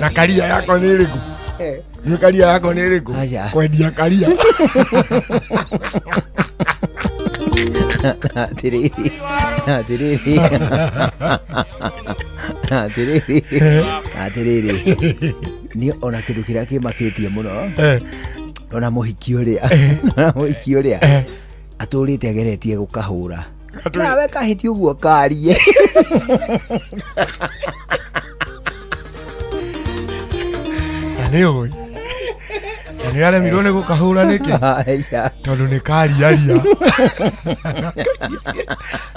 Na karia yako nĩ ĩrĩkũ? Nĩ karia yako nĩ ĩrĩkũ? Aca. Kwendia karia. Atĩrĩrĩ, atĩrĩrĩ, atĩrĩrĩ, atĩrĩrĩ, niĩ ona kĩndũ kĩrĩa kĩmakĩtie mũno, ona mũhiki ũrĩa, ona mũhiki ũrĩa atũrĩte ageretie gũkahũra, nawe kahĩtie ũguo karie. Na nĩ ũĩ. Na nĩ aremirwo nĩ gũkahũra nĩkĩ? Aca. Tondũ nĩ kariaria.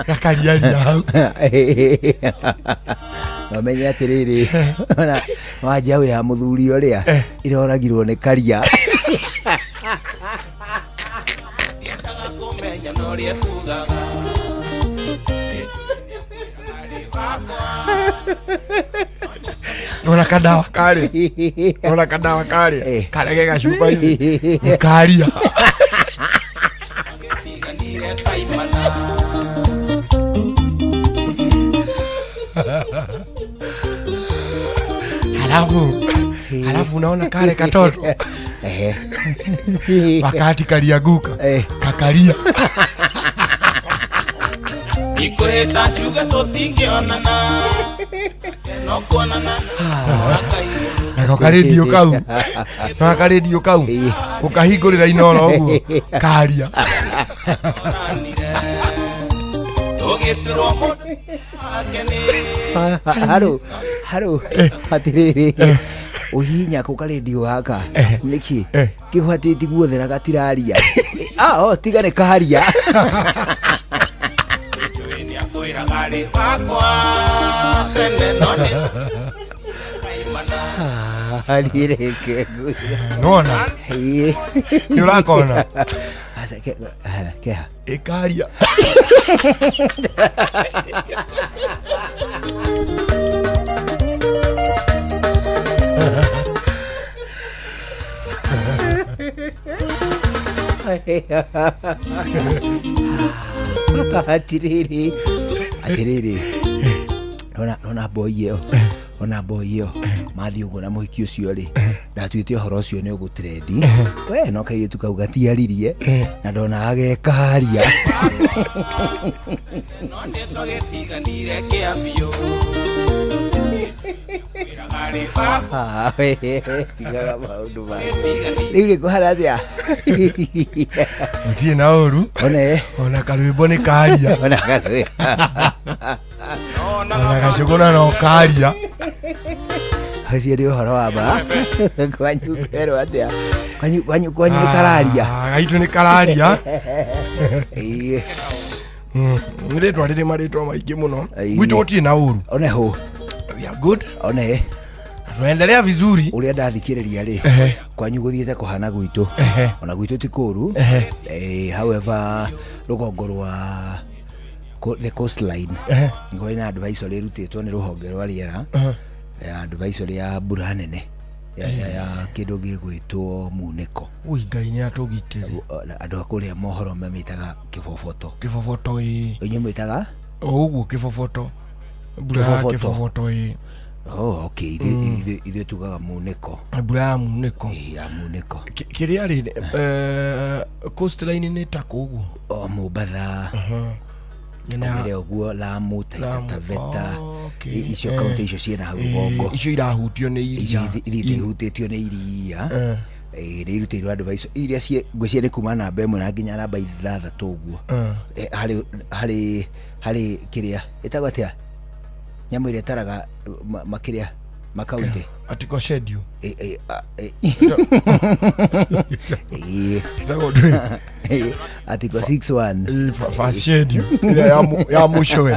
Gakariaria hau. Na ũmenye atĩrĩrĩ, ona wa njaũ ya mũthuri ũrĩa ĩroragirwo nĩ karia. Ndiendaga kũmenya na ũrĩa kugaga. Nona kadawa karĩa. Nona kadawa karĩa. Karĩa ge gacuba-inĩ. Nĩ karia. Tiganire kaimana. Halafu unaona kale katoto wakati kalianguka, kakalia. Ikwĩhĩta njuge tũtingĩonana, no kuonana akaigũrũ. Nako karendio kau, nako karendio kau ũkahingũrĩra inoro ũguo karia. Oranire. Tũgĩtĩrwo mũndũ wake nĩ Harũ harũ, atĩrĩrĩ, ũhihinya kũ karendio gaka nĩkĩ kĩgwatĩti guothe na gatiraria? Ah, oh, tiga nĩ karia. Njũĩ nĩakwĩraga rĩ wakwa tene no nĩ kaimana. Niĩ reke ngwĩre. Nona Ĩĩ. nĩ ũrakona. Aca, keha. Ĩkaria. Atirĩrĩ, atĩrĩrĩ, nona mboi ĩyo, ona mboi ĩyo mathiĩ ũguo na mũhiki ũcio rĩ, ndatuĩte ũhoro ũcio nĩ ũgũtrendi we, no kairĩtu kau gatiaririe na ndonaga gekaria. No nĩ twagĩtiganire kĩa biũ. Kwĩraga rĩ wakwa. Ah, we, tigaga maũndũ mangĩ rĩu rĩ kũhana atĩa? Gũtirĩ na ũru. One. Ona karwĩmbo nĩ karia. Ona karwĩmbo. Ona gacũgũna no karia. Ũcio nĩ ũhoro wa ma. Kwanyu kwerwo atĩa? Kwanyu nĩ kararia? Ah, gaitũ nĩ kararia. Ĩĩ. Nĩ rĩtwa rĩrĩ marĩtwa maingĩ mũno. Ĩĩ. Gwitũ gũtirĩ na ũru. One hũ. We are good. One. Tunaendelea vizuri. Ũrĩa ndathikĩrĩria rĩ, kwanyu gũthiĩte kũhana gwitũ. Ona gwitũ ti kũru. However, rũgongo rwa the coastline ngorĩ na advisory ĩrutĩtwo nĩ rũhonge rwa rĩera, ya advisory ya mbura nene ya kĩndũ gĩgwĩtwo munĩko. Ui, Ngai nĩ atũgitĩre. Andũ a kũrĩa mohoro mamĩtaga kĩboboto. Kĩboboto, ĩĩ. Inyuĩ mwĩtaga? O ũguo kĩboboto, mbura ya Kĩboboto. Kĩboboto, ĩĩ. Oh, okay, ithuĩ tugaga munĩko. Mbura ya munĩko. Ĩĩ, ya munĩko. Kĩrĩa rĩ, coastline nĩ ta kũ ũguo? O Mombatha. Ogere ũguo Lamu, Taita, Lamu, Taveta. Okay. Icio kaunti icio ciĩna hau rũgongo. Icio irahutio nĩ icio iria. Ithiĩte ihutĩtio nĩ iria. Nĩ irutĩirwo andũ vaico iria ngwĩciria nĩ kuma namba 1 na nginya namba 6 ũguo. Harĩ kĩrĩa ĩtagwo atĩa, nyamũ ĩrĩa ĩtaraga makĩrĩa makaunti? Article schedule. Ĩĩ. Ĩtagwo ndũĩ? Article 61. Ĩĩ, schedule ĩrĩa ya mũico we.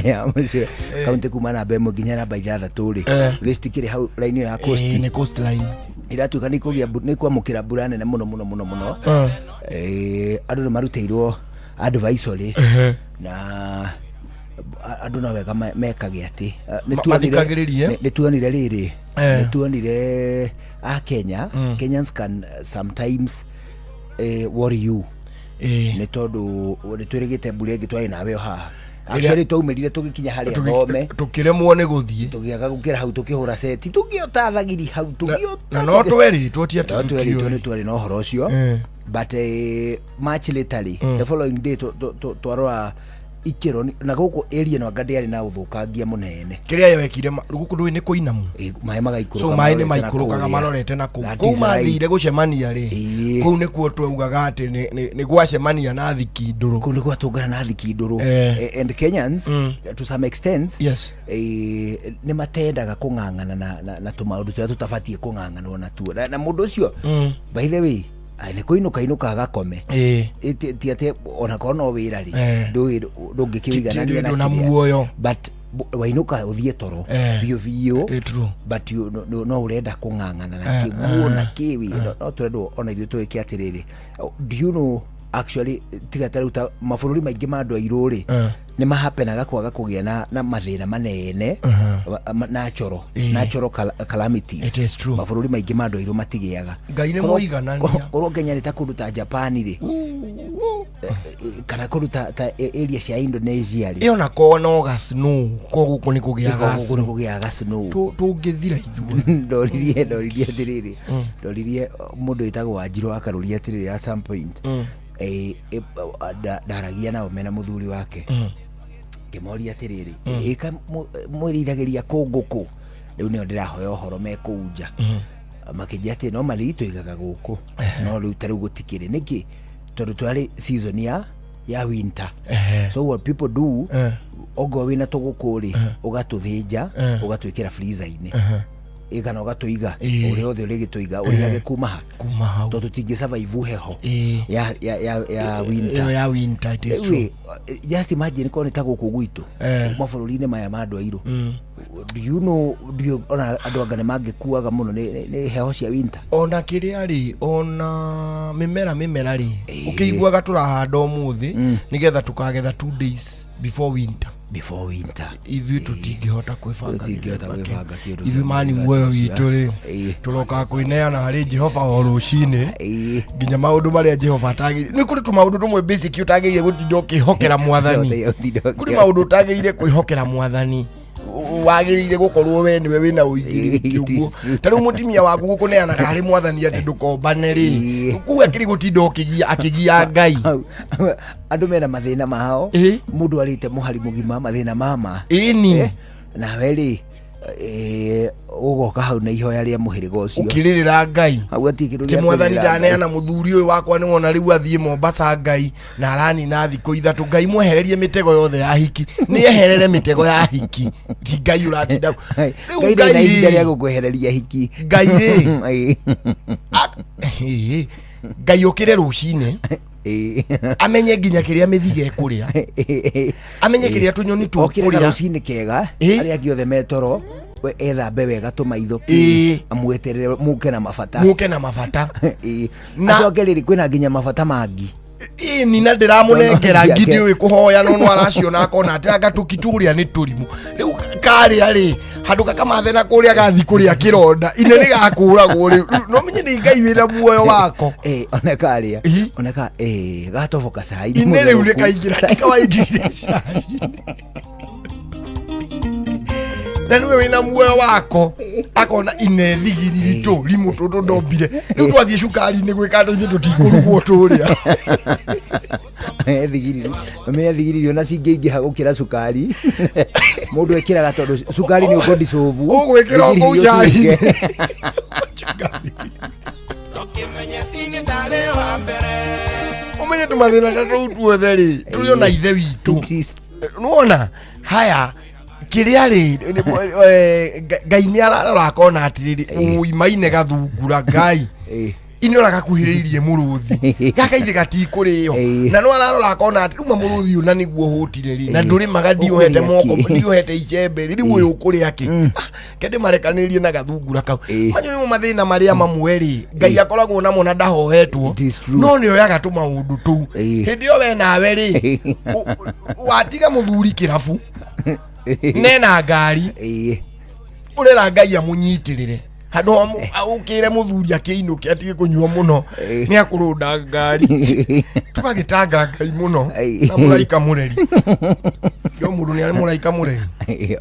Ya mũico kaunti kuma namba 1 nginya namba 6 rĩ, list kĩrĩ hau raini ĩyo ya coast. Ĩĩ, nĩ coastline. Iratuĩka nĩ kũgĩa nĩ kwamũkĩra mbura nene mũno mũno mũno mũno. Andũ nĩ marutĩirwo advisory na andũ no wega mekage atĩ Mathikagĩrĩrie. Nĩ tuonire rĩrĩ, nĩ tuonire a Kenya, Kenyans can sometimes worry you, nĩ tondũ nĩ twĩrĩgĩte mbura ĩngĩ twarĩ nawe o haha. Actually twaumĩrire tũgĩkinya harĩa thome. Tũkĩremwo nĩ gũthiĩ. Tũgĩaga gũkĩra hau, tũkĩhũra seti, tũgĩota thagiri hau, tũgĩota. Na no twerĩtwo ti atĩ No tweritwo tũtiũĩ. nĩ twarĩ na ũhoro ũcio. But much later rĩ, the following day twarora ikĩro na gũkũ area ĩno anga ndĩarĩ na ũthũkangia mũnene. Kĩrĩa wekire gũkũ ndũĩ nĩ kũinamu. Maĩ magaikũrũka. So maĩ nĩ marorete na maikũrũkaga kũrĩa. marorete na kũu. That Kũu is right. mathire gũcemania rĩ, kũu nĩkuo twaugaga atĩ nĩ gwacemania na thikindũrũ. Kũu nĩ gwatũngana na thikindũrũ. And Kenyans to some extent nĩ matendaga kũng'ang'ana na tũmaũndũ tũrĩa tũtabatiĩ kũng'ang'anwo natuo, na mũndũ ũcio, by the way, nĩ kũinũka inũka agakome. Ti atĩ onakorwo no wĩra rĩ, ndũĩ ndũngĩkĩũiganania na ndũna kĩrĩa. Muoyo. But wainũka ũthiĩ toro biũ biũ. True. But you, no ũrenda kũng'ang'ana na kĩguo na kĩwi, no tũrendwo ona ithuĩ tũĩke atĩrĩrĩ. Do you know, actually, tiga ta rĩu ta mabũrũri maingĩ ma andũ airũ rĩ, nĩ mahapenaga kwaga kũgĩa na mathĩna manene, natural natural calamities. It is true. Mabũrũri maingĩ ma andũ airũ matigĩaga. Ngai nĩ mũiganania. Korwo Kenya nĩ ta kũndũ ta Japan rĩ, kana kũndũ ta area cia Indonesia rĩ. Ĩyo nako no ga snow ko gũkũ nĩ kũgĩaga gũkũ nĩ kũgĩaga snow. Tũngĩthira ithuĩ. Ndoririe atĩrĩrĩ, ndoririe mũndũ wĩtagwo Wanjirũ akarũria atĩrĩrĩ, at some point ndaragia nao mena mũthuri wake, ngĩmoria atĩrĩrĩ, ĩka mwĩrĩithagĩria kũ ngũkũ? Rĩu nĩo ndĩrahoya ũhoro me kũu nja. Makĩnjia atĩ normally tũigaga gũkũ, no rĩu ta rĩu gũtikĩrĩ. Nĩkĩ? Tondũ twarĩ season ya winter. So what people do, ongorwo wĩna tũgũkũ rĩ, ũgatũthĩnja, ũgatwĩkĩra freezer-inĩ kana ũgatũiga ũrĩa othe ũrĩgĩtũiga ũrĩage kuma ha? Kuma hau. Tondũ tũtingĩ survive heho ya winter. Ĩyo ya winter, it is Rĩu true. ĩ, just imagine korwo nĩ ta gũkũ gwitũ mabũrũri-inĩ maya ma andũ airũ, do you know, do you, ona andũ anga nĩ mangĩkuaga mũno nĩ heho cia winter. Ona kĩrĩa rĩ, ona mĩmera rĩ, ũkĩiguaga tũrahanda ũmũthĩ nĩgetha tũkagetha 2 days before winter. Before winter. Ithuĩ tũtingĩhota kwĩbanga. Tũtingĩhota gĩthemba kĩu. Gwĩbanga kĩũndũ Ithuĩ kĩa mani mũthemba muoyo ũcio. witũ rĩ, tũrokaga kwĩneana harĩ Jehova o rũcinĩ, nginya maũndũ marĩa Jehova atagĩrĩire. Nĩ kũrĩ tũmaũndũ tũmwe basic ũtagĩrĩire gũtinda ũkĩhokera mwathani. Kũrĩ maũndũ ũtagĩrĩire kwĩhokera mwathani, wagĩrĩire gũkorwo we nĩwe wĩna ũigĩrĩrĩki ũguo. Ta rĩu mũtumia waku gũkũneanaga harĩ mwathani atĩ ndũkombane rĩ, kuga akĩrĩ gũtinda ũkĩgia akĩgia Ngai. Andũ mena mathĩna mao. Mũndũ arĩte mũhari mũgima mathĩna mama. Ĩni. Nawe rĩ, ũgoka hau na ihoya rĩa mũhĩrĩga ũcio. Ũkĩrĩrĩra Ngai. Hau hatirĩ kĩndũ Ti gĩa mwathani kũrĩrĩra. ndaneana mũthuri ũyũ wakwa, nĩ wona rĩu athiĩ Mombasa Ngai na aranina thikũ 3. Ngai mwehererie mĩtego yothe ya hiki, nĩ eherere mĩtego ya hiki, ti Ngai ũratinda rĩu. Ngai ndarĩ na ihinda rĩa Ngai rĩ, gũkwehereria hiki. Ngai rĩ, Ngai ũkĩre rũcinĩ, amenye nginya kĩrĩa mĩthige ĩkũrĩa, amenye kĩrĩa tũnyoni Okire tũkũrĩa. Karũcinĩ kega, arĩa angĩ othe metoro, we ethambe wega tũmaitho, amweterere mũke na mabata. Mũke na mabata. Acoke rĩrĩ, kwĩna nginya mabata mangi. Ĩni na ndĩramũnengera Ciake. ngi ndiũĩ kũhoya, no araciona akona atĩ anga tũki tũrĩa nĩ tũrimũ. Rĩu karĩa rĩ, handũ gakamathe na kũrĩa gathi kũrĩa kĩronda ine nĩ gakũragwo rĩu. Rĩu no menye nĩ Ngai wĩna muoyo wako. Ona karĩa, ona ka gatoboka cai. Ine rĩu rĩkaingĩra tikawaingĩrire cai-inĩ na nĩwe wĩna muoyo wako, akona ine thigiriri tũ rimũ tũtũ ndombire. Rĩu twathiĩ cukari-inĩ gwĩka atĩ ithuĩ tũtikũrugwo tũrĩa. Thigiriri, menya thigiriri ona cingĩingĩha gũkĩra cukari mũndũ ekĩraga, tondũ cukari nĩ ũkũdisolve. Ũgwĩkĩra o kũu Thigiriri cai-inĩ. ũcunge. Tũkĩmenye tini ndarĩ wa mbere. Ũmenye tũmathĩna ta tũu tuothe rĩ, tũrĩ ona ithe witũ. Nĩwona haya kĩrĩa rĩ, Ngai nĩ ararora akona atĩrĩrĩ, ũimaine gathungura Ngai ine ũrĩa gakuhĩrĩirie mũrũthi gaka ithe gatikũrĩo. Na no ararora akona atĩ rĩu mũrũthi ũyũ na nĩguo hũtire rĩ, na ndũrĩmaga, ndiohete Ũkũrĩa moko, kĩ? ndiohete icembe rĩ, rĩu ũyũ ũkũrĩa kĩ? Ah, kende marekanĩrie na gathungura kau. Macio nĩmo mathĩna marĩa mamwe rĩ Ngai akoragwo namo na ndahoetwo. It is true. No nĩ oyaga tũmaũndũ tũu. Hĩndĩ ĩyo we nawe rĩ, watiga mũthuri kĩrabu nena ngari, ũrera Ngai amũnyitĩrĩre. Handũ ha ũkĩre mũthuri akĩinũke atige kũnyua mũno, nĩ akũrũnda ngari. Tũgagĩtanga Ngai mũno na mũraika mũreri. Yo mũndũ nĩ arĩ mũraika mũreri.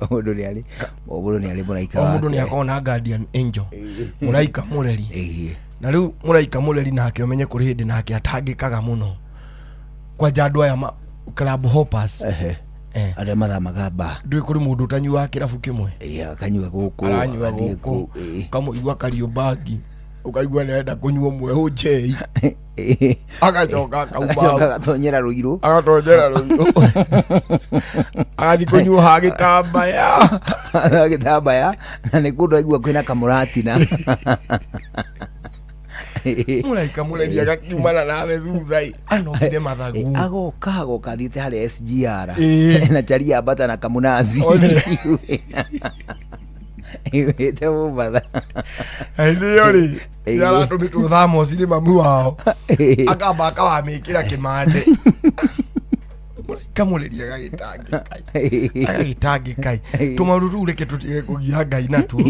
O mũndũ nĩ arĩ, o mũndũ nĩ arĩ mũraika. O mũndũ nĩ wake. akoragwo na guardian angel, mũraika mũreri. Na rĩu mũraika mũreri nake ũmenye kũrĩ hĩndĩ nake atangĩkaga mũno, kwanja andũ aya club hoppers. Arĩa mathamaga mba. Ndũĩ kũrĩ mũndũ ũtanyuaga kĩrabu kĩmwe. Akanyua gũkũ. Aranyua agathiĩ gũkũ. kũu, Ũkamũigua kariũmbangi, ũkaigua nĩ arenda kũnyua ũmwe ũnjei, agacoka akauma. Agacoka agatonyera Rũirũ. Agatonyera Rũirũ, agathiĩ kũnyua ha gĩtambaya. Gĩtambaya, na nĩ kũndũ aigua kwĩna kamũratina. Mũraika mũreri agakiumana nawe thutha ĩ, anogire mathagu. Agoka athiĩte harĩa SGR na charia ambata na kamunazi. One. Iguĩte Mombatha. Hĩndĩ ĩyo rĩ, aratũmĩtwo thamosi nĩ mamu wao, akamba akawamĩkĩra kĩmande. Mũraika mũreri agagĩtangĩka, agagĩtangĩka. Tũmaũndũ tũu reke tũtige kũgia Ngai natuo.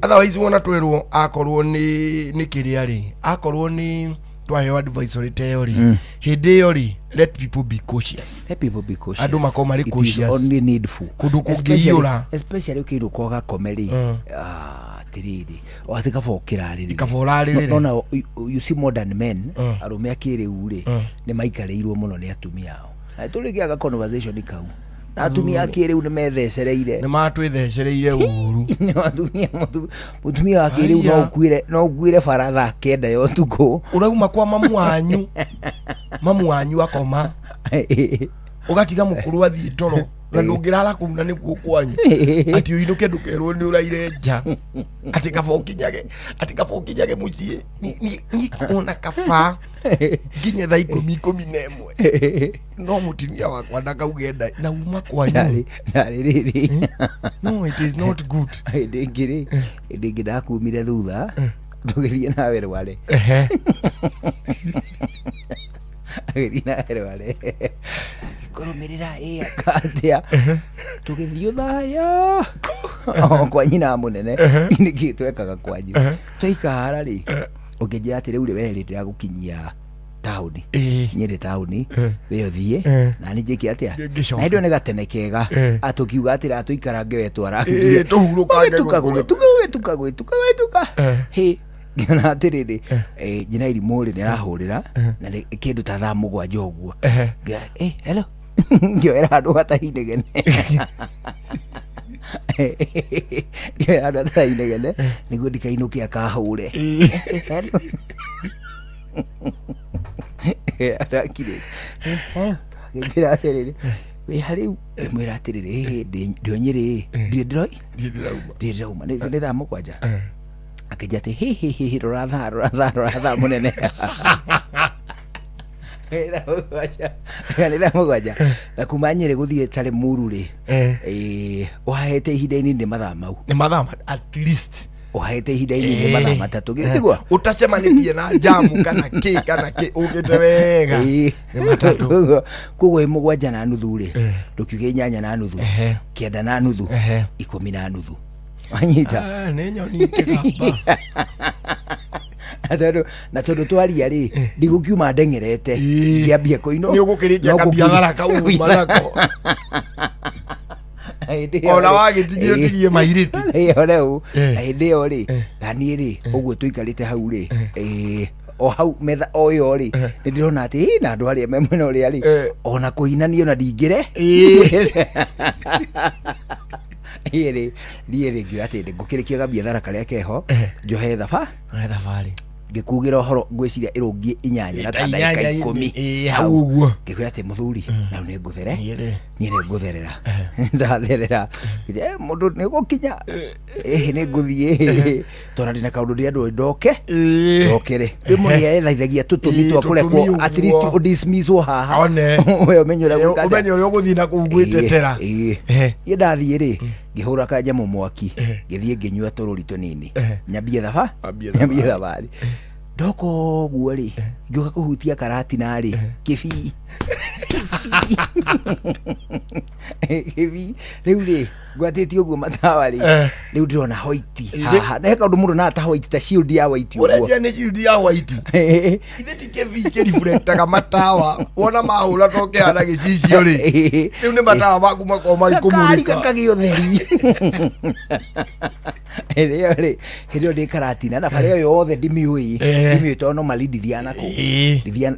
Otherwise wona twerwo akorwo nĩ kĩrĩa rĩ, akorwo nĩ twaheo advisory ta ĩyo rĩ, hĩndĩ ĩyo rĩ, let people be cautious. Let people be cautious. Andũ makorwo marĩ It is cautious. only needful. Kũndũ kũngĩiyũra. Especially ũkĩinũka ũgakome rĩ, ah, atĩrĩrĩ, o atĩ kaba ũkĩrarĩrĩre. Kaba ũrarĩrĩre. No, no, you see modern men, arũme a kĩrĩu rĩ, nĩ maikarĩirwo mũno nĩ atumia ao. Na tũrĩgĩaga conversation kau na atumia a kĩrĩu nĩ methecereire. Nĩ matwĩthecereire ũru. Atumia, mũtumia wa kĩrĩu no Haiya. ũkuire, no ũkuire bara thaa 9 ya ũtukũ. Ũrauma kwa mamu wanyu, mamu wanyu akoma, ũgatiga mũkũrũ athiĩ toro, na ndũngĩrara kũu na nĩkuo kwanyu, atĩ ũinũke ndũkerwo nĩ ũraire nja, atĩ kaba ũkinyage, atĩ kaba ũkinyage mũciĩ. Ni ona kaba nginye thaa 10, 11, no mũtumia wakwa ndakauge nda na uma kwanyu. Ndarĩ rĩrĩ. No, it is not good. Hĩndĩ ĩngĩ rĩ, hĩndĩ ĩngĩ ndakumire thutha tũgĩthiĩ nawe Rware. Agĩthiĩ nawe Rware, kũrũmĩrĩra ĩ atĩa, tũgĩthiĩ ũthaya o kwa nyina mũnene. Nĩkĩ twekaga kwanyu twaikara rĩ, ũkĩnjĩra atĩ rĩu rĩ, we rĩ, ndĩragũkinyia taũni. Nyĩrĩ taũni, we ũthiĩ na nĩ njĩke atĩa? Ngĩcoka. Na hĩndĩ ĩyo nĩ gatene kega. Atũkiuga atĩrĩ, atũikarange we twarangie. Tũhurũkange. Gũgĩtuka. Gũkũ. Gũgĩtuka, gũgĩtuka, gũgĩtuka, gũgĩtuka. Hĩ, ngĩona atĩrĩrĩ, nyina irimũ rĩ, nĩ arahũrĩra na nĩ kĩndũ ta thaa 7 ũguo. Hello, ngĩoera handũ hatainegene, ngĩoera handũ hatainegene nĩguo ndikainũke akahũre. Hello. Arakire akĩnjĩra atĩrĩrĩ, wĩ harĩu? Ngĩmwĩra atĩrĩrĩ, "Ĩĩ, ndĩ o Nyĩrĩ, ndirĩ ndĩroi." Ndirĩ ndĩrauma. Ndirĩ ndĩrauma, nĩ thaa 7. Akĩnjĩra atĩ hĩ hĩ hĩ hĩ, rora thaa, rora thaa, rora thaa mũnene. Nĩ thaa 7, nĩ thaa 7. Na kuma Nyĩrĩ gũthiĩ tarĩ Muru rĩ, ũhahĩte ihinda inini nĩ mathaa mau. Nĩ mathaa at least. Ũhahĩte ihinda inini nĩ mathaa 3, githĩ tiguo? Ũtacemanĩtie na jamu kana kĩ kana kĩ, ũkĩte wega, nĩ 3. Koguo ĩ 7:30 rĩ, ndũkiuge 8:30, 9:30, 10:30, wanyita? Ah, nĩ nyoni ikĩgamba. Na tondũ twaria rĩ, ndigũkiuma ndeng'erete. Ngĩambia kũinũ. Nĩ ũgũkĩrĩkia No kabiathara kau uma nako. Hĩndĩ ĩyo Ona wagĩtigie ũtigie mairĩtu. Ĩyo rĩu. Na hĩndĩ ĩyo rĩ, na niĩ rĩ, ũguo tũikarĩte hau rĩ, o hau metha o ĩyo rĩ, nĩ ndĩrona atĩ na andũ arĩa me mwena ũrĩa rĩ, ona kũinania ona ndingĩre. Niĩ rĩ, niĩ rĩ, ngiuga atĩ ngũkĩrĩkia gabiathara karĩa keho, njohe thaba. Oya thabarĩ. Ngĩkugĩra ũhoro, ngwĩciria ĩrũngiĩ 8 na ta Ta ndagĩka inyanya 10. Hau ũguo. Ngĩkwĩra atĩ mũthuri, na rĩu nĩ ngũthere. Niĩ rĩ. Niĩ nĩ ngũtherera, ndatherera. Ngĩthiĩ, mũndũ nĩ gũkinya ĩhĩ, nĩ ngũthiĩ tondũ ndĩna kaũndũ ndĩrenda ndoke. Ndokere rĩmwe nĩ ethaithagia tũtũmi twa tũtũmi kũrekwo, at least ũguo. ũdismisswo haha. One. We ũmenye ũrĩa gwĩka atĩa. Ũmenye ũrĩa ũgũthiĩ na kũu gwĩtetera. Niĩ ndathiĩ rĩ, ngĩhũra kanyamũ mwaki, ngĩthiĩ ngĩnyua tũrũri tũnini, nyambie thaba. Ambie thabarĩ. Nyambie thabarĩ. Ndoka ũguo rĩ, ngĩũka kũhutia karatina rĩ, kĩbii. Kĩbii rĩu rĩ ngwatĩtie ũguo matawa rĩ, rĩu ndĩrona white haha na he kaũndũ mũndũ onaga ta white, ta shield ya white ũguo. Ũrenjia nĩ shield ya white? Ithe ti kĩbii kĩriflectaga matawa, wona mahũra to kĩhana gĩcicio rĩ, rĩu nĩ matawa maku makorwo gakari magĩkũmũrĩka. Gakagĩa ũtheri. Hĩndĩ ĩyo rĩ, hĩndĩ ĩyo ndĩ Karatina na bara ĩyo yothe ndimĩũĩ. Ndimĩũĩ tondũ no mali ndithiaga nakũu.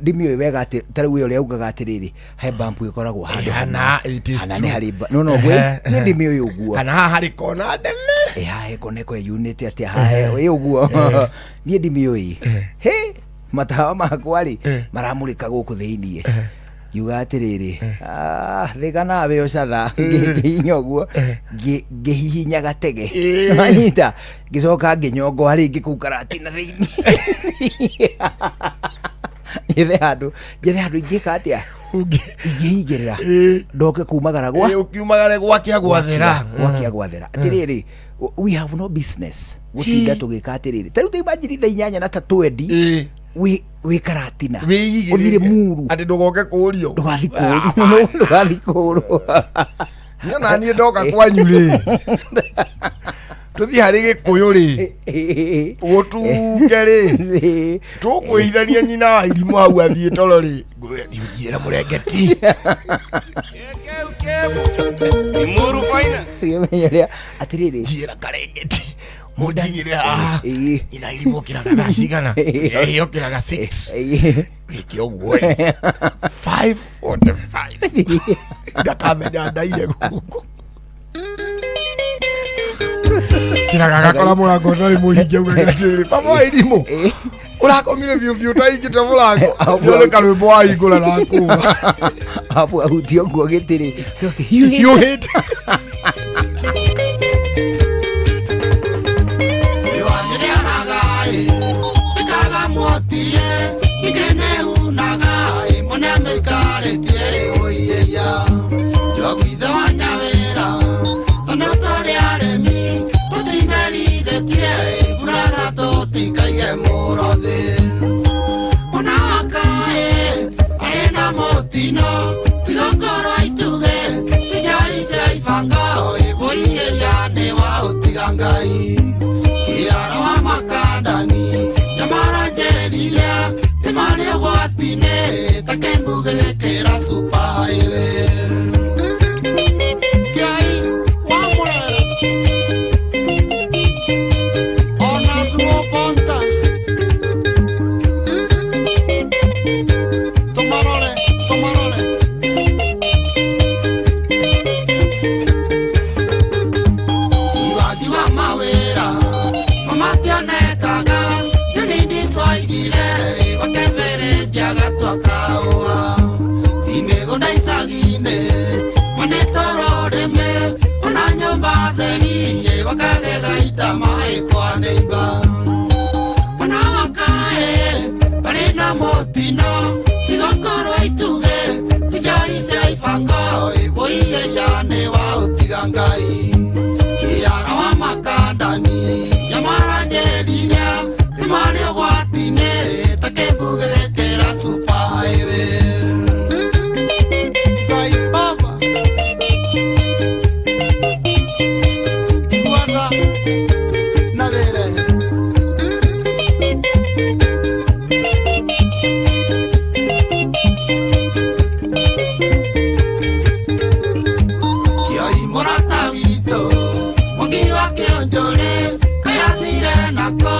Ndimĩũĩ wega atĩ ta rĩu ĩyo ũrĩa ugaga atĩrĩrĩ, he bump ĩkoragwo handũ hana, hana it is hana nĩ true. harĩ no no ũguo niĩ ndimĩũĩ ũguo. Kana haha harĩ kona ndene. Ĩ haha ĩkoneko ĩyunĩte atĩa haha ĩ ũguo niĩ ndimĩũĩ. He matawa makwa rĩ maramũrĩka gũkũ thĩiniĩ, ngiuga atĩrĩrĩ, "Ah, thĩka nawe ũcatha." Ngĩhihinya ũguo, ngĩhihinya gatege wanyita, ngĩcoka ngĩnyongoa rĩngĩ kũu Karatina thĩiniĩ, njethe handũ, njethe handũ ingĩka atĩa, ingĩhingĩrĩra ndoke kumagara gwa Ũkiumagare gwakĩa gwathera. Gwakia gwathera. Atĩrĩrĩ, we have no business gũtinda tũgĩka atĩrĩrĩ, ta rĩu imagine thaa 8 na ta 20 wĩ Karatina, Wĩigĩrĩre. ũthire muru. Atĩ ndũgoke kũũrio. Ndũgathi kũũrwo, ndũgathi kũũrwo. Niĩ ona niĩ ndoka kwanyu rĩ, tũthiĩ harĩ gĩkũyũ rĩ, gũtuke rĩ, tũkwĩhithania nyina wa irimũ hau athiĩ toro rĩ, ngwĩre thiĩ ũnjiyĩre mũrengeti. Imuru faina. Ũkĩmenya ũrĩa atĩrĩrĩ, Njiyĩra karengeti mũnjigĩre haha. Nyina irimũ okĩraga thaa cigana? Ĩ, okĩraga 6. Wĩke ũguo ĩ, 5:45 ndakamenya ndaire gũkũ kĩraga gakora mũrango ũtarĩ mũhinge, ugaga atĩrĩrĩ, baba wa irimũ ũrakomire biũ biũ ũtahingĩte mũrango. Nĩ karwĩmbo wahingũra na kũra. Abu ahutie ũguo gĩtĩrĩ hiũhĩte. Hiũhĩte. Ngai kĩara wa makandani nyamaranjĩrire nĩmarĩ ũgwati-inĩ ta kĩmbuge gĩkĩra super highway Kĩai wa Mũrera ona thuo bonta tũmarore tũmarore. Wagi wa mawĩra mamationekaga nyoni ndicoigire bakebereja gatua kaũa ti mĩgũnda icagi-inĩ manĩtũrũrĩmĩ ona nyũmba theri bakagega ita maĩ kwa nĩimba mwana wakaĩ barĩ na mũtino tigakorwo itugĩ tijoice ibango ĩbũiyeya nĩ wa ũtiga Ngai kĩara wa makandani nyamaranjĩrire nĩmarĩ ũgwati-inĩ ta kĩmbuge gĩkĩra super highway Ngai Baba iguatha na wĩre. Kĩoi mũrata witũ mwangi wa kĩonjũrĩ kayathire nako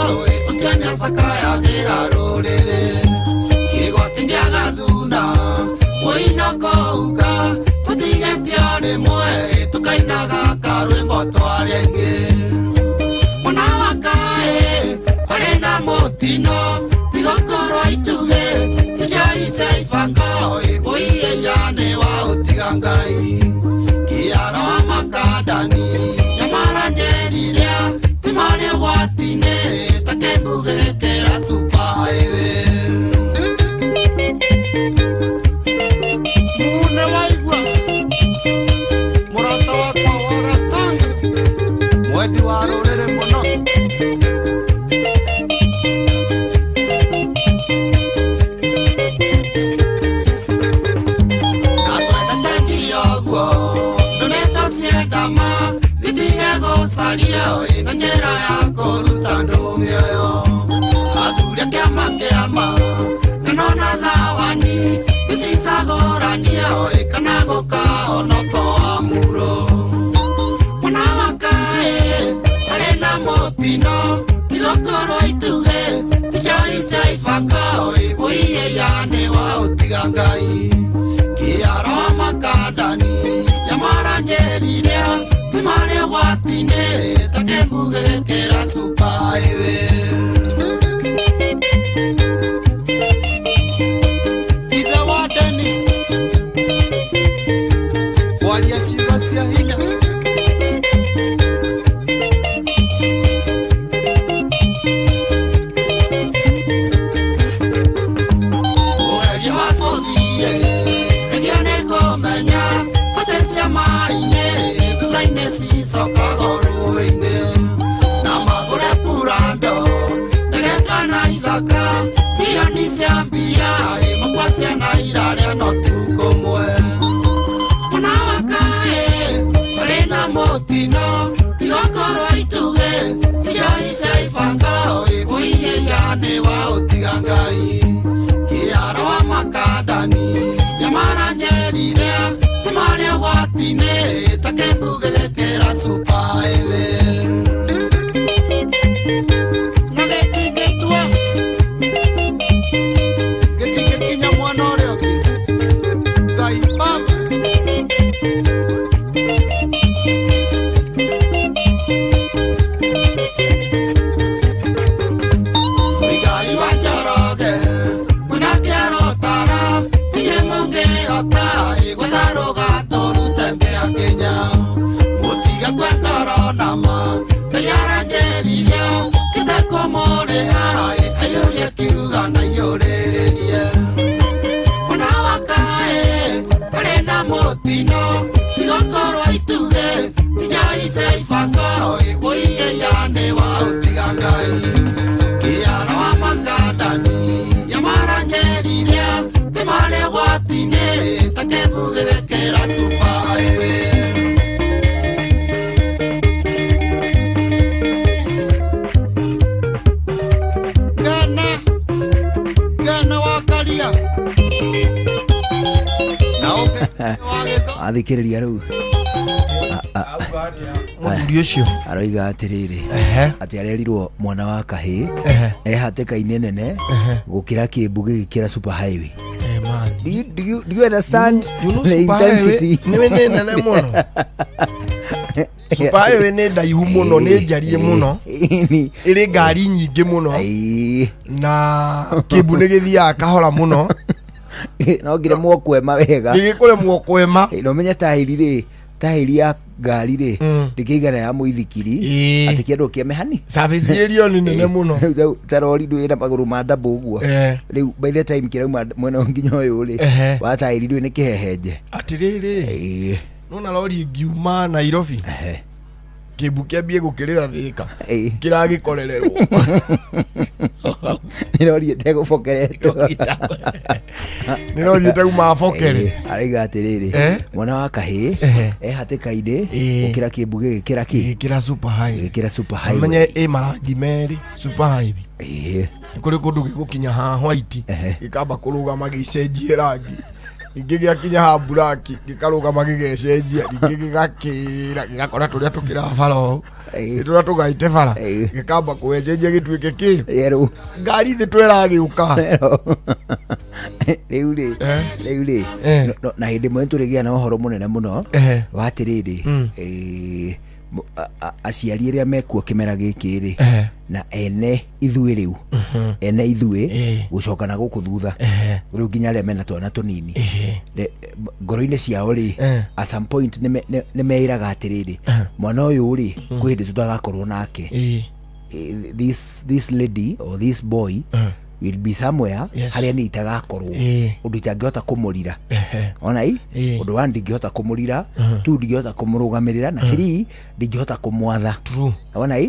ũcio nĩacakayagĩra rũrĩrĩ kĩgwa kĩndĩagathuna mũino kũuka tũtigetia rĩmwe tũkainaga karwĩmbo twarĩ aingĩ mwana wa kaĩ arĩ na mũtino tigakorwo itugĩ tijoice ibango ĩbũiyeya nĩ wa ũtiga Ngai kĩara wa makandani nyamaranjĩrire timarĩ ũgwati-inĩ ta kĩmbuge gĩkĩra super highway. Tigokorwo itugĩ ti cia ibanga ũiye nĩ wa ũtiga Ngai kĩara wa makandani yamaranjĩrire nĩ marĩ ũgwati-inĩ ta kĩmbu gĩgĩkĩra super highway. Ithe wa Dennis kwaria ciugo cia hinya. Ũgerio wa cũthiĩ rĩngĩ nĩ kũmenya atĩ cia maĩ-inĩ thutha-inĩ cicokaga rũĩ-inĩ na magũre purando ndege kana ithaka milioni cia mbia makwa ciana irarĩa no tukũ ũmwe. Mwana wa kaĩ ũrĩ na mũtino tigokorwo itugĩ ti cia ibanga ũiye nĩ wa ũtiga Ngai kĩara wa makandani yamaranjĩrire nĩ marĩ ũgwati-inĩ ta kĩmbu gĩgĩkĩra super highway. Na gĩtingĩtua gĩtingĩkinya mwana ũrĩa ũngĩ Ngai Baba. Mũigai wa Njoroge mwĩna kĩarotara inyuĩ mũngĩhota gwetha rũga tũrute mbĩa Kenya mũtige kwe ngoro nama Ngai aranjĩrire kĩtekũmũrĩha aiyũrie kiuga na aiyũrĩrĩrie. Mwana wa kaĩ arĩ na mũtino tigokorwo itugĩ ti cia ibanga ũiye nĩ wa ũtiga Ngai kĩara wa makandani yamaranjĩrire nĩ marĩ ũgwati-inĩ ta kĩmbu gĩgĩkĩra super highway. Ngene ngene wa Karia na ũngĩ wa Gĩtho Athikĩrĩria rĩu. Auga atĩa mũthuri ũcio? Aroiga atĩrĩrĩ, atĩ arerirwo mwana wa kahĩĩ e hatĩka-inĩ nene gũkĩra kĩmbu gĩgĩkĩra super highway. Eh, man. Do you understand You know the super highway intensity? nĩ nĩ nene mũno. Super highway nĩ ndaihu mũno, nĩ njariĩ mũno, ĩrĩ ngari nyingĩ mũno na kĩmbu nĩ gĩthiaga kahora mũno. No ngĩremwo kwema wega. Nĩ gĩkũremwo kwema. Na ũmenye taĩri rĩ, taĩri ya ngari rĩ, ndĩkĩigana ya mũithikiri, atĩ kĩndũ kĩa mehani Service area nĩ nene mũno. Rĩu ta rori ndwĩ na magũrũ ma ndabũ ũguo. Rĩu by the time kĩrauma mwena ũyũ nginya ũyũ rĩ, wa taĩri ndwĩ nĩ kĩhehenje. Atĩrĩrĩ, nona rori ĩngiuma Nairobi kĩmbu kĩambie gũkĩrĩra Thĩka kĩragĩkorererwo. Nĩ rori ĩtegũbokeretwo. Nĩ rori ĩtauma bokere. Araiga atĩrĩrĩ, mwana wa kahĩĩ e hatĩka-inĩ gũkĩra kĩmbu gĩgĩkĩra kĩ gĩkĩra super highway. Gĩkĩra super highway. Menye ĩ marangi merĩ super highway. Nĩ kũrĩ kũndũ gĩgũkinya haha white, gĩkamba kũrũgama gĩcenjie rangi, ningĩ gĩakinya ha black gĩkarũgama gĩgecenjia, ningĩ gĩgakĩra gĩgakora tũrĩa tũkĩra bara ũũ, tũrĩa tũgaĩte bara, gĩkamba kũwecenjia gĩtuĩke kĩ yerũ. Ngari thĩ tweragĩũka. Rĩu rĩ, rĩu rĩ, na hĩndĩ ĩmwe nĩtũrĩgĩa na ũhoro mũnene mũno wa atĩrĩrĩ, aciari arĩa mekuo kĩmera gĩkĩ rĩ, na ene ithuĩ rĩu, ene ithuĩ gũcoka na gũkũ thutha rĩu nginya arĩa mena twana tũnini, ngoro-inĩ ciao rĩ, at some point nĩ meĩraga atĩrĩrĩ, mwana ũyũ rĩ, kwĩ hĩndĩ tũtagakorwo nake. This lady or this boy will be somewhere harĩa niĩ itagakorwo, ũndũ itangĩhota kũmũrira. Ona i ũndũ wa ndingĩhota kũmũrira tu, ndingĩhota kũmũrũgamĩrĩra, na three, ndingĩhota kũmwatha. Ona i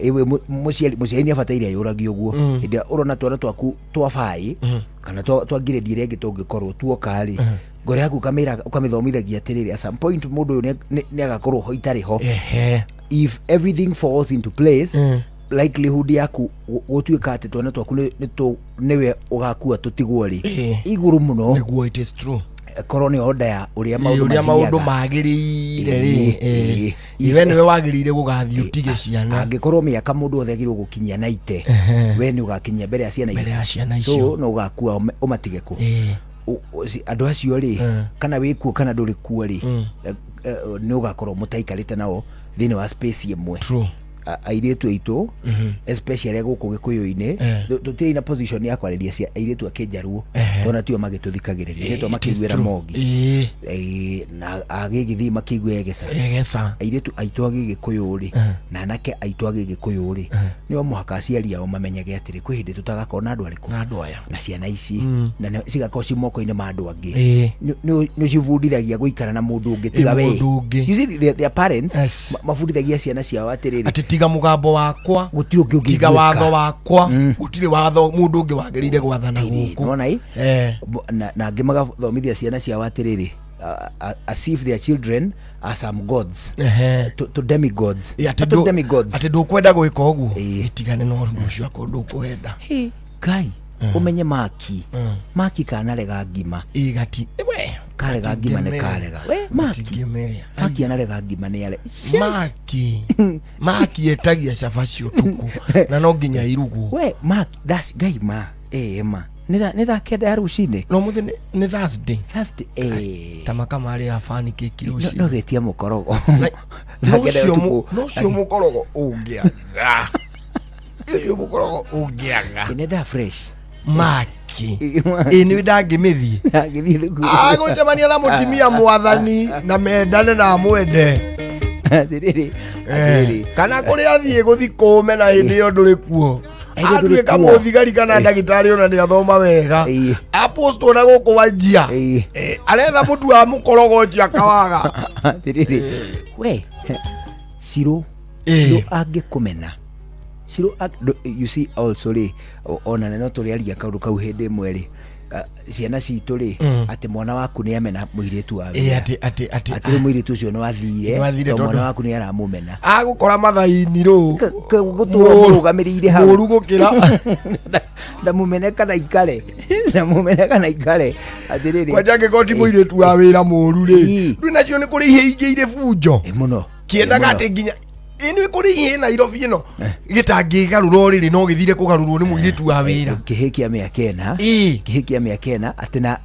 ĩwe mũciari nĩ abataire ayũragie ũguo hĩndĩ ĩrĩa ũrona twana twaku twa baĩ kana twa ngirĩndi ĩrĩa ĩngĩ tũngĩkorwo tuoka rĩ, ngoro yaku ũkamĩthomithagia atĩrĩrĩ, at some point mũndũ ũyũ nĩ agakorwo ho itarĩ ho. If everything falls into place, likelihood yaku gũtuĩka atĩ twana twaku nĩwe ũgakua tũtigwo rĩ, igũrũ mũno. Nĩguo, it is true. Korwo nĩ order ya ũrĩa maũndũ Ũrĩa maũndũ mathiaga. magĩrĩire rĩ, we nĩwe wagĩrĩire gũgathiĩ ũtige ciana. Angĩkorwo mĩaka mũndũ othe agĩrĩirwo gũkinyia 90, we nĩ ũgakinyia mbere ya ciana Mbere ya ciana so icio. no ũgakua ũmatige kũ? Andũ acio rĩ, kana wĩ kuo kana ndũrĩ kuo rĩ, nĩ ũgakorwo mũtaikarĩte nao thĩinĩ wa space ĩmwe. True. Airĩtu aitũ, especially gũkũ gĩkũyũ-inĩ, tũtirĩ na position ya kwarĩria cia airĩtu a kĩnjaruo, tondũ tio magĩtũthikagĩrĩria, nĩtwa It is makĩiguĩra true. mogi. Na agĩgĩthiĩ makĩigua egeca. Egeca. Airĩtu aitũ a gĩgĩkũyũ rĩ, na anake aitũ a gĩgĩkũyũ rĩ, nĩo mũhaka aciari ao mamenyage atĩrĩ, kwĩ hĩndĩ tũtagakorwo na andũ arĩkũ Na andũ aya. Na ciana ici na cigakorwo ci moko-inĩ ma andũ angĩ. Nĩ ũcibundithagia gũikara na mũndũ ũngĩ tiga we. Mũndũ ũngĩ. You see, their parents mabundithagia ciana ciao atĩrĩrĩ, Atĩ tiga mũgambo wakwa, gũtirĩ ũngĩ tiga ũngĩiguĩka. Watho wakwa, gũtirĩ watho mũndũ ũngĩ wagĩrĩire gwathana gũkũ. Nona ĩ? Na angĩ magathomithia ciana ciao atĩrĩrĩ, as if their children are some gods, to demigods. Atĩ To demigods. Atĩ ndũkwenda gwĩka ũguo, ĩtigane na ũndũ ũcio akorwo ndũkwenda. Hey, Ngai, ũmenye maki maki kanarega ngima. Ĩ gati we. Karega ngima nĩ karega we maki. Gatingĩmĩrĩa. Maki anarega ngima nĩ are. Maki ĩtagia cabaci ũtukũ na no nginya irugwo. We maki, that's Ngai ma ma nĩ thaa 9 ya rũcinĩ. No mũthĩ nĩ Thursday. Thursday. Ta makamarĩa bani keki No rũcinĩ. No getia mũkorogo Na- thaa no 9 ya ũcio ũtukũ. No ũcio mũkorogo ũngĩaga, ũcio mũkorogo ũngĩaga. Nenda fresh. Maki ĩ nĩ ndangĩmĩthiĩ. Agĩthiĩ thukuru. Agũcemania na mũtimia mwathani na mendane na amwende. Atĩrĩrĩ, atĩrĩrĩ. Kana kũrĩa athiĩ gũthi kũme na hĩndĩ ĩyo ndũrĩ kuo. Hĩndĩ ĩyo ndũrĩ Atuĩka kuo. mũthigari kana ndagĩtarĩ ona nĩ athoma wega, apostwo na gũkũ wanjia. Aretha mũtu wa mũkorogo ũcio akawaga. Atĩrĩrĩ we Cirũ. Cirũ angĩkũmena, Cirũ you see also rĩ, ona no tũrĩaria kaũndũ kau hĩndĩ ĩmwe rĩ, ciana citũ rĩ, atĩ mwana waku nĩ amena mũirĩtu wa wĩra. Atĩ Atĩ rĩu mũirĩtu ũcio nĩ wathire Nĩ wathire tondũ mwana waku nĩ aramũmena. Agũkora mathaini rũ. Gũtũra mũrũgamĩrĩire hau. Mũru gũkĩra. Ndamũmene kana ikare, ndamũmene kana ikare, atĩrĩrĩ. Kwanja angĩkorwo ti mũirĩtu wa wĩra mũru rĩ, ndwĩ nacio nĩ kũrĩ ihĩ ingĩ irĩ bunjo. Mũno. Kĩendaga Mũno. atĩ nginya ĩ nĩ kũrĩ ihĩ Nairobi ĩno gĩtangĩgarũra ũrĩrĩ no gĩthire kũgarũrwo nĩ mũirĩtu wa wĩra. Kĩhĩ kĩa mĩaka 4, kĩhĩ kĩa mĩaka 4, atĩ na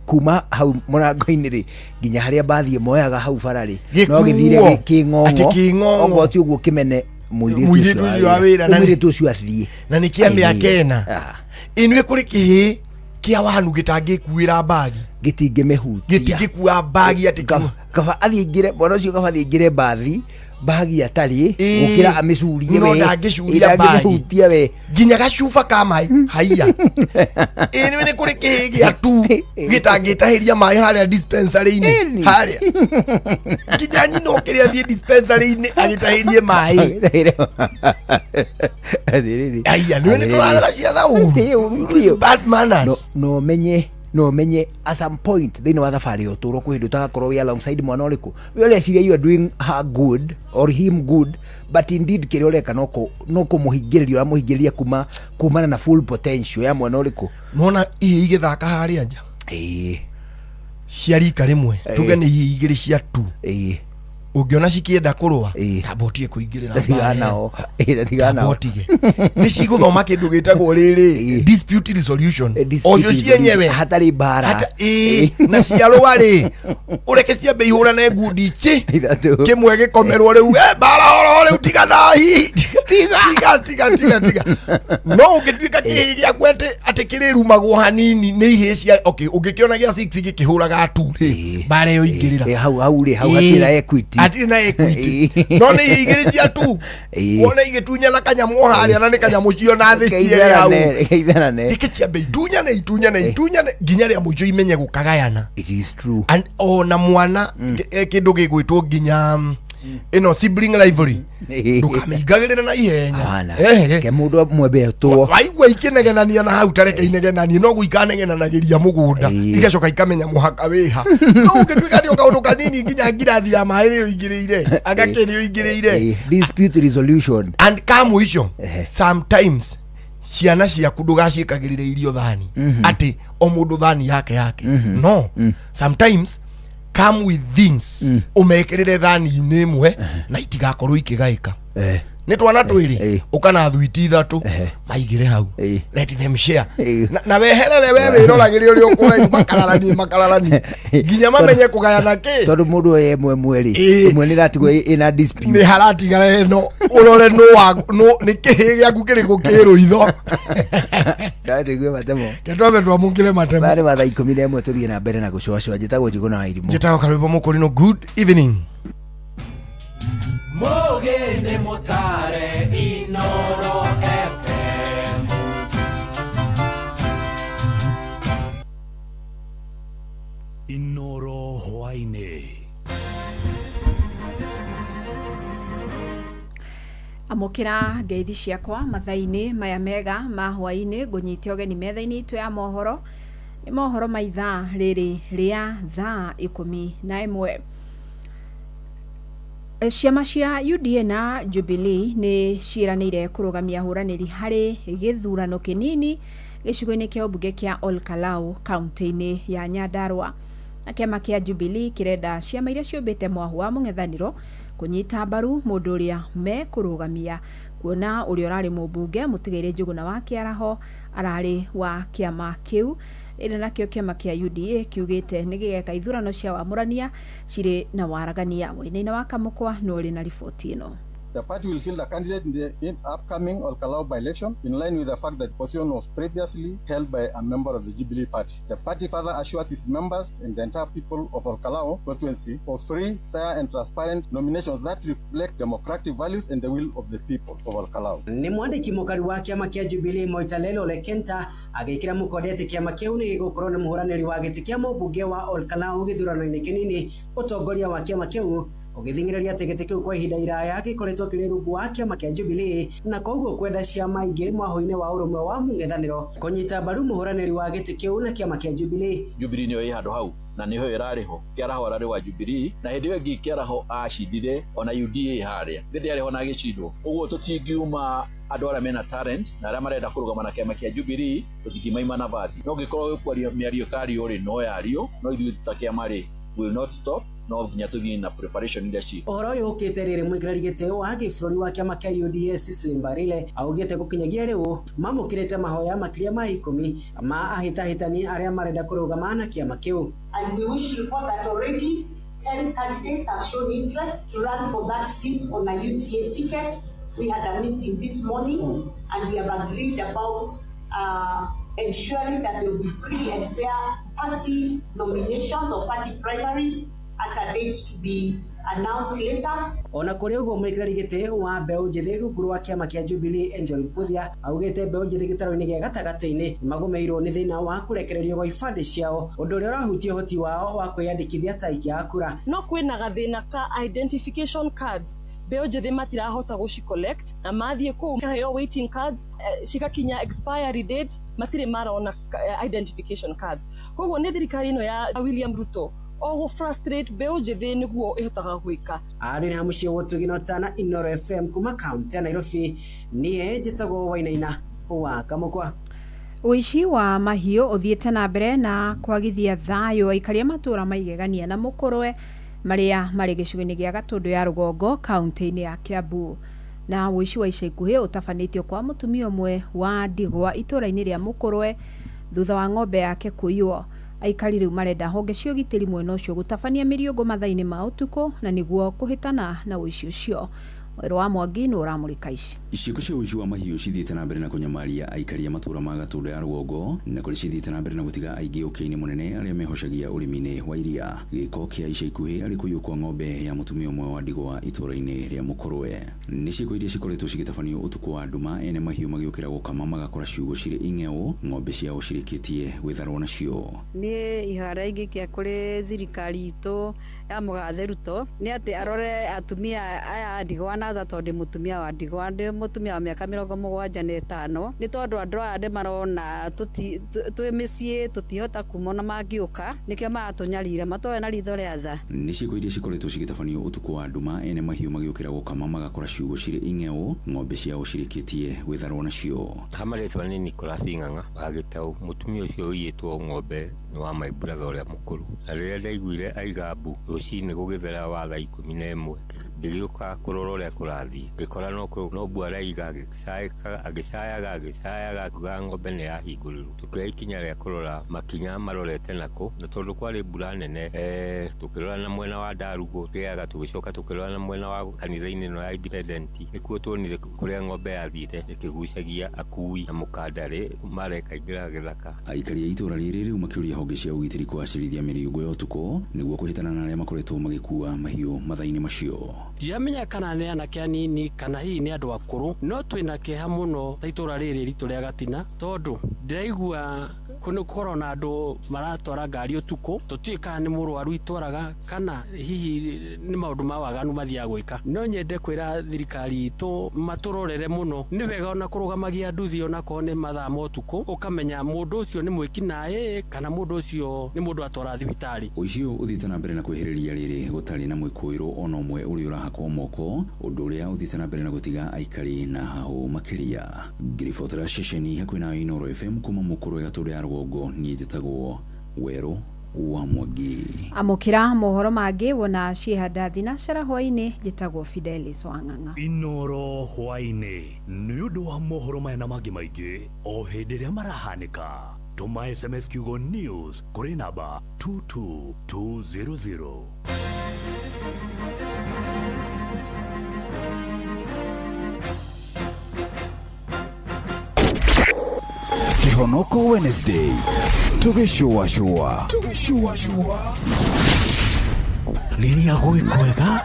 kuma hau mũrango-inĩ rĩ nginya harĩa mbathi moyaga hau bara rĩ, no Gĩkuo. gĩthire kĩng'ong'o. Atĩ kĩng'ong'o. Okorwo ti ũguo kĩmene mũirĩtu Mũirĩtu ũcio wa wĩra, na mũirĩtu ũcio athiĩ. Na nĩ kĩa mĩaka 4. Ah. Ĩ nĩ kũrĩ kĩhĩ kĩa wanu gĩtangĩkuĩra mbagi. Gĩtingĩmĩhutia. Gĩtingĩkua mbagi atĩ Kaba athiĩ aingĩre mwana ũcio, kaba athiĩ aingĩre mbathi mbagi atarĩ gũkĩra amĩcurie No we. ndangĩcuria mbagi. Ndangĩmĩhutia we. Nginya gacuba ka maĩ haiya. Ĩ nĩ kũrĩ kĩhĩ gĩa tu gĩtangĩtahĩria maĩ harĩa dispensary-inĩ. Harĩa nginya nyina okĩrĩ athiĩ dispensary-inĩ agĩtahĩrie maĩ. Atĩrĩrĩ. Haiya, nĩ nĩ tũrarera ciana ũru. Ĩ, ũru biũ. Bad manners. No menye at some point thĩinĩ wa thabarĩ ya ũtũũro kwĩ hĩndĩ ũtagakorwo wĩ alongside mwana ũrĩkũ we ũreciria you are doing her good or him good, but indeed kĩrĩa ũreka no kũmũhingĩrĩria ũramũhingĩrĩria kumana na full potential ya mwana ũrĩkũ. Nona ihĩ igĩthaka harĩa nja cia rika rĩmwe, tuge nĩ ihĩ igĩrĩ cia tu, ũngĩona cikĩenda kũrũa, tamba ũtige kũingĩrĩra tatigana mbara ĩyo. nao. Tatigana Tamba nao. ũtige, nĩ cigũthoma kĩndũ gĩtagwo rĩrĩ dispute resolution. Dispute Ocio cienyewe. Hatarĩ mbara. Hata na ciarũa rĩ, ũreke ciambe ihũrane ngundi ici 3. Kĩmwe gĩkomerwo rĩu, mbara oro rĩu, tiga nahi, tiga tiga tiga tiga. No ũngĩtuĩka kĩhĩ gĩaku atĩ kĩrĩrumagwo hanini nĩ ihĩ cia, okay, ũngĩkĩona gĩa 6 gĩkĩhũraga tu rĩ, mbara ĩyo ingĩrĩra. Hau rĩ, hau hatirĩ na equity. Hatirĩ na equity, no nĩ ihĩ 2 cia tu wone igĩtunyana kanyamũ harĩa na nĩ kanyamũ ciona thĩ cierĩ hau. Keithanane, keithanane. Reke ciambe itunyane, itunyane, itunyane nginya rĩa mũico imenye gũkagayana. It is true. And ona mwana kĩndũ gĩgwĩtwo nginya ĩno sibling rivalry, ndũkamĩingagĩrĩre na ihenya. Hapana. Ke mũndũ amwembe two. Waigua ikĩnegenania na hau, tareke inegenanie, no guo ikanegenanagĩria mũgũnda. Igacoka ikamenya mũhaka wĩha. No ũngĩtuĩka nĩ o kaũndũ kanini, nginya ngirathi ya maĩ nĩyo ingĩrĩire, agakĩ nĩyo ingĩrĩire. Dispute resolution. And ka mũico, sometimes Ciana ciaku ndũgaciĩkagĩrĩre irio thani atĩ o mũndũ thani yake yake. No sometimes come with things, ũmekĩrĩre thani-inĩ ĩmwe na itigakorwo ikĩgaĩka. Nĩ twana twĩrĩ, ũka na thwiti ithatũ, maigĩre hau. Let them share. Na weherere we wĩroragĩre ũrĩa ũkũraihu, makararanie makararanie nginya mamenye kũgayana kĩ. Tondũ mũndũ oye ĩmwe ĩmwe rĩ, ĩmwe nĩ ĩratigwo ĩna dispute. Nĩ haratigara ĩno ũrore nũ wa nũ nĩ kĩhĩ gĩaku kĩrĩkũ kĩ rũitho. Ndatĩgue matemo. Ketwambe twamũkĩre matemo. Maya nĩ mathaa 11, tũthiĩ na mbere na gũcũacũa. Njĩtagwo Njũgũna wa Irimũ. Njĩtagwo Karwĩmbo Mũkũrinũ. Good evening. Mugende mutare Inoro FM. Inoro hwaini. Amũkĩra ngeithi ciakwa mathaa-inĩ maya mega ma hwaĩ-inĩ. Ngũnyite ũgeni metha-inĩ itũ ya mohoro. Nĩ mohoro ma ithaa rĩrĩ rĩa thaa 11. Ciama cia UDA na Jubilee nĩ ciĩranĩire kũrũgamia ahũranĩri harĩ gĩthurano kĩnini gĩcigo-inĩ kĩa ũmbunge kĩa Ol Kalou kaunti-inĩ ya Nyandarua. Na kĩama kĩa Jubilee kĩrenda ciama iria ciũmbĩte mwahu wa mũng'ethanĩro kũnyita mbaru mũndũ ũrĩa mekũrũgamia, kuona ũrĩa ũrarĩ mũmbunge mũtigaire Njũgũna wa Kĩaraho ararĩ wa kĩama kĩu. Rĩrĩ nakĩo kĩama kĩa UDA kiugĩte nĩ gĩgeka ithurano cia wamũrania cirĩ na waragania. Wainaina wa Kamũkwa nĩ ũrĩ na riboti ĩno. The party will field a candidate in the upcoming Olkalou by-election in line with the fact that the position was previously held by a member of the Jubilee Party. The party further assures its members and the entire people of Olkalou constituency of free, fair and transparent nominations that reflect democratic values and the will of the people of Olkalou. Nĩ mwandĩki mũkari wa kĩama kĩa Jubilee Moitalel Ole Kenta agĩkĩra mũkonde atĩ kĩama kĩu nĩ gĩgũkorwo na mũhũranĩri wa gĩtĩ kĩa mũmbunge wa Olkalou gĩthurano-inĩ kĩnini. Ũtongoria wa kĩama kĩu ũgĩthing'ĩrĩria atĩ gĩtĩ kĩu kwa ihinda iraya gĩkoretwo kĩrĩ rungu wa kĩama kĩa Jubilee, na koguo kwenda ciama ingĩ mwahũ-inĩ wa ũrũmwe wa mũng'ethanĩro kũnyita mbaru mũhũranĩri wa gĩtĩ kĩu na kĩama kĩa Jubilee. Jubilee nĩyo ĩ handũ hau na nĩho ĩrarĩ ho. Kĩaraho ararĩ wa Jubilee, na hĩndĩ ĩyo ĩngĩ Kĩaraho acindire ona UDA harĩa hĩndĩ arĩ ho na agĩcindwo. Ũguo tũtingiuma andũ arĩa mena talent na arĩa marenda kũrũgama na kĩama kĩa Jubilee, tũtingimaima nabathi. No ngĩkorwo kwario mĩario kario rĩ, no yario, no ithuĩ ta kĩama rĩ, will not stop, no nginya tũthiĩ na preparation iria ci Ũhoro ũyũ ũkĩte rĩrĩ mũikarĩri gĩtĩ wa gĩbũrũri wa kĩama kĩa UDA Cecily Mbarile augĩte gũkinyagia rĩu mamũkĩrĩte mahoya makĩria ma 10 ma ahĩtahĩtani arĩa marenda kũrũgama na kĩama kĩu. And we wish to report that already 10 candidates have shown interest to run for that seat on a UDA ticket. We had a meeting this morning and we have agreed about ensuring that there will be free and fair party nominations or party primaries at a date to be announced later. Ona kũrĩ ũguo, mũikarĩri gĩtĩ wa mbeũ njĩthĩ rungu rwa kĩama kĩa Jubilee Angel Mbuthia augĩte mbeũ njĩthĩ gĩtarũ-inĩ gĩa gatagatĩ-inĩ nĩmagũmĩirwo nĩ thĩna wa kũrekererio gwa ibandĩ ciao, ũndũ ũrĩa ũrahutia ũhoti wao wa kwĩyandĩkithia ta aikia a kura. No kwĩna gathĩna ka identification cards, mbeũ njĩthĩ matirahota gũci collect, na mathiĩ kũu kaheo waiting cards, cigakinya expiry date matirĩ marona identification cards. Koguo nĩ thirikari ĩno ya William Ruto o gũ frustrate mbeũ njĩthĩ nĩguo ĩhotaga gwĩka. Arĩ na mũciĩ wa Tana Inoro FM kuma kaunti ya Nairobi, niĩ njĩtagwo Wainaina wa Kamũkwa. Ũici wa mahiũ ũthiĩte na mbere na kwagithia thayũ aikaria matũra maigegania na mũkũrwe marĩa marĩ gĩcigo-inĩ gĩa Gatũndũ ya rũgongo kaunti-inĩ ya Kiambu. Na ũici wa ica ikuhĩ ũtabanĩtio kwa mũtumia ũmwe wa ndigwa itũra-inĩ rĩa Mũkũrwe thutha wa ng'ombe yake kũiywo. Aikari rĩu marenda honge cia ũgitĩri mwena ũcio gũtabania mĩriũngũ mathaa-inĩ ma ũtukũ na nĩguo kũhĩtana na ũici ũcio. Werũ wa Mwangi nĩ ũramũrĩka ici. Ciĩko cia ũici wa mahiũ cithiĩte na mbere na kũnyamaria aikari a matũra ma Gatũndũ ya rũgongo, na kũrĩ cithiĩte na mbere na gũtiga aingĩ ũkĩa-inĩ mũnene arĩa mehocagia ũrĩmi-inĩ wa iria. Gĩko kĩa ica ikuhĩ arĩ kũiywo kwa ng'ombe ya mũtumia ũmwe wa ndigwa itũra-inĩ rĩa Mũkũrwe. Nĩ ciĩko iria cikoretwo cigĩtabanio ũtukũ wa nduma, ene mahiũ magĩũkĩra gũkama magakora ciugũ cirĩ ing'eũ, ng'ombe ciao cirĩkĩtie gwĩtharwo nacio. Niĩ ihoya ingĩkia kũrĩ thirikari itũ ya mũgathe Ruto nĩ atĩ arore atumia aya a ndigwa na na tha tondũ ndĩ mũtumia wa ndigwa, ndĩ mũtumia wa mĩaka 75, nĩ tondũ andũ aya nĩ marona twĩ mĩciĩ tũtihota kuma ona mangĩũka, nĩkĩo maratũnyarira matũrore na ritho rĩa tha. Nĩ ciĩko iria cikoretwo cigĩtabanio ũtukũ wa nduma, ene mahiũ magĩũkĩra gũkama magakora ciugũ cirĩ ing'eũ, ng'ombe ciao cirĩkĩtie gwĩtharwo nacio. Ha marĩtwa nĩ Nicholas Ng'ang'a wa Gĩtaũ, mũtumia ũcio ũiyĩtwo ng'ombe nĩ wa my brother ũrĩa mũkũrũ, na rĩrĩa ndaiguire aiga mbu rũcinĩ gũgĩthera wa thaa 11, ngĩgĩũka kũrora ũrĩa kũrathiĩ, ngĩkora no mbu araiga, agĩcayaga agĩcayaga akiugaga ng'ombe nĩ yahingũrĩrwo. Tũkĩoya ikinya rĩa kũrora makinya marorete nakũ, na tondũ kwarĩ mbura nene, tũkĩrora na mwena wa Ndarugũ kĩaga, tũgĩcoka tũkĩrora na mwena wa kanitha-inĩ ĩno ya Independent, nĩkuo tuonire kũrĩa ng'ombe yathiĩte ĩkĩgucagia akui na mũkandarĩ marekaingĩra gĩthaka. Aikari a itũra rĩrĩ rĩu makĩũria honge cia ũgitĩri kũgacĩrithia mĩrĩngũ ya ũtukũ nĩguo kũhĩtana na arĩa makoretwo magĩkua mahiũ mathaa-inĩ macio. Ndiramenya kana nĩ anake anini kana hihi nĩ andũ akũrũ, no twĩna kĩeha mũno ta itũra rĩrĩ ritũ rĩa Gatina, tondũ ndĩraigua kũkorwo na andũ maratwara ngari ũtukũ, tũtiũĩ kana nĩ mũrwaru itwaraga kana hihi nĩ maũndũ ma waganu mathiaga gwĩka. No nyende kwĩra thirikari itũ matũrorere mũno, nĩ wega ona kũrũgamagia nduthi onakorwo nĩ mathaa ma ũtukũ, ũkamenya mũndũ ũcio nĩ mwĩkinaĩ kana mũndũ ũcio nĩ mũndũ atwara thibitarĩ. Ũici ũyũ ũthiĩte na mbere na kwĩhĩrĩria rĩrĩ gũtarĩ na mwĩkũĩrwo ona ũmwe ũrĩa ũrahakwo moko, ũndũ ũrĩa ũthiĩte na mbere na gũtiga aikari na hahũ makĩria. Ngĩribotera ceceni hakuhĩ na Inooro FM kuma Mũkũrwe Gatũndũ ya Rũgongo, niĩ njĩtagwo Werũ wa Mwangi. Amũkĩra mohoro mangĩ wona ciĩhanda thinacara hwaĩ-inĩ, njĩtagwo Fidelis Wang'ang'a. Inooro hwaĩ-inĩ nĩ ũndũ wa mohoro maya na mangĩ maingĩ o hĩndĩ ĩrĩa marahanĩka. Tũma SMS kiugo news kũrĩ namba 22200. Kihonoko Wednesday tũgĩcũacũa tũgĩcũacũa. Rĩrĩa gwĩ kwega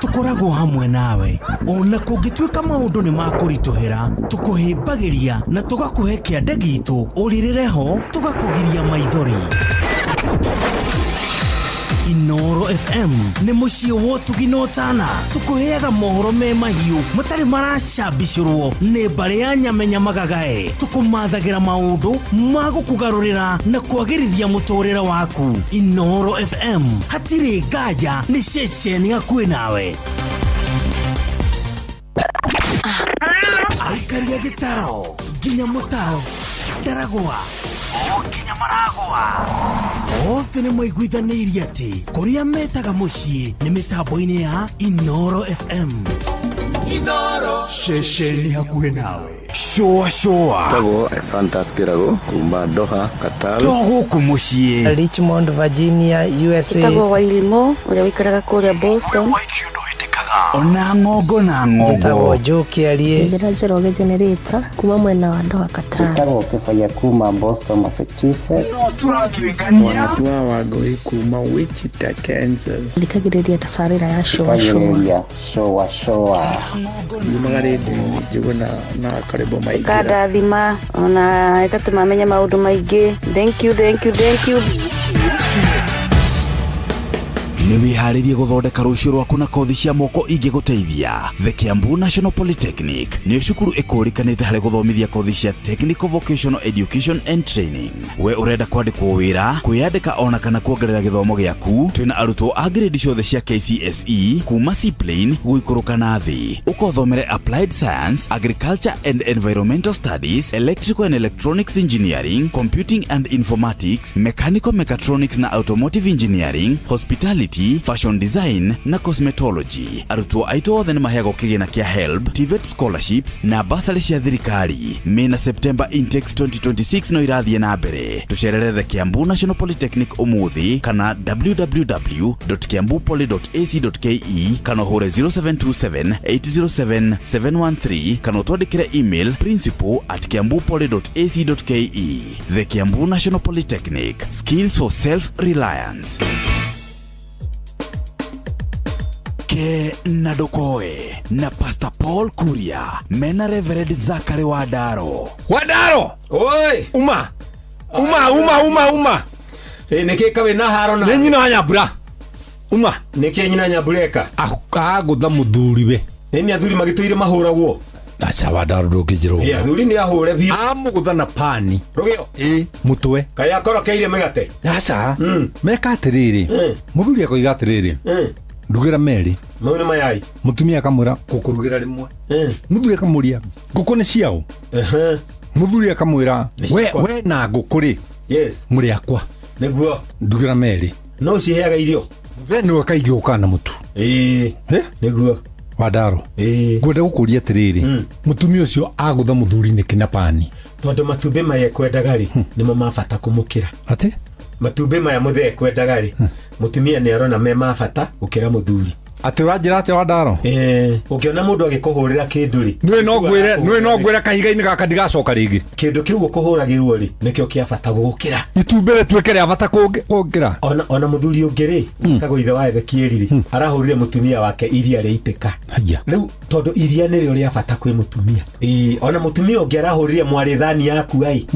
tũkoragwo hamwe nawe, ona kũngĩtuĩka maũndũ nĩ makũritũhĩra, tũkũhĩmbagĩria na tũgakũhe kĩande gitũ, ũrĩrĩre ho tũgakũgiria maithori. Inooro FM nĩ mũciĩ wa ũtugi na ũtana, tũkũheaga mohoro me mahiũ matarĩ maracambicũrwo nĩ mbarĩ ya nyamenya magagae, tũkũmathagĩra maũndũ ma gũkũgarũrĩra na kwagĩrithia mũtũrĩre waku. Inooro FM hatirĩ nganja, nĩ ceceni hakuhĩ nawe. Aikaria gĩtaro nginya mũtaro Ndaragwa o nginya Maragwa, othe nĩ maiguithanĩirie atĩ kũrĩa metaga mũciĩ nĩ mĩtambo-inĩ ya Inooro FM. Inooro ceceni hakuhĩ nawe. Shũa shũa. Tagwo Ephantus Kĩrago kuma Doha, Qatar. To gũkũ mũciĩ. Richmond, Virginia, USA. Tagwo Wairimo ũrĩa ũikaraga kũrĩa Boston. Ona ng'ongo na ng'ongo. Njĩtagwo Joe Kĩarie. Njĩra Njoroge Generator kuma mwena wa Doha, Qatar. Njĩtagwo Kĩbaya kuma Boston, Massachusetts. No tũratuĩkania. Wanatua wa Ngũi kuma Wichita, Kansas. Thikagĩrĩria tabarĩra ya Shũa Shũa. Thikagĩrĩria Shũa Shũa. Yumaga rĩndiũ-inĩ Njũgũna na Karĩbo Maingĩra. Ĩkandathima ona ĩgatũma menye maũndũ maingĩ. Thank you, thank you, thank you. Nĩ wĩharĩrie gũthondeka rũciũ rwaku na kothi cia moko ingĩgũteithia. The Kiambu National Polytechnic nĩyo cukuru ĩkũrĩkanĩte harĩ gũthomithia kothi cia Technical Vocational Education and Training. We ũrenda kwandĩkwo wĩra, kwĩyandĩka ona kana kuongerera gĩthomo gĩaku, twĩna arutwo a grade ciothe cia KCSE kuma C plane gũikũrũka na thĩ. Ũkothomere Applied Science, Agriculture and Environmental Studies, Electrical and Electronics Engineering, Computing and Informatics, Mechanical Mechatronics na Automotive Engineering, Hospitality, Fashion Design na Cosmetology. Arutwo aitũ othe nĩ maheagwo kĩgĩna kĩa HELB, TVET scholarships na basarĩ cia thirikari. May na September intakes 2026 no irathiĩ na mbere. Tũcerere The Kiambu National Polytechnic ũmũthĩ kana www.kiambupoly.ac.ke kana ũhũre 0727 807 713 kana ũtwandĩkĩre email principal@kiambupoly.ac.ke. The Kiambu National Polytechnic, skills for self-reliance. Ke na Ndokoe na Pastor Paul Kuria mena Reverend Zachary Wandaro. Wandaro! Oi! Uma! Uma, uma, uma, uma! Nĩkĩ kawe na haro na? Nĩ nyina wa Nyambura. Uma. Nĩkĩ nyina Nyambura eka? Agũtha mũthuriwe. Nĩ athuri magĩtũire mahũragwo. Aca Wandaro, ndũngĩnjĩra ũguo. Ĩ, athuri nĩ ahũre biũ. Amũgũtha na pani. Rũgĩo. Ĩ, mũtwe. Kaĩ akorokeire mĩgate? Aca, meka atĩrĩrĩ, mũthuri akoiga atĩrĩrĩ, ndugĩra merĩ. Mau nĩ mayai. Mũtumia akamwĩra ngũkũrugĩra rĩmwe. Mũthuri akamũria ngũkũ nĩ ciaũ? Mũthuri akamwĩra Nĩ we, ciakwa. we na ngũkũ rĩ, Yes. mũrĩ akwa. Nĩguo. Ndugĩra merĩ. No ũciheaga irio. We nĩwe kaingĩ ũkaga na mũtu. Ĩĩ. Nĩguo. Wandaro, ngwenda gũkũria atĩrĩrĩ, mũtumia ũcio agũtha mũthuri nĩkĩ na pani? Tondũ matumbĩ maya ekwendaga rĩ, nĩmo ma bata kũmũkĩra. Atĩ? Matumbĩ maya mũthee ekwendaga rĩ, mũtumia nĩ arona me ma bata gũkĩra mũthuri. Atĩ ũranjĩra atĩa Wandaro? Ũngĩona mũndũ agĩkũhũrĩra kĩndũ rĩ, Nĩwe no ngwĩre, nĩwe no ngwĩre kahiga-inĩ gaka ndigacoka rĩngĩ. Kĩndũ kĩu ũkũhũragĩrwo rĩ, nĩkĩo kĩa bata gũgũkĩra. Itumbĩ rĩtuĩke rĩa bata kũngĩra. Ona mũthuri ũngĩ rĩ, wĩtagwo ithe wa Ezekieli rĩ, arahũrire mũtumia wake iria rĩaitĩka. Haiya. Rĩu tondũ iria nĩrĩo rĩa bata kwĩ mũtumia. Ĩĩ, ona mũtumia ũngĩ arahũrire mwarĩ thani yaku ai,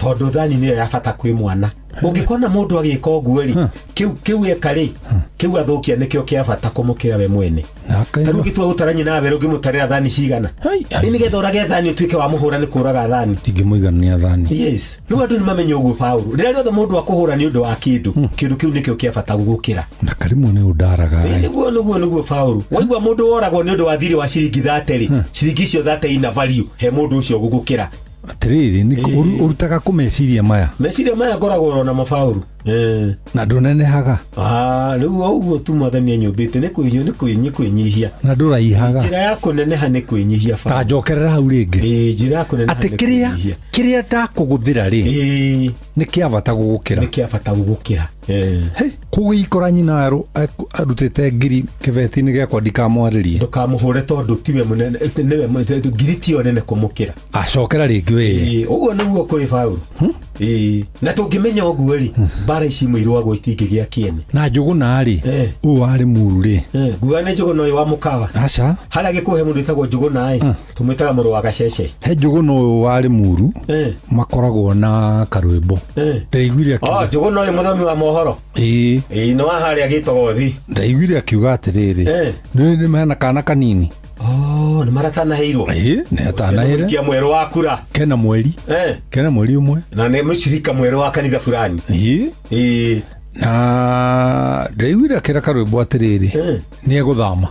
tondũ thani nĩyo ya bata kwĩ mwana. Ũngĩkona mũndũ agĩka ũguo rĩ, kĩu eka rĩ, kĩu athũkia nĩkĩo kĩa bata kũmũkĩra we mwene. Ta rĩu ũngĩtua gũtara nyina werũ ũngĩmũtarĩra thani cigana? Ĩ, nĩgetha ũrage thani ũtuĩke wa mũhũra nĩ kũraga thani. Ndingĩmũiganania thani. Yes. Rĩu andũ nĩ mamenye ũguo Paũlũ. Rĩrĩa rĩothe mũndũ akũhũra nĩ ũndũ wa kĩndũ, kĩndũ kĩu nĩkĩo kĩa bata gũgũkĩra. Na karimũ nĩ ũndaraga. Ĩ, nĩguo Paũlũ. Waigua mũndũ woragwo nĩ ũndũ wa thirĩ wa ciringi 30 rĩ, ciringi icio 30 ina value he mũndũ ũcio gũgũkĩra. Atĩrĩrĩ, nĩ ũrutaga kũ meciria maya? Meciria maya ngoragwo namo Paũlũ. Na ndũnenehaga. Rĩu o ũguo tu mwathani anyũmbĩte nĩ kwĩnyihia. Na ndũraihaga. Njĩra ya kũneneha nĩ kwĩnyihia Paũlũ. Ta njokerera hau rĩngĩ. Ĩ, njĩra ya kũneneha Atĩ nĩ kĩrĩa kwĩnyihia. kĩrĩa ndakũgũthĩra rĩ, nĩ kĩa bata gũgũkĩra. Nĩ kĩa bata gũgũkĩra. Kũgĩikora nyina werũ arutĩte ngiri kĩbeti-inĩ gĩakwa ndikamwarĩrie. Ndũkamũhũre tondũ tiwe mũnene, nĩwe ngiri tiyo nene kũmũkĩra. Acokera rĩngĩ we. Ĩ, ũguo nĩguo kũrĩ Paũlũ. Ĩ, na tũngĩmenya ũguo rĩ, mbara ici imwe irũagwo itingĩgĩa kĩene. Na Njũgũna rĩ, ũyũ warĩ muru rĩ. Nguga nĩ Njũgũna ũyũ wa mũkawa. Aca. Harĩa gĩkũhe mũndũ wĩtagwo Njũgũna ĩ, tũmwĩtaga mũrũ wa gacece. He Njũgũna ũyũ warĩ muru, makoragwo na karwĩmbo. Ndaiguire akiuga. Oh, Njũgũna ũyũ mũthomi wa mohoro. Ĩĩ. Ĩĩ, nĩ wa harĩa Gĩtogothi. Ndaiguire akiuga atĩrĩrĩ, nĩ nĩ mena kana kanini. Oh, nĩ maratanaheirwo. Ĩĩ, nĩ atanaheire. Mũikia mwerũ wa kura. Kena mweri. Kena mweri ũmwe. Na nĩ mũcirika mwerũ wa kanitha fulani. Ĩĩ. Ĩĩ. Na ndaiguire akĩra karwĩmbo atĩrĩrĩ, nĩ egũthama.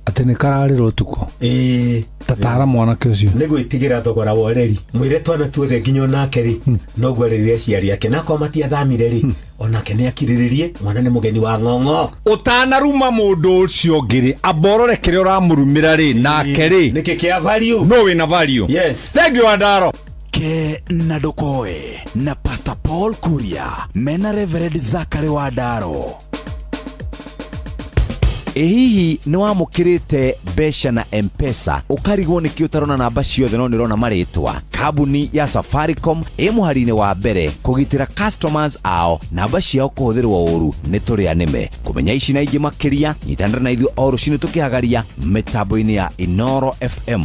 Atĩ nĩ kararĩra ũtukũ. Ĩĩ. Tatara mwanake ũcio. Nĩ gwĩtigĩra thogora wa ũreri. Mwĩre twana tuothe nginya onake rĩ, noguo arerire aciari ake. Na akorwo matiathamire rĩ, onake nĩ akirĩrĩrie, mwana nĩ mũgeni wa ng'ong'o. Ũtanaruma mũndũ ũcio ũngĩ rĩ, amba ũrore kĩrĩa ũramũrumĩra rĩ, nake rĩ. Nĩkĩ kĩa value? No wĩna value. Yes. Thank you Wandaro. Ke na ndũkoe na Pastor Paul Kuria mena Reverend Zachary Wandaro. Ĩ hihi nĩ wamũkĩrĩte mbeca na M-Pesa ũkarigwo nĩkĩ ũtarona namba ciothe no nĩ ũrona marĩtwa? Kambuni ya Safaricom ĩ mũhari-inĩ wa mbere kũgitĩra customers ao namba ciao kũhũthĩrwo ũru nĩ tũrĩa nĩme. Kũmenya ici na ingĩ makĩria nyitanĩra na ithuĩ o rũcinĩ tũkĩhagaria mĩtambo-inĩ ya Inoro FM.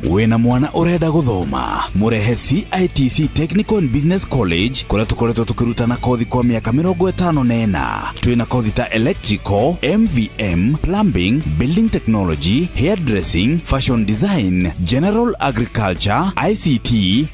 Wĩna mwana ũrenda gũthoma, mũrehe CITC Technical and Business College kũrĩa tũkoretwo tũkĩrutana kothi kwa mĩaka 54. Twĩna kothi ta electrical, MVM, plumbing, building technology, hairdressing, fashion design, general agriculture, ICT,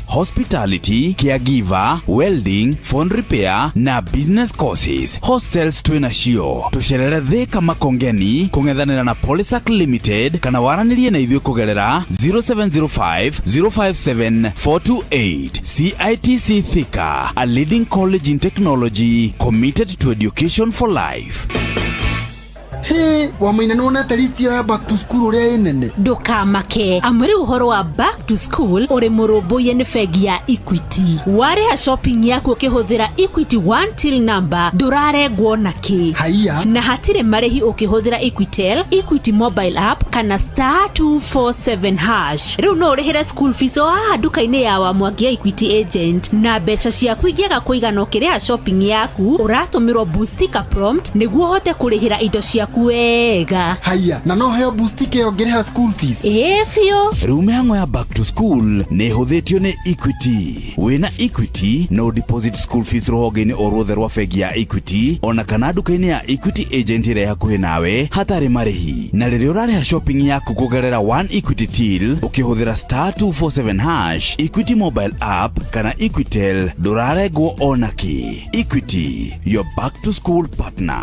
hospitality, caregiver, welding, phone repair na business courses. Hostels twĩna cio. Tũcerere Thika Makongeni kũng'ethanĩra na Polysac Limited kana waranĩrie na ithuĩ kũgerera 0705 057 428. CITC Thika, a leading college in technology committed to education for life. Hĩ, Wamaina, nĩ wonete list ĩyo ya back to school ũrĩa ĩ nene? Ndũkamake, amu rĩu ũhoro wa back to school ũrĩ mũrũmbũiye nĩ bengi ya Equity. Warĩha shopping yaku ũkĩhũthĩra Equity One Till number, ndũrarengwo na kĩ. Haiya. Na hatirĩ marĩhi ũkĩhũthĩra Equitel, Equity mobile app kana star 247 hash. Rĩu no ũrĩhĩre school fees o haha nduka-inĩ ya Wamwangi ya Equity agent, na mbeca ciaku ingĩaga kũigana ũkĩrĩha shopping yaku, ũratũmĩrwo Boostika prompt nĩguo ũhote kũrĩhĩra indo ciaku ciaku wega. Haya, na no heo boost ĩyo ngĩrĩha school fees? Ĩĩ biũ. Rĩu mĩhang'o ya back to school nĩ ĩhũthĩtio nĩ Equity. Wĩna Equity no deposit school fees rũhonge-inĩ o ruothe rwa bengi ya Equity ona kana nduka-inĩ ya Equity agent ĩrĩa ĩ hakuhĩ nawe hatarĩ marĩhi. Na rĩrĩa ũrarĩha shopping yaku kũgerera One Equity Till ũkĩhũthĩra star 247 hash, Equity mobile app kana Equitel, ndũrarengwo ona kĩ. Equity, your back to school partner.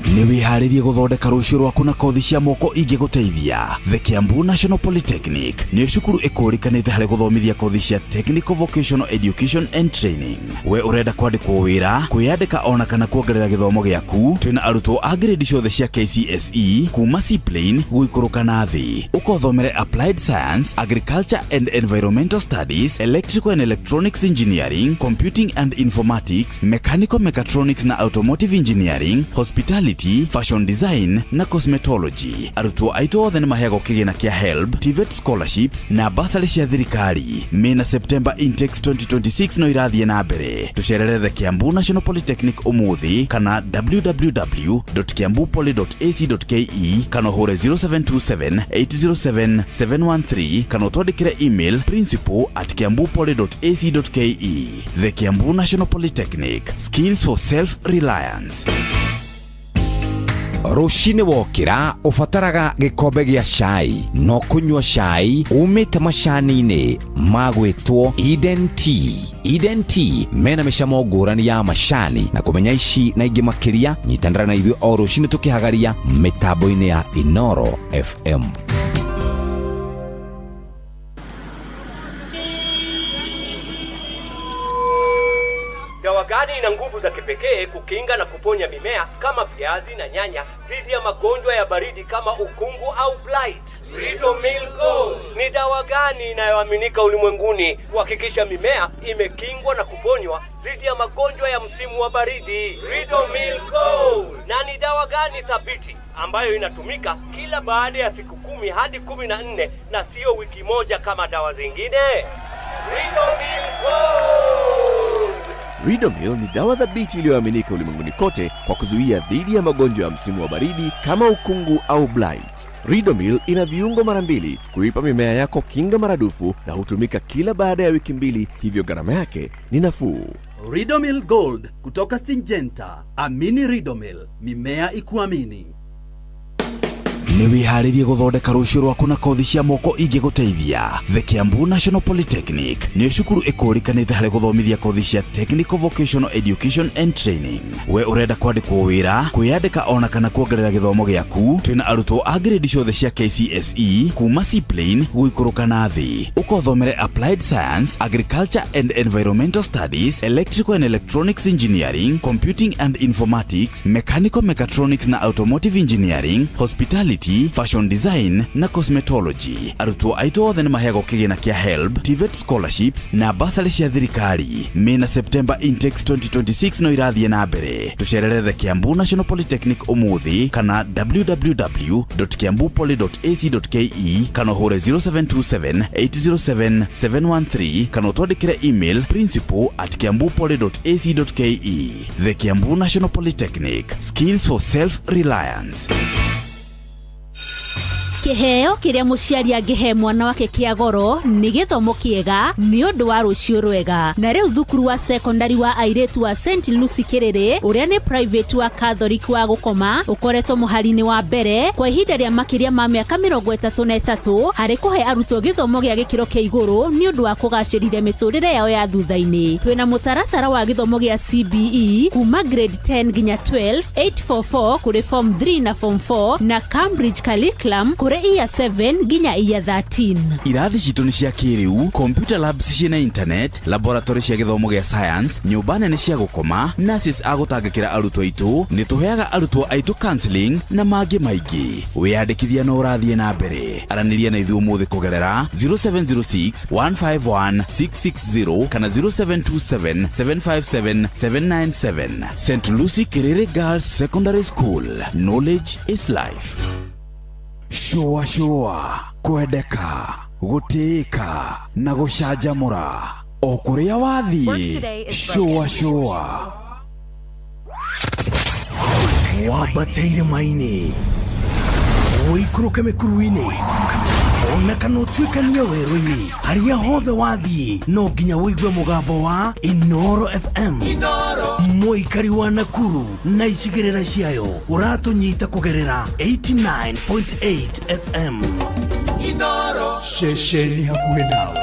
Nĩ wĩharĩrie gũthondeka rũciũ rwaku na kothi cia moko ingĩgũteithia? The Kiambu National Polytechnic nĩyo cukuru ĩkũrĩkanĩte harĩ gũthomithia kothi cia Technical Vocational Education and Training. We ũrenda kwandĩkwo wĩra, kwĩyandĩka ona kana kuongerera gĩthomo gĩaku, twĩna arutwo a grade ciothe cia KCSE kuma C plane gũikũrũka na thĩ. Ũkothomere Applied Science, Agriculture and Environmental Studies, Electrical and Electronics Engineering, Computing and Informatics, Mechanical Mechatronics na Automotive Engineering, Hospitality, Fashion Design na Cosmetology. Arutwo aitũ othe nĩ maheagwo kĩgĩna kĩa HELB, TVET scholarships na basarĩ cia thirikari. May na September intakes 2026 no irathiĩ na mbere. Tũcerere The Kiambu National Polytechnic ũmũthĩ kana www.kiambupoly.ac.ke kana ũhũre 0727 807 713 kana ũtwandĩkĩre email principal@kiambupoly.ac.ke. The Kiambu National Polytechnic, skills for self-reliance. Rũcinĩ wokĩra ũbataraga gĩkombe gĩa cai, no kũnyua cai umĩte macani-inĩ ma gwĩtwo Eden Tea. Eden Tea mena mĩcamo ngũrani ya macani, na kũmenya ici na ingĩ makĩria, nyitanĩra na ithuĩ o rũcinĩ tũkĩhagaria mĩtambo-inĩ ya Inoro FM. Dawa gani ina nguvu za kipekee kukinga na kuponya mimea kama viazi na nyanya dhidi ya magonjwa ya baridi kama ukungu au blight? Ridomil Gold. Ni dawa gani inayoaminika ulimwenguni kuhakikisha mimea imekingwa na kuponywa dhidi ya magonjwa ya msimu wa baridi? Ridomil Gold. Na ni dawa gani thabiti ambayo inatumika kila baada ya siku 10 hadi 14 na sio wiki moja kama dawa zingine? Ridomil Gold. Ridomil ni dawa thabiti iliyoaminika ulimwenguni kote kwa kuzuia dhidi ya magonjwa ya msimu wa baridi kama ukungu au blight. Ridomil ina viungo mara mbili kuipa mimea yako kinga maradufu na hutumika kila baada ya wiki 2, hivyo gharama yake ni nafuu. Ridomil Gold kutoka Syngenta. Amini Ridomil, mimea ikuamini. Nĩ wĩharĩrie gũthondeka rũciũ rwaku na kothi cia moko ingĩgũteithia? The Kiambu National Polytechnic nĩyo cukuru ĩkũrĩkanĩte harĩ gũthomithia kothi cia Technical Vocational Education and Training. We ũrenda kwandĩkwo wĩra, kwĩyandĩka ona kana kuongerera gĩthomo gĩaku, twĩna arutwo a grade ciothe cia KCSE kuma C plane gũikũrũka na thĩ. Ũkothomere Applied Science, Agriculture and Environmental Studies, Electrical and Electronics Engineering, Computing and Informatics, Mechanical Mechatronics na Automotive Engineering, Hospitality, Fashion Design na Cosmetology. Arutwo aitũ othe nĩ maheagwo kĩgĩna kĩa HELB, TVET scholarships na basarĩ cia thirikari. May na September intakes 2026 no irathiĩ na mbere. Tũcerere The Kiambu National Polytechnic ũmũthĩ kana www.kiambupoly.ac.ke kana ũhũre 0727 807 713 kana ũtwandĩkĩre email principal@kiambupoly.ac.ke. The Kiambu National Polytechnic, skills for self-reliance. Kĩheo kĩrĩa mũciari angĩhe mwana wake kĩa goro nĩ gĩthomo kĩega nĩ ũndũ wa rũciũ rwega. Na rĩu thukuru wa secondary wa airĩtu wa St Lucy Kĩrĩrĩ, ũrĩa nĩ private wa Catholic wa gũkoma, ũkoretwo mũhari-inĩ wa mbere kwa ihinda rĩa makĩria ma mĩaka 33 harĩ kũhe arutwo gĩthomo gĩa gĩkĩro kĩa igũrũ nĩ ũndũ wa kũgacĩrithia mĩtũrĩre yao ya thutha-inĩ. Twĩna mũtaratara wa gĩthomo gĩa CBE kuma grade 10 nginya 12, 844 kũrĩ form 3 na form 4 na Cambridge curriculum kũrĩ year 7 nginya year 13. Irathi citũ nĩ cia kĩrĩu, computer labs ciĩna internet, laboratory cia gĩthomo gĩa science, nyũmba nene cia gũkoma, nurses a gũtangĩkĩra arutwo aitũ, nĩ tũheaga arutwo aitũ counseling na mangĩ maingĩ. Wĩyandĩkithia no ũrathiĩ na mbere. Aranĩria na ithuĩ ũmũthĩ kũgerera 0706 151 660 kana 0727 757 797. St Lucy Kiriri Girls Secondary School. Knowledge is life. Shũa shũa, kwendeka, gũtĩĩka na gũcanjamũra o kũrĩa wathiĩ. Shũa shũa. Wambate irĩma-inĩ, ũikũrũke mĩkuru-inĩ, ona kana ũtuĩkanie werũ-inĩ, harĩa hothe wathiĩ no nginya ũigue mũgambo wa Inoro FM. Mũikari wa Nakuru na icigĩrĩra ciayo ũratũnyita kũgerera 89.8 FM. Inoro ceceni hakuhĩ nawe.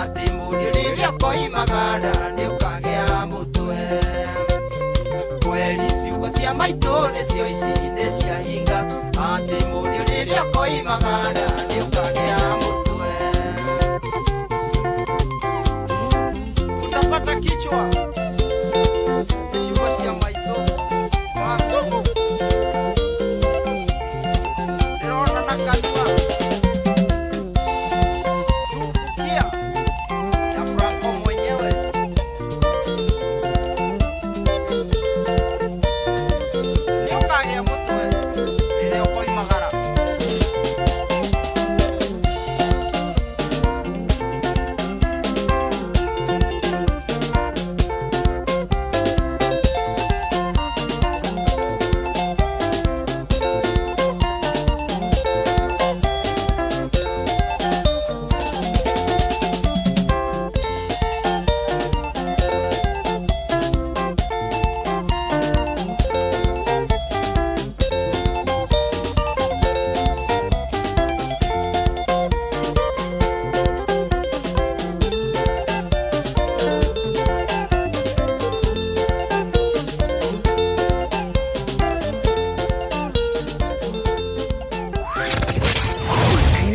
Ati mũriũ rĩrĩa ũkoimagara nĩ ũkagĩa mũtwe. Nĩcio ici nĩ ciahinga atĩ mũriũ rĩrĩa ũkoimagara nĩũkagĩa mũtwe. Utapata kichwa. Nĩ ciugo cia maitũ wasumu ndĩrona na kanua subukia na Franco mwenyewe. Nĩũkagĩa mũtwe rĩrĩa ũkoimagara.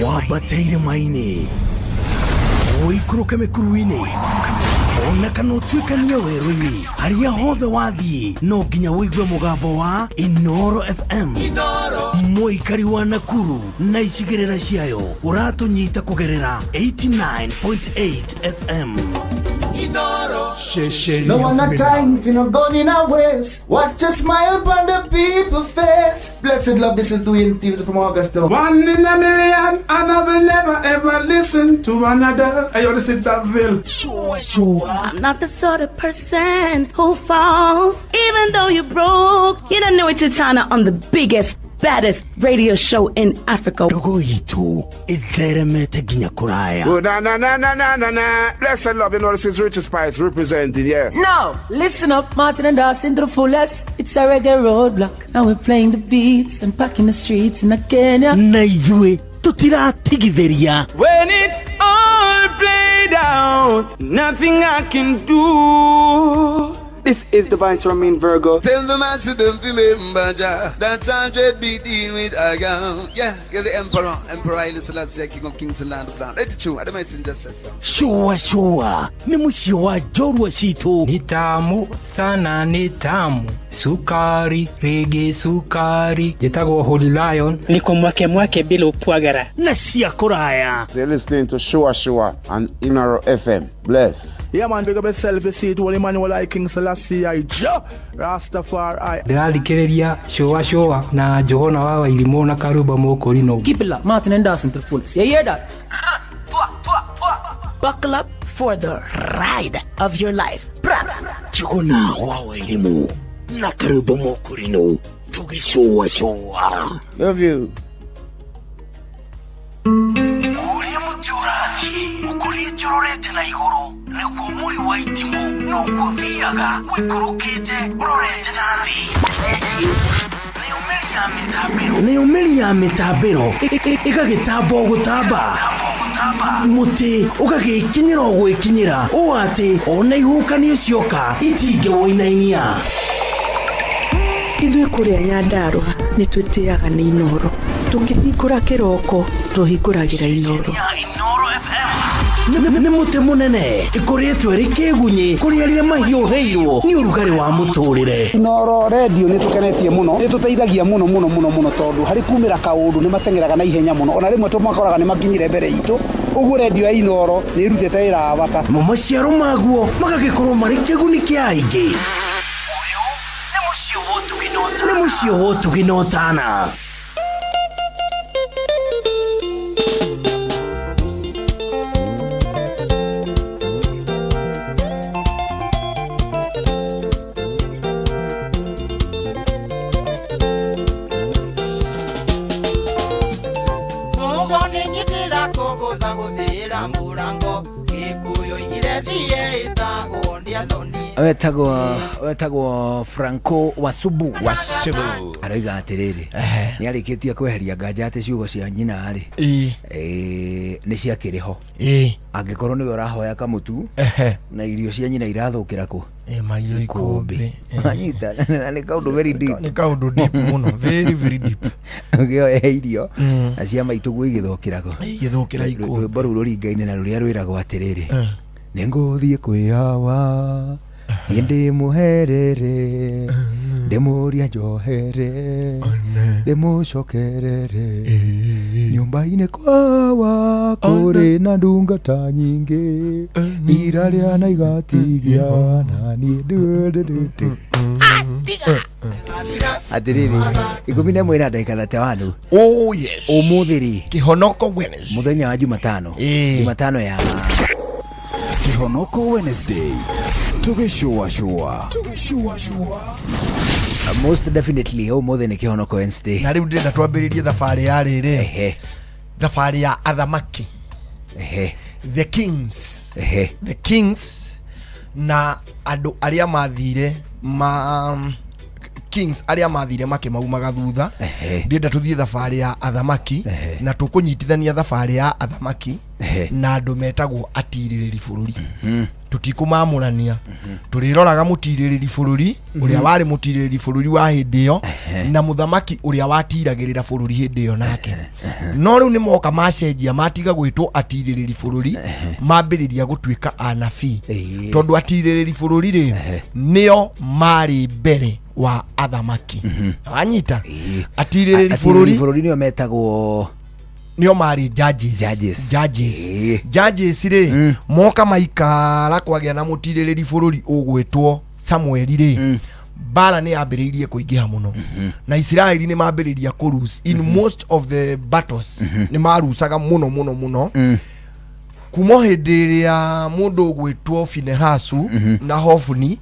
Wambate irĩma-inĩ, ũikũrũke mĩkuru-inĩ, ona kana ũtuĩkanie werũ-inĩ, harĩa hothe wathiĩ no nginya ũigue mũgambo wa Inoro FM. Mũikari wa Nakuru na icigĩrĩra ciayo ũratũnyita kũgerera 89.8 FM. Ceceni No one a time if you not gone in a waste. Watch a smile upon the people face. Blessed love, this is Dwayne Stevens from Augusta. One in a million, and I will never ever listen to another. I want to sit that bill. Sure, sure. I'm not the sort of person who falls, even though you're broke. You don't know it's Titana on the biggest, baddest radio show in Africa. Ndogo itũ ĩtheremete nginya kũraya. Oh, na na na na na na na. Blessed love, you know this is Richard Spice representing, yeah. Now, listen up, Martin and Dawson to the fullest. It's a reggae roadblock. Now we're playing the beats and packing the streets in Kenya. Na ithuĩ tũtiratigithĩria. When it's all played out, nothing I can do. This is the Vice Romain Virgo. Tell the master don't remember Jah. That's 100 be dealing with I am. Yeah, get the Emperor, Emperor Haile Selassie, King of Kings and Land of Land. Let it true. I don't mind just say so. Shua shua nĩ mũciĩ wa njorua citũ. Ni tamu sana, ni tamu sukari rigi sukari. Njĩtagwo Holy Lion. Niko mwake mwake bila upwagara na cia kũraya. So you're listening to Shua Shua and Inoro FM. Bless. Yeah, man, big up yourself. You see it, Holy Emmanuel I King Selassie I Jah Rastafari. Ndĩrathikĩrĩria Shua Shua na Johana wa Wairimũ na Karuba Mũkũrinũ. Keep it locked, Martin and Dawson to the fullest. You hear that? Buckle up for the ride of your life. Njuguna wa Wairimũ na Karuba Mũkũrinũ tũgĩcũa cũa. Love you. Ũrĩa mũtĩ ũrathiĩ ũkũrĩte ũrorete na igũrũ nĩguo mũri wa itimũ noguo ũthiaga ũikũrũkĩte ũrorete na thĩ. Nayo mĩri ya mĩtambĩro ĩgagĩtamba o gũtamba, mũtĩ ũgagĩkinyĩra o gwĩkinyĩra ũũ atĩ ona ihuhũkanio cioka itingĩwũinainia. Ithuĩ kũrĩa Nyandarũa nĩ twĩtĩaga nĩ Inoro. Tũkĩhingũra kĩroko tũhingũragĩra Inoro. Nĩ mũtĩ mũnene ĩkũrĩtwo ĩrĩ kĩgunyĩ kũrĩ arĩa mahiũhĩirwo nĩ ũrugarĩ wa mũtũrĩre. Inoro radio nĩ tũkenetie mũno, nĩ tũteithagia mũno mũno mũno mũno tondũ harĩ kumĩra kaũndũ nĩ mateng'eraga na ihenya mũno, ona rĩmwe tũmakoraga nĩ makinyire mbere itũ. Ũguo radio ya Inoro nĩ ĩrutĩte wĩra wa bata. Mo maciaro maguo magagĩkorwo marĩ kĩguni kĩa aingĩ. Ũyũ nĩ mũciĩ wa ũtugi na ũtana. Nĩ mũciĩ wa ũtugi na ũtana. Wetagwo Franco Wasubu. Wasubu aroiga atiriri ni arikitie kweheria nganja ati ciugo cia nyina ri ni ciakĩrĩ ho angikorwo niwe ũrahoya kamũtu na irio cia nyina irathũkĩra kũ Mairio ikũmbĩ. Wanyita na nĩ kaũndũ very deep. Nĩ kaũndũ deep mũno, very very deep. Ũkĩoya irio na cia maitũguo igĩthũkĩra kũ? Igĩthũkĩra ikũmbĩ. Rwĩmbo rũu rũringaine na rũrĩa rwĩragwo atĩrĩrĩ, nĩ ngũthiĩ kwĩ hawa niĩ ndĩmũherere, ndĩmũria njohere, ndĩmũcokerere nyũmba-inĩ kwawa kũrĩ na ndungata nyingĩ, irarĩa na igatigia na niĩ ndũndũndũ. Atĩrĩrĩ, 11 na ndagĩka 31. Oh yes. Ũmũthĩ rĩ, Kĩhonoko Wednesday, mũthenya wa Jumatano, Jumatano ya Kĩhonoko Wednesday, tũgĩcũacũa. Most definitely ũmũthĩ nĩ Kĩhonoko Wednesday. Na rĩu ndĩrenda twambĩrĩrie thabarĩ ya rĩrĩ, thabarĩ ya athamaki, the kings, the kings na andũ arĩa mathire ma kings arĩa mathire makĩmaumaga thutha. Ndĩrenda tũthiĩ thabarĩ ya athamaki na tũkũnyitithania thabarĩ ya athamaki na andũ metagwo atirĩrĩri bũrũri. Tũtikũmamũrania, tũrĩroraga mũtirĩrĩri bũrũri ũrĩa warĩ mũtirĩrĩri bũrũri wa hĩndĩ ĩyo na mũthamaki ũrĩa watiragĩrĩra bũrũri hĩndĩ ĩyo nake. No rĩu nĩ moka macenjia, matiga gwĩtwo atirĩrĩri bũrũri, mambĩrĩria gũtuĩka anabii, tondũ atirĩrĩri bũrũri rĩ nĩo marĩ mbere wa athamaki. Wanyita? Atirĩrĩri bũrũri bũrũri nĩo metagwo, nĩo marĩ judges. Judges. Judges rĩ moka maikara kwagĩa na mũtirĩrĩri bũrũri ũgwĩtwo Samueli rĩ, mbara nĩ yambĩrĩirie kũingĩha mũno na Isiraeli nĩ mambĩrĩria kũrus in most of the battles, nĩ marucaga mũno mũno mũno. Kuma hĩndĩ ĩrĩa mũndũ ũgwĩtwo Finehasu na Hofuni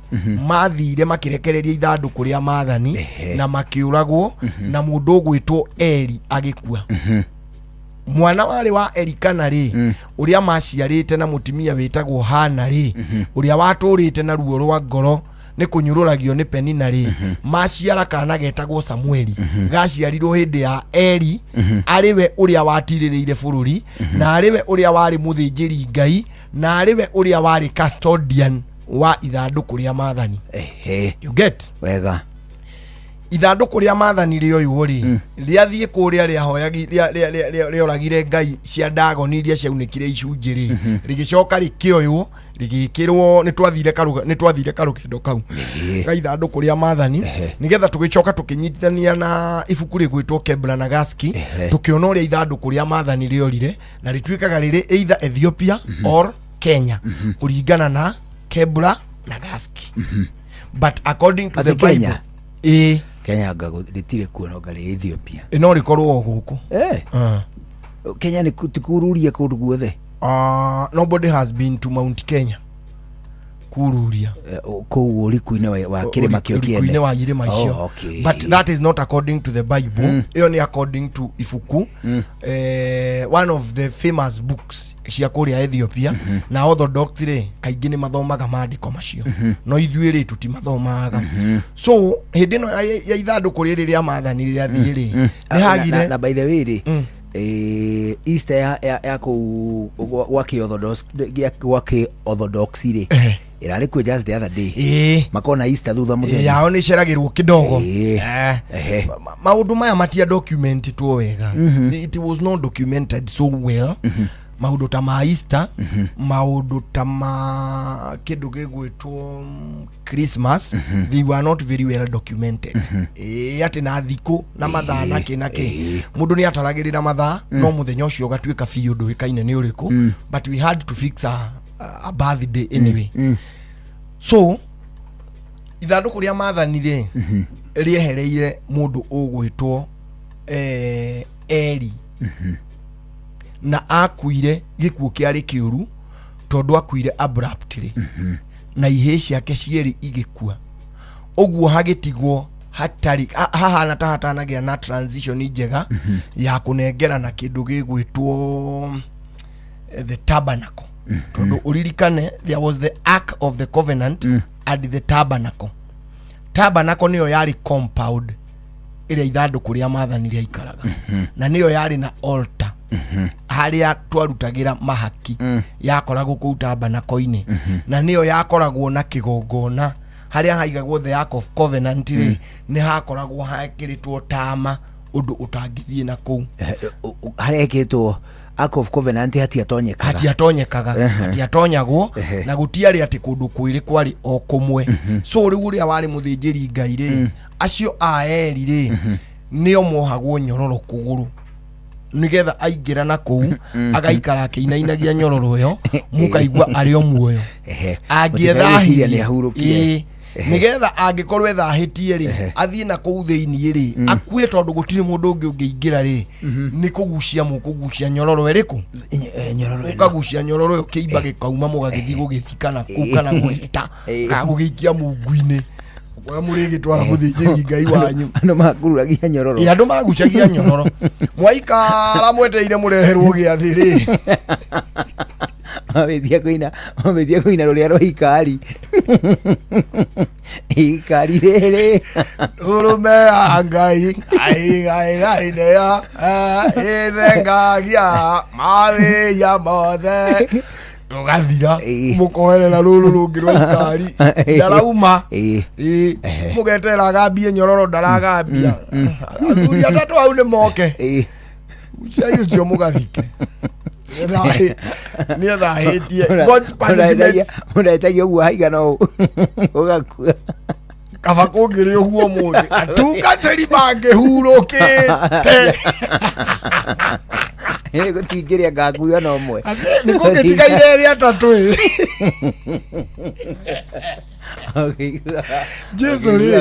mathire makĩrekereria ithandũkũ rĩa maathani na makĩũragwo, na mũndũ ũgwĩtwo Eri agĩkua. Mwana warĩ wa Elikana rĩ, ũrĩa maciarĩte na mũtumia wĩtagwo Hana rĩ, ũrĩa watũrĩte na ruo rwa ngoro nĩ kũnyũrũragio nĩ Penina rĩ, maciara kana getagwo Samueli, gaciarirwo hĩndĩ ya Eri, arĩ we ũrĩa watirĩrĩire bũrũri, na arĩ we ũrĩa warĩ mũthĩnjĩri Ngai, na arĩ we ũrĩa warĩ custodian wa ithandũkũ rĩa maathani. You get? Wega. Ithandũkũ rĩa maathani rĩoywo rĩ, rĩathiĩ kũrĩa rĩahoyagi rĩoragire ngai cia Dagoni iria ciaunĩkire icunjĩ rĩ, rĩgĩcoka rĩkĩoywo rĩgĩkĩrwo. Nĩ twathire karũgendo kau ga ithandũkũ rĩa maathani, nĩgetha tũgĩcoka tũkĩnyitithania na ibuku rĩgwĩtwo Kebra na Gaski, tũkĩona ũrĩa ithandũkũ rĩa maathani rĩorire na rĩtuĩkaga rĩrĩ either Ethiopia or Kenya kũringana na Kebra na Gaski, but according to the Atĩ Kenya? Bible, ĩĩ. Kenya anga rĩtirĩ kuo, no ngarĩ Ethiopia. No rĩkorwo o gũkũ. Kenya nĩ ti kururia kũndũ guothe. Nobody has been to Mount Kenya kururia. Kũu ũriku-inĩ wa kĩrĩma kĩo kĩene. Ũriku-inĩ wa irĩma icio. Oh, okay. But that is not according to the Bible. Ĩyo nĩ according to ibuku, one of the famous books cia kũrĩa Ethiopia, na Orthodox rĩ kaingĩ nĩ mathomaga maandĩko macio, no ithuĩ rĩ tũtimathomaga. So hĩndĩ ĩno ya ithandũkũ rĩrĩ rĩa maathani rĩathiĩ rĩ, nĩ hagire Na by the way rĩ, Easter ya kũu gwa kĩ-Orthodox, gwa kĩ-Orthodox rĩ, ĩrarĩ kuo just the other day. Makona Easter thutha mũthenya. Yao nĩ iceragĩrwo kidogo. Maũndũ maya matia documentitwo wega. It was not documented so well, maũndũ ta ma Easter, maũndũ ta ma kĩndũ gĩgwĩtwo Christmas. They were not very well documented, ĩĩ, atĩ na thikũ na mathaa na kĩ na kĩ. Mũndũ nĩ ataragĩrĩra mathaa, no mũthenya ũcio ũgatuĩka biũ ndũĩkaine nĩ ũrĩkũ. But we had to fix a birthday anyway. So ithandũkũ rĩa maathani rĩ rĩehereire mũndũ ũgwĩtwo Eri, na akuire gĩkuũ kĩarĩ kĩũru tondũ akuire abruptly na ihĩĩ ciake cierĩ igĩkua. Ũguo hagĩtigwo hatarĩ hahana ta hatanagĩa na transition njega ya kũnengerana kĩndũ gĩgwĩtwo the tabernacle, tondũ ũririkane there was the ark of the covenant and the tabernacle. Tabernacle nĩyo yarĩ compound ĩrĩa ithandũkũ rĩa maathani rĩaikaraga, na nĩyo yarĩ na altar. Harĩa twarutagĩra mahaki yakoragwo kũu tabanako-inĩ, na nĩyo yakoragwo na kĩgongona harĩa haigagwo the Ark of Covenant rĩ, nĩ hakoragwo hekĩrĩtwo tama ũndũ ũtangĩthiĩ na kũu. Harĩa hekĩrĩtwo Ark of Covenant hatiatonyekaga. Hatiatonyekaga. Hatiatonyagwo. Na gũtiarĩ atĩ kũndũ kwĩrĩ, kwarĩ o kũmwe. So rĩu ũrĩa warĩ mũthĩnjĩri Ngai rĩ, acio a Eri rĩ, nĩo mohagwo nyororo kũgũrũ nigetha aingĩra na kũu agaikara akĩinainagia nyororo ĩyo, mũkaigua arĩ o muoyo. Mũtikae nĩ ahurũkire. Ĩĩ. Nigetha angĩkorwo ethahĩtie rĩ, athiĩ na kũu thĩiniĩ rĩ, akue, tondũ gũtirĩ mũndũ ũngĩ ũngĩingĩra rĩ, nĩ kũgucia mũkũgucia nyororo ĩrĩkũ? Nyororo ĩno. Ũkagucia nyororo ĩyo, kĩimba gĩkauma, mũgagĩthiĩ gũgĩthika na kũu kana gũgĩta kana gũgĩikia mungu-inĩ kũrĩa mũrĩgĩtwara mũthĩnjĩri Ngai wanyu. Andũ makururagia nyororo. Ĩ, andũ magucagia nyororo, mwaikara mwetereire mũreherwo gĩathĩ rĩ. Mabĩtie kũina rũrĩa rwa ikari ikari rĩrĩ. Ũrũme ya Ngai aigairainea ĩthengagia mawĩya mothe, rũgathira, mũkoherera rũrũ rũngĩ rwa ikari, ndarauma. Ĩ, mũgeterera agambie nyororo, ndaragambia. Athuri atatũ hau nĩ moke, uciai ũcio mũgathike nĩ ethahĩtie. God's punishment. Mũndetagia ũguo haigana ũũ ũgakua. Kaba kũngĩrĩ ũguo mũthĩ atungatĩri mangĩhurũkĩte. Gũtingĩrĩa ngakuo na ũmwe. Nĩ kũngĩtigaire erĩ atatũ ĩ. Jesu rĩ,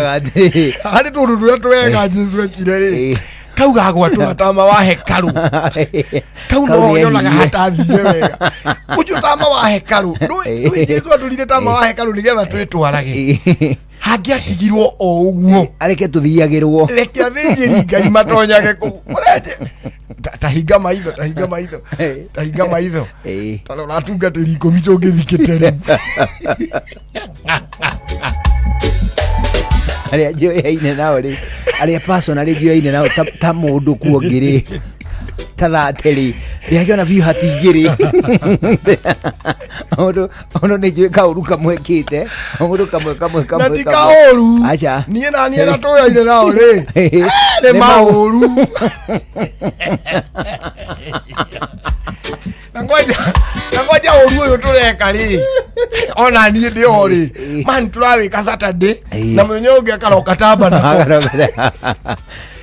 harĩ tũndũ tũrĩa twega Jesu ekire rĩ, kau gagwatũra tama wa hekarũ kau, no Kau nyonaga nĩehire. Hatathire wega ũcio tama wa hekarũ. Ndũĩ Jesu atũrire tama wa hekarũ nĩgetha twĩtwarage, hangĩatigirwo o ũguo. Areke tũthiagĩrwo. Reke athĩnjĩri Ngai matonyage kũu. Ũrenje tahinga maitho, tahinga maitho, tahinga maitho, tarora atungatĩri 10 tũngĩthikĩte rĩu. Arĩa njũyaine nao rĩ, arĩa personally njũyaine nao ta mũndũ kuongĩ rĩ, ta thate rĩ, ndĩrakĩona biũ hatingĩrĩ ũndũ ũndũ nĩ njũĩ kaũru kamwe kĩte ũndũ kamwe kamwe kamwe. Na ti kamwe. Kaũru. Aca. Niĩ na niĩ na tũyaine nao rĩ, nĩ Nĩ maũru. Na ngoja ũru ũyũ tũreka rĩ, ona niĩ ndĩ ho rĩ, man tũrawĩka Saturday na mũthenya ũngĩ akaroka tamba nako.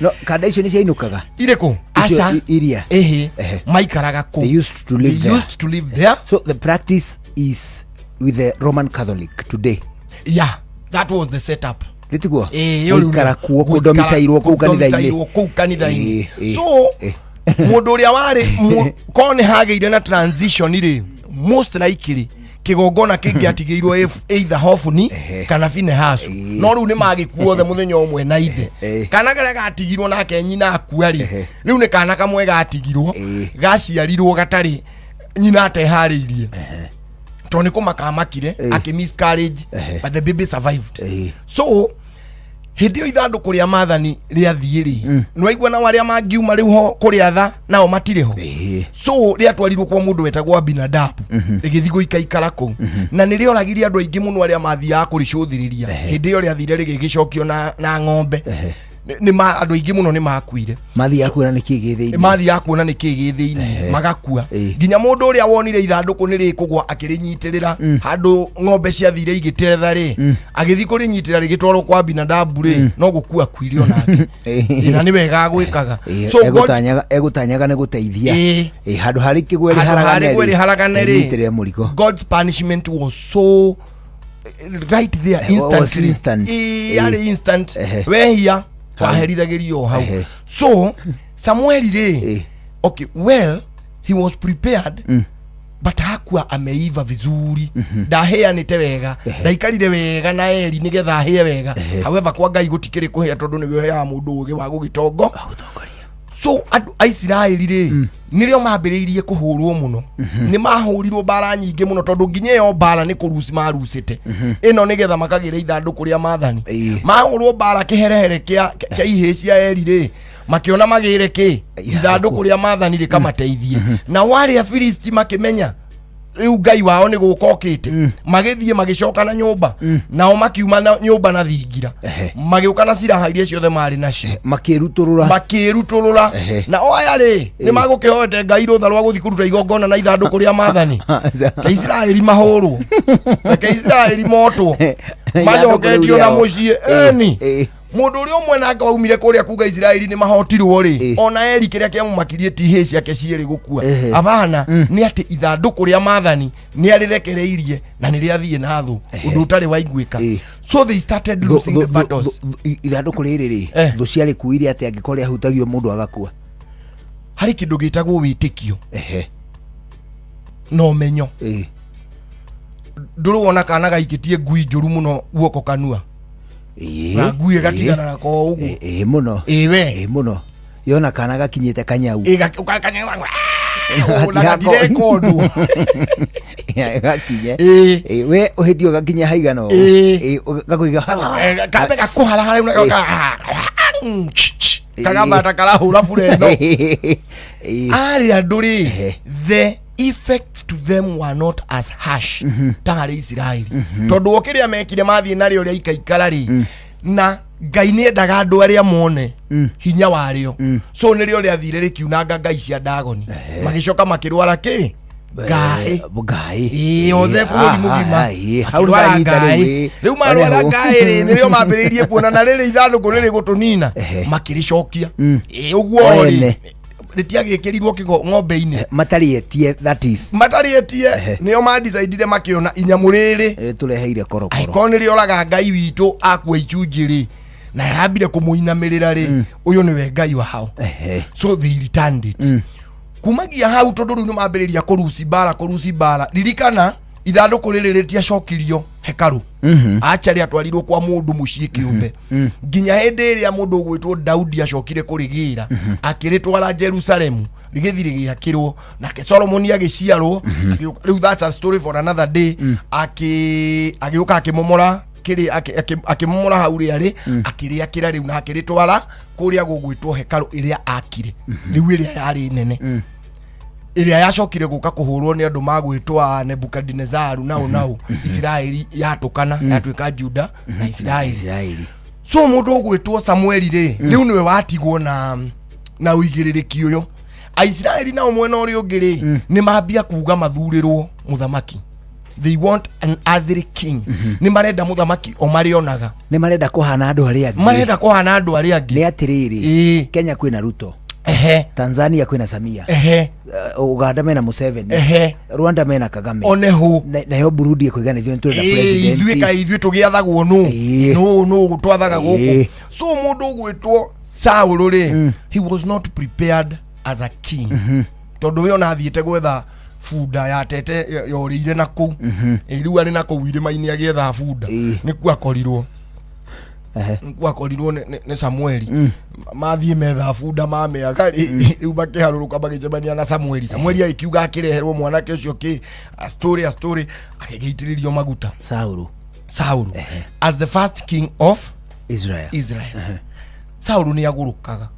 No kanda icio nĩ ciainũkaga. Irĩkũ? Icio Aca. Iria. Ĩhĩ, maikaraga kũ. They used to live They there. used to live there. So the practice is with the Roman Catholic today. Yeah, that was the setup. Titiguo? Ĩĩ, ĩyo rĩu Gũikara kuo, kũndomicairwo kũu kanitha-inĩ. kũndomicairwo kũu kanitha-inĩ. Ĩĩ, So mũndũ ũrĩa warĩ korwo nĩ hagĩire na transition rĩ, most likely kĩgongona kĩngĩatigĩirwo either Hofuni kana Finehasu, no rĩu nĩ magĩkuo othe mũthenya ũmwe na ithe. Kana karĩa gatigirwo nake nyina akua rĩ, rĩu nĩ kana kamwe gatigirwo, gaciarirwo gatarĩ nyina ateharĩirie, tondũ nĩ kũmakamakire akĩ miscarriage, but the baby survived. So hĩndĩ ĩyo ithandũkũ rĩa maathani rĩathiĩ rĩ, nĩwaigua nao arĩa mangiuma rĩu ho kũrĩa tha nao matirĩ ho. So rĩatwarirwo kwa mũndũ wetagwo Abinadabu, rĩgĩthiĩ gũikaikara kũu, na nĩ rĩoragirie andũ aingĩ mũno arĩa mathiaga kũrĩcũthĩrĩria. Hĩndĩ ĩyo rĩathire rĩgĩgĩcokio na ng'ombe. Nĩ andũ aingĩ mũno nĩ makuire. Mathiaga kuona nĩ kĩĩ gĩ thĩinĩ. Mathiaga kuona nĩ kĩĩ gĩ thĩinĩ, magakua. Nginya mũndũ ũrĩa wonire ithandũkũ nĩ rĩkũgwa akĩrĩnyitĩrĩra handũ ng'ombe ciathire igĩteretha rĩ, agĩthiĩ kũrĩnyitĩra rĩgĩtwarwo kwa Abinadabu rĩ, no gũkua akuire onake. Ĩ, na nĩ wega gwĩkaga. So Egũtanyaga nĩ gũteithia. Ĩĩ. Ĩĩ, handũ harĩ kĩgwe Handũ harĩ rĩharagane. gwe rĩharagane rĩ, Nyitĩrĩre mũrigo. God's punishment was so right there. Was Instantly. instant. Ĩĩ, Ĩĩ. yarĩ instant. Wehia waherithagĩrio o hau. So Samueli rĩ, okay, well, he was prepared, but hakuwa ameiva vizuri, ndaheanĩte wega, ndaikarire wega na Eri nĩgetha ahĩe wega. However, kwa Ngai gũtikĩrĩ kũhĩa, tondũ nĩwe ũheaga mũndũ ũgĩ wa gũgĩtongo. So andũ a Isiraeli rĩ, nĩrĩo mambĩrĩirie kũhũrwo mũno. Nĩ mahũrirwo mbara nyingĩ mũno, tondũ nginya ĩyo mbara nĩ kũruci marucĩte ĩno nĩgetha makagĩra ithandũkũ rĩa maathani. Mahũrwo mbara kĩherehere kĩa ihĩĩ cia Eri rĩ, Makĩona magĩre kĩ ithandũkũ rĩa maathani rĩkamateithie. Na warĩ Afilisti makĩmenya rĩu Ngai wao nĩ gũka okĩte, magĩthiĩ magĩcoka na nyũmba, nao makiuma na nyũmba na thingira, magĩũka na ciraha iria ciothe marĩ nacio, Makĩrutũrũra. Makĩrutũrũra. Na o aya rĩ, nĩ magũkĩhoete Ngai rũtha rwa gũthiĩ kũruta igongona na ithandũkũ rĩa maathani. Reke Isiraeli mahũrwo, reke Isiraeli motwo, macokeetio na mũciĩ. Eni mũndũ ũrĩa ũmwe nake waumire kũrĩa kuga Isiraeli nĩ mahotirwo rĩ, ona Eri kĩrĩa kĩamũmakirie ti hĩ ciake cierĩ gũkua, abana nĩ atĩ ithandũkũ rĩa maathani nĩ arĩrekereirie na nĩ rĩathiĩ na thũ, ũndũ ũtarĩ waiguĩka. So they started losing the battles. Ithandũkũ rĩrĩ rĩ, thũ ciarĩkuire atĩ angĩkorwo rĩahutagio mũndũ agakua? Harĩ kĩndũ gĩtagwo wĩtĩkio na ũmenyo. Ndũrĩ wona kana gaikĩtie ngui njũru mũno guoko kanua, na ngui ĩgatigana nako o ũguo? Ĩ mũno. Ĩ we. Ĩ mũno, yona kana gakinyĩte kanyau. Na gatireka ũndũ. Gakinye. Ĩ, we ũhĩtie gakinye haigana ũũ. Ĩ, gakũiga. Kambe gakũharahara kagambata karahũra bure ĩno. Arĩ andũ rĩ, the effects to them were not as harsh ta harĩ Isiraeli, tondũ o kĩrĩa mekire mathiĩ narĩo rĩa ikaikara rĩ, na Ngai nĩ endaga andũ arĩa mone hinya warĩo, so nĩrĩo rĩathire rĩkiunanga ngai cia Dagoni, magĩcoka makĩrwara kĩ ngaĩ. Ngaĩ. Ĩĩ, othe bũrũri mũgima. Hau Makĩrwara ndanyita rĩu, ngaĩ. Rĩu marwara ngaĩ rĩ, nĩrĩo mambĩrĩirie kuona na rĩrĩ ithandũkũ rĩrĩ gũtũnina, makĩrĩcokia. Ĩĩ, ũguo rĩ, Ene. Rĩtiagĩkĩrirwo kĩgo ng'ombe-inĩ. Matarĩ etie, that is. Matarĩ etie, nĩo mandicaidire, makĩona inyamũ rĩrĩ tũreheire korokoro. Angĩkorwo nĩ rĩoraga Ngai witũ akua icunjĩ rĩ, na yarambire kũmũinamĩrĩra rĩ, ũyũ nĩwe Ngai wao. So they returned it. Kumagia hau, tondũ rĩu nĩ mambĩrĩria kũruci mbara, kũruci mbara. Ririkana ithandũkũ rĩrĩ rĩtiacokirio hekarũ, acha rĩatwarirwo kwa mũndũ mũciĩ kĩũmbe, nginya hĩndĩ ĩrĩa mũndũ ũgwĩtwo Daudi acokire kũrĩgĩra, akĩrĩtwara Jerusalemu, rĩgĩthiĩ rĩgĩakĩrwo, nake Solomoni agĩciarwo. Rĩu that's a story for another day. Agĩũka akĩmomora kĩrĩ akĩmomora hau rĩarĩ, akĩrĩakĩra rĩu na akĩrĩtwara kũrĩa gũgwĩtwo hekarũ ĩrĩa akire rĩu, ĩrĩa yarĩ nene, ĩrĩa yacokire gũka kũhũrwo nĩ andũ magwĩtwa Nebukadinezaru nao nao Isiraeli yatũkana, yatuĩka Juda na Isiraeli. Isiraeli. So mũndũ ũgwĩtwo Samueli rĩ, rĩu nĩwe watigwo na ũigĩrĩrĩki ũyũ. Aisiraeli nao mwena ũrĩa ũngĩ rĩ, nĩ mambia kuga mathurĩrwo mũthamaki. They want an earthly king. Nĩ marenda mũthamaki o marĩonaga. Nĩ marenda kũhana andũ arĩa angĩ. Marenda kũhana andũ arĩa angĩ. Nĩ atĩrĩrĩ, Kenya kwĩna Ruto, Tanzania kwĩna Samia, Uganda mena Museveni, Rwanda mena Kagame, oneho nayo Burundi ĩkoiga nĩ ithuĩ tũrenda president. Ithuĩ kaĩ ithuĩ tũgĩathagwo nũ? Nũ nũ twathaga gũkũ? So mũndũ ũgwĩtwo Saũlũ rĩ, he was not prepared as a king, tondũ we ona athiĩte gwetha bunda yatete yorĩire na kũu. Rĩu arĩ na kũu irĩma-inĩ agĩetha bunda, nĩkuo akorirwo, nĩkuo akorirwo nĩ Samueli. Mathiĩ metha bunda mamĩaga rĩ, rĩu makĩharũrũka magĩcemania na Samueli. Samueli agĩkiuga akĩreherwo mwanake ũcio kĩ a story, a story, agĩgĩitĩrĩrio maguta. Saulu. Saulu as the first king of Israel. Israel. Saulu nĩ agũrũkaga.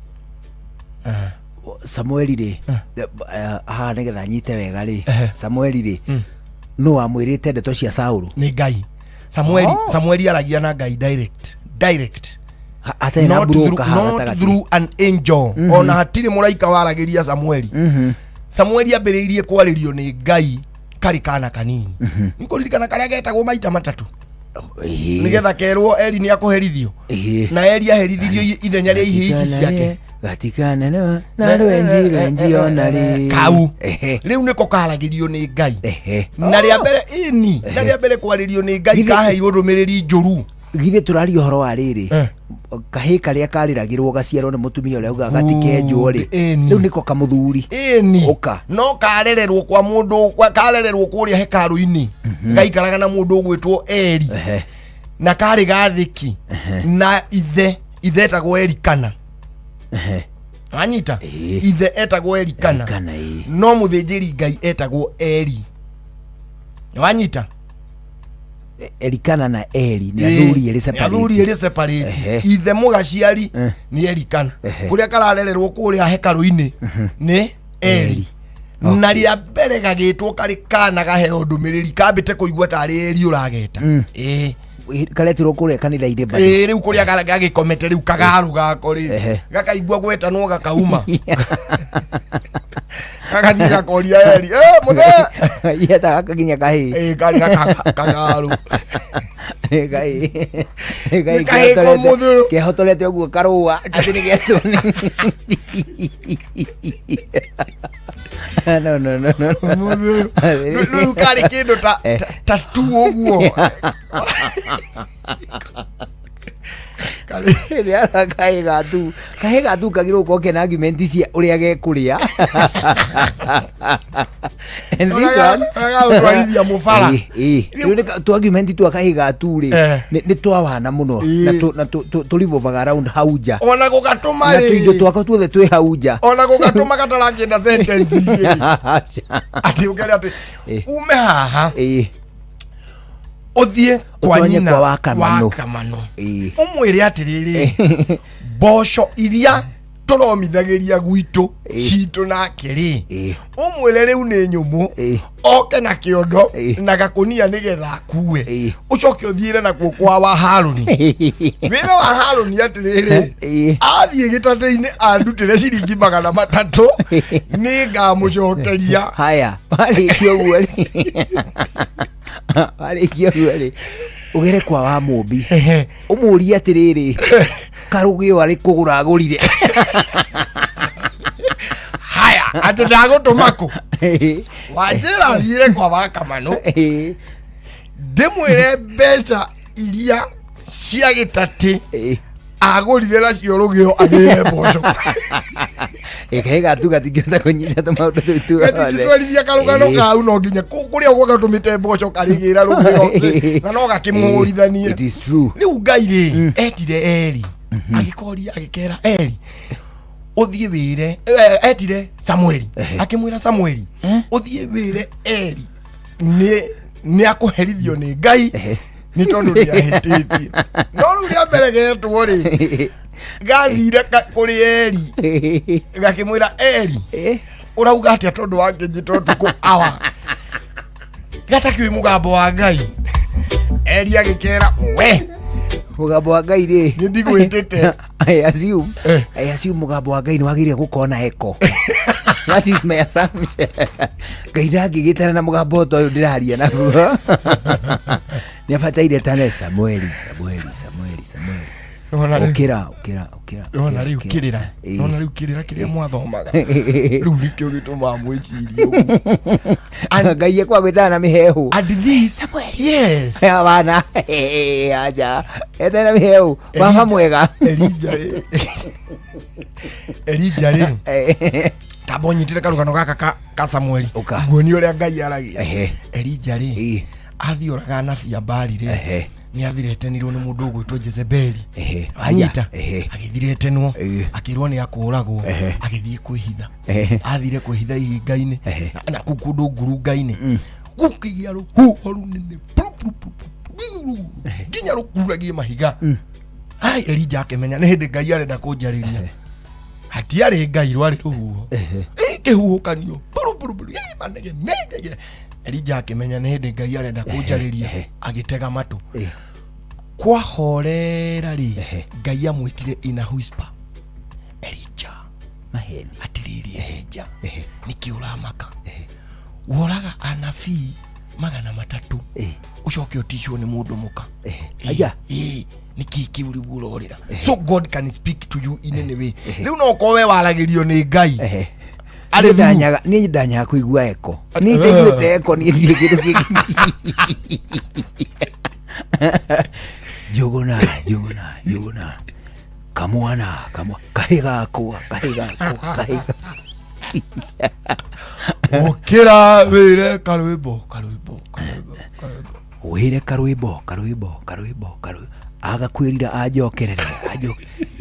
Samueli rĩ, haha nĩgetha nyite wega rĩ, Samueli rĩ, nũ wamwĩrĩte ndeto cia Saulu? Nĩ Ngai. Samueli. Samueli aragia na Ngai direct direct. Hatarĩ na Not through, broker haha not gatagatĩ. through an angel. Ona hatirĩ mũraika waragĩria Samueli. Samueli ambĩrĩirie kwarĩrio nĩ Ngai karĩ kana kanini. Nĩ kũririkana karĩa getagwo maita matatũ nĩgetha kerwo Eri nĩ akũherithio, na Eri aherithirio ithenya rĩa ihĩ ici ciake. Gatikana na rwenji rwenji ona rĩ. Kau rĩu nĩko karagĩrio nĩ Ngai na rĩa mbere, ĩni na rĩa mbere kwarĩrio nĩ Ngai, kaheirwo ndũmĩrĩri njũru. Githĩ tũraria ũhoro wa rĩrĩ, kahĩ karĩa karĩragĩrwo gaciarwo nĩ mũtumia ũrĩa augaga gatikenjwo rĩ, rĩu nĩko kamũthuri. Ĩni. Ũka. No karererwo kwa mũndũ karererwo kũrĩa hekarũ-inĩ, gaikaraga na mũndũ ũgwĩtwo Eri, na karĩ gathĩki na ithe. Ithe etagwo Erikana. Wanyita? Ithe etagwo Erikana, no mũthĩnjĩri Ngai etagwo Eri. Wanyita? Elikana na Eli nĩ athuri erĩ separate. Athuri erĩ separate. Ithe mũgaciari nĩ Elikana. Kũrĩa kararererwo kũrĩa hekarũ-inĩ nĩ Eli. Na rĩa mbere gagĩtwo karĩ kana gaheo ndũmĩrĩri kambĩte kũigua tarĩ Eli ũrageta. Ĩĩ. Karetirwo kũrĩa kanitha-inĩ bado. Ĩĩ rĩu kũrĩa gagĩkomete rĩu kagarũ gako rĩ gakaigua gwetanwo gakauma. Gagathiĩ gakoria Eli, "Eh mũthee." Yetaga kaginya kahĩĩ. Ĩĩ karĩ na kagarũ. Nĩ kahĩĩ. Nĩ kahĩĩ Nĩ kahĩĩ kehotorete- komũthĩ. kehotorete ũguo karũa atĩ nĩ getwo nĩ no no no no Rĩu karĩ kĩndũ ta ta tu ũguo. Rĩara kahĩĩ gatu kahĩĩ gatu kagĩrĩirwo gũkorwo kena argument cia ũrĩa gekũrĩa. And this one Gagũtwarithia mũbara. Ĩĩ, ĩĩ. Rĩu nĩ tu argument twa kahĩĩ gatu rĩ nĩ twa wana mũno na na tũ revolve around hau nja Ona gũgatũma na tũindo rĩ. twakwa tuothe twĩ hau nja. Ona gũgatũma gatarakĩenda sentence igĩrĩ. Atĩ ũkere atĩ ume haha. Ũthiĩ kwa Ũtonye nyina kwa Wakamano. Wakamano. Ũmwĩre atĩrĩrĩ mboco iria tũromithagĩria gwitũ citũ nake rĩ ũmwĩre rĩu nĩ nyũmũ oke na kĩondo na gakũnia nĩgetha akue ũcoke ũthiĩre nakuo kwa wa Harũni wĩre wa Harũni atĩrĩrĩ athiĩ gĩtatĩ-inĩ andutĩre ciringi 300 nĩ ngamũcokeria. Haya, warĩkia ũguo rĩ warĩkia ũguo rĩ ũgere kwa wa mũmbi ũmũrie atĩrĩrĩ karũgĩo arĩ kũgũra agũrire. Haya, atĩ ndagũtũma kũ wanjĩra thiĩre kwa Wakamano ndĩmwĩre mbeca iria cia gĩtatĩ agũrire nacio rũgĩo agĩre mboco. Kahĩĩ gatu gatingĩhota kũnyita tũmaũndũ tũu tuothe. Gatingĩtwarithia karũgano kau no nginya kũrĩa ũguo gatũmĩte mboco karĩgĩra rũgĩo na no gakĩmũhũrithanie. It is true. Rĩu Ngai rĩ etire Eli agĩkoria agĩkera Eli ũthiĩ wĩre etire Samueli akĩmwĩra Samueli ũthiĩ wĩre Eli nĩ akũherithio nĩ Ngai nĩ tondũ nĩ ahĩtĩtie. No rĩu rĩa mbere getwo rĩ gathire kũrĩ Eli gakĩmwĩra Eli ũrauga atĩa tondũ wangĩnjĩta ũtukũ awa gatakĩũĩ mũgambo wa Ngai. Eli agĩkera we Mũgambo wa Ngai rĩ nĩ ndigwĩtĩte. I assume mũgambo wa Ngai nĩ wagĩrĩire gũkorwo na echo. That is my assumption. Ngai ndangĩgĩtana na mũgambo ta ũyũ ndĩraria naguo. Nĩ abataire tane Samueli, Samueli, Samueli, Samueli. Nĩwona rĩu- Ũkĩra, ũkĩra, ũkĩra. Nĩwona rĩu kĩrĩra. Nĩwona rĩu kĩrĩra kĩrĩa mwathomaga. Rĩu nĩkĩo gĩtũmaga mwĩcirie ũguo. Ngai ekwagwĩtana na mĩhehu. And this Yes. Hapana. Acha. Etana mĩhehu. Baba mwega. Elija rĩ. Elija rĩ. Tamba ũnyitĩre karũgano gaka ka Samueli. Nguonie ũrĩa Ngai aragia. Elija rĩ. Athiĩ oraga anabii a Baali rĩ. Nĩ athiretenirwo nĩ mũndũ ũgwĩtwo Jezebeli. Anyita. Agĩthiretenwo. Akĩrwo nĩ akũragwo. Agĩthiĩ kwĩhitha. Athire kwĩhitha ihinga-inĩ. Na kũu kũndũ ngurunga-inĩ. Gũkĩgĩa rũhuho rũnene. Nginya rũkururagie mahiga. Ai Elija akĩmenya nĩ hĩndĩ Ngai arenda kũnjarĩria. Hatiarĩ Ngai rwarĩ rũhuho. Kĩhuhũkanio. Puru, puru, puru. Manege, nege. Elija akĩmenya nĩ hĩndĩ Ngai arenda kũnjarĩria. Agĩtega matũ. Kwahorera rĩ Ngai amwĩtire in a whisper. Elija. Maheni. Atĩrĩrĩ Elija. Nĩkĩ ũramaka? Woraga anabii 300 ũcoke ũticwo nĩ mũndũ mũka. Aya. Nĩkĩ kĩu rĩu ũrorĩra? So God can speak to you in any way. Rĩu no ũkorwo we waragĩrio nĩ Ngai. Arĩ Niĩ niĩ ndanyaga kũigua eko. Niĩ ndaiguĩte eko niĩ ndirĩ kĩndũ kĩngĩ. Njũgũna, njũgũna, njũgũna. Kamwana, kamwa, kahĩ gakwa, kahĩ gakwa, kahĩ gakwa. Ũkĩra wĩre karwĩmbo, karwĩmbo, karwĩmbo, karwĩmbo. Wĩre karwĩmbo, karwĩmbo, karwĩmbo, karwĩmbo. Aga kwĩrira anjokerere,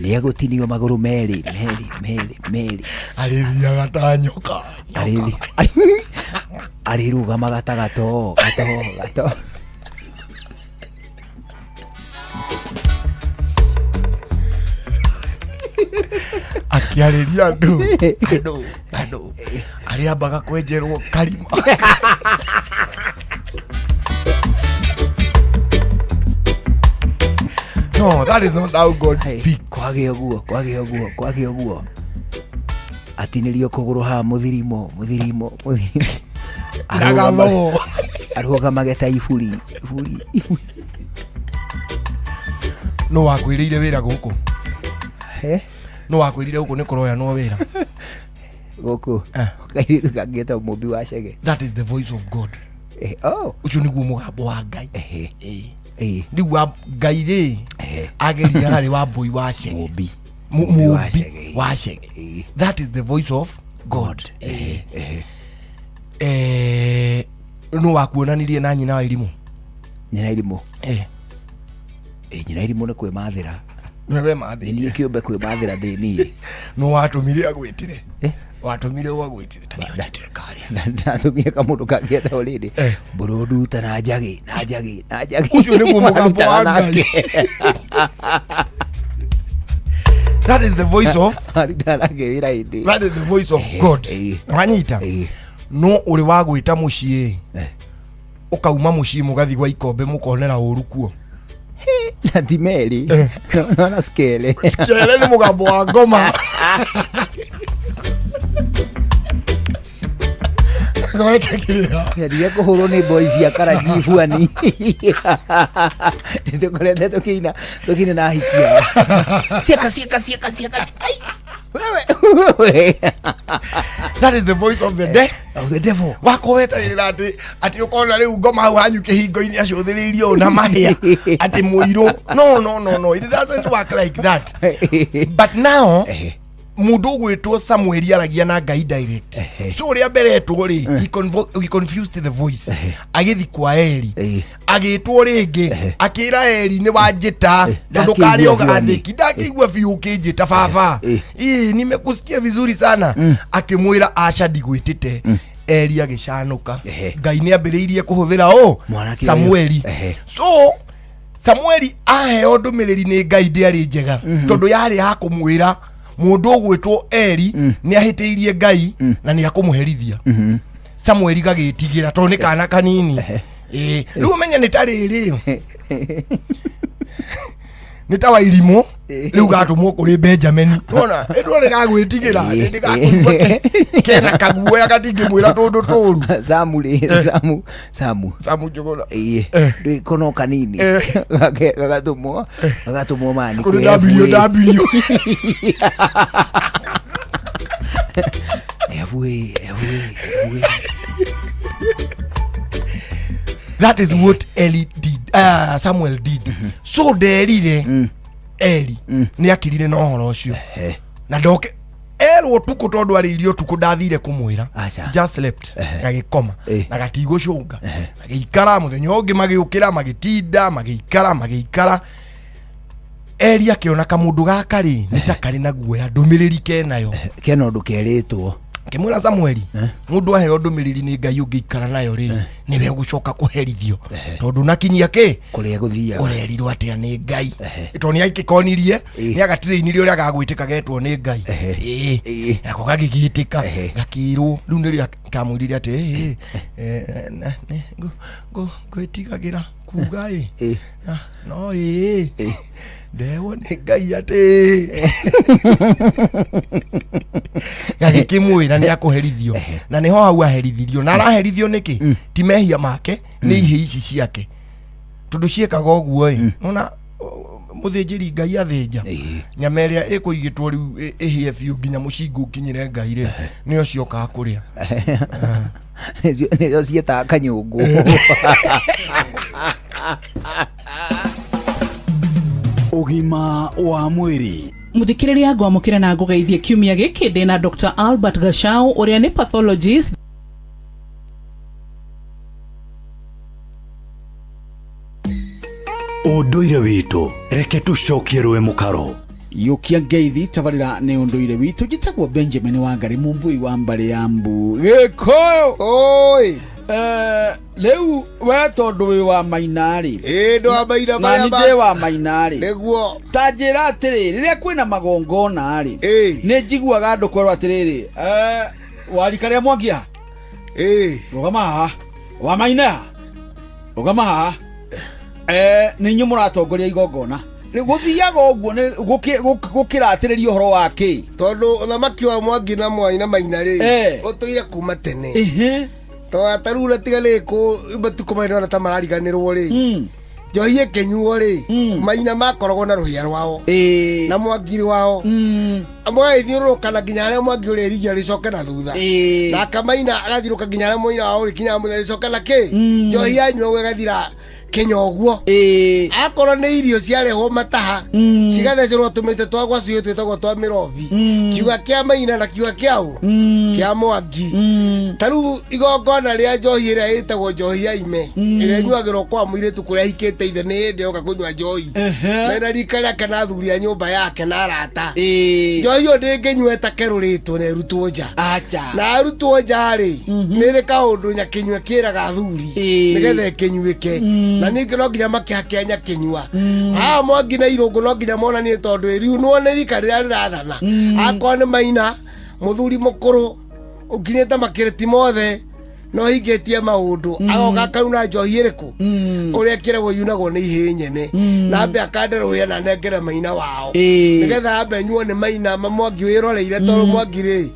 nĩ egũtinio magũrũ merĩ, merĩ, merĩ, merĩ. Arĩthiaga ta nyoka. Arĩrũgamaga ta gato, gato, gato. Akĩarĩria andũ andũ andũ arĩa ambaga kwenjerwo karima. No, that is not how God speaks. Kwagä å guo, kwagä å guo, kwagä å guo, atinĩrio kũgũrũ haha, mũthirimo, mũthirimo, mũthirimo. Ndagathoo. Arũgamage ta iburi, iburi, iburi. No wakwĩrĩire wĩra gũkũ? Eh? No wakwĩrire gũkũ nĩ kũroyanwo wĩra? Gũkũ kairĩtu kangĩta mũmbi wa cege. That is the voice of God. Eh, oh. Ũcio nĩguo mũgambo wa Ngai. Eh. Rĩu wa Ngai rĩ, ageria harĩ wa mbũi wa cege. Mũmbi. Mũmbi wa cege. Wa cege. That is the voice of God. Eh, no wakuonanirie na nyina wa irimũ? Nyina irimũ. Eh. Eh, nyina irimũ nĩ kwĩmathĩra. Nĩwe mathĩra. Nĩ niĩ kĩũmbe kwĩmathĩra ndĩ niĩ. No watũmire agwĩtire? Watũmire ũ agwĩtire? Ta thiĩ ũnjĩtĩre karĩa. Ndatũmire kamũndũ kangĩetagwo rĩrĩ mbũrũnduta na njagĩ na njagĩ na njagĩ. Ũcio nĩguo mũgambo wa Marutaga Ngai. nake. That is the voice of Marutaga nake wĩra hĩndĩ. That is the voice of God. Wanyita? No ũrĩ wa gwĩta mũciĩ, ũkauma mũciĩ mũgathi gwa ikombe mũkonera ũru kuo. Na ti merĩ, nona skele. Skele nĩ mũgambo wa ngoma. Ngwete kĩrĩa? Ndige kũhũrwo nĩ boys cia karanji buani. Tũkorete tũkĩina, tũkĩina na hiki yao. Cieka, cieka, cieka, cieka. Ai. Wewe. That is the voice of the de of the devil. Wako wetagĩrĩra atĩ atĩ ũkona rĩu ngoma hau hanyu kĩhingo-inĩ acũthĩrĩirie ũũ na mahĩa atĩ mũirũ. No, no, no, no, it doesn't work like that. But now mũndũ ũgwĩtwo Samueli aragia na Ngai direct. So ũrĩa mbere etwo rĩ, he confused the voice. Agĩthi kwa Eli, agĩtwo rĩngĩ, akĩra Eli, nĩ wanjĩta tondũ karĩ o Ndakĩigua biũ. gathĩki, ndakĩigua biũ ũkĩnjĩta baba. Ii, nimekusikia vizuri sana. Akĩmwĩra aca, ndigwĩtĩte. Eli agĩcanũka. Ngai nĩ ambĩrĩirie kũhũthĩra ũ Mwanake ũyũ. Samueli. So Samueli aheo ndũmĩrĩri nĩ Ngai ndĩarĩ njega, tondũ yarĩ ya kũmwĩra mũndũ ũgwĩtwo Eli nĩ ahĩtĩirie Ngai na nĩ akũmũherithia. Samueli gagĩtigĩra tondũ nĩ kana kanini. Ĩĩ, rĩu ũmenye nĩ ta rĩrĩ, nĩ ta wairimũ rĩu gatũmwo kũrĩ Benjamin. Nona ĩndũ nĩ gagwĩtigĩra, nĩ gakũigua kena kaguoya gatingĩmwĩra tũndũ tũru. Samu rĩ, Samu, Samu. Samu Njũgũna. Ĩĩ. Ndũĩ kono kanini. Gagatũmwo, gagatũmwo mani Kũrĩ kwĩ FA. WW. FA, FA, FA. That is what Eli did, Samuel did. So nderire Eli nĩ akirire na ũhoro ũcio na ndoke erwo ũtukũ, tondũ arĩirie ũtukũ, ndathire kũmwĩra. Aca. He just slept, gagĩkoma na gatigũcũnga, agĩikara mũthenya ũngĩ, magĩũkĩra, magĩtinda, magĩikara, magĩikara. Eli akĩona kamũndũ gaka rĩ nĩ ta karĩ na guoya, ndũmĩrĩri kenayo. Kena ũndũ kerĩtwo. Ngĩmwĩra Samueli, mũndũ aheo ndũmĩrĩri nĩ Ngai ũngĩikara nayo rĩ, nĩwe ũgũcoka kũherithio tondũ nakinyia kĩ kũrĩa gũthiaga. Ũrerirwo atĩa nĩ Ngai? Tondũ nĩ agĩkonirie, nĩ agatirĩinirie ũrĩa gagwĩtĩka getwo nĩ Ngai. Ĩĩ, nako gagĩgĩtĩka gakĩrwo. Rĩu nĩrĩo kamwĩrire atĩ "Ĩ, ĩ, nĩ ngwĩtigagĩra kuga ĩ no ĩ ndewo nĩ Ngai atĩ gagĩkĩmwĩra nĩ akũherithio, na nĩho hau aherithirio. Na araherithio nĩkĩ? Ti mehia make, nĩ ihĩ ici ciake, tondũ ciĩkaga ũguo ĩ. Nona mũthĩnjĩri Ngai athĩnja nyama ĩrĩa ĩkũigĩtwo rĩu ĩhĩe biũ nginya mũcingo ũkinyĩre Ngai rĩ, nĩyo ciokaga kũrĩa. Nĩcio ciĩtaga kanyũngũ. Ũgima wa mwĩrĩ. Muthikiriria, ngwamukire na ngugeithie kiumia giki ndina Dr Albert Gachau uria ni pathologist. Ũndũire witũ, reke tũcokie rũĩ mũkaro. Yũkia ngeithi tabarĩra nĩ ũndũire witũ. Njĩtagwo Benjamin Wangari, mumbui wa mbarĩ ya mbu gĩkũyũ. Oi. Rĩu we tondũ wĩ wa maina rĩ, Ĩĩ, ndĩ wa maina na marĩa nĩ ndĩ wa maina rĩ, Nĩguo. Ta njĩra atĩrĩ, rĩrĩa kwĩna magongona rĩ, nĩ njiguaga andũ kwerwo atĩrĩrĩ, warika rĩa mwangia, rũgama haha, wa maina rũgama haha, nĩ inyuĩ mũratongoria igongona. Rĩu gũthiaga ũguo nĩ gũkĩratĩrĩria ũhoro wa kĩ? Tondũ ũthamaki wa Mwangi na Mwai na Maina rĩ, ũtũire kuma tene. To ta rĩu ũrĩa tiga nĩ kũ matukũ maya ndĩrona ta marariganĩrwo rĩ, njohi ĩkĩnyuo rĩ, Maina makoragwo na rũhĩa rwao na Mwangi wao, mũgagĩthiũrũrũkana nginya harĩa Mwangi ũrĩrigia rĩcoke na thutha, nake Maina agathiũrũka nginya harĩa Maina wao ũrĩkinyaga mũthenya rĩcoke na kĩ njohi yanyua ũguo ĩgathira kinya ũguo. Akorwo nĩ irio ciarehwo mataha cigathecerwo tũmĩtĩ twa gwacio twĩtagwo twa mĩrobi, kiuga kĩa Maina na kiuga kĩa ũ kĩa Mwangi. Ta rĩu igongona rĩa njohi ĩrĩa ĩtagwo njohi ya ime, ĩrĩa ĩnyuagĩrwo kwa mũirĩtu kũrĩa ahikĩte ithe, nĩ hĩndĩ yoka kũnyua njohi mena rika rĩake na athuri a nyũmba yake na arata. Njohi ĩyo ndĩngĩnyua ĩtakerũrĩtwo na ĩrutwo nja. Na arutwo nja rĩ, nĩ rĩ kaũndũ nyakĩnyua kĩraga athuri nĩgetha ĩkĩnyuĩke, na ningĩ no nginya makĩhake nyakĩnyua haha Mwangi na Irũngũ no nginya monanie tondũ ĩriunwo nĩ rika rĩrĩa rĩrathana. Akorwo nĩ Maina, mũthuri mũkũrũ ũkinyĩte makĩrĩti mothe no hingĩtie maũndũ, agoka akauna njohi ĩrĩkũ ũrĩa kĩragwo yunagwo nĩ ihĩĩ nyene, na ambe akande rũhĩa na nengere Maina wao, nĩgetha ambe nyuo nĩ Maina ma Mwangi wĩroreire, tondũ Mwangi rĩ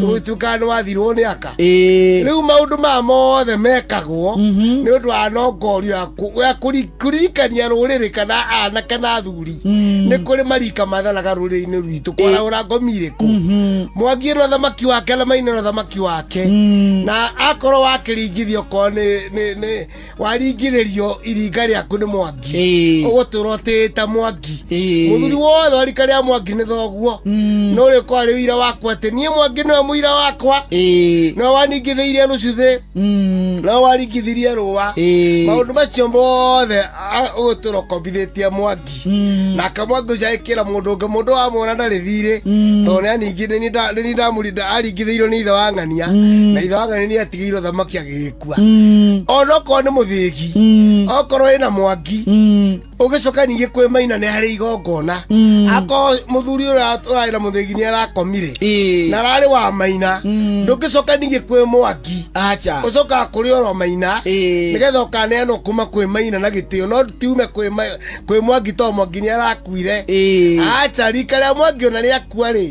ũgĩtuĩkaga nĩ wathirwo nĩ aka. Rĩu maũndũ maya mothe mekagwo nĩ ũndũ wa nongorio ya kũririkania rũrĩrĩ kana anake na athuri nĩ kũrĩ marika mathanaga rũrĩrĩ-inĩ rwitũ kwarahũra ngomi irĩkũ. Mwangi na thamaki wake na Maina na thamaki wake, na akorwo wakĩringithio korwo nĩ waringithĩrio iringa rĩaku nĩ Mwangi, ũgũtũra ũtĩĩte Mwangi. Mũthuri wothe wa rika rĩa Mwangi nĩ thoguo, no ũrĩkorwo arĩ ũira wakwa atĩ niĩ Mwangi nĩwe mũira wakwa, nĩwe waningithĩirie rũcuthĩ, nĩwe waringithirie rũa. Maũndũ macio mothe ũgũtũra ũkombithĩtie Mwangi, nake Mwangi ũcio agĩkĩra mũndũ ũngĩ, mũndũ wamwona ndarĩ thirĩ, tondũ nĩ niĩ ndamũrinda aringithĩirio nĩ ithe wa ng'ania, na ithe wa ng'ania nĩ atigĩirwo thamaki agĩgĩkua. Onokorwo nĩ mũthĩgi, okorwo ĩna Mwangi, ũgĩcoka ningĩ kwĩ Maina nĩ harĩ igongona. Akorwo mũthuri ũrĩa ũrarĩ na mũthĩgi nĩ arakomire na ararĩ wa Maina, ndũngĩcoka ningĩ kwĩ Mwangi, ũcokaga kũrĩ oro Maina nĩgetha ũkaneanwo kuma kwĩ Maina na gĩtĩo, no tiume kwĩ Mwangi tondũ Mwangi nĩ arakuire. Acha, rika rĩa Mwangi ona rĩakua rĩ,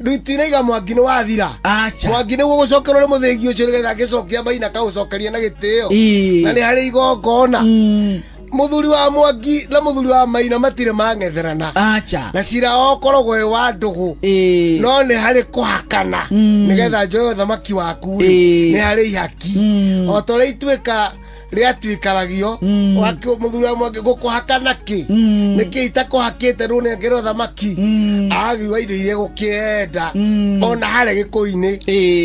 rĩu tinaiga Mwangi nĩ wathira. Mwangi nĩguo gũcokerwo nĩ mũthĩgi ũcio nĩgetha angĩcokia Maina kaũcokeria na gĩtĩo, na nĩ harĩ igongona. Mũthuri wa Mwangi na mũthuri wa Maina matirĩ mang'etherana na cira wao ũkoragwo wĩ wa ndũgũ, no nĩ harĩ kũhakana nĩgetha njoe ũthamaki waku rĩ, nĩ harĩ ihaki o ta ũrĩa ituĩka rĩatuĩkaragio. Mũthuri wa Mwangi gũkũhakana kĩ nĩkĩ itakũhakĩte rũnengere ũthamaki, agiuga indo iria gũkĩenda. Ona harĩa gĩkũinĩ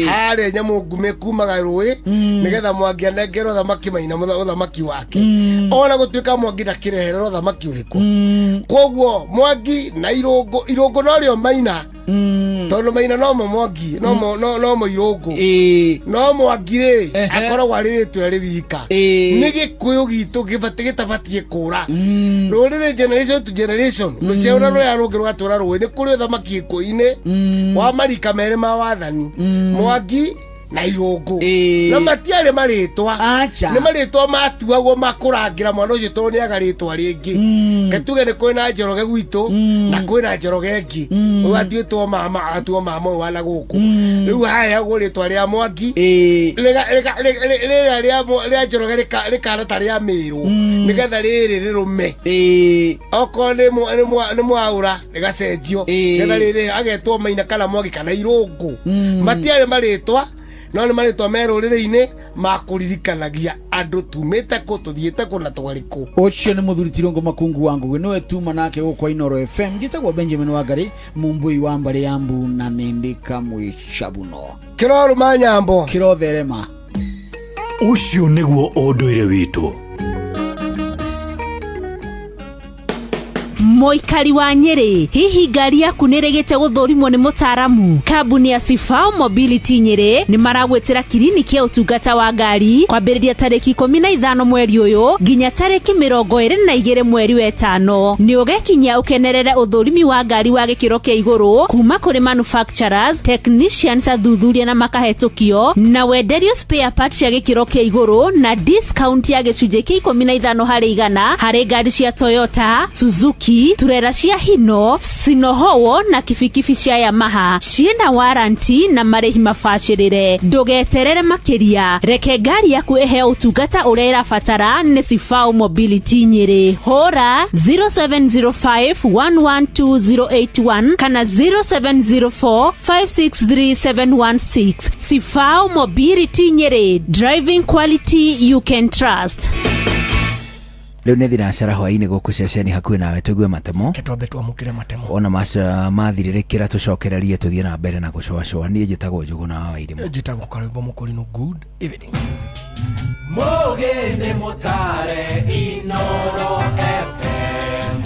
harĩa nyamũ ngume kumaga rũĩ nĩgetha Mwangi anengere ũthamaki Maina ũthamaki wake, ona gũtuĩka Mwangi ndakĩreherera ũthamaki ũrĩkũ. Koguo Mwangi na Irũngũ, Irũngũ norĩo Maina, tondũ Maina nomo Mwangi, nomo nomo Irũngũ, no Mwangi rĩ akoragwo arĩ rĩtwa rĩ wika. Nĩ gĩkũyũ gitũ gĩtabatiĩ kũra rũrĩrĩ generation to generation, rũciaro na rũrĩa rũngĩ rũgatũra rũĩ nĩ kũrĩ ũthamaki gĩkũyũ-inĩ wa marika merĩ ma wathani, Mwangi na Irũngũ, na matiarĩ marĩtwa, nĩ marĩtwa matuagwo makũrangĩra mwana ũcio tondũ nĩ aga rĩtwa rĩngĩ. Ketuge nĩ kwĩna Njoroge gwitũ na kwĩna Njoroge ĩngĩ, ũyũ atuĩtwo mama, agatuo mama ũyũ wana gũkũ. Rĩu haheagwo rĩtwa rĩa Mwangi, rĩrĩa rĩa Njoroge rĩkana ta rĩa mĩrwo nĩgetha rĩrĩ rĩrũme. Okorwo nĩ mwaũra rĩgacenjio nĩgetha rĩrĩ agetwo Maina kana Mwangi kana Irũngũ. Matiarĩ marĩtwa, no nĩ marĩtwa me rũrĩrĩ-inĩ makũririkanagia andũ tumĩte kũ, tũthiĩte kũ na twarĩ kũ. Ũcio nĩ mũthuri Tirũngũ Makungu wa Ngũgĩ, nĩwe tuma nake gũkũ Inooro FM. Njĩtagwo Benjamin Wangari, mũmbũi wa mbarĩ ya mbu, na nĩndĩ kamwe cabuno. Kĩrorũma nyambo. Kĩrotherema. Ũcio nĩguo ũndũire witũ. Mũikari wa Nyĩrĩ, hihi ngari yaku nĩrĩgĩte gũthũrimwo nĩ mũtaaramu? Kambuni ya Sifao Mobility Nyĩrĩ nĩ maragwĩtĩra kiriniki ya ũtungata wa ngari kwambĩrĩria tarĩki 15 mweri ũyũ nginya tarĩki 22 mweri wa 5. Nĩ ũgekinyia ũkenerere ũthũrimi wa ngari wa gĩkĩro kĩa igũrũ kuma kũrĩ manufacturers, technicians, athuthuria na makahetũkio, na wenderio spare parts cia gĩkĩro kĩa igũrũ na discount ya gĩcunjĩ kĩa 15 harĩ igana harĩ ngari cia Toyota, Suzuki, turera cia Hino, Sinohowo na kibikibi cia Yamaha ciĩna warranty na marĩhi mabacĩrĩre. Ndũgeterere makĩria, reke ngari yaku ĩheo ũtungata ũrĩa ĩrabatara nĩ Sifao Mobility Nyĩrĩ. Hũra 0705 112 081 kana 0704 563 716. Sifao Mobility Nyĩrĩ, driving quality you can trust. Rĩu nĩ thinacara hwaĩ-inĩ gũkũ ceceni hakuhĩ nawe tũigue matemo. Twambe twamũkĩre matemo. Ona mathirĩrĩkĩra tũcokererie tũthiĩ na mbere na gũcũacũa. Niĩ njĩtagwo Njũgũna wa Wairimu. Njĩtagwo Karwĩmbo Mũkũrinũ. Good evening. Mũgĩ nĩ mũtare Inoro FM.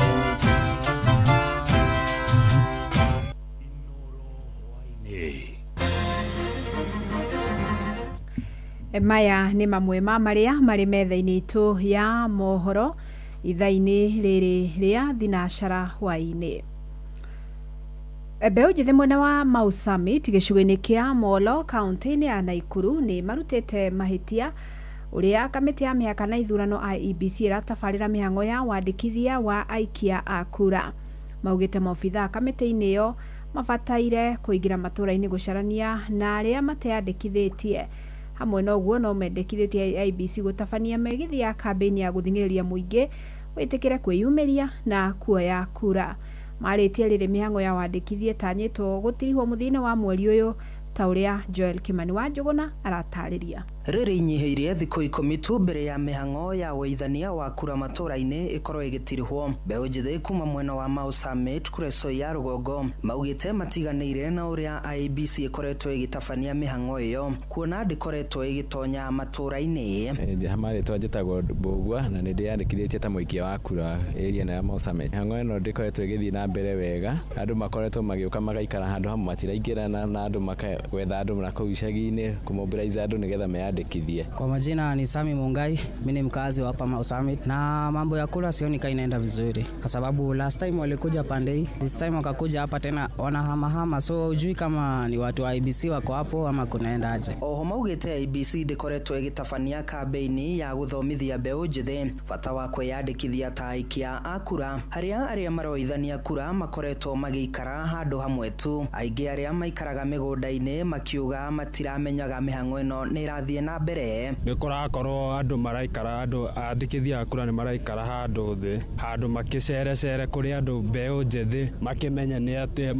Maya nĩ mamwe ma marĩa marĩ metha-inĩ itũ ya mohoro ithaa-inĩ rĩrĩ rĩa thinacara hwaĩ-inĩ. Mbeũ njĩthĩ mwena wa Mau Summit gĩcigo-inĩ kĩa Molo kaunti-inĩ ya Naikuru nĩ marutĩte mahĩtia ũrĩa kamĩtĩ ya mĩhaka na ithurano IEBC ĩratabarĩra mĩhang'o ya wandĩkithia wa aikia a kura. Maugĩte maobithaa kamĩtĩ-inĩ ĩyo mabataire kũingĩra matũũra-inĩ gũcarania na arĩa mateyandĩkithĩtie. Hamwe na ũguo no mendekithĩtie IEBC gũtabania mĩgithi ya kambĩini ya gũthing'ĩrĩria mũingĩ wĩtĩkĩre kwĩyumĩria na kuoya kura. Marĩtie rĩrĩ mĩhang'o ya wandĩkithia ĩtanyĩtwo gũtirihwo mũthia-inĩ wa mweri ũyũ ta ũrĩa Joel Kimani wa Njũgũna aratarĩria. Rĩrĩ inyihĩirie thikũ 10 tu mbere ya mĩhang'o ya wĩithania wa kura matũũra-inĩ ĩkorwo ĩgĩtirihwo. Mbeũ njĩthĩ kuma mwena wa Mau Summit kũrĩa ya rũgongo maugĩte matiganĩire na ũrĩa IEBC ĩkoretwo ĩgĩtabania mĩhang'o ĩyo kuona ndĩkoretwo ĩgĩtonya matũũra-inĩ. Marĩtwa njĩtagwo Mbũgua na nĩ ndĩyandĩkithĩtie ta mũikia wa kura area ĩno ya Mau Summit. Mĩhang'o ĩno ndĩkoretwo ĩgĩthiĩ na mbere wega, andũ makoretwo magĩũka magaikara handũ hamwe matiraingĩrana na andũ gwetha andũ na kũu icagi-inĩ kũmobilize andũ nĩgetha meyandĩkithie. Kwa majina ni Sami Mungai, mimi ni mkazi wa hapa Mau Summit, na mambo ya kura sioni kama inaenda vizuri kwa sababu last time walikuja pande hii, this time wakakuja hapa tena wanahamahama, so hujui kama ni watu wa IEBC wako hapo ama kunaenda aje. Oho maugĩte IEBC ndĩkoretwo ĩgĩtabania kambĩini ya gũthomithia mbeũ njĩthĩ bata wa kwĩyandĩkithia ta aikia a kura, harĩa arĩa maroithania kura makoretwo magĩikara handũ hamwe tu. Aingĩ arĩa maikaraga mĩgũnda-inĩ makiuga matiramenyaga mĩhang'o ĩno nĩ ĩrathiĩ na mbere. Nĩ kũrakorwo andũ maraikara, andũ andĩkithia a kura nĩ maraikara handũ thĩ, handũ makĩcerecere kũrĩ andũ mbeũ njĩthĩ makĩmenya nĩ atĩ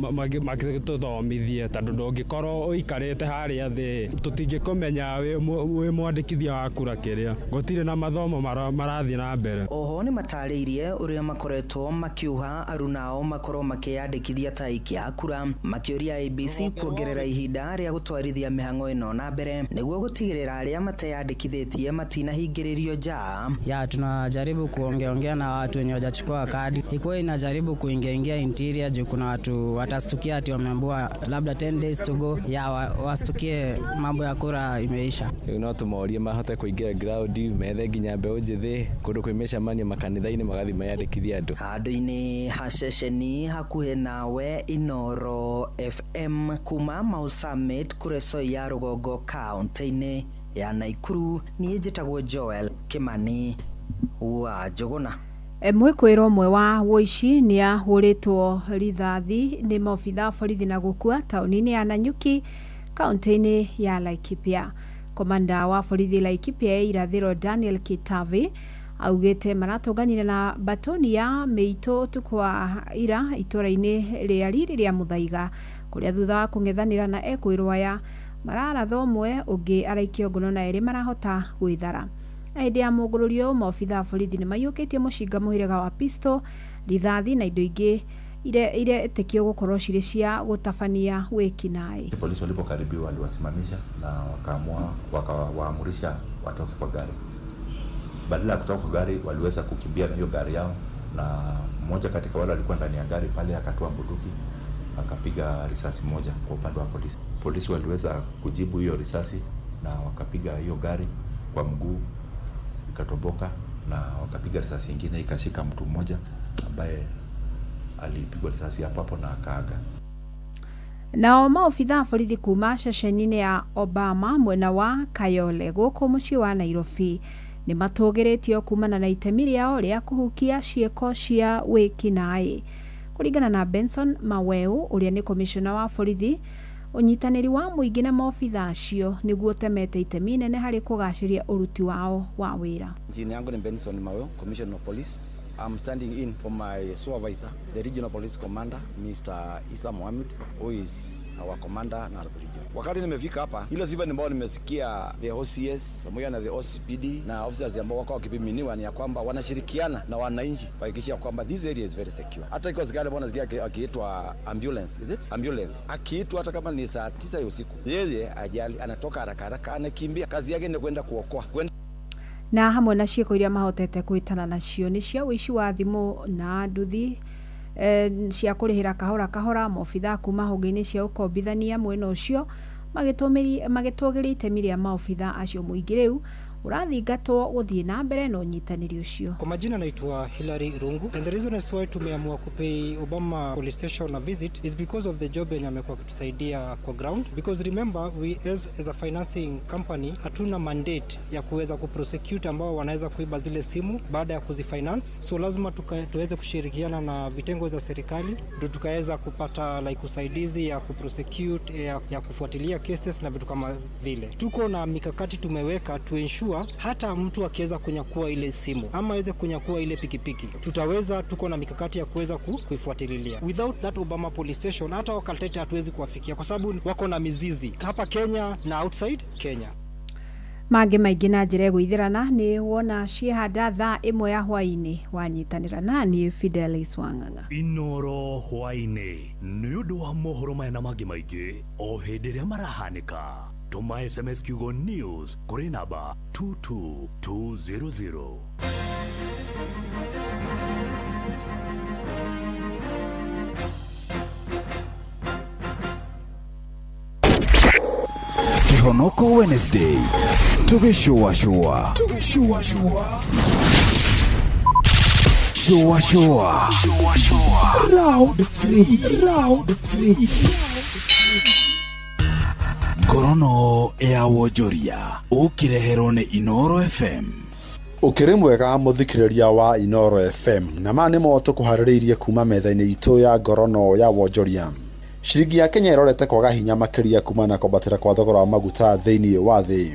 magĩtũthomithie, tondũ ndũngĩkorwo ũikarĩte harĩa thĩ tũtingĩkũmenya wĩ mwandĩkithia wa kura kĩrĩa gũtirĩ na mathomo marathiĩ na mbere. Oho nĩ matarĩirie ũrĩa makoretwo makiuha arunao makorwo makĩyandĩkithia ta aikia a kura, makĩũria IEBC kuongerera ihinda rĩa gũtwarithia mĩhang'o ĩno na mbere nĩguo gũtigĩrĩra arĩa mateyandĩkithĩtie matinahingĩrĩrio nja. Ya tunajaribu kuongeongea na watu wenye hawajachukua kadi, ikuwa inajaribu kuingia interior juu kuna watu watastukia ati wameambiwa labda 10 days to go, ya wastukie mambo ya kura imeisha. Rĩu no tũmorie mahote kũingĩra ground methe nginya mbeũ njĩthĩ kũndũ kwĩ mĩcemanio makanitha-inĩ magathiĩ meyandĩkithie andũ. Handũ-inĩ ha ceceni hakuhĩ nawe Inoro FM kuma Mau Summit kũrĩa ya rũgongo kaunti-inĩ ya Naikuru, niĩ njĩtagwo Joel Kimani wa Njũgũna. Mwĩkũĩrwo ũmwe wa wũici nĩ ahũrĩtwo rithathi nĩ maobithaa a borithi na gũkua taũni-inĩ ya Nanyuki kaunti-inĩ ya Laikipia. Komanda wa borithi Laikipia ya irathĩro Daniel Kitavi augĩte maratũnganire na batoni ya mĩitũ ũtukũ wa ira itũra-inĩ rĩa Riri rĩa Mũthaiga kũrĩa thutha wa kũng'ethanĩra na ekũĩrwo aya mararatha ũmwe ũngĩ araikio ngono na erĩ marahota gwĩthara. Hĩndĩ ya mũgũrũrio maobithaa a borithi nĩ maiyũkĩtie mũcinga mũhĩrĩga wa pistol, rithathi na indo ingĩ iretĩkio gũkorwo cirĩ cia gũtabania wĩkinaĩ. Polisi walipokaribiwa waliwasimamisha na wakaamua wakawaamurisha watoke kwa gari. Badala ya kutoka kwa gari waliweza kukimbia na hiyo gari yao na Mmoja katika wale walikuwa ndani ya gari pale akatoa bunduki akapiga risasi moja kwa upande wa polisi. Polisi waliweza kujibu hiyo risasi na wakapiga hiyo gari kwa mguu ikatoboka, na wakapiga risasi ingine ikashika mtu mmoja ambaye alipigwa risasi hapo hapo na akaaga. Nao maobitha a borithi kuma ceceni-inĩ ya Obama mwena wa Kayole gũkũ mũciĩ wa Nairobi nĩ matũgĩrĩtio kumana na itemi rĩao rĩa kũhukia ciĩko cia wĩkinaĩ. Kũringana na Benson Maweu ũrĩa nĩ komishona wa borithi, ũnyitanĩri wa mũingĩ na maobitha acio nĩguo ũtemete itemi inene harĩ kũgacĩria ũruti wao wa wĩra. Jina yangu ni Benson Maweu, Commissioner of Police. I'm standing in for my supervisor, the Regional Police Commander, Mr. Isa Mohammed, who is our commander Narok Region. Wakati nimefika hapa, ile sifa ambayo nimesikia the OCS pamoja na the OCPD na officers ambao wako wakipiminiwa ni ya kwamba wanashirikiana na wananchi kuhakikisha kwamba this area is very secure. Hata iko zikale bwana sikia akiitwa ambulance, is it? Ambulance. Akiitwa hata kama ni saa 9 ya usiku, yeye ajali anatoka haraka haraka, anakimbia. Kazi yake ni kwenda kuokoa. Na hamwe na ciĩko iria mahotete kwĩtana nacio nĩ cia ũici wa thimũ na nduthi cia kũrĩhĩra kahora kahora. Maobitha kuma honge-inĩ cia ũkombithania mwena ũcio magĩtũgĩria itemi rĩa maobitha acio. Mũingĩ rĩu ũrathingatwo gũthiĩ na mbere na ũnyitanĩri ũcio. Kwa majina naitwa Hilary Rungu, and the reason as why tumeamua kupay Obama Police Station a visit is because of the job yenye amekuwa akitusaidia kwa ground, because remember we as a financing company hatuna mandate ya kuweza kuprosecute ambao wanaweza kuiba zile simu baada ya kuzifinance, so lazima tuweze kushirikiana na vitengo za serikali ndio tukaweza kupata like usaidizi ya kuprosecute, ya kufuatilia cases na vitu kama vile. Tuko na mikakati tumeweka to ensure hata mtu akiweza kunyakua ile simu ama aweze kunyakua ile pikipiki, tutaweza, tuko na mikakati ya kuweza kuifuatilia. Without that Obama Police Station hata wakaltete hatuwezi kuwafikia kwa sababu wako na mizizi hapa Kenya na outside Kenya. Mangĩ maingĩ na njĩra ĩgũithĩrana nĩ wona ciĩhanda thaa 1 ya hwaĩ-inĩ. Wanyitanĩra naniĩ Fidelis Wang'ang'a. Inoro hwaĩ-inĩ nĩ ũndũ wa mohoro maya na mangĩ maingĩ o hĩndĩ ĩrĩa marahanĩka. Tũma SMS kiugo news kũrĩ namba 22200. Kihonoko Wednesday tugĩcũacũa shua shua round 3 Ngorono ya wonjoria ũkĩreherwo nĩ Inoro FM. Ũkĩrĩ mwega mũthikĩrĩria wa Inoro FM, na maya nĩmo tũkũharĩrĩirie kuma metha-inĩ itũ ya ngorono ya wonjoria. Ciringi ya Kenya ĩrorete kwaga hinya makĩria kuma na kwambatĩra kwa thogora wa maguta thĩinĩ wa thĩ.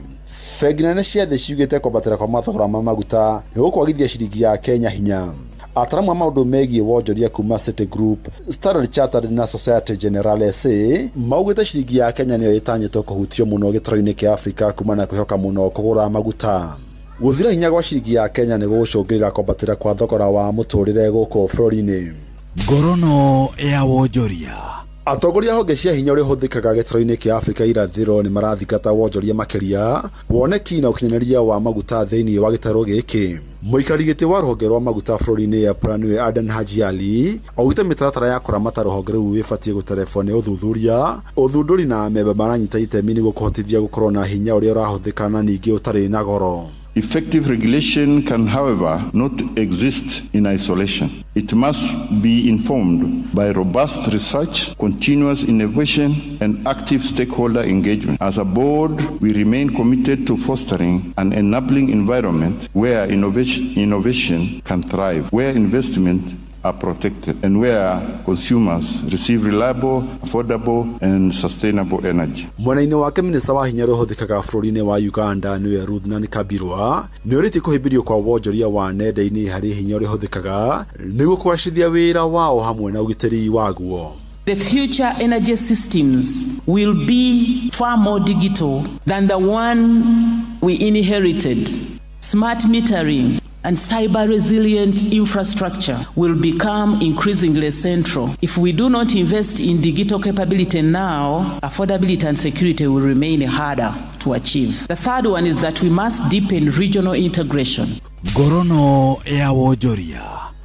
Bengi nene cia thĩ ciugĩte kwambatĩra kwa mathogora ma maguta nĩ gũkwagithia ciringi ya Kenya hinya. Ataaramu a maũndũ megiĩ wonjoria kuma Citigroup, Standard Chartered na Societe Generale SA maugĩte ciringi ya Kenya nĩyo ĩtanyĩtwo kũhutio mũno gĩtarũ-inĩ kĩa Afrika kuma na kwĩhoka mũno kũgũra maguta. Gũthira hinya gwa ciringi ya Kenya nĩ gũgũcũngĩrĩra kwambatĩra kwa thogora wa mũtũrĩre gũkũ bũrũri-inĩ. Ngorono ya wonjoria. Atongoria honge cia hinya ũrĩa ũhũthĩkaga gĩtarũ-inĩ kĩa Afrika irathĩro nĩ marathingata wonjoria makĩria woneki na ũkinyanĩria wa maguta thĩinĩ wa gĩtarũ gĩkĩ. Mũikari gĩtĩ wa rũhonge rwa maguta bũrũri-inĩ ya Pranwe Adan Haji Ali augĩte mĩtaratara ya kũramata rũhonge rũu ĩbatiĩ gũterebwo nĩ ũthuthuria, ũthundũri na amemba maranyita itemi nĩguo kũhotithia gũkorwo na hinya ũrĩa ũrahũthĩka na ningĩ ũtarĩ na goro. Effective regulation can, however, not exist in isolation. It must be informed by robust research, continuous innovation, and active stakeholder engagement. As a board, we remain committed to fostering an enabling environment where innovation can thrive, where investment are protected, and where consumers receive reliable, affordable, and sustainable energy. Mwena-inĩ wake minista wa hinya ũrĩa ũhũthĩkaga bũrũri-inĩ wa Uganda nĩwe Ruth Nankabirwa nĩ ũrĩtie kũhĩmbĩrio kwa wonjoria wa nenda-inĩ harĩ hinya ũrĩa ũhũthĩkaga nĩguo kũgacĩrithia wĩra wao hamwe na ũgitĩri waguo. The future energy systems will be far more digital than the one we inherited. Smart metering and cyber-resilient infrastructure will become increasingly central. If we do not invest in digital capability now, affordability and security will remain harder to achieve. The third one is that we must deepen regional integration. Ngorono ya wonjoria.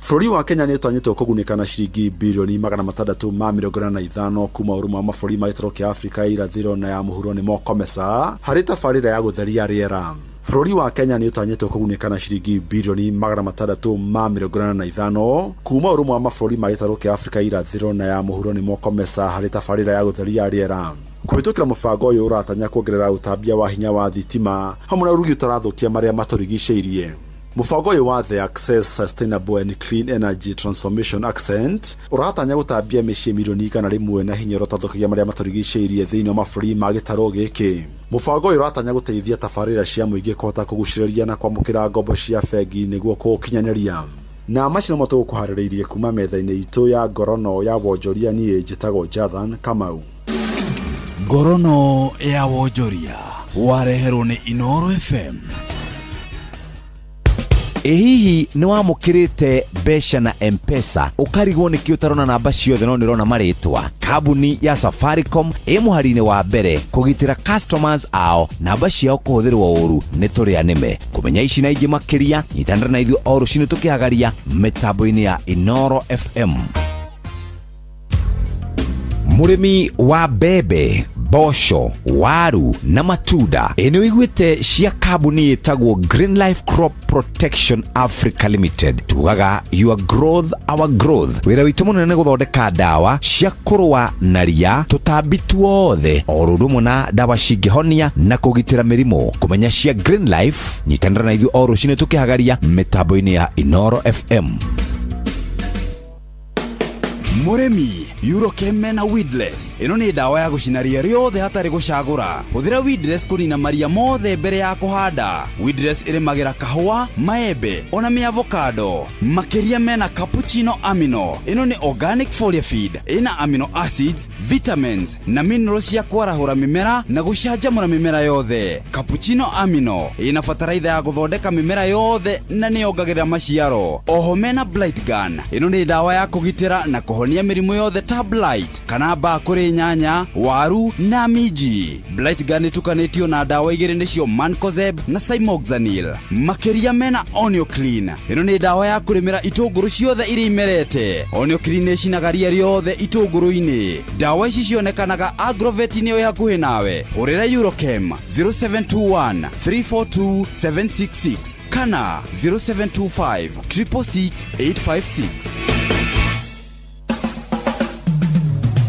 Bũrũri wa Kenya nĩ ũtanyĩtwo kũgunĩka na ciringi birioni 685 kuma ũrũmwe wa mabũrũri ma gĩtarũ kĩa Afrika ya irathĩro na ya mũhuro nĩmo COMESA harĩ tabarĩra ya gũtheria rĩera. Bũrũri wa Kenya nĩ ũtanyĩtwo kũgunĩka na ciringi birioni 685 kuma ũrũmwe wa mabũrũri ma gĩtarũ kĩa Afrika ya irathĩro na ya mũhuro nĩmo COMESA harĩ tabarĩra ya gũtheria rĩera. Kũhĩtũkĩra mũbango ũyũ ũratanya kuongerera ũtambia wa hinya wa thitima hamwe na ũrugi ũtarathũkia marĩa matũrigicĩirie. Mũbango ũyũ wa The Access Sustainable and Clean Energy Transformation Accent ũratanya gũtambia mĩciĩ mirioni 100 na hinya ũrĩa ũtathũkagia marĩa matũrigicĩirie thĩinĩ wa mabũrũri ma gĩtarũ gĩkĩ. Mũbango ũyũ ũratanya gũteithia tabarĩra cia mũingĩ kũhota kũgucĩrĩria na kwamũkĩra ngombo cia bengi nĩguo kũũkinyanĩria. Na macio nĩmo tũgũkũharĩrĩirie kuma metha-inĩ itũ ya ngorono ya wonjoria. Niĩ njĩtagwo Jathan Kamau. Ngorono ya wonjoria wareherwo nĩ Inoro FM. Ĩ hihi nĩ wamũkĩrĩte mbeca na M-Pesa ũkarigwo nĩkĩ ũtarona namba ciothe no nĩũrona marĩtwa? Kambuni ya Safaricom ĩ mũhari-inĩ wa mbere kũgitĩra customers ao namba ciao kũhũthĩrwo ũru nĩ tũrĩa nĩme. Kũmenya ici na ingĩ makĩria nyitanĩra na ithuĩ o rũcinĩ tũkĩhagaria mĩtambo-inĩ ya Inoro FM. Mũrĩmi wa mbembe, mboco, waru na matunda, ĩ nĩ ũiguĩte cia kambuni ĩtagwo Green Life Crop Protection Africa Limited? Tugaga your growth our growth. Wĩra witũ mũnene nĩ gũthondeka ndawa cia kũrũa na ria, tũtambi tuothe, o ũndũ ũmwe na ndawa cingĩhonia na kũgitĩra mĩrimũ. Kũmenya cia Green Life, nyitanĩra na ithuĩ o rũcinĩ tũkĩhagaria mĩtambo-inĩ ya Inoro FM. Mũrĩmi, Eurochem mena weedless. Ĩno nĩ ndawa ya gũcina ria rĩothe hatarĩ gũcagũra. Hũthĩra weedless kũnina maria mothe mbere ya kũhanda. Weedless ĩrĩmagĩra kahũa, maembe ona mĩavocado. Makĩria mena cappuccino amino. Ĩno nĩ organic foliar feed ĩna amino acids, vitamins na minerals cia kwarahũra mĩmera na gũcanjamũra mĩmera yothe. Cappuccino amino ĩna bataraitha ya gũthondeka mĩmera yothe na nĩyongagĩrĩra maciaro. Oho mena blight gun. Ĩno nĩ ndawa ya kũgitĩra na kũhonia mĩrimũ yothe ta blight kana mbaa kũrĩ nyanya, waru na minji. Blight gun ĩtukanĩtio na ndawa igĩrĩ nĩcio mancozeb na cymoxanil. Makĩria mena Onioclean. Ĩno nĩ ndawa ya kũrĩmĩra itũngũrũ ciothe iria imerete. Onioclean nĩ ĩcinaga ria rĩothe itũngũrũ-inĩ. Ndawa ici cionekanaga agrovet-inĩ ĩ hakuhĩ nawe. Hũrĩra Eurochem 0721 342 766 kana 0725 666 856.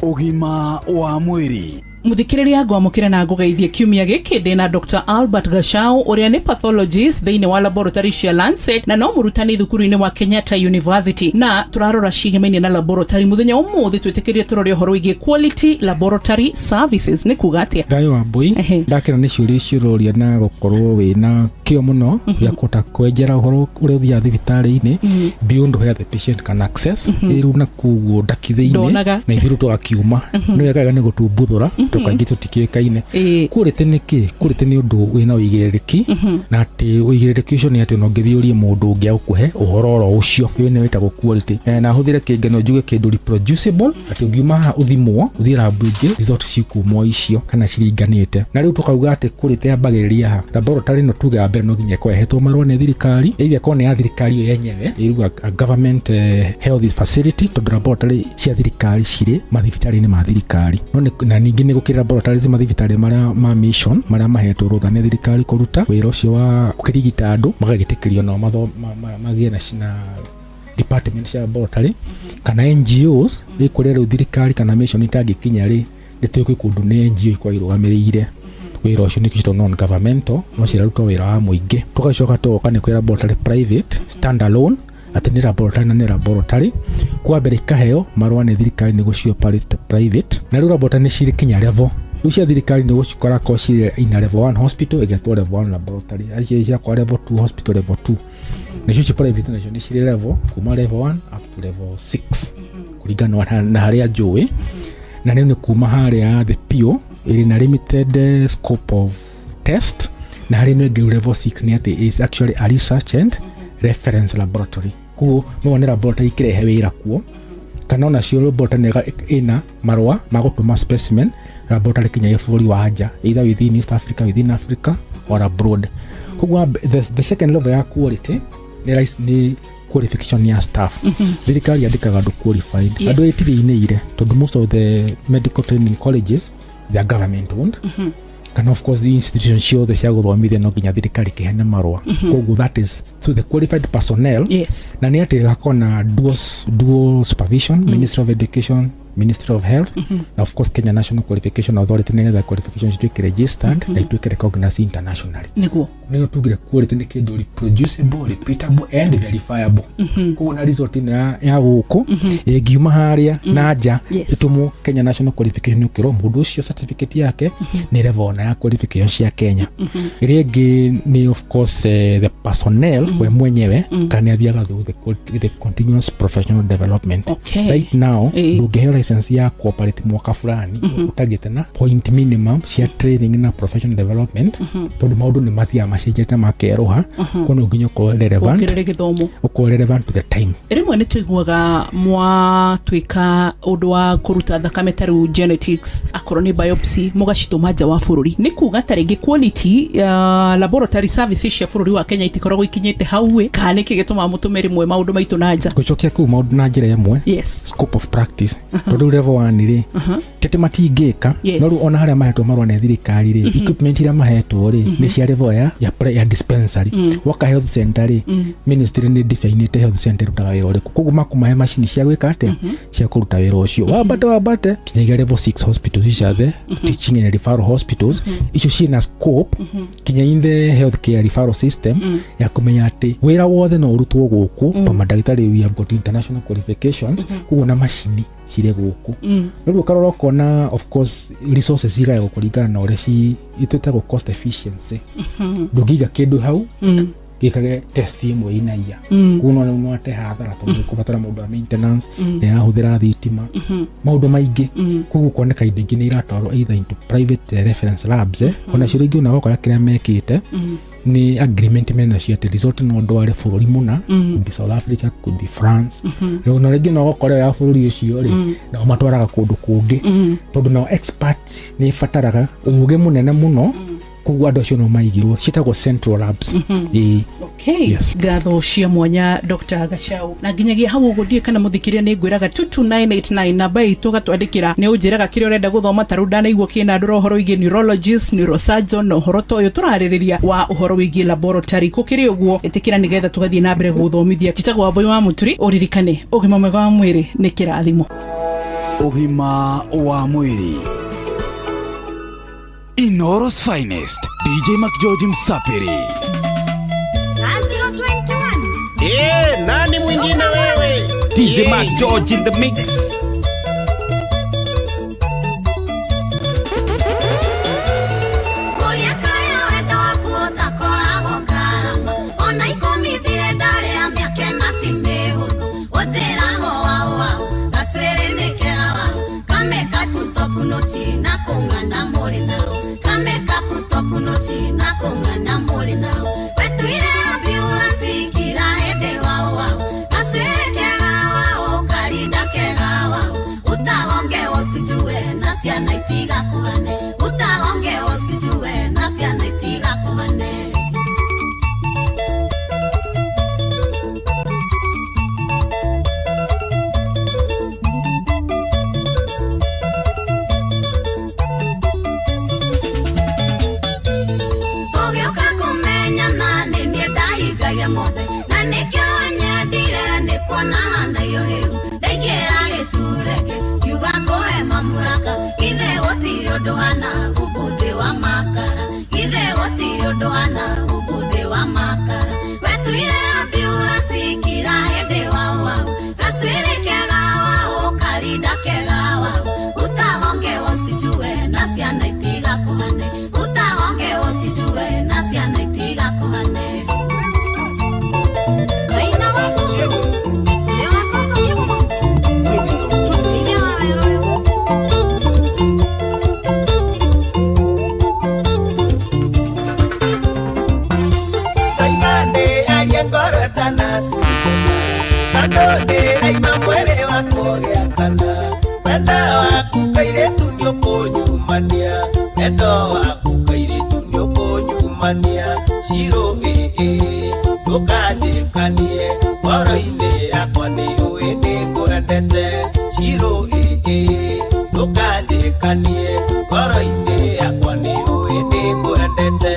Ũgima wa mwĩrĩ. Muthikiriria, ngwamukire na ngugeithie kiumia giki ndina Dr Albert Gachau uria ni pathologist thiini wa laboratory cia Lancet na no murutani thukuru-ini wa Kenyatta University, na turarora cigemainie na laboratory muthenya umuthi. Twitikirie turore uhoro wigie quality laboratory services ni kuga atia. Thayũ wa mbui. Ndakena nĩ ciũria icio ũroria na gũkorwo wĩna kĩo mũno gĩa kũhota kwenjera ũhoro ũrĩa ũthiaga thibitarĩ-inĩ beyond where the patient can access. Rĩu na koguo ndaki thĩinĩ Ndonaga. Na ithuĩ rĩu tũgakiuma nĩ wega wega nĩ gũtumbuthũra tũkaingĩ tũtikĩũĩkaine. Quality nĩ kĩ? Quality nĩ ũndũ wĩna ũigĩrĩrĩki, na atĩ ũigĩrĩrĩki ũcio nĩ atĩ ona ũngĩthiĩ ũrie mũndũ ũngĩ agũkũhe ũhoro oro ũcio, ũyũ nĩ wĩtagwo quality. Na hũthĩre kĩngano njuge kĩndũ reproducible, atĩ ũngiuma haha ũthimwo ũthiĩ lab ĩngĩ, result cikuma o icio kana ciringanĩte. Na rĩu tũkauga atĩ quality yambagĩrĩria ha laboratory ĩno. Tuge ya mbere no nginya ĩkorwo ĩhetwo marũa nĩ thirikari, either ĩkorwo nĩ ya thirikari ĩyo yenyewe ĩruga a government health facility, tondũ laboratory cia thirikari cirĩ mathibitarĩ-inĩ ma thirikari. No na ningĩ nĩ gũkĩrĩ laboratories mathibitarĩ marĩa ma mission, marĩa mahetwo rũtha nĩ thirikari kũruta wĩra ũcio wa kũrigita andũ, magagĩtĩkĩrio nao magĩe na department cia laboratory, kana NGOs rĩ kũrĩa rĩu thirikari kana mission itangĩkinya rĩ, nĩ tũĩ kwĩ kũndũ nĩ NGO ikoragwo irũgamĩrĩire wĩra ũcio, nĩkĩo ciĩtagwo non governmental, no ciraruta wĩra wa mũingĩ. Tũgacoka tũgoka nĩ kwĩ laboratory private stand alone, atĩ nĩ laboratory na nĩ laboratory kwa mbere ikaheo marũa nĩ thirikari nĩguo ci operate private. Na rĩu laboratory nĩ cirĩ kinya level. Rĩu cia thirikari nĩ gũcikora korwo cirĩ ina level 1 hospital, ĩgetwo level 1 laboratory, acio ciakwa level 2 hospital, level 2. Nacio ci private nacio nĩ cirĩ level kuma level 1 up to level 6 kũringana na harĩa njũĩ. Na rĩu nĩ kuma harĩa the PO ĩrĩ na limited scope of test, na harĩ ĩno ĩngĩ level 6 nĩ atĩ is actually a research and reference laboratory. Koguo no wone laboratory ikĩrehe wĩra kuo, kana onacio laboratory nĩ ĩna marũa ma gũtũma specimen laboratory kinya bũrũri wa nja, either within East Africa, within Africa or abroad. Koguo the second level ya quality nĩ Qualification ya staff. Thirikari yandĩkaga andũ qualified. Yes. Andũ ĩtirĩ-inĩire tondũ most of the medical training colleges, they are government owned, kana of course the institution ciothe cia gũthomithia no nginya thirikari kĩheane marũa. Koguo that is through the qualified personnel. Na nĩ atĩ gakorwo na dual supervision, Ministry of Education, Ministry of Health, na of course Kenya National Qualification Authority, nĩgetha qualification cituĩke registered na ituĩke recognized internationally. Nĩyo tugire quality nĩ kĩndũ reproducible, repeatable and verifiable. Koguo na result ĩno ya gũkũ ĩngiuma harĩa na nja, ĩtũmwo Kenya National Qualification, ũkĩrwo mũndũ ũcio certificate yake nĩ level na ya qualification cia Kenya. Ĩrĩa ĩngĩ nĩ of course the personnel we mwenyewe, kana nĩ athiaga through the continuous professional development. Right now ndũngĩheo license ya cooperate mwaka fulani ũtagĩte na point minimum cia training na professional development, tondũ maũndũ nĩ mathiaga macenjete makerũha. Koguo no nginya ũkorwo relevant, Wongerere gĩthomo. Ũkorwo relevant to the time. Rĩmwe nĩ tũiguaga mwatuĩka ũndũ wa kũruta thakame ta rĩu genetics, akorwo nĩ biopsy, mũgacitũma nja wa bũrũri, nĩ kuga ta rĩngĩ quality laboratory services cia bũrũri wa Kenya itikoragwo ikinyĩte hau ĩ, kana nĩkĩ gĩtũmaga mũtũme rĩmwe maũndũ maitũ na nja? Ngũcokia kũu maũndũ na njĩra ĩmwe. Scope of practice, tondũ rĩu level 1 rĩ, ti atĩ matingĩka, no rĩu ona harĩa mahetwo marũa nĩ thirikari rĩ, equipment iria mahetwo rĩ, nĩ cia level ya dispensary. Woka health center rĩ, ministry nĩ definĩte health center ĩrutaga wĩra ũrĩkũ, koguo makũmahe macini cia gwĩka atĩa, cia kũruta wĩra ũcio. Wambate kinyagia level 6 hospitals cia the teaching and referral hospitals, icio ciĩna scope kinya in the healthcare referral system ya kũmenya atĩ wĩra wothe no ũrutwo gũkũ, tondũ mandagĩtarĩ, we have got international qualifications, koguo na macini cirĩ gũkũ. No rĩu ũkarora ũkona of course resources igayagwo kũringana na ũrĩa itwĩtagwo cost efficiency. Ndũngĩiga kĩndũ hau gĩkage test ĩmwe inaia. Koguo no ate hathara tondũ kũbatara mũndũ wa maintenance, nĩ arahũthĩra thitima, maũndũ maingĩ. Koguo kuoneka indo ingĩ nĩ iratwarwo either into private reference labs, onacio rĩngĩ ona wakora kĩrĩa mekĩte nĩ agreement menacio atĩ result no ndware bũrũri mũna, could be South Africa, could be France. Rĩu na rĩngĩ no ũkore ya bũrũri ũcio rĩ, nao matwaraga kũndũ kũngĩ, tondũ nao experts nĩ ĩbataraga ũgĩ mũnene mũno. Koguo andũ acio no maigirwo ciĩtagwo central labs. Ĩĩ. Okay. Yes. Ngatho cia mwanya, Dr. Gachau, na nginyagia hau ũguo ndiĩ kana mũthikĩria nĩ ngwĩraga 22989 namba itũ gatwandĩkĩra nĩ ũnjĩraga kĩrĩa ũrenda gũthoma. Ta rĩu ndanaigua kĩna ndũra ũhoro wĩgiĩ neurologist, neurosurgeon, na ũhoro ta ũyũ tũrarĩrĩria wa ũhoro wĩgiĩ laboratory. Gũkĩrĩ ũguo, ĩtĩkĩra nĩgetha tũgathiĩ na mbere gũthomithia. Njĩtagwo Wambui wa Mũturi. Ũririkane, ũgima mwega wa mwĩrĩ nĩ kĩrathimo. Ũgima wa mwĩrĩ. Inooro's finest, DJ McGeorge Msapiri. Eh, nani mwingine wewe? DJ Eh. Mark George in the mix. Kũrĩa kaya wendo waku ũtakoragwo ngarama, ona 10 thire ndarĩa mĩaka ĩna ti mĩhũthũ, ũnjĩragwo wau wau gacuĩrĩ nĩ kega wau kamekapu topu no china kũng'ana mũrĩ nao kamekapu topu no china kũng'ana mũrĩ nao wetuire ambiuransi kira hĩndĩ wau wau gacuĩrĩ kega wau karinda kega wau utagongewo sijue na ciana itigakuhane utagongewo sijue na ciana itigakuhane. Tũgĩũka kũmenyana nĩ niĩ ndahingagia mothe na nĩkĩo nyendire nĩ kuona hana iyo hĩu ndaingĩra gĩtureke kiuga kũhe mamuraka githĩ gũtirĩ ũndũ hana gumbuthĩ wa makara githĩ gũtirĩ ũndũ hana gumbuthĩ wa makara wetuire ambiuransi kira hĩndĩ wau wau gacuĩrĩ kega wau karinda kega wau utagongewo sijue na ciana itigakuhane utagongewo sijue na ciana itigakuhane. Reina wa Leo sasa kiumo. Taimande aria ngoro ĩtanatu Andũ nĩraima mwĩrĩ wakwa ũgĩakana Wendo waku kairĩtu nĩũkũnyumania Wendo waku kairĩtu nĩũkũnyumania Ciro ĩ ĩ Ndũkanjĩkanie ngoro-inĩ yakwa nĩ ũĩ nĩngwendete Shiro ĩĩ ndũkanjĩkanie ngoro-inĩ yakwa nĩ ũĩ nĩngwendete.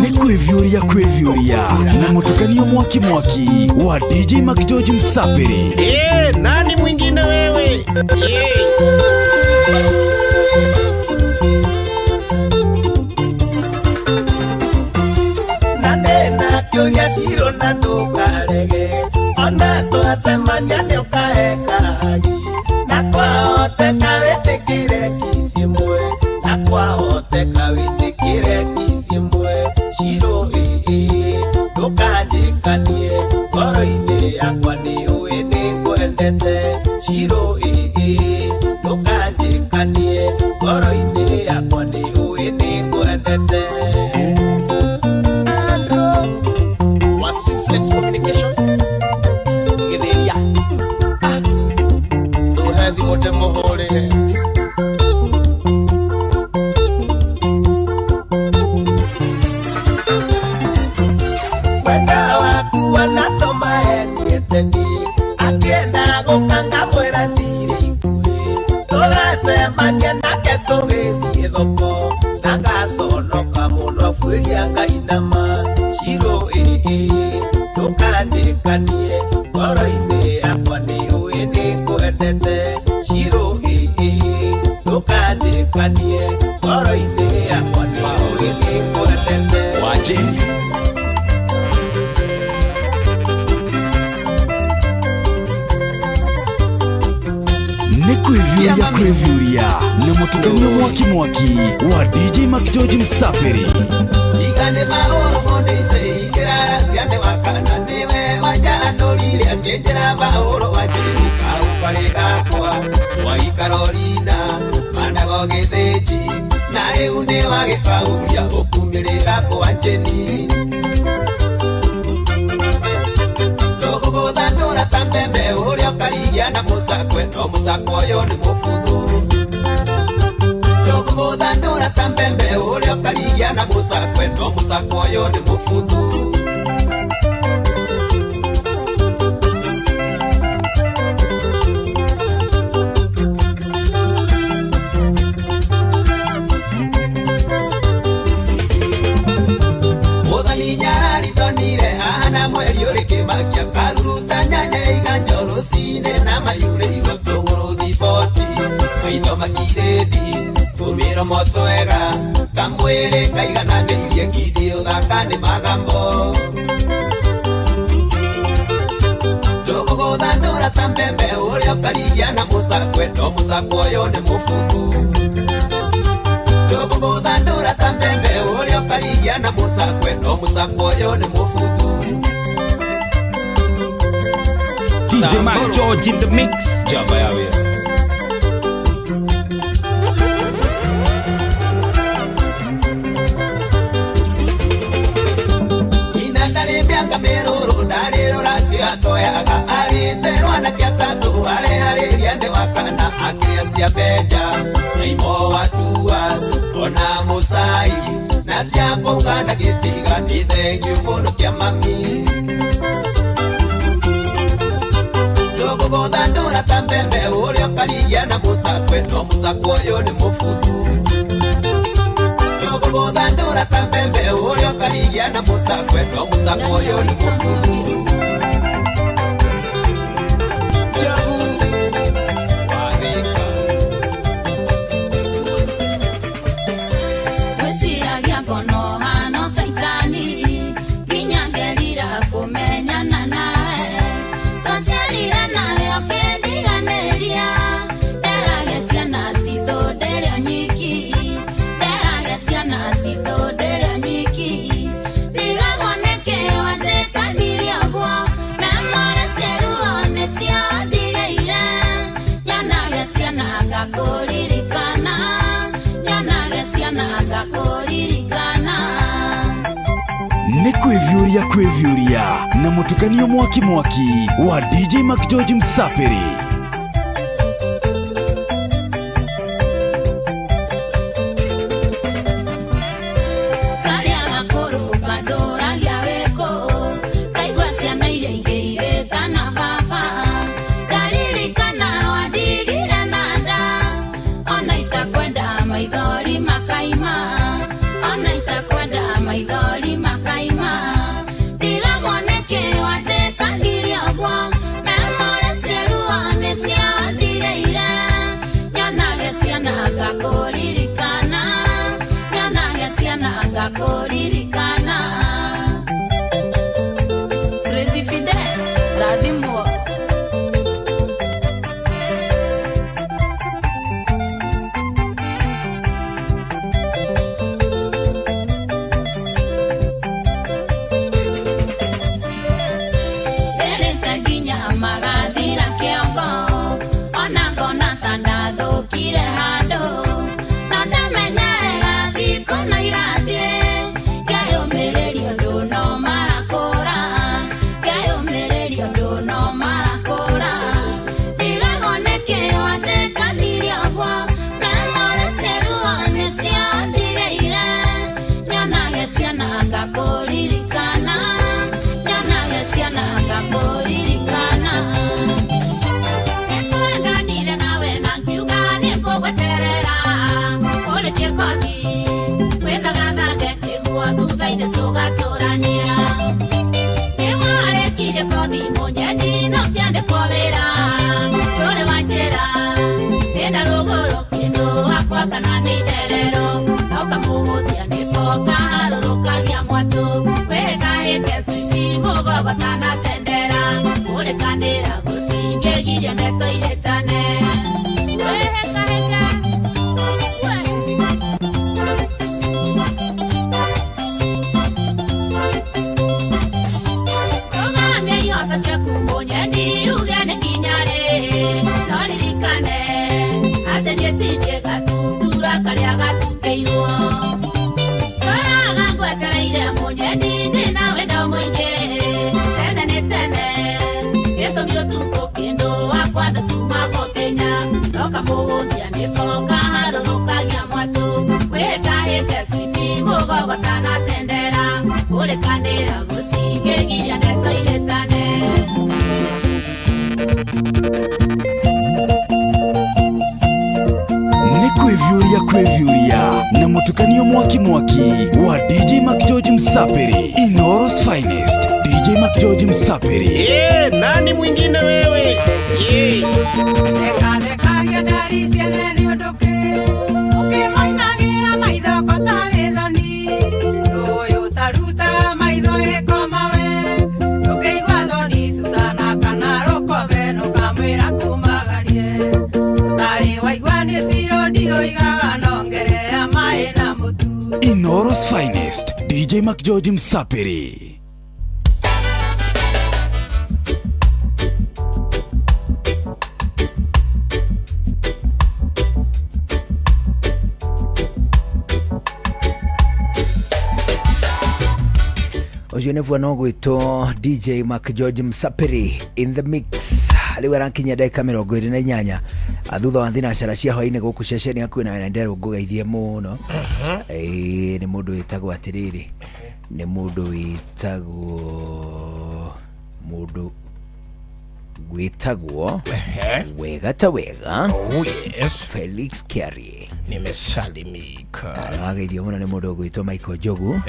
Nĩ kwĩviũria kwĩviũria na mũtukanio mwaki mwaki wa DJ McGeorge Msapiri. Nani mwingine wewe? Na kĩũria Shiro na ndũkarege ona twacemania nĩ ũkahe kahagi na kwahoteka wĩtĩkĩre kiss ĩmwe na kwahoteka wĩtĩkĩre kiss ĩmwe Shiro ĩĩ ndũkanjĩkanie ngoro-inĩ yakwa nĩ ũĩ nĩngwendete Shiro ĩĩ ndũkanjĩkanie ngoro-inĩ yakwa nĩ ũĩ nĩngwendete. Flex Communication Githiria Duhe thimũ ndĩmũhũrĩre. Wenda waku anatũma eniete niĩ akĩenda gũka ngamwĩra ndirĩ ikuhĩ tũgacemania nake tũgĩthiĩ thoko na ngaconoka mũno abuĩria ngainama Shiro ĩĩ ndũkanjĩkanie ngoro-inĩ yakwa nĩ ũĩ nĩngwendete Shiro ĩĩ ndũkanjĩkanie ngoro-inĩ yakwa nĩ ũĩ nĩngwendete. Wajeni nĩ kwĩviũria kwĩviũria na mũtukanio mwaki mwaki wa DJ McGeorge Msapiri. Igane mahoro mone ice ikirara ciande wakana niwe wajanũrire akĩnjĩra mahoro wanjĩrĩ kaũkarĩ gakwa waikarorina manago gĩthĩnji na rĩu nĩ wagĩkauria ũkumĩrĩra kwa njĩni ndũgũgũthandũra ta mbembe ũrĩa ũkarigia na mũcakwe no mũcakwe ũyũ nĩ mũbuthu ndũgũgũthandũra ta mbembe ũrĩa ũkarigia na mũcakwe no mũcakwe ũyũ nĩ mũbuthu. Mũthoni nyarari ndonire ahana mweri ũrĩ kĩmakia karuruta nyanya iganjo rũcinĩ na mayurĩirwo tũgũrũ thiboti maitho makirĩndi tũmĩromo twega kamwĩrĩ kaigananĩirie ngithiĩ ũthaka nĩ magambo ndũgũgũthandũra ta mbembe ũrĩa ũkarigia na mũcakwe no mũcakwe ũyũ nĩ mũbuthu ndũgũgũthandũra ta mbembe ũrĩa ũkarigia na mũcakwe no mũcakwe ũyũ nĩ mũbuthu. DJ McGeorge in the mix. Jamba ya wĩra. Atoyaga arĩte rwanake atatũ arĩharĩria nĩ wakana akĩrĩa cia Benja Saimo wa Tuas ona Mũcai na cia Mbũga na gĩtiga nĩ thengiũ mũno kĩa mami ndũgũgũthandũra ta mbembe ũrĩa ũkarigia na mũcakwe no mũcakwe ũyũ nĩ mũbuthu ndũgũgũthandũra ta mbembe ũrĩa ũkarigia na mũcakwe no mũcakwe ũyũ nĩ mũbuthu. Nĩ kwĩviũria kwĩviũria na mũtukanio mwaki mwaki wa DJ McGeorge Msapiri. Karĩa gakũrũ kanjũra Ngakũririkana. Crazy Fidel, rathimwo. Ndĩrĩte nginya magathira kĩongo, ona ngona ta ndathũkire handũ. No ndamenyerera thikũ na irathiĩ, ngeyũmĩrĩria ũndũ no marakũra, ngeyũmĩrĩria ũndũ no marakũra. Ndigagwo nĩkĩ wanjĩkanirie ũguo, memory cia ruo nĩcio ndigĩire. Nyonage ciana ngakũririkana, nyonage ciana ngakũririkana. Nĩtwendanire nawe na ngiuga nĩngũgweterera ũrĩkie kothi wĩthagathage nĩguo thutha-inĩ tũgatũrania. Nĩwarĩkirie kothi mũnyendi na ũkĩandĩkwo wĩra ndũrĩ wanjĩra ndĩna rũgũrũ kĩndũ wakwa kana nĩ itherero na ũkamũhũthia nĩko kaharũrũkagia mwatũ wĩhĩkahĩke switi mũgogotana tendera ũrĩkanĩra gũtingĩgiria ndeto ihĩtane wĩhĩkahĩke. Rũgamia ihoto ciaku mũnyendi uge nĩ nginya rĩ no ririkane atĩ niĩ ti niĩ gatutura karĩa gatukĩirwo. Tũraga ngwetereire mũnyendi ndĩna wendo mũingĩ tene nĩ tene gĩtũmi ũtukũ kĩndũ wakwa ndũtumagwo Kenya no kamũhũthia nĩko kaharũrũkagia mwatũ wĩhĩkahĩke switi mũgogotana tendera ũrĩkanĩra gũtingĩgiria ndeto ihĩtane. Nĩ kwĩviũria kwĩviũria na mũtukanio mwaki mwaki wa DJ McGeorge Msapiri Inooro's finest DJ McGeorge Msapiri. Eh, nani mwingine wewe? Yeah. Thekathekagia ndari ciene nĩ ũndũ kĩ ũkĩmainagĩra maitho ko tarĩ thoni ndũyũ ũtarutaga maitho ĩkoma we ndũngĩigua thoni Susana kana rũkobe nũkamwĩra kumagarie ũtarĩ waigua nĩ ciro ndiroigaga nongerea maĩ na mũtu. Inooro's finest DJ McGeorge Msapiri. Ũcio nĩ bwana ũgwĩtwo DJ Mark George Msapiri in the mix. Rĩu arakinyia ndagĩka 28 thutha wa thinacara cia hwainĩ gũkũ ceceni hakuhĩ na wena nderwo ngũgeithie mũno. Ĩĩ nĩ mũndũ wĩtagwo atĩrĩrĩ, nĩ mũndũ wĩtagwo mũndũ gwĩtagwo wega ta wega. Oh yes. Felix Kiarie. Nimesalimika. Wageithio mũno nĩ mũndũ ũgwĩtwo Michael Njogu.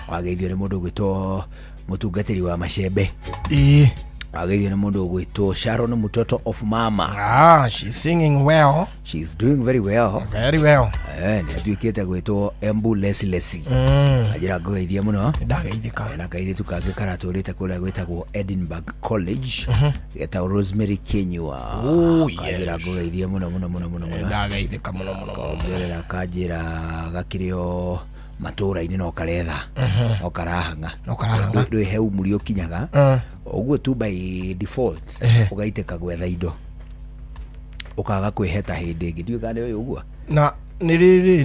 Wageithio nĩ mũndũ ũgwĩtwo mũtungatĩri wa macembe. Ĩĩ. Wageithio nĩ mũndũ ũgwĩtwo Sharon Mutoto of Mama. Ah, she's singing well. She's doing very well. Very well. Nĩ atuĩkĩte gwĩtwo Embu Lesi. Anjĩra ngũgeithie mũno. Ndageithĩka. Na kairĩtu kangĩ karatũrĩte kũrĩa gwĩtagwo Edinburgh College. Getagwo Rosemary Kinyua. Oh, yes. Kanjĩra ngũgeithie mũno mũno mũno mũno mũno. Ndageithĩka mũno mũno. Kongerera kanjĩra gakĩrĩ o matũra-inĩ no karetha. No karahang'a. No karahang'a. Ndwĩ he umri ũkinyaga. Ũguo tu by default ũgaitĩka gwetha indo. Ũkaga kwĩheta hĩndĩ ĩngĩ. Ndiũĩ kana nĩ ũĩ ũguo. Na nĩ rĩrĩ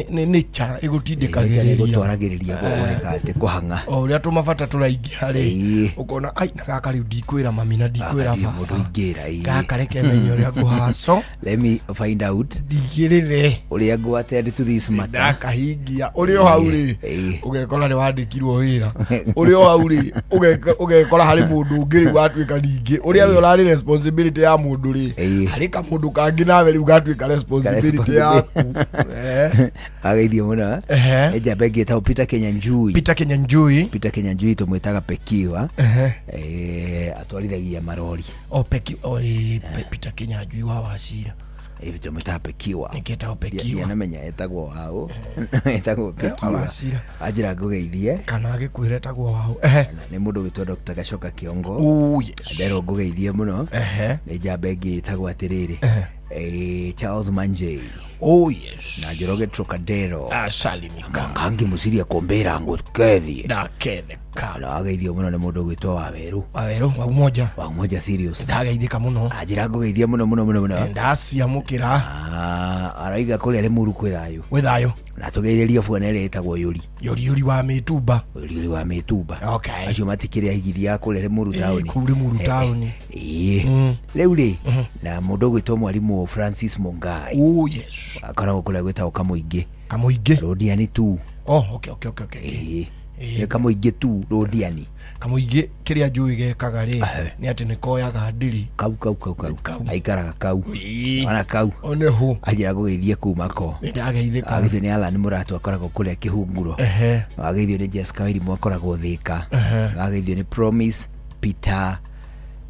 nĩ nature ĩgũtindĩkagĩrĩria. Ĩgũtwaragĩrĩria gwĩka atĩ kũhang'a. O ũrĩa tũmabata tũraingĩha rĩ ũkona ai na gaka rĩu ndikwĩra mami na ndikwĩra baba. Mũndũ ingĩra. Gaka reke menye ũrĩa ngũhaco. Let me find out. Ndigĩrĩre. Ũrĩa ngũ attend to this matter. Ndakahingia. Ũrĩ o hau rĩ ũgekora nĩ wandĩkirwo wĩra. Ũrĩ o hau rĩ ũgekora harĩ mũndũ ũngĩ rĩu watuĩka ningĩ. Ũrĩa we ũrarĩ responsibility ya mũndũ rĩ harĩ kamũndũ kangĩ nawe rĩu gatuĩka responsibility yaku. Ageithio mũno. Njamba ĩngĩ ĩtagwo Peter Kenyanjui. Peter Kenyanjui. Peter Kenyanjui tũmwĩtaga Pekiwa. Atwarithagia marori. O Peki o Peter Kenyanjui wa Wacira. Tũmwĩtaga Pekiwa. Nĩkĩtagwo Pekiwa. Ndianamenya etagwo waũ. Etagwo Pekiwa. Wacira. Anjĩra ngũgeithie. Kana agĩkwĩra etagwo waũ. Ehe. Na nĩ mũndũ ũgwĩtwo Dr. Gacoka Kĩongo. Oh, yes. Nderwo ngũgeithie mũno. Ehe. Nĩ njamba ĩngĩ ĩtagwo atĩrĩrĩ. Charles Manjei. Oh, yes. Na Njoroge Trocadero. Asalimika. Kangi Musiria Kombera ngũkethie. Ndaketheka. Na wageithio mũno nĩ mũndũ ũgwĩtwo Wawerũ. Wawerũ wa Umoja. Wa Umoja serious. Ndageithĩka mũno. Anjĩra ngũgeithie mũno mũno mũno mũno. Ndaciamũkĩra. Araiga kũrĩa Limuru kwĩ thayũ. Gwĩ thayũ. Na tũgeithĩrio bwana ĩrĩa ĩtagwo Yũri. Yũri Yũri wa Mĩtumba. Yũri Yũri wa Mĩtumba. Okay. Acio matikĩrĩ aigithia a kũrĩa Limuru taũni. Kũu Limuru taũni. Ĩĩ. Rĩu rĩ, na mũndũ ũgwĩtwo mwarimũ Francis Mungai. Oh yes. Akoragwo kũrĩa gwĩtagwo Kamũingĩ. Kamũingĩ. Rũdiani tu. Oh, okay, okay, okay, okay. Ĩĩ. Nĩ Kamũingĩ tu Rũdiani. Kamũingĩ kĩrĩa njũĩ gekaga rĩ nĩ atĩ nĩ koyaga ndiri. Kau kau kau kau. Aikaraga kau. Ona kau. One ho. Anjĩra gũgeithie kuma ko. Nĩ ndageithĩka. Ageithio nĩ Alan Mũratu akoragwo kũrĩa Kĩhunguro. Ehe. Ageithio nĩ Jessica Wairimu akoragwo Thĩka. Ehe. Ageithio nĩ Promise Peter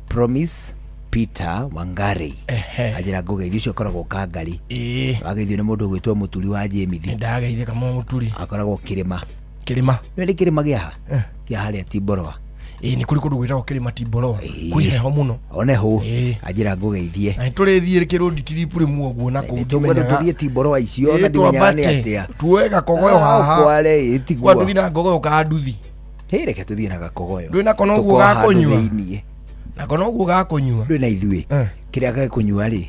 Promise Peter Wangari. Ehe. Anjĩra ngũgeithio ũcio akoragwo Kangari. Ĩĩ. Ageithio nĩ mũndũ ũgwĩtwo Mũturi wa Jemithi. Nĩ ndageithĩka mũno Mũturi. Akoragwo Kĩrĩma. Kĩrĩma. Nĩ nĩ kĩrĩma gĩa ha? Kĩa harĩa Timboroa. Ĩĩ nĩ kũrĩ kũndũ gwĩtagwo Kĩrĩma Timboroa. Kwĩ heho mũno. One hũ. Anjĩra ngũgeithie. Na nĩtũrĩthiĩ kĩrũndi tiripu rĩmwe ũguo na kũu Tũkwenda tũthiĩ Timboroa icio na ndimenyaga nĩ atĩa. Tuoe gakogoyo haha. Kware ĩ tiguo. Kwa tũthiĩ na ngogoyo ka nduthi. Hĩ reke tũthiĩ na gakogoyo. Ndwĩ nako noguo Tũkoha handũ gakũnyua. thĩiniĩ. Nako noguo gakũnyua. Ndwĩ na ithuĩ. Kĩrĩa gakũnyua rĩ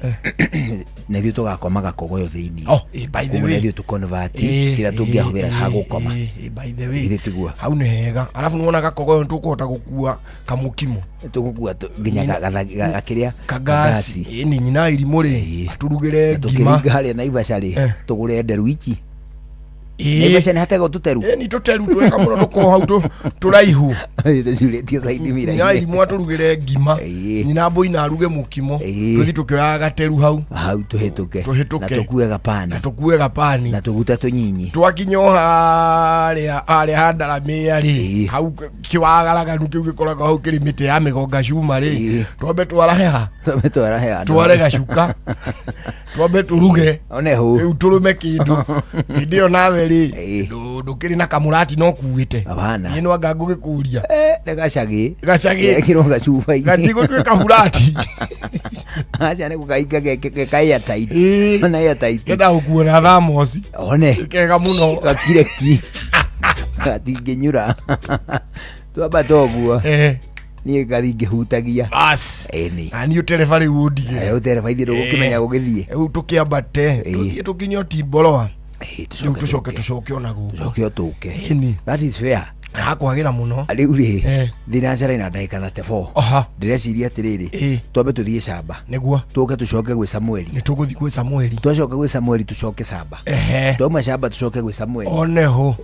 na ithuĩ tũgakoma gakogoyo thĩiniĩ. Oh, by the Koguo way. na ithuĩ tũconvert kĩrĩa tũngĩahũthĩra ha gũkoma. By the way. Githĩ tiguo. Hau nĩ hega. Arabu nĩwona gakogoyo nĩtũkũhota gũkua kamũkimo. Tũgũkua nginya gakĩrĩa Kagasi. Ĩni nyina irimũ rĩ aturugĩre ngima. Tũkĩringa harĩa Naivasha rĩ tũgũre nderu ici. Ĩĩ. Naivasha nĩ hategwo tũteru. Ĩni tũteru twega mũno tũkorwo hau tũraihu. Tũcurĩtio saidi Nyina mira-inĩ. irimũ atũrugĩre ngima. Nyina mbũina aruge mũkimo. Tũthiĩ tũkĩoyaga gateru hau. Hau tũhĩtũke. Tũhĩtũke. Na tũkue gapani. Na tũkue gapani. Na tũgute tũnyinyi. Twakinya o harĩa harĩa handaramĩa rĩ hau kĩwagaraganu kĩu gĩkoragwo hau kĩrĩ mĩtĩ ya mĩgonga cuma rĩ twambe twarahe ha Twambe twarahe handũ. tware gacuka twambe tũruge One hũ. rĩu tũrũme kĩndũ hĩndĩ ĩyo nawe rĩ ndũkĩrĩ na kamũrati no kuĩte Hapana. niĩ no anga ngũgĩkũria Nĩ gacagi. Gacagi. Gekĩrwo gacuba-inĩ. Gatigũtuĩka burati. Aca nĩ gũkahinga ge ka airtight. Ona airtight. Kenda gũkuo na thamosi. One. Kega mũno. Gakire ki. Gatingĩnyura. Twamba toguo. Niĩ ngathi ngĩhutagia. Bas. Ĩni. Na niĩ ũtereba rĩu ũndigĩre. Ũtereba ithuĩ ndũgũkĩmenya gũgĩthiĩ. Rĩu tũkĩambate tũthiĩ tũkinye Timboroa. Rĩu tũcoke tũcoke ona gũkũ. Tũcoke o tũke. Ĩni. That is fair. Hakwagĩra mũno. Rĩu rĩ thinacara ina ndagĩka 34. Aha. Ndĩreciria atĩrĩrĩ twambe tũthiĩ camba. Nĩguo. Tũke tũcoke gwĩ Samueli. Nĩ tũgũthiĩ gwĩ Samueli. Twacoka gwĩ Samueli tũcoke camba. Ehe. Twauma camba tũcoke gwĩ Samueli. One ho.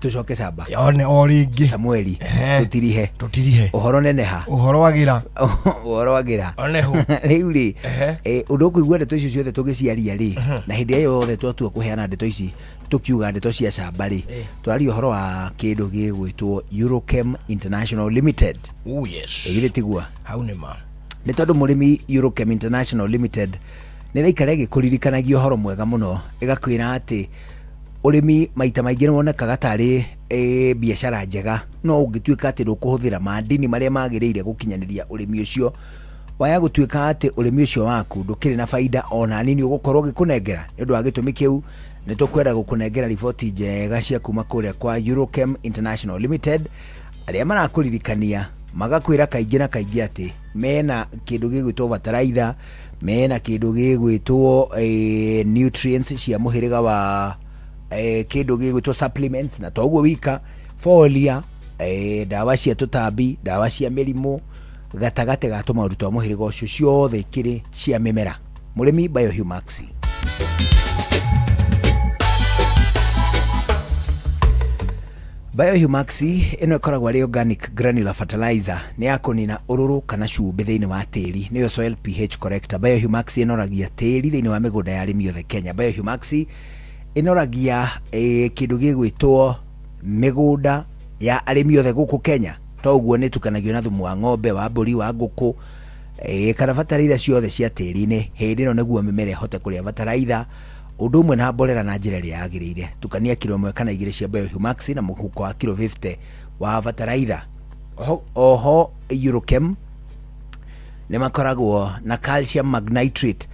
Tũcoke camba. One o rĩngĩ. Samueli. Tũtirihe. Tũtirihe. Ũhoro neneha. Ũhoro wagĩra. Ũhoro wagĩra. One ho. Rĩu rĩ ũndũ ũkũigua ndeto icio ciothe tũgĩciaria rĩ na hĩndĩ ĩyo yothe twatua kũheana ndeto ici tũkiuga ndeto cia camba rĩ twaria ũhoro wa kĩndũ gĩgwĩtwo Eurochem International Limited. Oh yes. Ĩgithĩ tiguo? Hau nĩ ma. Nĩ tondũ mũrĩmi Eurochem International Limited nĩ ĩraikara ĩgĩkũririkanagia ũhoro mwega mũno ĩgakwĩra atĩ ũrĩmi maita maingĩ nĩ wonekaga tarĩ biacara njega no ũngĩtuĩka atĩ ndũkũhũthĩra mandini marĩa magĩrĩire gũkinyanĩria ũrĩmi ũcio waya gũtuĩka atĩ ũrĩmi ũcio waku ndũkĩrĩ na baida ona nini ũgũkorwo ũgĩkũnengera nĩ ũndũ wa gĩtũmi kĩu nĩ tũkwenda gũkũnengera riboti njega cia kuma kũrĩa kwa Eurochem International Limited arĩa marakũririkania magakwĩra kaingĩ na kaingĩ atĩ mena kĩndũ gĩgwĩtwo bataraitha mena kĩndũ gĩgwĩtwo nutrients cia mũhĩrĩga wa kĩndũ gĩgwĩtwo supplements na toguo wika folia ndawa cia tũtambi ndawa cia mĩrimũ gatagatĩ ga tũmaũndũ twa mũhĩrĩga ũcio ciothe ikĩrĩ cia mĩmera mũrĩmi Biohumax. Biohumax ĩno ĩkoragwo arĩ organic granular fertilizer nĩ ya kũnina ũrũrũ kana cumbĩ thĩinĩ wa tĩri nĩyo soil pH corrector. Biohumax ĩnoragia tĩri thĩinĩ wa mĩgũnda ya arĩmi othe Kenya. Biohumax ĩnoragia kĩndũ gĩgwĩtwo mĩgũnda ya arĩmi othe gũkũ Kenya to ũguo nĩ ĩtukanagio na thumu wa ng'ombe wa mbũri wa ngũkũ Kana bataraitha ciothe cia tĩri-inĩ hĩndĩ ĩno nĩguo mĩmera ĩhote kũrĩa bataraitha ũndũ ũmwe na mborera na njĩra ĩrĩa yagĩrĩire. Tukania kilo 1 kana 2 cia Biohumax na mũhuko wa kilo 50 wa bataraitha. Oho Eurochem nĩ makoragwo na calcium magnitrate.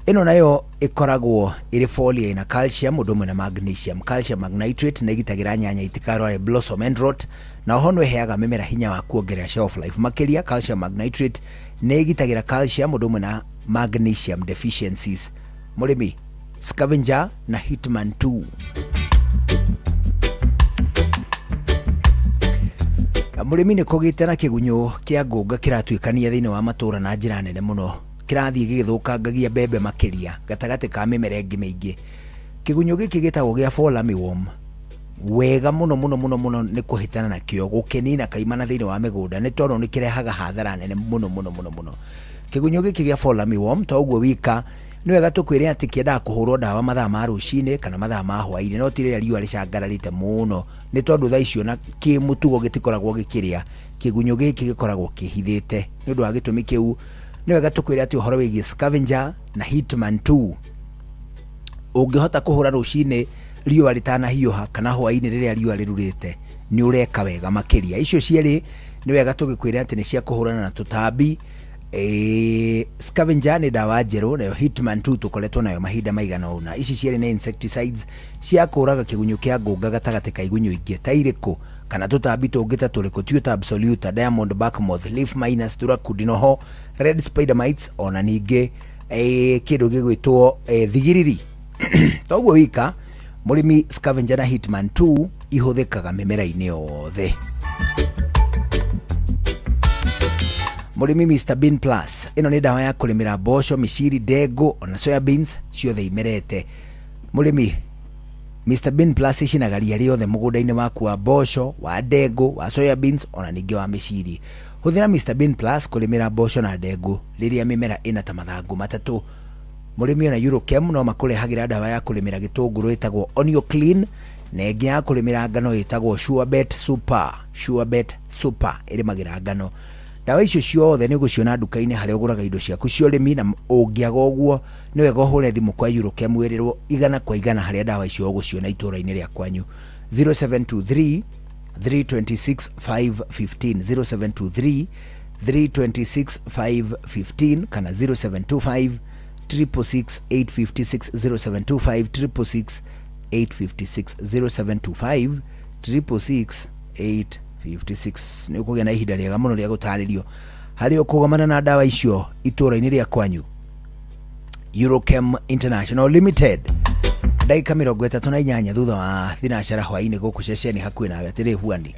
Ĩno nayo ĩkoragwo ĩrĩ folia ĩna calcium ũndũ ũmwe na magnesium. Calcium magnitrate nĩ ĩgitagĩra nyanya itikarware blossom end rot, na oho no ĩheaga mĩmera hinya wa kuongerera shelf life. Makĩria calcium magnitrate nĩ ĩgitagĩra calcium ũndũ ũmwe na magnesium deficiencies. Mũrĩmi, Scavenger na Hitman 2. Mũrĩmi nĩ kũgĩte na kĩgunyũ kĩa ngũnga kĩratuĩkania thĩinĩ wa matũũra na njĩra nene mũno, kĩrathiĩ gĩgĩthũkangagia mbembe makĩria gatagatĩ ka mĩmera ĩngĩ mĩingĩ. Kĩgunyũ gĩkĩ gĩtagwo gĩa fall armyworm. Wega mũno mũno mũno mũno nĩ kũhĩtana nakĩo gũkĩnina kaimana thĩinĩ wa mĩgũnda, nĩ tondũ nĩ kĩrehaga hathara nene mũno mũno mũno mũno. Kĩgunyũ gĩkĩ gĩa fall armyworm to ũguo wika, nĩ wega tũkwĩre atĩ kĩendaga kũhũrwo ndawa mathaa ma rũcinĩ kana mathaa ma hwaĩ-inĩ, no ti rĩrĩa riũa rĩcangararĩte mũno, nĩ tondũ thaa icio na kĩmũtugo gĩtikoragwo gĩkĩrĩa. Kĩgunyũ gĩkĩ gĩkoragwo kĩhithĩte. Nĩ ũndũ wa gĩtũmi kĩu nĩ wega tũkwĩre atĩ ũhoro wĩgiĩ Scavenger na Hitman 2 ũngĩhota kũhũra rũcinĩ riũa rĩtanahiũha kana hwaĩ-inĩ rĩrĩa riũa rĩrurĩte, nĩ ũreka wega makĩria. Icio cierĩ nĩ wega tũgĩkwĩre atĩ nĩ cia kũhũrana na tũtambi. Scavenger nĩ ndawa njerũ, nayo Hitman 2 tũkoretwo nayo mahinda maigana ũna. Ici cierĩ nĩ insecticides cia kũraga kĩgunyũ kĩa ngũnga gatagatĩ ka igunyũ ingĩ ta irĩkũ kana tũtambi tũngĩ ta tũrĩkũ, Tuta absoluta, diamond back moth, leaf minus, thuraku, noho red spider mites, ona ningĩ kĩndũ gĩgwĩtwo thigiriri. Toguo wika, mũrĩmi, Scavenger na Hitman 2 ihũthĩkaga mĩmera-inĩ yothe. Mũrĩmi, Mr Bean Plus ĩno nĩ ndawa ya kũrĩmĩra mboco, mĩciri, ndengũ ona soya beans ciothe imerete. Mũrĩmi, Mr Bean Plus icinaga ria rĩothe mũgũnda-inĩ waku wa mboco, wa ndengũ, wa soya beans ona ningĩ wa mĩciri. Hũthĩra Mr Bean Plus kũrĩmĩra mboco na ndengũ rĩrĩa mĩmera ĩna ta mathangũ matatũ. Mũrĩmi, ona Eurochem no makũrehagĩra ndawa ya kũrĩmĩra gĩtũngũrũ ĩtagwo Onio Clean, na ĩngĩ ya kũrĩmĩra ngano ĩtagwo Surebet Super. Surebet Super ĩrĩmagĩra ngano. Ndawa icio ciothe nĩ ũgũciona nduka-inĩ harĩa ũgũraga indo ciaku cia ũrĩmi, na ũngĩaga ũguo nĩ wega ũhũre thimũ kwa Eurochem wĩrĩrwo 100% harĩa ndawa icio ũgũciona itũũra-inĩ rĩa kwanyu. 0723 326 515, 0723 326 515 kana 0725 666 856, 0725 666 856, 0725 666 856. Nĩ ũkũgĩa na ihinda rĩega mũno rĩa gũtarĩrio harĩa ũkũgomana na ndawa icio itũũra-inĩ rĩa kwanyu. Eurochem International Limited. Ndagĩka 38 thutha wa thinacara hwaĩ-inĩ gũkũ ceceni hakuhĩ nawe. Atĩrĩ huani,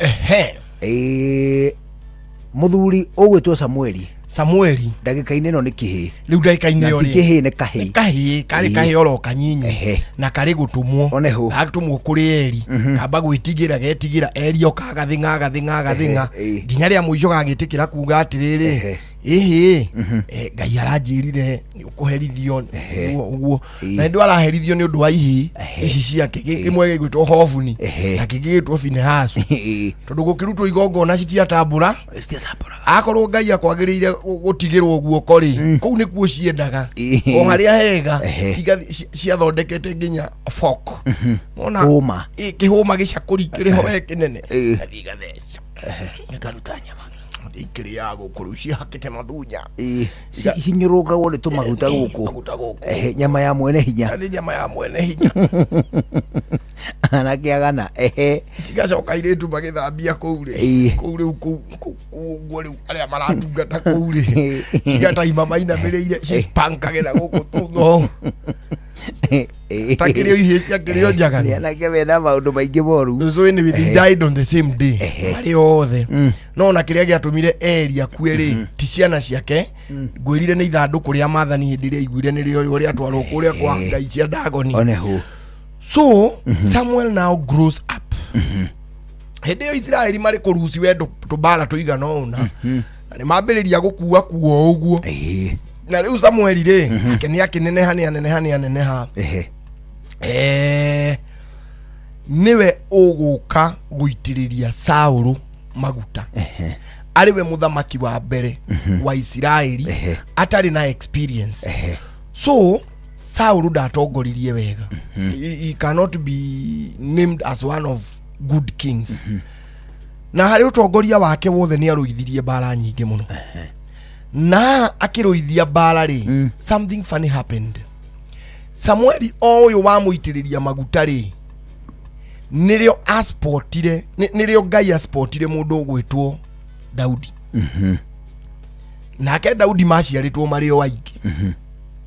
mũthuri ũgwĩtwo Samueli. Samueli ndagĩka-inĩ ĩno nĩ kĩhĩ. Rĩu ndagĩka-inĩ Na ĩyo ti rĩ, kĩhĩ, nĩ kahĩ. Nĩ kahĩ karĩ kahĩ oro kanyinyi na karĩ gũtũmwo. Oneho. Gatũmwo kũrĩ Eri, kamba gwĩtigĩra getigĩra Eri oka agathing'a agathing'a agathing'a nginya rĩa mũico gagĩtĩkĩra kuga atĩrĩrĩ, ĩhĩ, Ngai aranjĩrire nĩ ũkũherithio ũguo ũguo, na nĩ araherithio nĩ ũndũ wa ihĩ ici ciake. Kĩmwe gĩgwĩtwo Hofuni na kĩngĩ gĩgwĩtwo Finehasu, tondũ gũkĩrutwo igongona citiatambũra. Akorwo Ngai akwagĩrĩire gũtigĩrwo guoko rĩ, kũu nĩkuo ciendaga o harĩa hega. Ciathondekete nginya fork. Wona? Hũma. Kĩhũma gĩcakũri kĩrĩ ho we kĩnene. Gathiĩ gatheca gĩkaruta nyama ikĩrĩaga gũkũ rĩu ciahakĩte mathunya. Cinyũrũkagwo nĩ tũmaguta gũkũ. Maguta gũkũ. Nyama ya mwene hinya. Nĩ nyama ya mwene hinya. Anake agana, ehe. Cigacoka airĩtu magĩthambia kũu rĩ, kũu rĩu kũu kũu ũguo rĩu arĩa maratungata kũu rĩ, cigataima mainamĩrĩire cipankagĩra gũkũ thutha ũũ. Ta kĩrĩo ihĩ cia kĩrĩo njaga. Nĩ anake mena maũndũ maingĩ moru. So anyway, they died on the same day marĩ othe. No ona kĩrĩa gĩatũmire Eri akue rĩ, ti ciana ciake. Ngwĩrire nĩ ithandũkũ rĩa maathani hĩndĩ ĩrĩa aiguire nĩ rĩoywo rĩatwarwo kũrĩa kwa ngai cia Dagoni. Oneho. So Samuel now grows up. Hĩndĩ ĩyo Isiraeli marĩ kũruci wendo tũmbara tũigana ũna na nĩ mambĩrĩria gũkua kuo ũguo. Na rĩu Samueli rĩ, ake nĩ akĩneneha, nĩ aneneha, nĩ aneneha. Nĩwe ũgũka gũitĩrĩria Saũlũ maguta. Arĩ we mũthamaki wa mbere wa Isiraeli atarĩ na experience. So Saulu ndatongoririe wega. He cannot be named as one of good kings. Na harĩ ũtongoria wake wothe nĩ arũithirie mbara nyingĩ mũno. Na akĩrũithia mbara rĩ, something funny happened. Samueli o ũyũ wamũitĩrĩria maguta rĩ, nĩrĩo aspotire, nĩrĩo Ngai aspotire mũndũ ũgwĩtwo Daudi. Nake Daudi maciarĩtwo marĩ o aingĩ.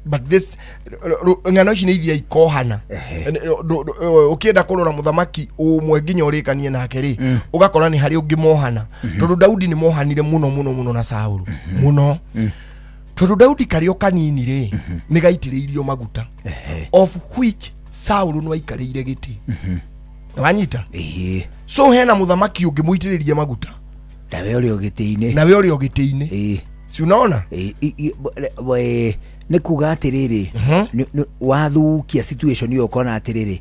But this ng'ano ici nĩ ithiaga ikohana. Ũkĩenda kũrora mũthamaki ũmwe nginya ũrĩkanie nake rĩ, ũgakora nĩ harĩ ũngĩ mohana. Tondũ Daudi nĩ mohanire mũno mũno mũno na Saulu. Mũno. Tondũ Daudi karĩ o kanini rĩ, nĩ gaitĩrĩirio maguta. Of which Saulu no aikarĩire gĩtĩ. Wanyita? So hena mũthamaki ũngĩ mũitĩrĩrie maguta. Nawe ũrĩ o gĩtĩ-inĩ. Nawe ũrĩ o gĩtĩ-inĩ. Si unaona? Nĩ kuga atĩrĩrĩ, wathukia situation ĩyo ũkona atĩrĩrĩ,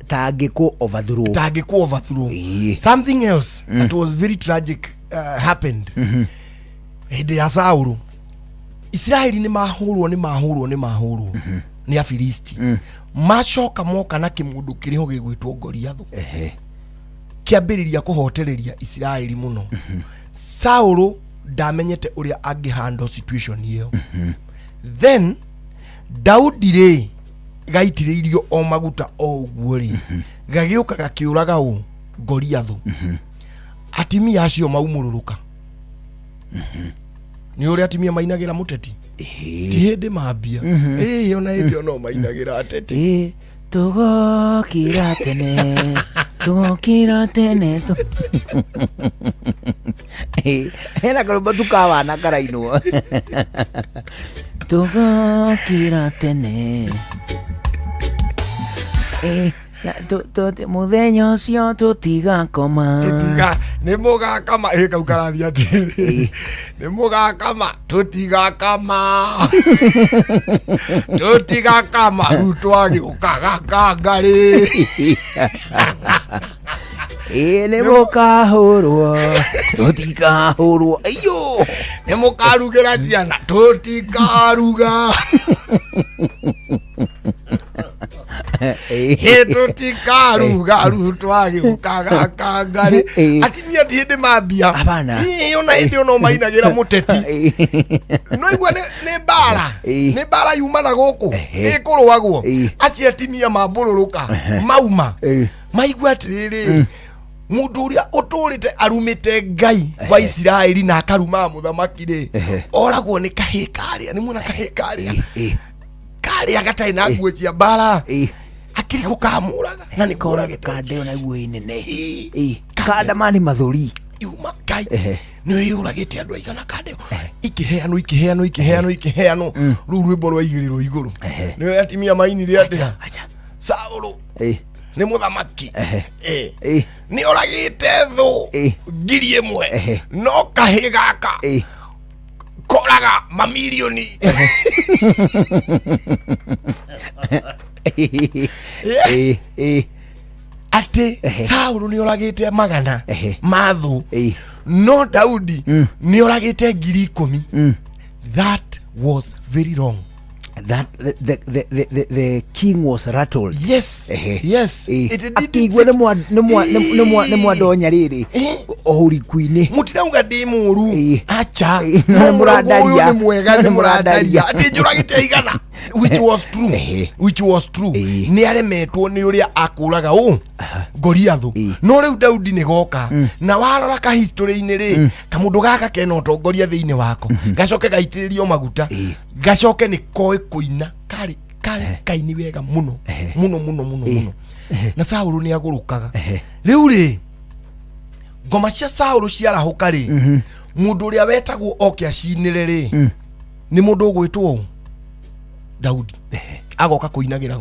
tangĩkũ overthrow. Tangĩkũ overthrow. Something else that was very tragic happened. Hĩndĩ ya Saulu, Isiraeli nĩ mahũrwo nĩ mahũrwo nĩ mahũrwo nĩ Afilisti. Macoka moka na kĩmũndũ kĩrĩ ho gĩgwĩtwo Goliathũ. Kĩambĩrĩria kũhotereria Isiraeli mũno. Saulu ndamenyete ũrĩa angĩhandle situation ĩyo. Then Daudi rĩ gaitĩrĩirio o maguta o ũguo rĩ, gagĩũka gakĩũraga ũ Goliathũ. Atimia acio maumũrũrũka. Nĩ ũrĩa atimia mainagĩra mũteti. Ti hĩndĩ mambia. Ĩĩ ona hĩndĩ ĩyo no mainagĩra ateti. Tũgokĩra tene, tũgokĩra tene. Hena karũmbo tu ka wana karainwo. Tũgokĩra tene. Mũthenya ũcio tũtigakoma. Tũtiga nĩ mũgakama. Ĩ kau karathiĩ atĩrĩrĩ. Nĩ mũgakama tũtigakama. Tũtigakama Ruto agĩũka gakangarĩ. Ĩ nĩ mũkahũrwo tũtikahũrwo. Aiyo. Nĩ mũkarugĩra ciana tũtikaruga. Ĩ tũtikaruga Ruto agĩũka gakangarĩ. Atimia ti hĩndĩ mambia. Ĩ ona hĩndĩ ĩyo no mainagĩra mũteti. No igua nĩ mbara. Nĩ mbara yuma na gũkũ. Ĩkũrũagwo. Acio atimia mambũrũrũka. Mauma. Maigua atĩrĩrĩ, mũndũ ũrĩa ũtũrĩte arumĩte Ngai wa Isiraeli na akarumaga mũthamaki rĩ, oragwo nĩ kahĩĩ karĩa, nĩ muona kahĩĩ karĩa karĩa gatarĩ na nguo cia mbara, akĩrĩ gũkamũraga na nĩ koragĩte kandeo na nguo nene. Kandamani mathuri. Yuma Ngai nĩ yũragĩte andũ aigana kandeo. Ikĩheanwo ikĩheanwo ikĩheanwo ikĩheanwo, rĩu rwĩmbo rwaigĩrĩrwo igũrũ. Nĩ atimia mainire atĩa? Saulu nĩ mũthamaki. Nĩ oragĩte thũ 1,000 no kahĩĩ gaka koraga mamirioni. Atĩ Saulu nĩ oragĩte magana ma thũ, no Daudi nĩ oragĩte 10,000. That was very wrong. That the king was rattled. Yes. Yes. Akĩigua nĩ mwandonya rĩrĩ ũhuriku-inĩ. Mũtirauga ndĩ mũru. Acha. Nĩ mũrandaria. Nĩ mwega nĩ mũrandaria. Atĩ njũragĩte igana. Which was true. Which was true. Nĩ aremetwo nĩ ũrĩa akũraga ũ Goliathũ. No rĩu Daudi nĩ goka. Na warora ka history-inĩ rĩ, kamũndũ gaka kena ũtongoria thĩinĩ wako. Gacoke gaitĩrĩrio maguta. Gacoke nĩ koĩ kũina. Karĩ kaini wega mũno. Mũno mũno mũno mũno. Na Saulu nĩ agũrũkaga. Rĩu rĩ, ngoma cia Saulu ciarahũka rĩ, mũndũ ũrĩa wetagwo oke acinĩre rĩ, nĩ mũndũ ũgwĩtwo Daudi. Agoka kũinagĩra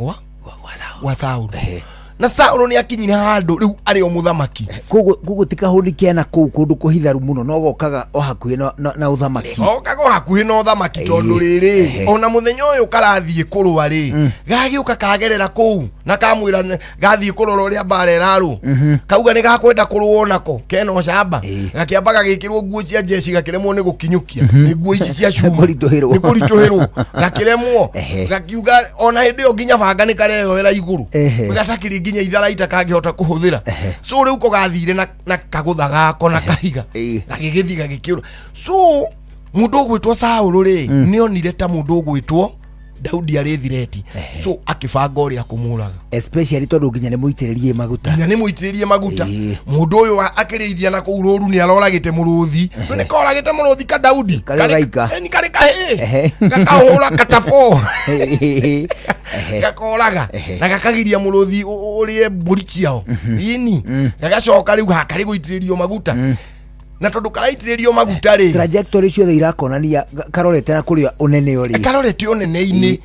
gwa Saulu. Na Saũlũ nĩ akinyire handũ rĩu arĩ o mũthamaki. Koguo ti kahũni kena kũu kũndũ kũhitharu mũno, no gokaga o hakuhĩ na ũthamaki. Gokaga o hakuhĩ na ũthamaki tondũ rĩrĩ, ona mũthenya ũyũ karathiĩ kũrũa rĩ, gagĩũka kagerera kũu na kamwĩra gathiĩ kũrora ũrĩa mbara ĩrarũ, kauga nĩ gakwenda kũrũa onako kena ũcamba, gakĩamba gagĩkĩrwo nguo cia jeshi, gakĩremwo nĩ gũkinyũkia nĩ nguo ici cia cuma, nĩ kũritũhĩrwo, gakĩremwo, gakiuga ona hĩndĩ ĩyo nginya banga nĩ kareyoera igũrũ, gatakĩrĩ nginya itharaita kangĩhota kũhũthĩra. So rĩu ko gathire na kagũtha gako na kahiga, gagĩgĩthiĩ gagĩkĩũra. So mũndũ ũgwĩtwo Saũlũ rĩ, nĩonire ta mũndũ ũgwĩtwo Daudi arĩ thireti, so akĩbanga ũrĩa kũmũraga, especially tondũ nginya nĩ mũitĩrĩrie maguta, nginya nĩ mũitĩrĩrie maguta. Mũndũ ũyũ akĩrĩithia na kũu rũru nĩ aroragĩte mũrũthi, nĩ koragĩte mũrũthi ka Daudi karĩ karĩ kahĩĩ, gakahũra katabo gakoraga na gakagiria mũrũthi ũrĩe mbũri ciao ini, gagacoka rĩu hakarĩ gũitĩrĩrio maguta, na tondũ karaitĩrĩrio maguta rĩ, trajectory ciothe irakonania karorete na kũrĩa ũnene ũrĩ, karorete ũnene-inĩ,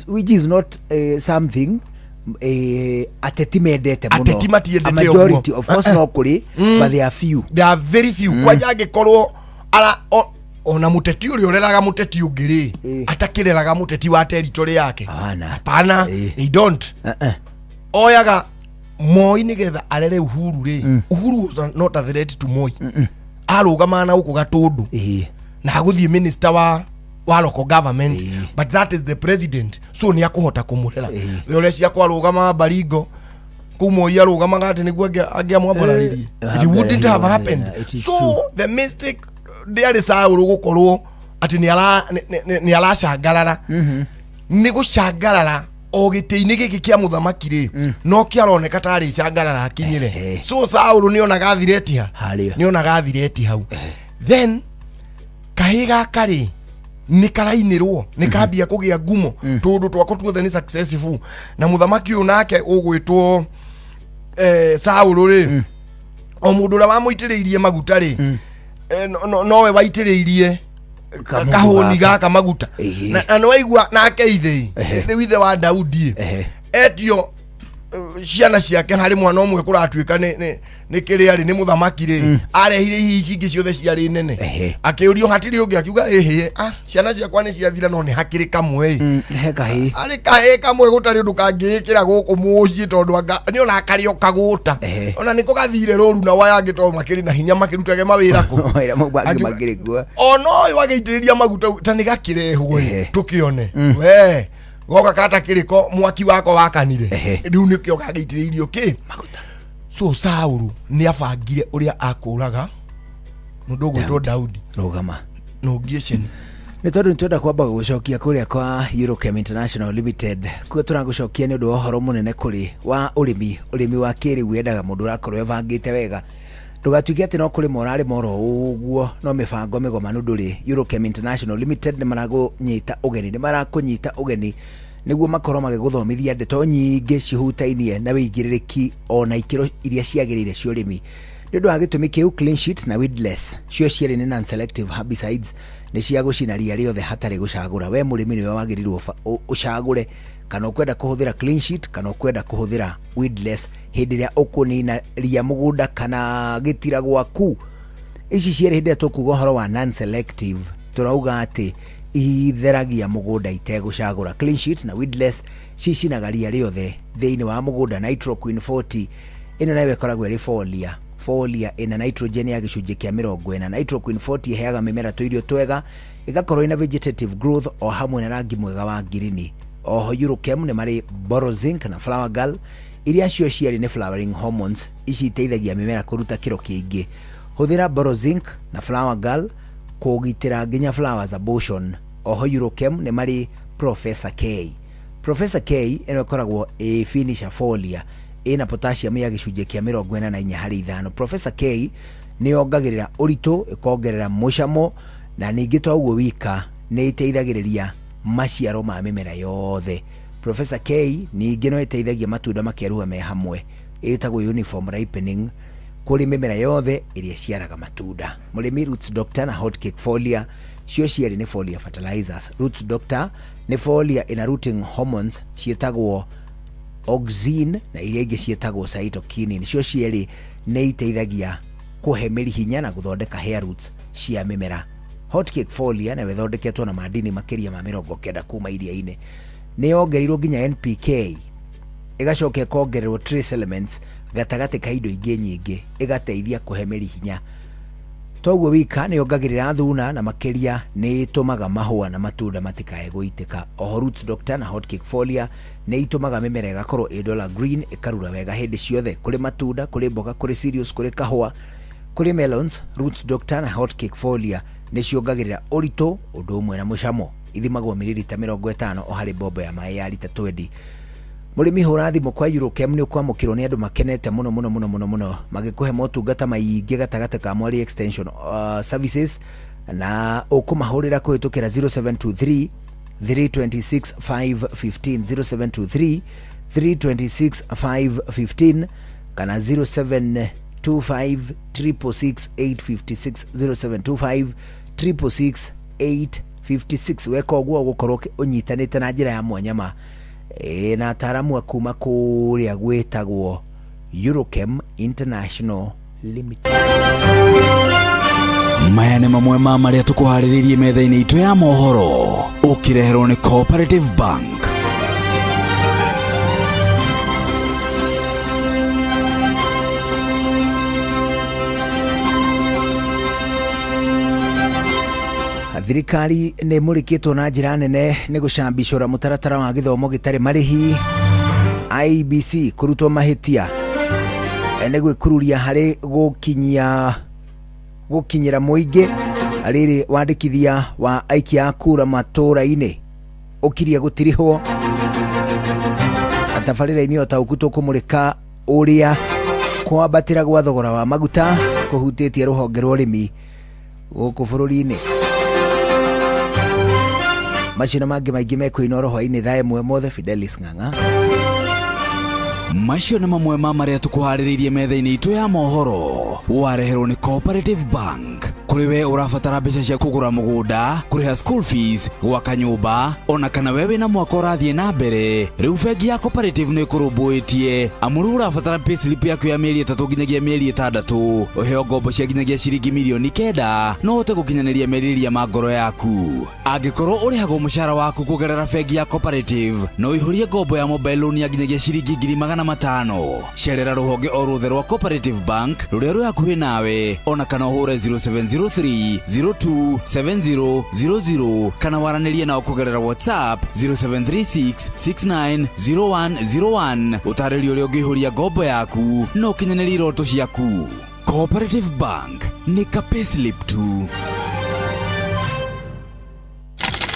which is not something ateti mendete mũno. Ateti matiendete A majority of course no kũrĩ, but they are few, they are very few. Kwanja angĩkorwo ara ona mũteti ũrĩa ũreraga mũteti ũngĩ rĩ, atakĩreraga mũteti wa territory yake, hapana, they don't. Oyaga Moi nĩgetha arere Uhuru rĩ, Uhuru was not a threat to Moi, arũgamaga na gũkũ Gatũndũ na agũthiĩ minister wa local government, but that is the president, so nĩ akũhota kũmũrera. We ũrĩa ciakwa arũgamaga Baringo kũu, Moi arũgamaga atĩ nĩguo angĩamwambararirie, it wouldn't have happened. So the mistake ndĩarĩ Saũlũ gũkorwo atĩ nĩ aracangarara, nĩ gũcangarara o gĩtĩ-inĩ gĩkĩ kĩa mũthamaki rĩ, no kĩaroneka tarĩ cangarara akinyire. So Saũlũ nĩonaga thireti ha, nĩonaga thireti hau. Then kahĩ gaka rĩ, nĩ karainĩrwo, nĩ kambia kũgĩa ngumo, tũndũ twako tuothe nĩ successful. Na mũthamaki ũyũ nake ũgwĩtwo Saũlũ rĩ, o mũndũ ũrĩa wamũitĩrĩirie maguta rĩ, nowe waitĩrĩirie kahũni gaka maguta, na nĩwaigua nake ithe rĩu ithe wa Daudi etio ciana ciake harĩ mwana ũmwe kũratuĩka nĩ kĩrĩa rĩ, nĩ mũthamaki rĩ, arehire hihi ici ingĩ ciothe ciarĩ nene, akĩũrio hatirĩ ũngĩ, akiuga ĩhĩ, ciana ciakwa nĩ ciathira, no nĩ hakĩrĩ kamwe, arĩ kahĩĩ kamwe gũtarĩ ũndũ kangĩĩkĩra gũkũ mũciĩ, tondũ nĩ ona karĩ o kagũta, ona nĩko gathire rũru na waya angĩ tondũ makĩrĩ na hinya makĩrutage mawĩra kũ ona ũyũ agĩitĩrĩria maguta ta nĩ gakĩrehwo tũkĩone we goka kata kĩrĩko mwaki wako wakanire, rĩu nĩkĩo gagĩitĩrĩirio kĩ maguta. So Saũlũ nĩ abangire ũrĩa akũraga mũndũ ũgwĩtwo Daudi. Rũgama nũngiĩceni nĩ tondũ nĩ twenda kwamba gũgũcokia kũrĩa kwa Eurochem International Limited, kuo tũragũcokia nĩ ũndũ wa ũhoro mũnene kũrĩ wa ũrĩmi, ũrĩmi wa kĩrĩu wendaga mũndũ ũrakorwo ebangĩte wega, ndũgatuĩke atĩ no kũrĩma ũrarĩma oro ũguo no mĩbango mĩgomanu ndũrĩ. Eurochem International Limited nĩ maragũnyita ũgeni, nĩ marakũnyita ũgeni nĩguo makorwo magĩgũthomithia ndeto nyingĩ cihutainie na wĩigĩrĩrĩki ona ikĩro iria ciagĩrĩire cia ũrĩmi. Nĩ ũndũ wa gĩtũmi kĩu, clean sheet na weedless cio cierĩ nĩ non-selective herbicides, nĩ cia gũcina ria rĩothe hatarĩ gũcagũra. We mũrĩmi nĩwe wagĩrĩirwo ũcagũre kana ũkwenda kũhũthĩra clean sheet kana ũkwenda kũhũthĩra weedless hĩndĩ ĩrĩa ũkũnina ria mũgũnda kana gĩtira gwaku. Ici cierĩ hĩndĩ ĩrĩa tũkuga ũhoro wa non-selective tũrauga atĩ itheragia mũgũnda itegũcagũra. Clean sheet na weedless cicinaga ria rĩothe thĩinĩ wa mũgũnda. Nitroquin 40 ĩno nayo ĩkoragwo ĩrĩ folia, folia ĩna nitrogen ya gĩcunjĩ kĩa 40. Nitroquin 40 ĩheaga mĩmera tũirio twega, ĩgakorwo ĩna vegetative growth o hamwe na rangi mwega wa ngirini. Oho Eurochem nĩ marĩ Borozinc na Flower Girl, iria cio cierĩ nĩ flowering hormones, ici iteithagia mĩmera kũruta kĩro kĩingĩ. Hũthĩra Borozinc na Flower Girl kũgitĩra nginya flowers abortion. Oho Eurochem nĩ marĩ Professor K. Professor K ĩno ĩkoragwo ĩ finisher folia ĩna potassium ya gĩcunjĩ kĩa 44 harĩ 5. Professor K nĩ yongagĩrĩra ũritũ, ĩkongerera mũcamo, na ningĩ to ũguo wika, nĩ ĩteithagĩrĩria maciaro ma mĩmera yothe. Professor K ningĩ no ĩteithagia matunda makeruha me hamwe, ĩtagwo uniform ripening kũrĩ mĩmera yothe ĩrĩa ĩciaraga matunda. Mũrĩmi, Roots Doctor na Hot Cake Folia cio cierĩ nĩ folia fertilizers. Roots Doctor nĩ folia ĩna rooting hormones ciĩtagwo Auxin na iria ingĩ ciĩtagwo cytokinin. Cio cierĩ nĩ iteithagia kũhe mĩri hinya na gũthondeka hair roots cia mĩmera. Hot cake folia nayo ĩthondeketwo na madini makĩria ma 90 kuma iria-inĩ. Nĩ yongereirwo nginya NPK, ĩgacoka ĩkongererwo trace elements gatagatĩ ka indo ingĩ nyingĩ, ĩgateithia kũhe mĩri hinya. Toguo wika nĩ yongagĩrĩra thuna na makĩria nĩ ĩtũmaga mahũa na matunda matikae gũitĩka. Oho Roots Doctor na Hot Cake Folia nĩ itũmaga mĩmera ĩgakorwo ĩ dollar green, ĩkarura wega hĩndĩ ciothe, kũrĩ matunda, kũrĩ mboga, kũrĩ cereals, kũrĩ kahũa, kũrĩ melons. Roots Doctor na Hot Cake Folia nĩ ciongagĩrĩra ũritũ ũndũ ũmwe na mũcamo. Ithimagwo mililita 50 o harĩ mbombo ya maĩ ya rita 20. Mũrĩmi hũra thimũ kwa Eurochem nĩ ũkwamũkĩrwo nĩ andũ makenete mũno mũno mũno mũno mũno, magĩkũhe motungata maingĩ gatagatĩ ka Mwari Extension Services, na ũkũmahũrĩra kũhĩtũkĩra 0723 326 515, 0723 326 515 kana 0725 666 856, 0725 666 856. Weka ũguo ũgũkorwo ũnyitanĩte na njĩra ya mwanya ma na ataaramu a kuma kũrĩa gwĩtagwo Eurochem International Limited. Maya nĩ mamwe ma marĩa tũkũharĩrĩirie metha-inĩ itũ ya mohoro, ũkĩreherwo nĩ Cooperative Bank. Thirikari nĩ ĩmũrĩkĩtwo na njĩra nene nĩ gũcambicũra mũtaratara wa gĩthomo gĩtarĩ marĩhi. IEBC kũrutwo mahĩtia nĩ gwĩkururia harĩ gũkinyia gũkinyĩra mũingĩ. Rĩrĩ wandĩkithia wa aikia a kura matũũra-inĩ ũkirie gũtirihwo. Tabarĩra-inĩ ũtaũku tũkũmũrĩka ũrĩa kwambatĩra gwa thogora wa maguta kũhutĩtie rũhonge rwa ũrĩmi gũkũ bũrũri-inĩ. Macio na mangĩ maingĩ mekũinoro hwainĩ thaa 1 mothe. Fidelis Ng'ang'a. Macio nĩ mamwe ma marĩa tũkũharĩrĩirie metha-inĩ itũ ya mohoro, wareherwo nĩ Cooperative Bank. Kũrĩ we ũrabatara mbeca cia kũgũra mũgũnda, kũrĩha school fees, gwaka nyũmba, ona kana we wĩna mwaka ũrathiĩ na mbere, rĩu bengi ya Cooperative nĩ ĩkũrũmbũĩtie, amu rĩu ũrabatara payslip yaku ya mĩeri 3 nginyagia mĩeri 6, ũheo ngombo cia nginyagia ciringi mirioni 9, no ũhote gũkinyanĩria merirĩria ma ngoro yaku. Angĩkorwo ũrĩhagwo mũcara waku kũgerera bengi ya Cooperative, no ũihũrie ngombo ya mobile loan ya nginyagia ciringi 500,000. Cerera rũhonge o ruothe rwa Cooperative Bank rũrĩa rwĩ hakuhĩ nawe, ona kana ũhũre 0703 027000 kana waranĩrie nao kũgerera WhatsApp 0736 690101, ũtarĩrie ũrĩa ũngĩihũria ngombo yaku na ũkinyanĩrie iroto ciaku. Cooperative Bank nĩ ka payslip tu.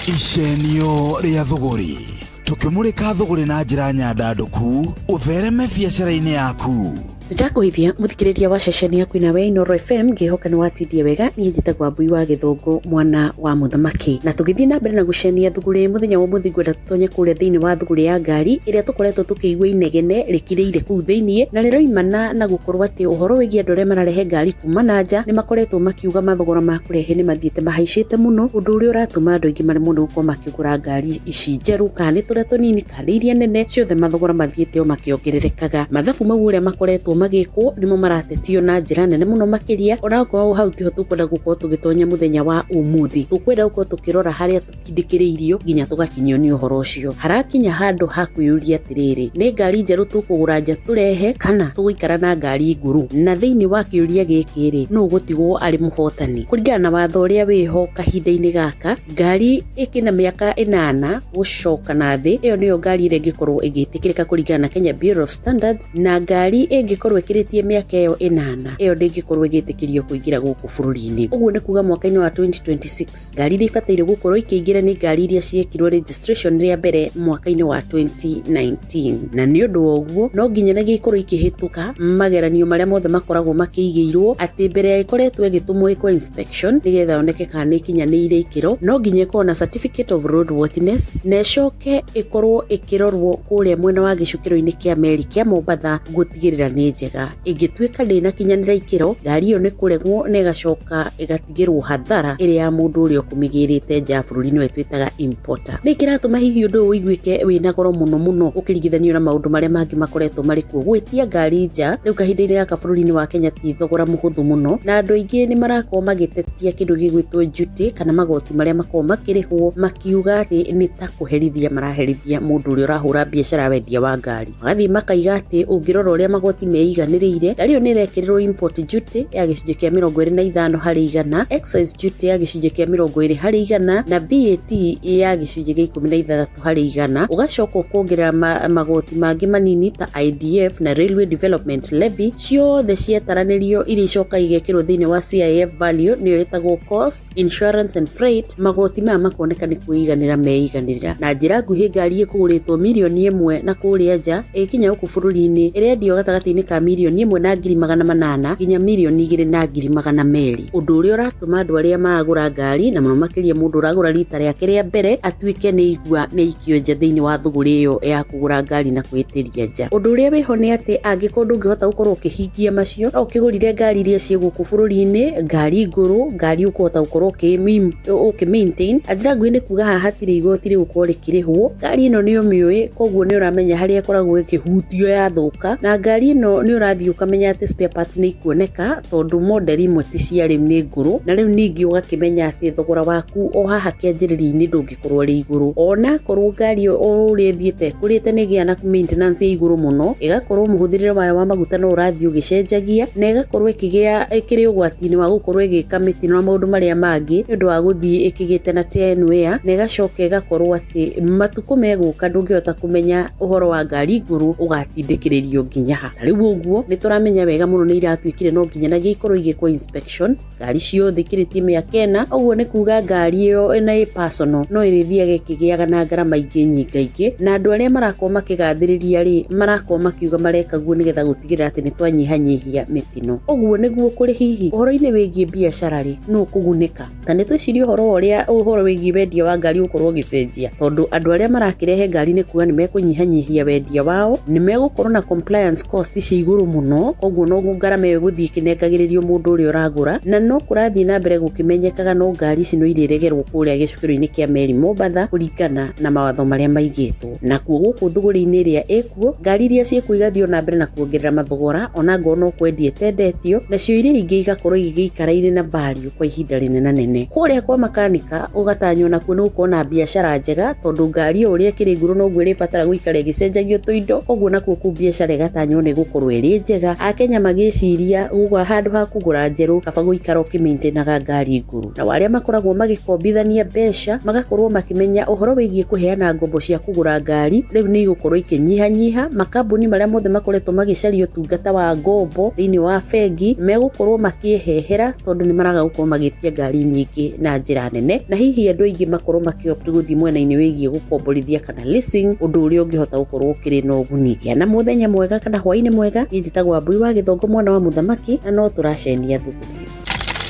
Icenio rĩa thũgũrĩ, tũkĩmũrĩka thũgũrĩ na njĩra nyandandũku ũthereme biacara-inĩ yaku. Ndakũithia mũthikĩrĩria wa ceceni yaku nawe Inooro FM, ngĩhoka nĩ watindie wega. Niĩ njĩtagwo Mbui wa Gĩthũngũ, mwana wa mũthamaki, na tũgĩthiĩ na mbere na gũcenia thũgũrĩ mũthenya wa ũmũthĩ, ngwenda tũtonye kũrĩa thĩinĩ wa thũgũrĩ ya ngari ĩrĩa tũkoretwo tũkĩigua inegene rĩkirĩire kũu thĩinĩ, na rĩroimana na gũkorwo atĩ ũhoro wĩgiĩ andũ arĩa mararehe ngari kuma na nja nĩ makoretwo makiuga mathogora ma kũrehe nĩ mathiĩte mahaicĩte mũno, ũndũ ũrĩa ũratũma andũ aingĩ maremwo nĩ gũkorwo makĩgũra ngari ici njerũ, kana nĩ tũrĩa tũnini kana nĩ iria nene, ciothe mathogora mathiĩte o makĩongererekaga. Mathabu mau ũrĩa makoretwo magĩkwo nĩmo maratetio na njĩra nene mũno makĩria. Ona okorwo hau tiho tũkwenda gũkorwo tũgĩtonya mũthenya wa ũmũthĩ, tũkwenda gũkorwo tũkĩrora harĩa tũtindĩkĩrĩirio nginya tũgakinyio nĩ ũhoro ũcio. Harakinya handũ ha kwĩyũria atĩrĩrĩ, nĩ ngari njerũ tũkũgũra nja tũrehe kana tũgũikara na ngari ngũrũ? Na thĩinĩ wa kĩũria gĩkĩ rĩ, nũ ũgũtigwo arĩ mũhotani? Kũringana na watho ũrĩa wĩho kahinda-inĩ gaka, ngari ĩkĩna mĩaka 8 gũcoka na thĩ, ĩyo nĩyo ngari ĩrĩa ĩngĩkorwo ĩgĩtĩkĩrĩka kũringana na Kenya Bureau of Standards, na ngari ĩngĩkorwo ĩkĩrĩtie mĩaka ĩyo 8, ĩyo ndĩngĩkorwo ĩgĩtĩkĩrio kũingĩra gũkũ bũrũri-inĩ. Ũguo nĩ kuga mwaka-inĩ wa 2026 ngari iria ibataire gũkorwo ikĩingĩra nĩ ngari iria ciekirwo registration rĩa mbere mwaka-inĩ wa 2019, na nĩ ũndũ wa ũguo no nginyanagia ikorwo ikĩhĩtũka mageranio marĩa mothe makoragwo makĩigĩirwo, atĩ mbere ya ĩkoretwo ĩgĩtũmwo ĩkwo inspection nĩgetha yoneke kana nĩ ĩkinyanĩire ikĩro, no nginya ĩkorwo na certificate of roadworthiness na ĩcoke ĩkorwo ĩkĩrorwo kũrĩa mwena wa gĩcukĩro-inĩ kĩa meri kĩa Mombatha gũtigĩrĩra nĩ njega ĩngĩtuĩka ndĩnakinyanĩra ikĩro ngari ĩyo nĩ kũregwo na ĩgacoka ĩgatigĩrwo hathara ĩrĩa ya mũndũ ũrĩa ũkũmĩgĩrĩte nja ya bũrũri nĩwe twĩtaga importer. Nĩ kĩratũma hihi ũndũ ũyũ ũiguĩke wĩna goro mũno mũno ũkĩringithanio na maũndũ marĩa mangĩ makoretwo marĩ kuo. Gwĩtia ngari nja rĩu kahinda-inĩ gaka bũrũri-inĩ wa Kenya ti thogora mũhũthũ mũno, na andũ aingĩ nĩ marakorwo magĩtetia kĩndũ gĩgwĩtwo duty kana magoti marĩa makoragwo makĩrĩhwo, makiuga atĩ nĩ ta kũherithia maraherithia mũndũ ũrĩa ũrahũra biacara ya wendia wa ngari. Magathiĩ makaiga atĩ ũngĩrora ũrĩa magoti meiganĩrĩire, ngari ĩyo nĩ ĩrekĩrĩrwo import duty ya gĩcunjĩ kĩa 25 harĩ igana, excise duty ya gĩcunjĩ kĩa 20 harĩ igana, na VAT ya gĩcunjĩ kĩa 16 harĩ igana. Ũgacoka ũkongerera magoti mangĩ manini ta IDF na Railway Development Levy, ciothe ciataranĩrio iria icoka igekĩrwo thĩinĩ wa CIF value, nĩyo ĩtagwo cost, insurance and freight. Magoti maya makoneka nĩ kwĩiganĩra meiganĩrĩra. Na njĩra nguhĩ, ngari ĩkũgũrĩtwo mirioni 1 na kũrĩa nja ĩkinya gũkũ bũrũri-inĩ ĩrendio gatagatĩ-inĩ ka 1,800,000 nginya 2,200,000, ũndũ ũrĩa ũratũma andũ arĩa maragũra ngari, na mũno makĩria mũndũ ũragũra rita rĩake rĩa mbere, atuĩke nĩ igua nĩ ikio nja thĩinĩ wa thũgũrĩ ĩyo ya kũgũra ngari na kwĩtĩria nja. Ũndũ ũrĩa wĩho nĩ atĩ angĩkorwo ndũngĩhota gũkorwo ũkĩhingia macio, no ũkĩgũrire ngari iria ciĩ gũkũ bũrũri-inĩ, ngari ngũrũ, ngari ũkũhota gũkorwo ũkĩ maintain. Na njĩra nguhĩ nĩ kuga haha hatirĩ igoti rĩgũkorwo rĩkĩrĩhwo, ngari ĩno nĩ ũmĩũĩ, koguo nĩ ũramenya harĩa ĩkoragwo ĩkĩhutio yathũka, na ngari ĩno nĩ ũrathiĩ ũkamenya atĩ spare parts nĩ ikuoneka tondũ model imwe ti cia rĩu, nĩ ngũrũ. Na rĩu ningĩ ũgakĩmenya atĩ thogora waku o haha kĩanjĩrĩria-inĩ ndũngĩkorwo ũrĩ igũrũ, ona korwo ngari ĩyo o ũrĩa ĩthiĩte ĩkũrĩte nĩ ĩgĩa na maintenance ya igũrũ mũno, ĩgakorwo mũhũthĩrĩre wayo wa maguta no ũrathiĩ ũgĩcenjagia, na ĩgakorwo ĩkĩgĩa ĩkĩrĩ ũgwati-inĩ wa gũkorwo ĩgĩka mĩtino na maũndũ marĩa mangĩ nĩ ũndũ wa gũthiĩ ĩkĩgĩte na tear and wear, na ĩgacoka ĩgakorwo atĩ matukũ megũka ndũngĩhota kũmenya ũhoro wa ngari ngũrũ ũgatindĩkĩrĩrio nginya ha. Ta rĩu ũguo nĩ tũramenya wega mũno nĩ iratuĩkire no nginyanagia ikorwo igĩkwo inspection ngari ciothe ikĩrĩtie mĩaka 4. Ũguo nĩ kuga ngari ĩyo ĩna ĩ personal no ĩrĩthiaga ĩkĩgĩaga na ngarama ingĩ nyingaingĩ, na andũ arĩa marakorwo makĩgathĩrĩria rĩ, marakorwo makiuga mareka guo nĩgetha gũtigĩrĩra atĩ nĩ twanyihanyihia mĩtino. Ũguo nĩguo kũrĩ hihi ũhoro-inĩ wĩgiĩ biacara rĩ, nũ ũkũgunĩka? Ta nĩ twĩcirie ũhoro wa ũrĩa ũhoro wĩgiĩ wendia wa ngari ũgũkorwo ũgĩcenjia, tondũ andũ arĩa marakĩrehe ngari nĩ kuga nĩ mekũnyihanyihia wendia wao, nĩ megũkorwo na compliance cost cia igũrũ mũno, koguo no ngarama ĩyo ĩgũthiĩ ĩkĩnengagĩrĩrio mũndũ ũrĩa ũragũra, na no kũrathiĩ na mbere gũkĩmenyekaga no ngari ici no irĩregerwo kũrĩa gĩcukĩro-inĩ kĩa meri Mombatha kũringana na mawatho marĩa maigĩtwo. Nakuo gũkũ thũgũrĩ-inĩ ĩrĩa ĩkuo, ngari iria ciĩkuo igathiĩ ona mbere na kuongerera mathogora ona ngorwo no kwendia ĩtendetio, nacio iria ingĩ igakorwo igĩgĩikara irĩ na value kwa ihinda rĩnene nene. Kũrĩa kwa makanika ũgatanywo nakuo nĩ gũkorwo na biacara njega, tondũ ngari o ũrĩa ĩkĩrĩ ngũrũ noguo ĩrĩbatara gũikara ĩgĩcenjagio tũindo, koguo nakuo kũu biacara ĩgatanywo nĩ gũkorwo ĩrĩ njega. Akenya magĩciria gũga handũ ha kũgũra njerũ kaba gũikara ũkĩmaintainaga ngari ngũrũ. Nao arĩa makoragwo magĩkombithania mbeca magakorwo makĩmenya ũhoro wĩgiĩ kũheana ngombo cia kũgũra ngari rĩu nĩ igũkorwo ikĩnyihanyiha. Makambuni marĩa mothe makoretwo magĩcaria ũtungata wa ngombo thĩinĩ wa bengi megũkorwo makĩhehera, tondũ nĩ maraga gũkorwo magĩtia ngari nyingĩ na njĩra nene, na hihi andũ aingĩ makorwo makĩopt gũthiĩ mwena-inĩ wĩgiĩ gũkomborithia kana leasing, ũndũ ũrĩa ũngĩhota gũkorwo ũkĩrĩ na ũguni. Gĩa na mũthenya mwega kana hwaĩ-inĩ mwega. Niĩ njĩtagwo Wambui wa Gĩthongo, mwana wa mũthamaki, na no tũracenia thũgũrĩ.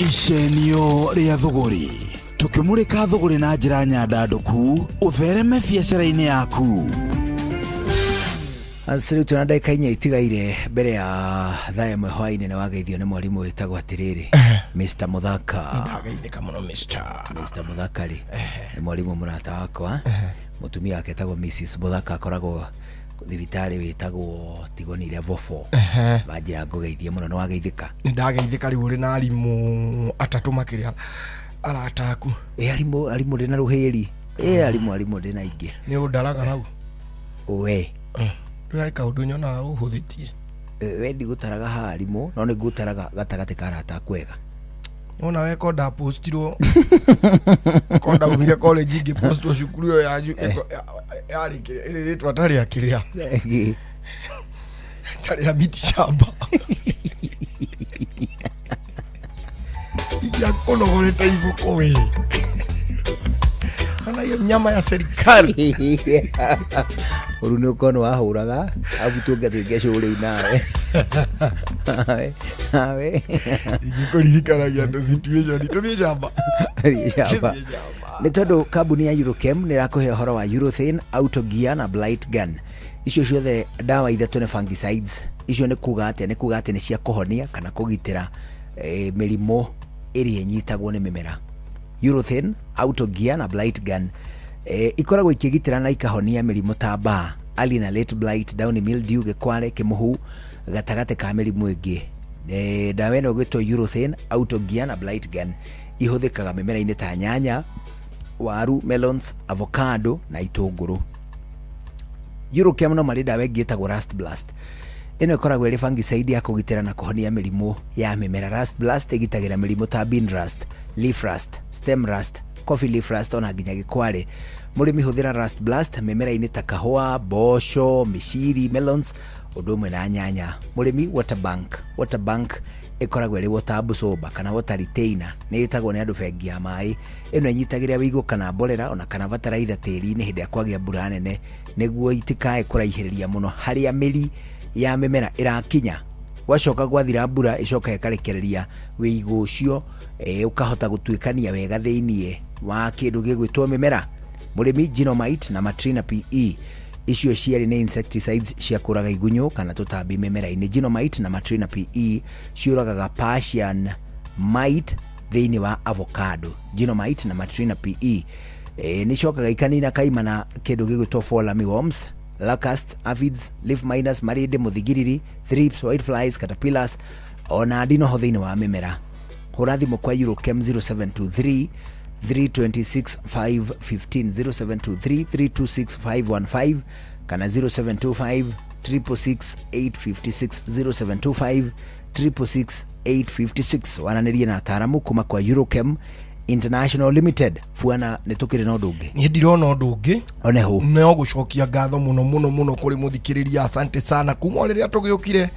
Icenio rĩa thũgũrĩ, tũkĩmũrĩka thũgũrĩ na njĩra nyandandũku ũthereme biacara-inĩ yaku. Rĩu twĩna ndagĩka 4 itigaire mbere ya thaa 1 hwaĩ-inĩ. Nĩ wageithio nĩ mwarimũ wĩtagwo atĩrĩrĩ Mr. Muthaka. Ndageithĩka mũno Mr. Mr. Muthaka rĩ, nĩ mwarimũ mũrata wakwa. Mũtumia wake etagwo Mrs. Muthaka, akoragwo thibitarĩ wĩtagwo Tigoni level 4. Manjĩra ngũgeithie mũno. Nĩ wageithĩka? Nĩ ndageithĩka. Rĩu ũrĩ na arimũ atatũ makĩria arata aku. Ĩ, arimũ ndĩna rũhĩri. Ĩ, arimũ ndĩna aingĩ. Nĩ ũndaraga hau? We. Ndũrarĩ kaũndũ nyonaga ũhũthĩtie. We, ndigũtaraga ha arimũ, no nĩ ngũtaraga gatagatĩ ka arata aku ega. Wona we ko ndapostirwo, ko ndaumire college ngĩpostwo cukuru ĩyo yanyu yarĩ kĩrĩa ĩrĩ rĩtwa ta rĩa kĩrĩa ta rĩa miti shamba ingĩakũnogorete ibũkũ we ana hiyo nyama ya serikali. Ũru nĩ ũkorwo nĩ wahũraga abu tũngĩatuĩke show rĩu nawe nawe. Ingĩkũririkanagia andũ situation tũthiĩ shamba. Thiĩ shamba. Nĩ tondũ kambuni ya Eurochem nĩ ĩrakũhe ũhoro wa Urethane, Autogear na Blight Gun. Icio ciothe ndawa ithatũ nĩ fungicides. Icio nĩ kuga atĩa? Nĩ kuga atĩ nĩ cia kũhonia kana kũgitĩra mĩrimũ ĩrĩa ĩnyitagwo nĩ mĩmera. Urethane, Autogear na Blight Gun ikoragwo ikĩgitĩra na ikahonia mĩrimũ ta mbaa, early na late blight, downy mildew, gĩkware, kĩmũhu, gatagatĩ ka mĩrimũ ĩngĩ. Ndawa ĩno ĩgwĩtwo Urethane, Autogear na Blight Gun ihũthĩkaga mĩmera-inĩ ta nyanya, waru, melons, avocado na itũngũrũ. Eurochem no marĩ ndawa ĩngĩ ĩtagwo Rust Blast. Ĩno ĩkoragwo ĩrĩ fungicide ya kũgitĩra na kũhonia mĩrimũ ya mĩmera. Rust Blast ĩgitagĩra mĩrimũ ta bean rust, leaf rust, stem rust, coffee leaf rust ona nginya gĩkware. Mũrĩmi hũthĩra Rust Blast mĩmera-inĩ ta kahũa, mboco, mĩciri, melons, ũndũ ũmwe na nyanya. Mũrĩmi, water bank. Water bank ĩkoragwo ĩrĩ water absorber kana water retainer, nĩ ĩtagwo nĩ andũ bengi ya maĩ. Ĩno ĩnyitagĩrĩra wĩigũ kana mborera ona kana bataraitha tĩri-inĩ hĩndĩ ĩrĩa kwagĩa mbura nene, nĩguo itikae kũraihĩrĩria mũno harĩa mĩri ya mĩmera ĩrakinya. Gwacoka gwathira mbura ĩcoka ĩkarekereria wĩigũ ũcio, ũkahota gũtuĩkania wega thĩiniĩ wa kĩndũ gĩgwĩtwo mĩmera. Mũrĩmi, Genomite na Matrina PE, icio cierĩ nĩ insecticides cia kũraga igunyũ kana tũtambi mĩmera-inĩ. Genomite na Matrina PE ciũragaga Persian mite thĩinĩ wa avocado. Genomite na Matrina PE nĩ icokaga ikanina kaimana kĩndũ gĩgwĩtwo fall armyworms, locusts, aphids, leaf miners, marĩndĩ, mũthigiriri, thrips, white flies, caterpillars ona ndinoho thĩinĩ wa mĩmera. Hũra thimũ kwa Eurochem 0723 326 515, 0723 326 515 kana 0725 666 856, 0725 666 856. Waranĩrie na ataramu kuma kwa Eurochem International Limited. Fuana, nĩ tũkĩrĩ na ũndũ ũngĩ? Niĩ ndirona ũndũ ũngĩ. Oneho. No gũcokia ngatho mũno mũno mũno kũrĩ mũthikĩrĩria. Asante sana kuma o rĩrĩa tũgĩũkire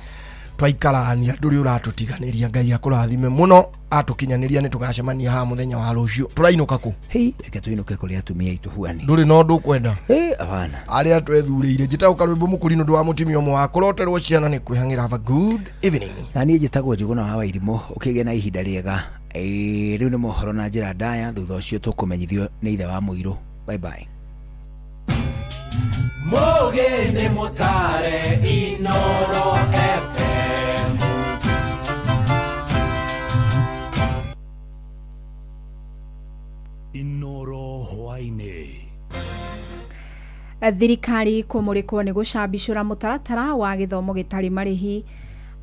twaikarania, ndũrĩ ũratũtiganĩria. Ngai akũrathime mũno, atũkinyanĩria. Nĩ tũgacemania haha mũthenya wa rũciũ. Tũrainũka kũ? Hei, reke tũinũke kũrĩ atumia aitũ, huani. Ndũrĩ na ũndũ ũkwenda? Hapana. Arĩa twethurĩire. Njĩtagwo Karwĩmbo Mũkũri nĩ ũndũ wa mũtumia ũmwe wa kũroterwo ciana nĩ kwĩhang'ĩra. Have a good evening. Na niĩ njĩtagwo Njũgũna wa Wairimũ. Ũkĩgĩa na ihinda rĩega. Rĩu nĩ mohoro na njĩra ndaya, thutha ũcio tũkũmenyithio nĩ ithe wa mũirũ. Bye bye. Mugi nĩ mũtare Inoro FM. Inoro hwaĩ-inĩ. Thirikari kũmũrĩkwo nĩ gũcambicũra mũtaratara wa gĩthomo gĩtarĩ marĩhi.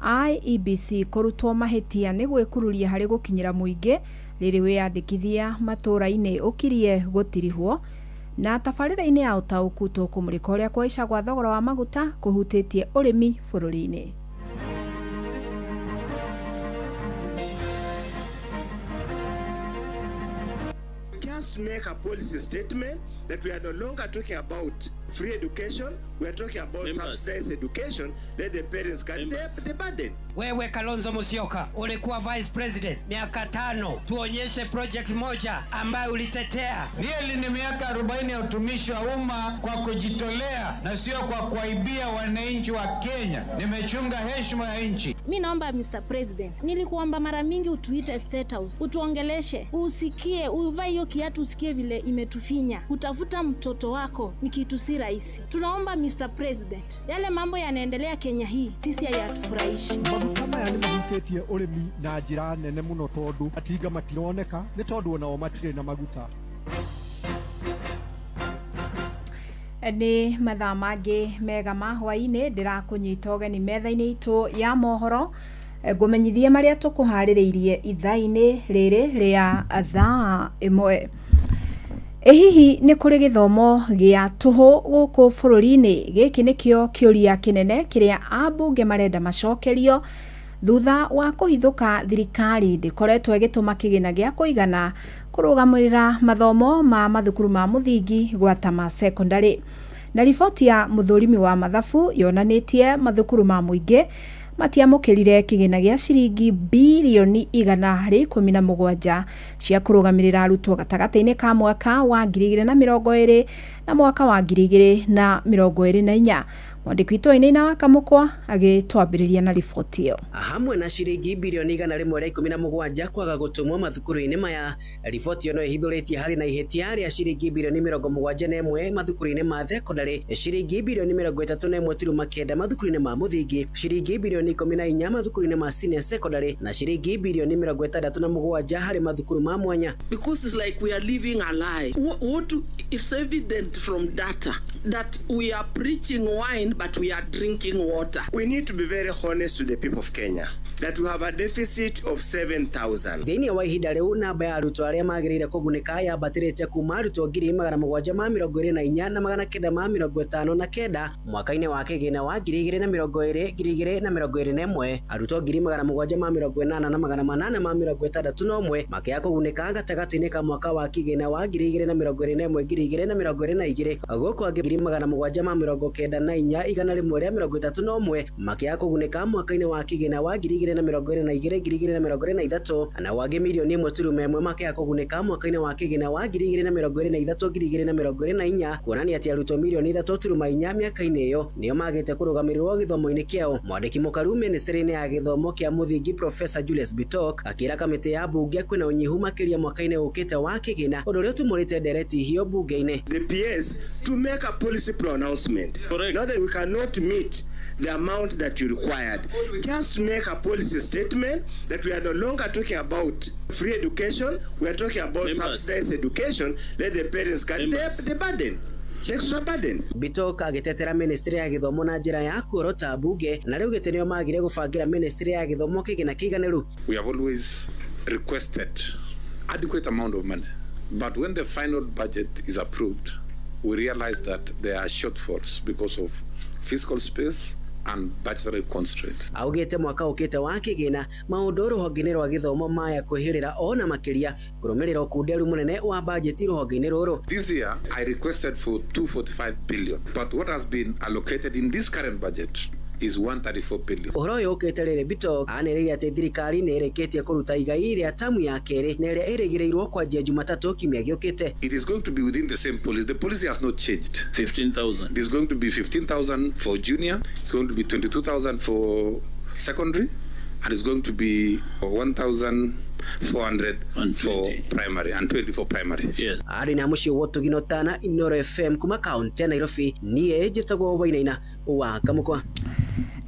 IEBC kũrutwo mahĩtia nĩ gwĩkururia harĩ gũkinyĩra mũingĩ rĩrĩ wĩyandĩkithia matũũra-inĩ ũkirie gũtirihwo. Na tabarĩra-inĩ ya ũtaũku tũkũmũrĩka ũrĩa kũhaica gwa thogora wa maguta kũhutĩtie ũrĩmi bũrũri-inĩ. Just make a policy statement that we are no longer talking about free education, we are talking about Members. Subsidized education. Let the parents carry the burden. Wewe Kalonzo Musyoka ulikuwa vice president miaka 5, tuonyeshe project moja ambayo ulitetea. Really ni miaka 40 ya utumishi wa umma kwa kujitolea na sio kwa kuaibia wananchi wa Kenya. Nimechunga heshima ya nchi. Mi naomba Mr. President, nilikuomba mara mingi utuite State House, utuongeleshe, usikie, uvae hiyo kiatu usikie vile imetufinya. Kutafuta mtoto wako ni kitu si rahisi. Tunaomba Mr. President, yale mambo yanaendelea Kenya hii sisi hayatufurahishi. Maguta maya nĩ mahutĩtie ũrĩmi na njĩra nene mũno tondũ matinga matironeka nĩ tondũ onao matirĩ na maguta. Nĩ mathaa mangĩ mega ma hwaĩ-inĩ, ndĩrakũnyita ũgeni metha-inĩ itũ ya mohoro, ngũmenyithie marĩa tũkũharĩrĩirie ithaa-inĩ rĩrĩ rĩa thaa 1. Ĩ hihi nĩ kũrĩ gĩthomo gĩa tũhũ gũkũ bũrũri-inĩ? Gĩkĩ nĩkĩo kĩũria kĩnene kĩrĩa ambunge marenda macokerio thutha wa kũhithũka thirikari ndĩkoretwo ĩgĩtũma kĩgĩna gĩa kũigana kũrũgamĩrĩra mathomo ma mathukuru ma mũthingi gwata ma secondary. Na riboti ya mũthũrimi wa mathabu yonanĩtie mathukuru ma mũingĩ matiamũkĩrire kĩgĩna gĩa ciringi birioni 117 cia kũrũgamĩrĩra arutwo gatagatĩ-inĩ ka mwaka wa 2020 na mwaka wa 2024. Mwandĩki witũ Wainaina wa Kamũkwa agĩtwambĩrĩria na riboti ĩyo. Hamwe na ciringi birioni 117 kwaga gũtũmwo mathukuru-inĩ maya. Riboti ĩno ĩhithũrĩtie harĩ na ihĩtia rĩa ciringi birioni 71 mathukuru-inĩ ma thekondarĩ, ciringi birioni 31.9 mathukuru-inĩ ma mũthingi, ciringi birioni 14 mathukuru-inĩ ma senior secondary na ciringi birioni 67 harĩ mathukuru ma mwanya. Because it's like we are living a lie. What it's evident from data that we are preaching wine but we are drinking water. We need to be very honest to the people of Kenya that we have a deficit of 7,000. Thĩinĩ wa ihinda rĩu namba ya arutwo arĩa magĩrĩire kũgunĩka yambatĩrĩte kuma arutwo 724 na 959 mwaka-inĩ wa kĩgĩna wa 2020 2021, arutwo 780 na 861 makĩaga kũgunĩka gatagatĩ-inĩ ka mwaka wa kĩgĩna wa 2021 2022, gũkũ angĩ 794 131 makĩaga kũgunĩka mwaka-inĩ wa kĩgĩna wa 2022 2023, na wangĩ mirioni 1.1 makĩaga kũgunĩka mwaka-inĩ wa kĩgĩna wa 2023 2024, kuonania atĩ arutwo mirioni 3.4 mĩaka-inĩ ĩyo nĩo magĩte kũrũgamĩrĩrwo gĩthomo-inĩ kĩao. Mwandĩki mũkaru ministry-inĩ ya gĩthomo kĩa mũthingi Professor Julius Bitok akĩra kamĩtĩ ya bunge kwĩna ũnyihu makĩria mwaka-inĩ ũkĩte wa kĩgĩna, ũndũ ũrĩa ũtumũrĩte ndereti hiyo bunge-inĩ. The PS to make a policy pronouncement. Not that we cannot meet the amount that you required. Just make a policy statement that we are no longer talking about free education, we are talking about subsidized education. Let the parents carry the burden. Extra burden. Bitok agĩtetera ministry ya gĩthomo na njĩra ya kuorota bunge na rĩu gĩtĩ nĩo magire gũbangĩra ministry ya gĩthomo kĩgĩna kĩiganĩru. We have always requested adequate amount of money, but when the final budget is approved, we realize that there are shortfalls because of fiscal space and budgetary constraints. Augite mwaka ukite wa kĩgĩna maũndũ rũhonge-inĩ rwa gĩthomo maya kwĩhĩrĩra ona makĩria kũrũmĩrĩra ũkunderu mũnene wa bajeti rũhonge-inĩ rũrũ. This year I requested for 245 billion, but what has been allocated in this current budget is 134 billion. Ũhoro ũyũ ũkĩte rĩrĩ Bitok anĩrĩire atĩ thirikari nĩ ĩrĩkĩtie kũruta igai rĩa tamu ya kerĩ na ĩrĩa ĩrĩgĩrĩirwo kwanjia Jumatatũ kiumia gĩũkĩte. It is going to be within the same policy. The policy has not changed. 15,000. It is going to be 15,000 for junior, it's going to be 22,000 for secondary, and it's going to be 1,400 for primary and 20 for primary. Yes. Arĩ na mũciĩ wa Tugino Tana, Inoro FM kuma kaunti ya Nairobi, niĩ njĩtagwo Wainaina wa Kamũkwa.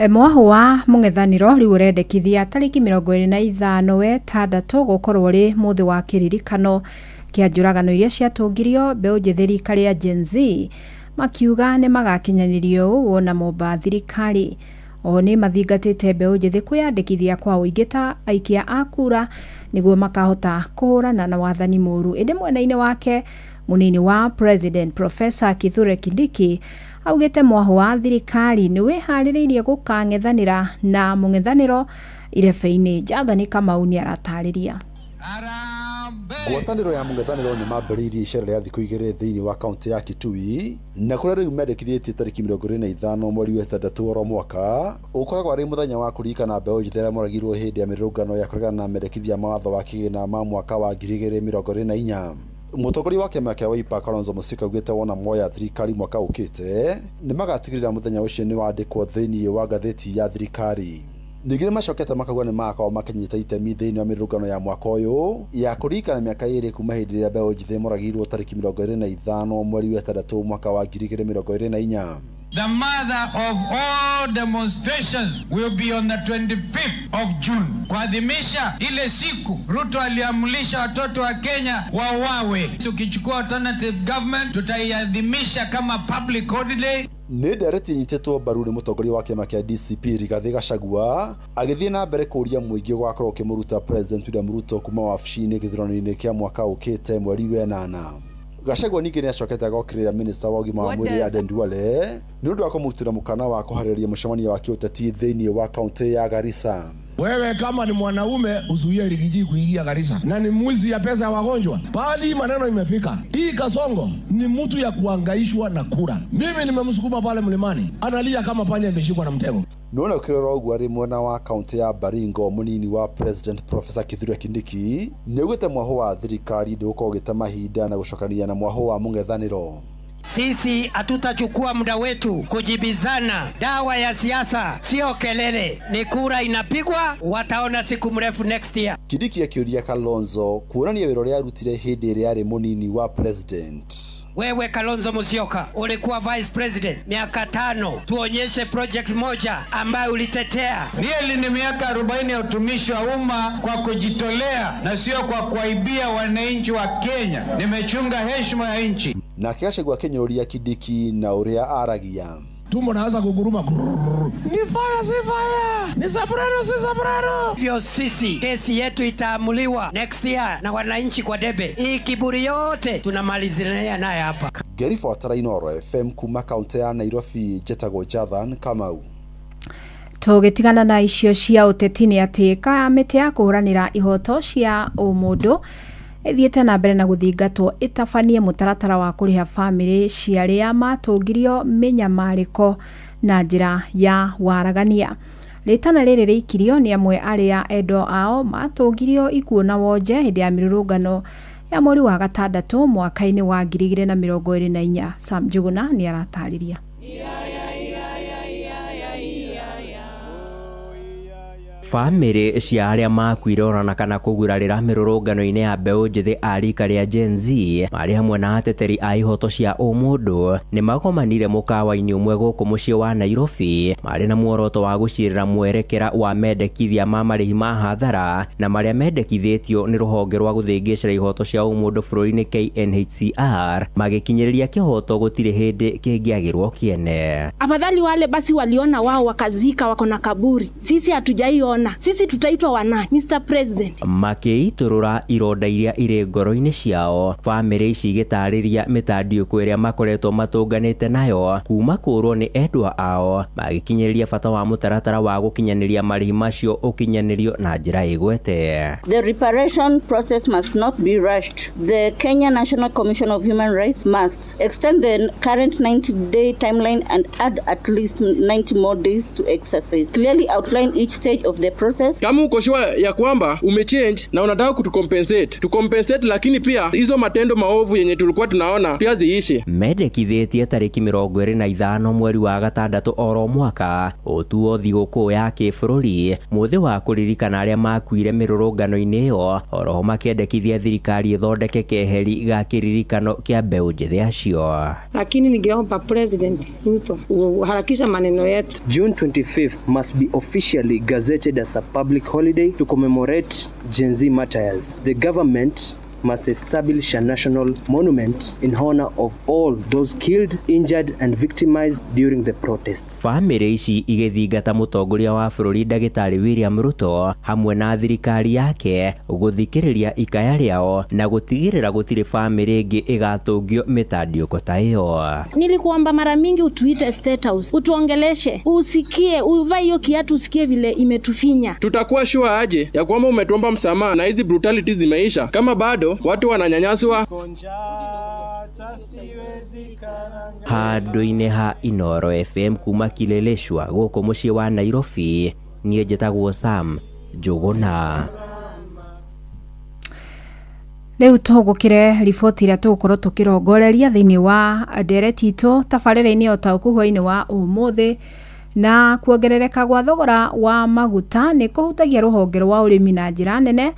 Mwahu wa mũng'ethanĩro rĩu ũrendekithia tarĩki 25 wetandatũ gũkorwo ũrĩ mũthĩ wa kĩririkano kĩa njũragano iria ciatũngirio mbeũ njĩthĩ rika rĩa Gen Z, makiuga nĩ magakinyanĩrio ũũ wona momba thirikari. O nĩ mathingatĩte mbeũ njĩthĩ kwĩyandĩkithia kwa ũingĩ ta aikia a kura nĩguo makahota kũhũrana na wathani mũru. Ĩndĩ mwena-inĩ wake mũnini wa President Professor Kithure Kindiki augĩte mwahu wa thirikari nĩ wĩharĩrĩirie gũkang'ethanĩra na mũng'ethanĩro irebe-inĩ. Jathani Kamau nĩ aratarĩria. Ngwatanĩro ya mũng'ethanĩro nĩ mambĩrĩirie icera rĩa thikũ igĩrĩ thĩinĩ wa kaunti ya Kitui na kũrĩa rĩu mendekithĩtie tarĩki 25 mweri wa ĩtandatũ oro mwaka ũkoragwo arĩ mũthenya wa kũririkana mbeũ njĩthĩ arĩa moragirwo hĩndĩ ya mĩrũrũngano ya kũregana na mendekithia ma watho wa kĩgĩna ma mwaka wa 2024. Mũtongoria wa kĩama kĩa Wiper Kalonzo Musyoka augĩte wona moya thirikari mwaka ũkĩte nĩ magatigĩrĩra mũthenya ũcio nĩ wandĩkwo thĩinĩ wa ngathĩti ya thirikari. Ningĩ nĩ macokete makauga nĩ magakorwo makĩnyita itemi thĩinĩ wa mĩrũrũngano ya mwaka ũyũ ya kũririkana mĩaka ĩrĩ kuma hĩndĩ ĩrĩa mbeũ njĩthĩ moragirwo tarĩki 25 mweri wa ĩtandatũ mwaka wa 2024. The mother of all demonstrations will be on the 25th of June. Kuadhimisha ile siku Ruto aliamrisha watoto wa Kenya wawawe. Tukichukua alternative government tutaiadhimisha kama public holiday. Nĩ ndereti inyitĩtwo mbaru nĩ mũtongoria wa kĩama kĩa DCP Rigathĩ Gachagua agĩthiĩ na mbere kũũria mũingĩ gũgakorwo ũkĩmũruta President William Ruto kuma wabici-inĩ gĩthurano-inĩ kĩa mwaka ũkĩte mweri wa ĩnana. Gachagua ningĩ nĩacokete agokĩrĩra minista wa ũgima wa mwĩrĩ Aden Duale nĩ ũndũ wa kũmũrutĩra mũkana wa kũharĩrĩria mũcemanio wa kĩũteti thĩinĩ wa kaunti ya Garissa. Wewe kama ni mwanaume uzuie Rigiji kuingia Garissa, na ni mwizi ya pesa ya wagonjwa. Pali maneno imefika. Hii Kasongo ni mtu ya kuangaishwa na kura. Mimi nimemsukuma pale mlimani, analia kama panya imeshikwa na mtego. Nona ukirora ũguo arĩ mwena wa kaunti ya Baringo mũnini wa President Professor Kithure Kindiki nĩaugĩte mwaho wa thirikari ndũgũkorwo ũgĩte mahinda na gũcokanĩria na mwaho wa mũng'ethanĩro. Sisi hatutachukua muda wetu kujibizana. Dawa ya siasa sio kelele, ni kura inapigwa, wataona siku mrefu next year. Kindiki akĩũria Kalonzo kuonania wĩra ũrĩa arutire hĩndĩ ĩrĩa arĩ mũnini wa president. Wewe Kalonzo Musyoka ulikuwa vice president miaka 5, tuonyeshe project moja ambayo ulitetea. Really ni miaka 40 ya utumishi wa umma kwa kujitolea na sio kwa kuaibia wananchi wa Kenya. Nimechunga heshima ya nchi. Nake Gachagua akĩnyũrũria Kindiki na ũrĩa aragia. Tumbo naanza kuguruma. Ni fire si fire, ni soprano si soprano. Hivyo sisi kesi yetu itaamuliwa next year na wananchi kwa debe. Hii kiburi yote tunamalizia naye hapa. Ngĩribotera Inooro FM kuma kaunti ya Nairobi, njĩtagwo Jathan Kamau. Tũgĩtigana na icio cia ũteti nĩ atĩ kamĩtĩ ya kũhũranĩra ihoto cia ũmũndũ ĩthiĩte na mbere na gũthingatwo ĩtabanie mũtaratara wa kũrĩha bamĩrĩ cia arĩa matũngirio mĩnyamarĩko na njĩra ya waragania. Rĩtana rĩrĩ rĩikirio nĩ amwe arĩa endwa ao matũngirio ikuũ na wonje hĩndĩ ya mĩrũrũngano ya mweri wa gatandatũ mwaka-inĩ wa 2024. Sam Njuguna nĩ aratarĩria. Bamĩrĩ cia arĩa makuire orana kana kũgurarĩra mĩrũrũngano-inĩ ya mbeũ njĩthĩ a rika rĩa Gen Z marĩ hamwe na ateteri a ihoto cia ũmũndũ nĩ magomanire mũkawa-inĩ ũmwe gũkũ mũciĩ wa Nairobi marĩ na muoroto wa gũcirĩra mwerekera wa mendekithia ma marĩhi ma hathara na marĩa mendekithĩtio nĩ rũhonge rwa gũthĩngĩcĩra ihoto cia ũmũndũ bũrũri-inĩ KNHCR magĩkinyĩrĩria kĩhoto gũtirĩ hĩndĩ kĩngĩagĩrwo kĩene. Afadhali wale basi waliona wao wakazika wako na kaburi, sisi hatujaiona. Sisi tutaitwa wana Mr. President. Makĩitũrũra ironda iria irĩ ngoro-inĩ ciao, bamĩrĩ ici igĩtarĩria mĩtandiũko ĩrĩa makoretwo matũnganĩte nayo kuma kũrwo nĩ endwa ao, magĩkinyĩrĩria bata wa mũtaratara wa gũkinyanĩria marĩhi macio ũkinyanĩrio na njĩra ĩgwete. The reparation process must not be rushed. The Kenya National Commission of Human Rights must extend the current 90-day timeline and add at least 90 more days to exercise. Clearly outline each stage of the process. Kama uko sure ya kwamba umechange na unataka kutucompensate, tucompensate, lakini pia hizo matendo maovu yenye tulikuwa tunaona pia ziishe. Mendekithĩtie tarĩki 25 mweri wa gatandatũ oro mwaka ũtuo thigũkũ ya kĩbũrũri mũthĩ wa kũririkana arĩa makuire mĩrũrũngano-inĩ ĩyo, oroho makĩendekithia thirikari ĩthondeke keheri ga kĩririkano kĩa mbeũ njĩthĩ acio. Lakini ningeomba President Ruto uharakisha maneno yetu. June 25th must be officially gazetted as a public holiday to commemorate Gen Z martyrs. The government must establish a national monument in honor of all those killed, injured and victimized during the protests. Bamĩrĩ ici igĩthingata mũtongoria wa bũrũri Ndagĩtarĩ William Ruto hamwe na thirikari yake gũthikĩrĩria ikaya rĩao na gũtigĩrĩra gũtirĩ bamĩrĩ ĩngĩ ĩgatũngio mĩtandiũko ta ĩyo. Nilikuomba mara mingi utuite State House, utuongeleshe, usikie, uvae hiyo kiatu usikie vile imetufinya. Tutakuwa sure aje ya kwamba umetuomba msamaha na hizi brutalities zimeisha kama bado watu wananyanyaswa. Handũ-inĩ ha Inooro FM kuma Kileleshwa gũkũ mũciĩ wa Nairobi, niĩ njĩtagwo Sam Njuguna. Rĩu tũgũkĩre riboti ĩrĩa tũgũkorwo tũkĩrongoreria thĩinĩ wa ndereti itũ tabarĩra-inĩ ya ũtaũku hwaĩ-inĩ wa ũmũthĩ. Na kuongerereka gwa thogora wa maguta nĩ kũhutagia rũhonge rwa ũrĩmi na njĩra nene,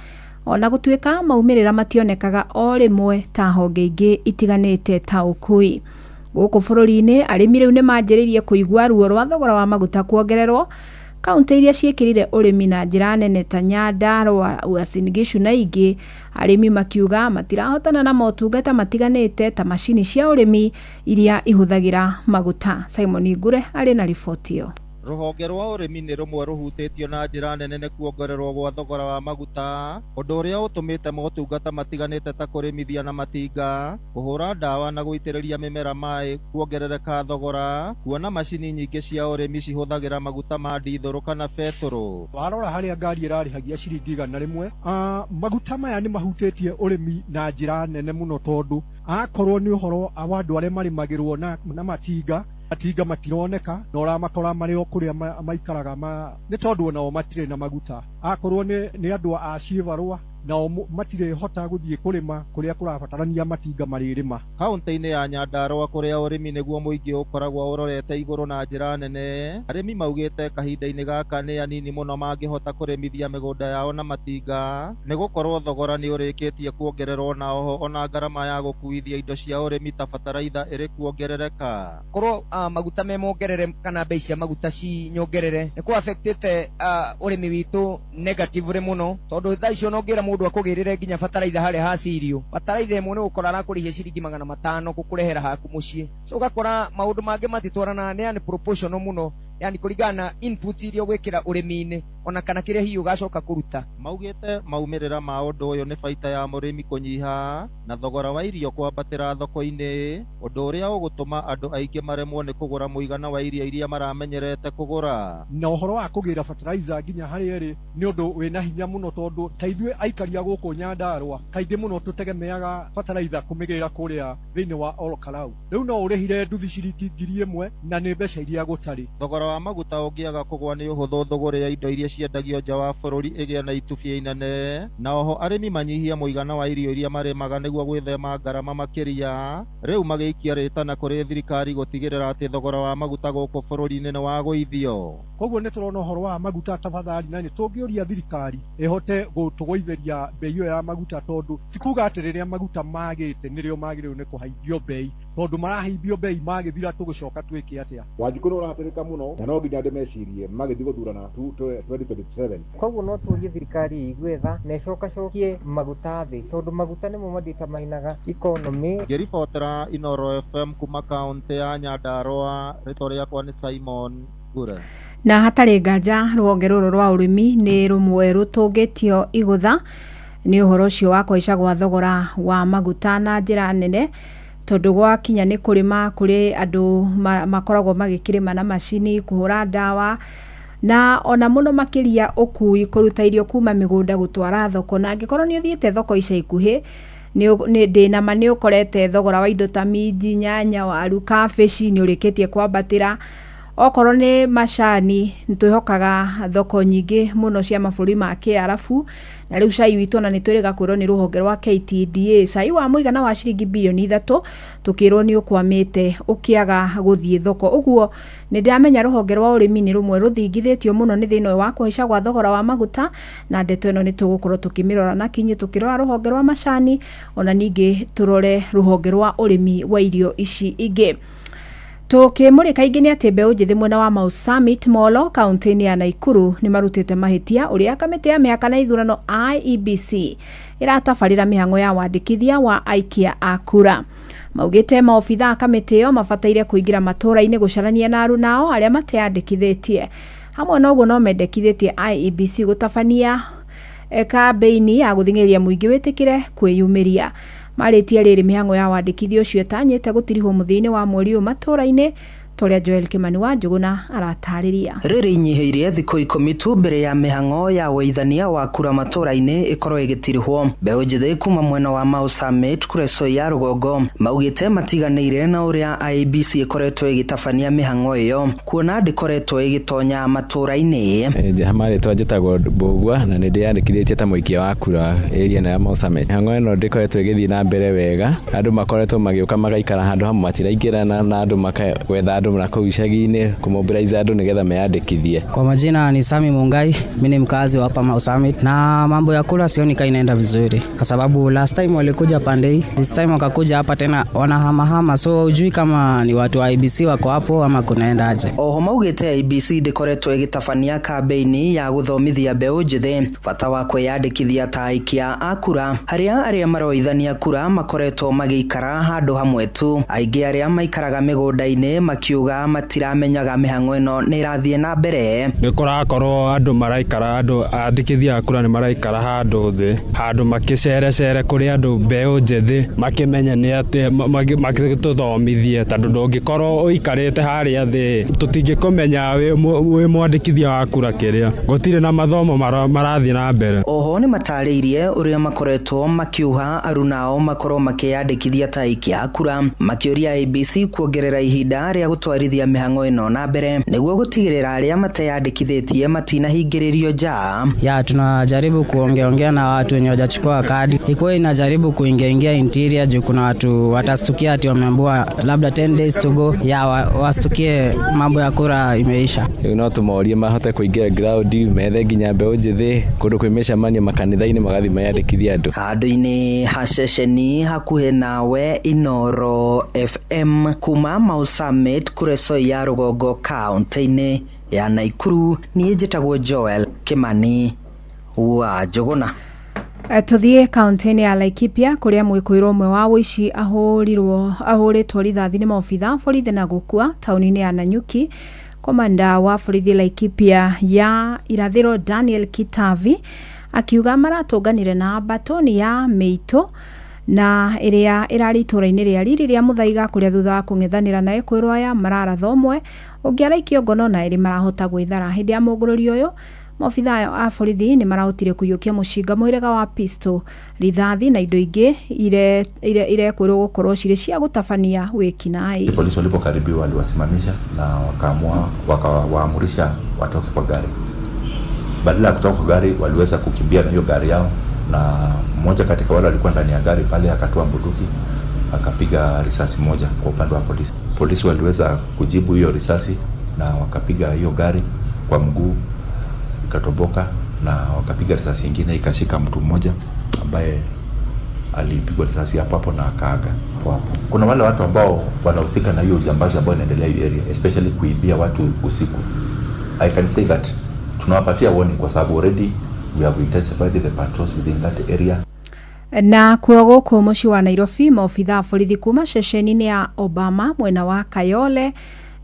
ona gũtuĩka maumĩrĩra mationekaga o rĩmwe ta honge ingĩ itiganĩte ta ũkui. Gũkũ bũrũri-inĩ arĩmi rĩu nĩ manjĩrĩirie kũigua ruo rwa thogora wa maguta kuongererwo. Kaunti iria ciĩkĩrĩire ũrĩmi na njĩra nene ta Nyandarua, Uasin Gishu na ingĩ, arĩmi makiuga matirahotana na motungata matiganĩte ta macini cia ũrĩmi iria ihũthagĩra maguta. Simon Ngure arĩ na riboti ĩyo. Rũhonge rwa ũrĩmi nĩ rũmwe rũhutĩtio na njĩra nene nĩ kuongererwo gwa thogora wa maguta, ũndũ ũrĩa ũtũmĩte motungata matiganĩte ta kũrĩmithia na matinga, kũhũra ndawa na gũitĩrĩria mĩmera maĩ kuongerereka thogora, kuona macini nyingĩ cia ũrĩmi cihũthagĩra maguta ma ndithũrũ kana betũrũ. Warora harĩa ngari ĩrarĩhagia ciringi 100, maguta maya nĩ mahutĩtie ũrĩmi na njĩra nene mũno, tondũ akorwo nĩ ũhoro wa andũ arĩa marĩmagĩrwo na matinga, matinga matironeka na ũramakora marĩ o kũrĩa maikaraga nĩ tondũ onao matirĩ na maguta. Akorwo nĩ andũ a ciĩbarũa, nao matirĩhota gũthiĩ kũrĩma kũrĩa kũrabatarania matinga marĩrĩma. Kaunti-inĩ ya Nyandarua, kũrĩa ũrĩmi nĩguo mũingĩ ũkoragwo ũrorete igũrũ na njĩra nene, arĩmi maugĩte kahinda-inĩ gaka nĩ anini mũno mangĩhota kũrĩmithia mĩgũnda yao na matinga, nĩ gũkorwo thogora nĩ ũrĩkĩtie kuongererwo na oho ona ngarama ya gũkuithia indo cia ũrĩmi ta bataraitha ĩrĩ kuongerereka. Korwo maguta me mongerere kana bei cia maguta ci nyongerere, nĩ kũ affectĩte ũrĩmi witũ negatively mũno, tondũ thaa icio no ngĩra mũndũ akũgĩrĩre nginya bataraitha harĩa ha cirio, bataraitha ĩmwe nĩ gũkora arakũrĩhia ciringi 500 gũkũrehera haku mũciĩ. So ũgakora maũndũ mangĩ matitwarana, nĩ unproportional mũno, yani kũringana na input iria ũgwĩkĩra ũrĩmi-inĩ ona kana kĩrĩa hihi ũgacoka kũruta. Maugĩte maumĩrĩra ma ũndũ ũyũ nĩ baita ya mũrĩmi kũnyiha na thogora wa irio kwambatĩra thoko-inĩ, ũndũ ũrĩa ũgũtũma andũ aingĩ maremwo nĩ kũgũra mũigana wa irio iria maramenyerete kũgũra. Na ũhoro wa kũgĩra fertilizer nginya harĩa ĩrĩ nĩ ũndũ wĩna hinya mũno, tondũ ta ithuĩ aikari a gũkũ Nyandarua kaingĩ mũno tũtegemeaga fertilizer kũmĩgĩra kũrĩa thĩinĩ wa Ol Kalou. Rĩu no ũrĩhire nduthi ciringi 1000 na nĩ mbeca iria gũtarĩ. Thogora wa maguta ũngĩaga kũgwa nĩ ũhũthũ thũgũrĩ ya indo iria ciendagio nja wa bũrũri ĩgĩe na itubia inene, na oho arĩmi manyihie mũigana wa irio iria marĩmaga nĩguo gwĩthema ngarama makĩria. Rĩu magĩikia rĩtana kũrĩ thirikari gũtigĩrĩra atĩ thogora wa maguta gũkũ bũrũri-inĩ nĩ wagũithio. Koguo nĩ tũrona ũhoro wa maguta tafadhali, na nĩ tũngĩũria thirikari ĩhote gũtũgũithĩria bei ĩyo ya maguta, tondũ ti kuga atĩ rĩrĩa maguta magĩte nĩrĩo magĩrĩirwo nĩ kũhaimbio bei, tondũ marahaimbio bei magĩthira tũgũcoka twĩke atĩa? Wanjikũ nĩ ũrahatĩrĩka mũno na no nginya andũ mecirie magĩthiĩ gũthurana 2027. Koguo no tũrie thirikari ĩigue tha na ĩcokacokie maguta thĩ, tondũ maguta nĩmo maditamainaga economy. Ngĩribotera Inooro FM kuma kaũntĩ ya Nyandarua, rĩtwa rĩakwa nĩ Simon Ngure. Na hatarĩ nganja rũhonge rũrũ rwa ũrĩmi nĩ rũmwe rũtũngĩtio igũtha nĩ ũhoro ũcio wa kũhaica gwa thogora wa maguta na njĩra nene, tondũ gwakinya nĩ kũrĩma kũrĩ andũ makoragwo magĩkĩrĩma na macini, kũhũra ndawa, na ona mũno makĩria ũkui, kũruta irio kuma mĩgũnda gũtwara thoko. Na angĩkorwo nĩ ũthiĩte thoko ica ikuhĩ, ndĩna ma nĩ ũkorete thogora wa indo ta minji, nyanya, waru, kabici nĩ ũrĩkĩtie kwambatĩra. Okorwo nĩ macani, nĩtwĩhokaga thoko nyingĩ mũno cia mabũrũri ma Kĩarabu, na rĩu cai witũ ona nĩtwĩrĩga kwĩrwo nĩ rũhonge rwa KTDA, cai wa mũigana wa ciringi birioni 3 tũkĩrwo nĩ ũkwamĩte ũkĩaga gũthiĩ thoko. Ũguo nĩ ndĩramenya rũhonge rwa ũrĩmi nĩ rũmwe rũthingithĩtio mũno nĩ thĩna ũyũ wa kũhaica gwa thogora wa maguta, na ndeto ĩno nĩ tũgũkorwo tũkĩmĩrora na kinyi, tũkĩrora rũhonge rwa macani, ona ningĩ tũrore rũhonge rwa ũrĩmi wa irio ici ingĩ. Tũkĩmũrĩka ingĩ nĩ atĩ mbeũ njĩthĩ mwena wa Mau Summit Molo kaunti-inĩ ya Naikuru nĩ marutĩte mahĩtia ũrĩa kamĩtĩ ya mĩhaka na ithurano IEBC ĩratabarĩra mĩhang'o ya wandĩkithia wa aikia a kura. Maugĩte maobitha a kamĩtĩ ĩyo mabataire kũingĩra matũũra-inĩ gũcarania na arunao arĩa mateyandĩkithĩtie. Hamwe na ũguo no mendekithĩtie IEBC gũtabania kambĩini ya gũthing'ĩrĩria mũingĩ wĩtĩkĩre kwĩyumĩria. Marĩtie rĩrĩ mĩhang'o ya wandĩkithia ũcio ĩtanyĩte gũtirihwo mũthia-inĩ wa mweri ũyũ matũũra-inĩ, ta ũrĩa Joel Kimani wa Njũgũna aratarĩria. Rĩrĩ inyihĩirie thikũ 10 tu mbere ya mĩhang'o ya weithania wa kura matũũra-inĩ ĩkorwo ĩgĩtirihwo. Mbeũ njĩthĩ kuma mwena wa Mau Summit kũrĩa ya rũgongo maugĩte matiganĩire na ũrĩa IEBC ĩkoretwo ĩgĩtabania mĩhang'o ĩyo, kuona ndĩkoretwo ĩgĩtonya matũũra-inĩ. Marĩtwa njĩtagwo Mbũgua na nĩ ndĩyandĩkithĩtie ta mũikia wa kura area ĩno ya Mau Summit. Mĩhang'o ĩno ndĩkoretwo ĩgĩthiĩ na mbere wega, andũ makoretwo magĩũka magaikara handũ hamwe, matiraingĩrana na andũ gwetha andũ na kũu icagi-inĩ kũmobilize andũ nĩgetha meyandĩkithie. Kwa majina ni Sami Mungai, mimi ni mkazi wa hapa Mau Summit, na mambo ya kura sioni kama inaenda vizuri kwa sababu last time walikuja pande hii, this time wakakuja hapa tena wanahamahama, so hujui kama ni watu wa IEBC wako hapo ama kunaenda aje. Oho maugĩte IEBC ndĩkoretwo ĩgĩtabania kambĩini ya gũthomithia mbeũ njĩthĩ bata wa kwĩyandĩkithia ta aikia a kura, harĩa arĩa maroithania kura makoretwo magĩikara handũ hamwe tu. Aingĩ arĩa maikaraga mĩgũnda-inĩ makiuga matiramenyaga mĩhang'o ĩno nĩ ĩrathiĩ na mbere. Nĩ kũrakorwo andũ maraikara, andũ andĩkithia a kura nĩ maraikara handũ thĩ, handũ makĩcerecere kũrĩ andũ mbeũ njĩthĩ makĩmenye nĩ atĩ magĩtũthomithie, tondũ ndũngĩkorwo ũikarĩte harĩa thĩ tũtingĩkũmenya wĩ mwandĩkithia wa kura kĩrĩa, gũtirĩ na mathomo marathiĩ na mbere. Oho nĩ matarĩirie ũrĩa makoretwo makiuha arunao makorwo makĩyandĩkithia ta aikia a kura, makĩũria IEBC kuongerera ihinda rĩa gũtwarithia mĩhang'o ĩno na mbere nĩguo gũtigĩrĩra arĩa mateyandĩkithĩtie matinahingĩrĩrio nja. Ya, tunajaribu kuongeaongea na watu wenye hawajachukua kadi, ikuwa inajaribu kuingiaingia interior juu kuna watu watastukia ati wameambiwa labda 10 days to go, ya wastukie mambo ya kura imeisha. Rĩu no tũmorie mahote kũingĩra ground methe nginya mbeũ njĩthĩ kũndũ kwĩ mĩcemanio makanitha-inĩ magathiĩ meyandĩkithie andũ. Handũ-inĩ ha ceceni hakuhĩ nawe Inoro FM kuma Mau Summit Kuresoi ya rũgongo kaunti-inĩ ya Naikuru, niĩ njĩtagwo Joel Kimani wa Njũgũna. Tũthiĩ kaunti-inĩ ya Laikipia kũrĩa mwĩkũĩrwo ũmwe wa ũici ahũrĩtwo rithathi nĩ maobitha borithi na gũkua taũni-inĩ ya Nanyuki. Komanda wa borithi Laikipia ya irathĩro Daniel Kitavi akiuga maratũnganire na batoni ya mĩitũ na ĩrĩa ĩrarĩ itũũra-inĩ rĩa Riri rĩa Muthaiga kũrĩa thutha wa kũng'ethanĩra na ekũĩrwo aya mararatha ũmwe ũngĩ araikio ngono na erĩ marahota gwĩthara. Hĩndĩ ya mũgũrũri ũyũ maobitha a borithi nĩ marahotire kũiyũkia mũcinga mũhĩrĩga wa pistol, rithathi na indo ingĩ irekwĩrwo gũkorwo cirĩ cia gũtabania wĩkinaĩ. Polisi walipokaribiwa waliwasimamisha na wakaamua wakawaamurisha watoke kwa gari. Badala ya kutoka kwa gari waliweza kukimbia na hiyo gari yao, na mmoja katika wale walikuwa ndani ya gari pale akatoa bunduki akapiga risasi moja kwa upande wa polisi. Polisi waliweza kujibu hiyo risasi na wakapiga hiyo gari kwa mguu ikatoboka, na wakapiga risasi nyingine ikashika mtu mmoja ambaye alipigwa risasi hapo hapo na akaaga hapo hapo. Kuna wale watu ambao wanahusika na hiyo ujambazi ambao inaendelea hiyo area, especially kuibia watu usiku. I can say that tunawapatia warning kwa sababu already we have intensified the patrols within that area. Na kuo gũkũ mũciĩ wa Nairobi maobitha a borithi kuma ceceni-inĩ ya Obama mwena wa Kayole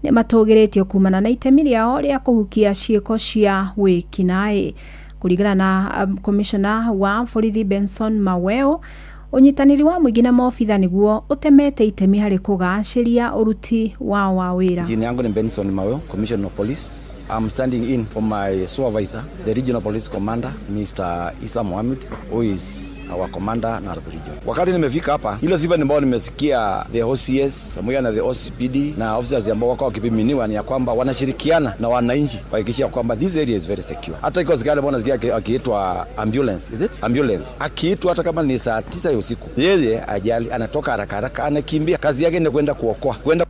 nĩ matũgĩrĩtio kumana na itemi rĩao rĩa kũhukia ciĩko cia wĩkinaĩ. Kũringana na komishona wa borithi Benson Maweo, ũnyitanĩri wa mũingĩ na maobitha nĩguo ũtemete itemi harĩ kũgacĩria ũruti wao wa wĩra. Jina yangu ni Benson Maweo, Commissioner of Police. I'm standing in for my supervisor, the Regional Police Commander, Mr. Isa Mohammed, who is our commander Nairobi region. Wakati nimefika hapa, hilo sifa ambao nimesikia the OCS pamoja na the OCPD na officers ambao wako wakipiminiwa ni ya kwamba wanashirikiana na wananchi kuhakikisha kwamba this area is very secure. Hata iko zikale mbona nasikia akiitwa ambulance, is it? Ambulance. Akiitwa hata kama ni saa 9 ya usiku, yeye ajali anatoka haraka haraka, anakimbia. Kazi yake ni kwenda kuokoa, kwenda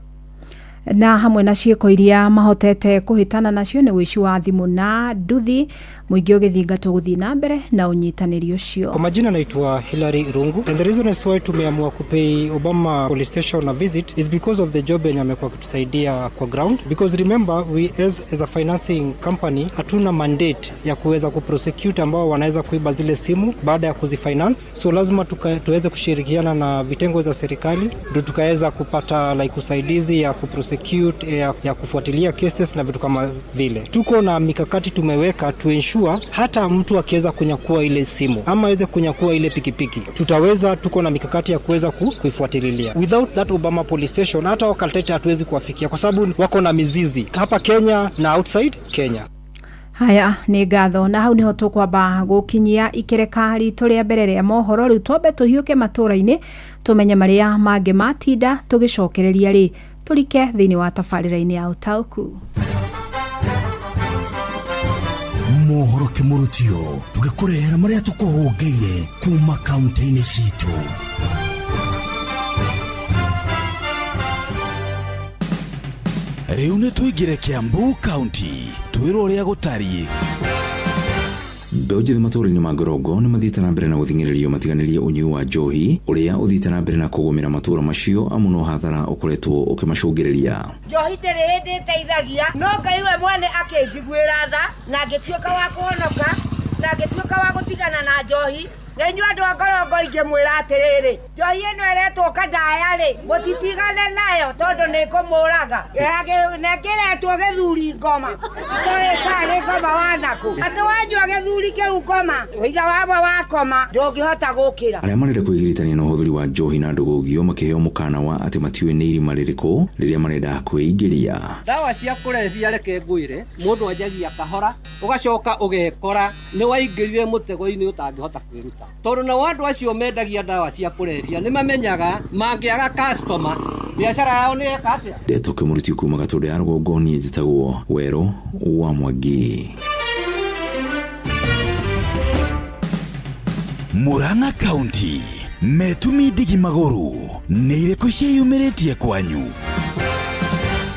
na hamwe na ciĩko iria mahotete kũhĩtana nacio nĩ ũici wa thimũ na nduthi, mũingĩ ũgĩthingatwo gũthiĩ na mbere na ũnyitanĩri ũcio. Kwa majina naitwa Hilary Rungu, and the reason as why tumeamua kupay Obama Police Station a visit is because of the job yenye amekuwa akitusaidia kwa ground, because remember we as a financing company hatuna mandate ya kuweza kuprosecute ambao wanaweza kuiba zile simu baada ya kuzifinance, so lazima tuweze kushirikiana na vitengo za serikali ndio tukaweza kupata like usaidizi ya kuprosecute, ya kufuatilia cases na vitu kama vile. Tuko na mikakati tumeweka to ensure hata mtu akiweza kunyakua ile simu ama aweze kunyakua ile pikipiki, tutaweza, tuko na mikakati ya kuweza kuifuatilia. Without that Obama Police Station hata wakaltete hatuwezi kuwafikia kwa sababu wako na mizizi hapa Kenya na outside Kenya. Haya, nĩ ngatho. Na hau nĩho tũkwamba gũkinyia ikereka ritũ rĩa mbere rĩa mohoro. Rĩu twambe tũhiũke matũũra-inĩ tũmenye marĩa mangĩ matinda, tũgĩcokereria rĩ tũrike thĩinĩ wa tabarĩra-inĩ ya ũtaũku. Mohoro kĩmũrutio tũgĩkũrehera marĩa tũkũhũngĩire kuma kaunti-inĩ citũ. Rĩu nĩ tũingĩre Kiambu County twĩrwo ũrĩa gũtariĩ. Mbeũ njĩthĩ matũũra-inĩ ma Ngorongo nĩ mathiĩte na mbere na gũthing'ĩrĩrio matiganĩrie ũnyui wa njohi ũrĩa ũthiĩte na mbere na kũgũmĩra matũũra macio amu no hathara ũkoretwo ũkĩmacũngĩrĩria. Njohi ndĩrĩ hĩndĩ ĩteithagia, no Ngai we mwene akĩnjiguĩra tha na ngĩtuĩka wa kũhonoka na ngĩtuĩka wa gũtigana na njohi. Na inyuĩ andũ a Ngorongo ingĩmwĩra atĩrĩrĩ, njohi ĩno ĩretwo kandaya rĩ, mũtitigane nayo tondũ nĩ ĩkũmũraga. Na ĩngĩretwo gĩthuri ngoma, toĩ kana nĩ ngoma wanakũ, atĩ wanyua gĩthuri kĩu ngoma, ũiga wamwe wakoma ndũngĩhota gũkĩra. Arĩa marenda kwĩgiritania na ũhũthĩri wa njohi na ndũgũgio makĩheo mũkana wa atĩ matiũĩ nĩ irima rĩrĩkũ rĩrĩa marenda kwĩingĩria. Ndawa cia kũrebia reke ngwĩre, mũndũ anjagia kahora ũgacoka ũgekora nĩ waingĩrire mũtego-inĩ ũtangĩhota kwĩruta. Tondũ nao andũ acio mendagia ndawa cia kũrebia nĩ mamenyaga mangĩaga customer biacara yao nĩ eka atĩa. Ndeto kĩmũrutio kuma Gatũndũ ya rũgongo, niĩ njĩtagwo Werũ wa Mwangi. Murang'a County metumi ndigi magũrũ nĩ irĩkũ ciĩyumĩrĩtie kwanyu?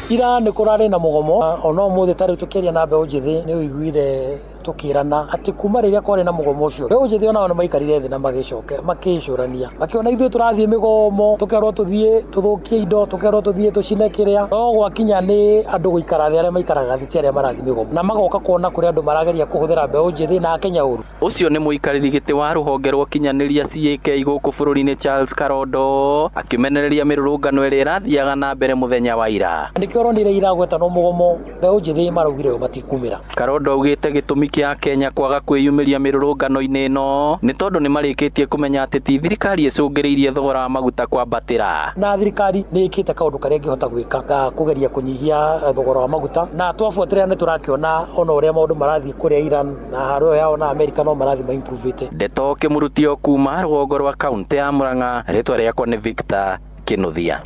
Ira nĩ kũrarĩ na mũgomo ona ũmũthĩ ta rĩu tũkĩaria na mbeũ njĩthĩ nĩ ũiguire tũkĩrana atĩ kuma rĩrĩa kwarĩ na mũgomo ũcio mbeũ njĩthĩ onao nĩ maikarire thĩ na magĩcoke makĩcũrania makĩona ithuĩ tũrathiĩ mĩgomo tũkerwo tũthiĩ tũthũkie indo tũkerwo tũthiĩ tũcine kĩrĩa no gwakinya nĩ andũ gũikara thĩ arĩa maikaraga thĩ ti arĩa marathiĩ mĩgomo na magoka kuona kũrĩa andũ marageria kũhũthĩra mbeũ njĩthĩ na Akenya ũru. Ũcio nĩ mũikarĩri gĩtĩ wa rũhonge rwa ũkinyanĩria CAK gũkũ bũrũri-inĩ Charles Karondo akĩmenereria mĩrũrũngano ĩrĩa ĩrathiaga na mbere mũthenya wa ira. Nĩkĩo ũronire ira gwetanwo mũgomo mbeũ njĩthĩ maraugire o matikumĩra. Karondo augĩte gĩtũmi kĩa Kenya kwaga kwĩyumĩria mĩrũrũngano-inĩ ĩno nĩ tondũ nĩ marĩkĩtie kũmenya atĩ ti thirikari ĩcũngĩrĩirie thogora wa maguta kwambatĩra. Na thirikari nĩ ĩkĩte kaũndũ karĩa ĩngĩhota gwĩka ga kũgeria kũnyihia thogora wa maguta na twabuatĩrĩra nĩ tũrakĩona ona ũrĩa maũndũ marathiĩ kũrĩa Iran na haro ĩyo yao na Amerika no marathiĩ ma improve-ĩte. Ndeto kĩmũrutio kuma rũgongo rwa kaunti ya Murang'a, rĩtwa rĩakwa nĩ Victor Kĩnuthia.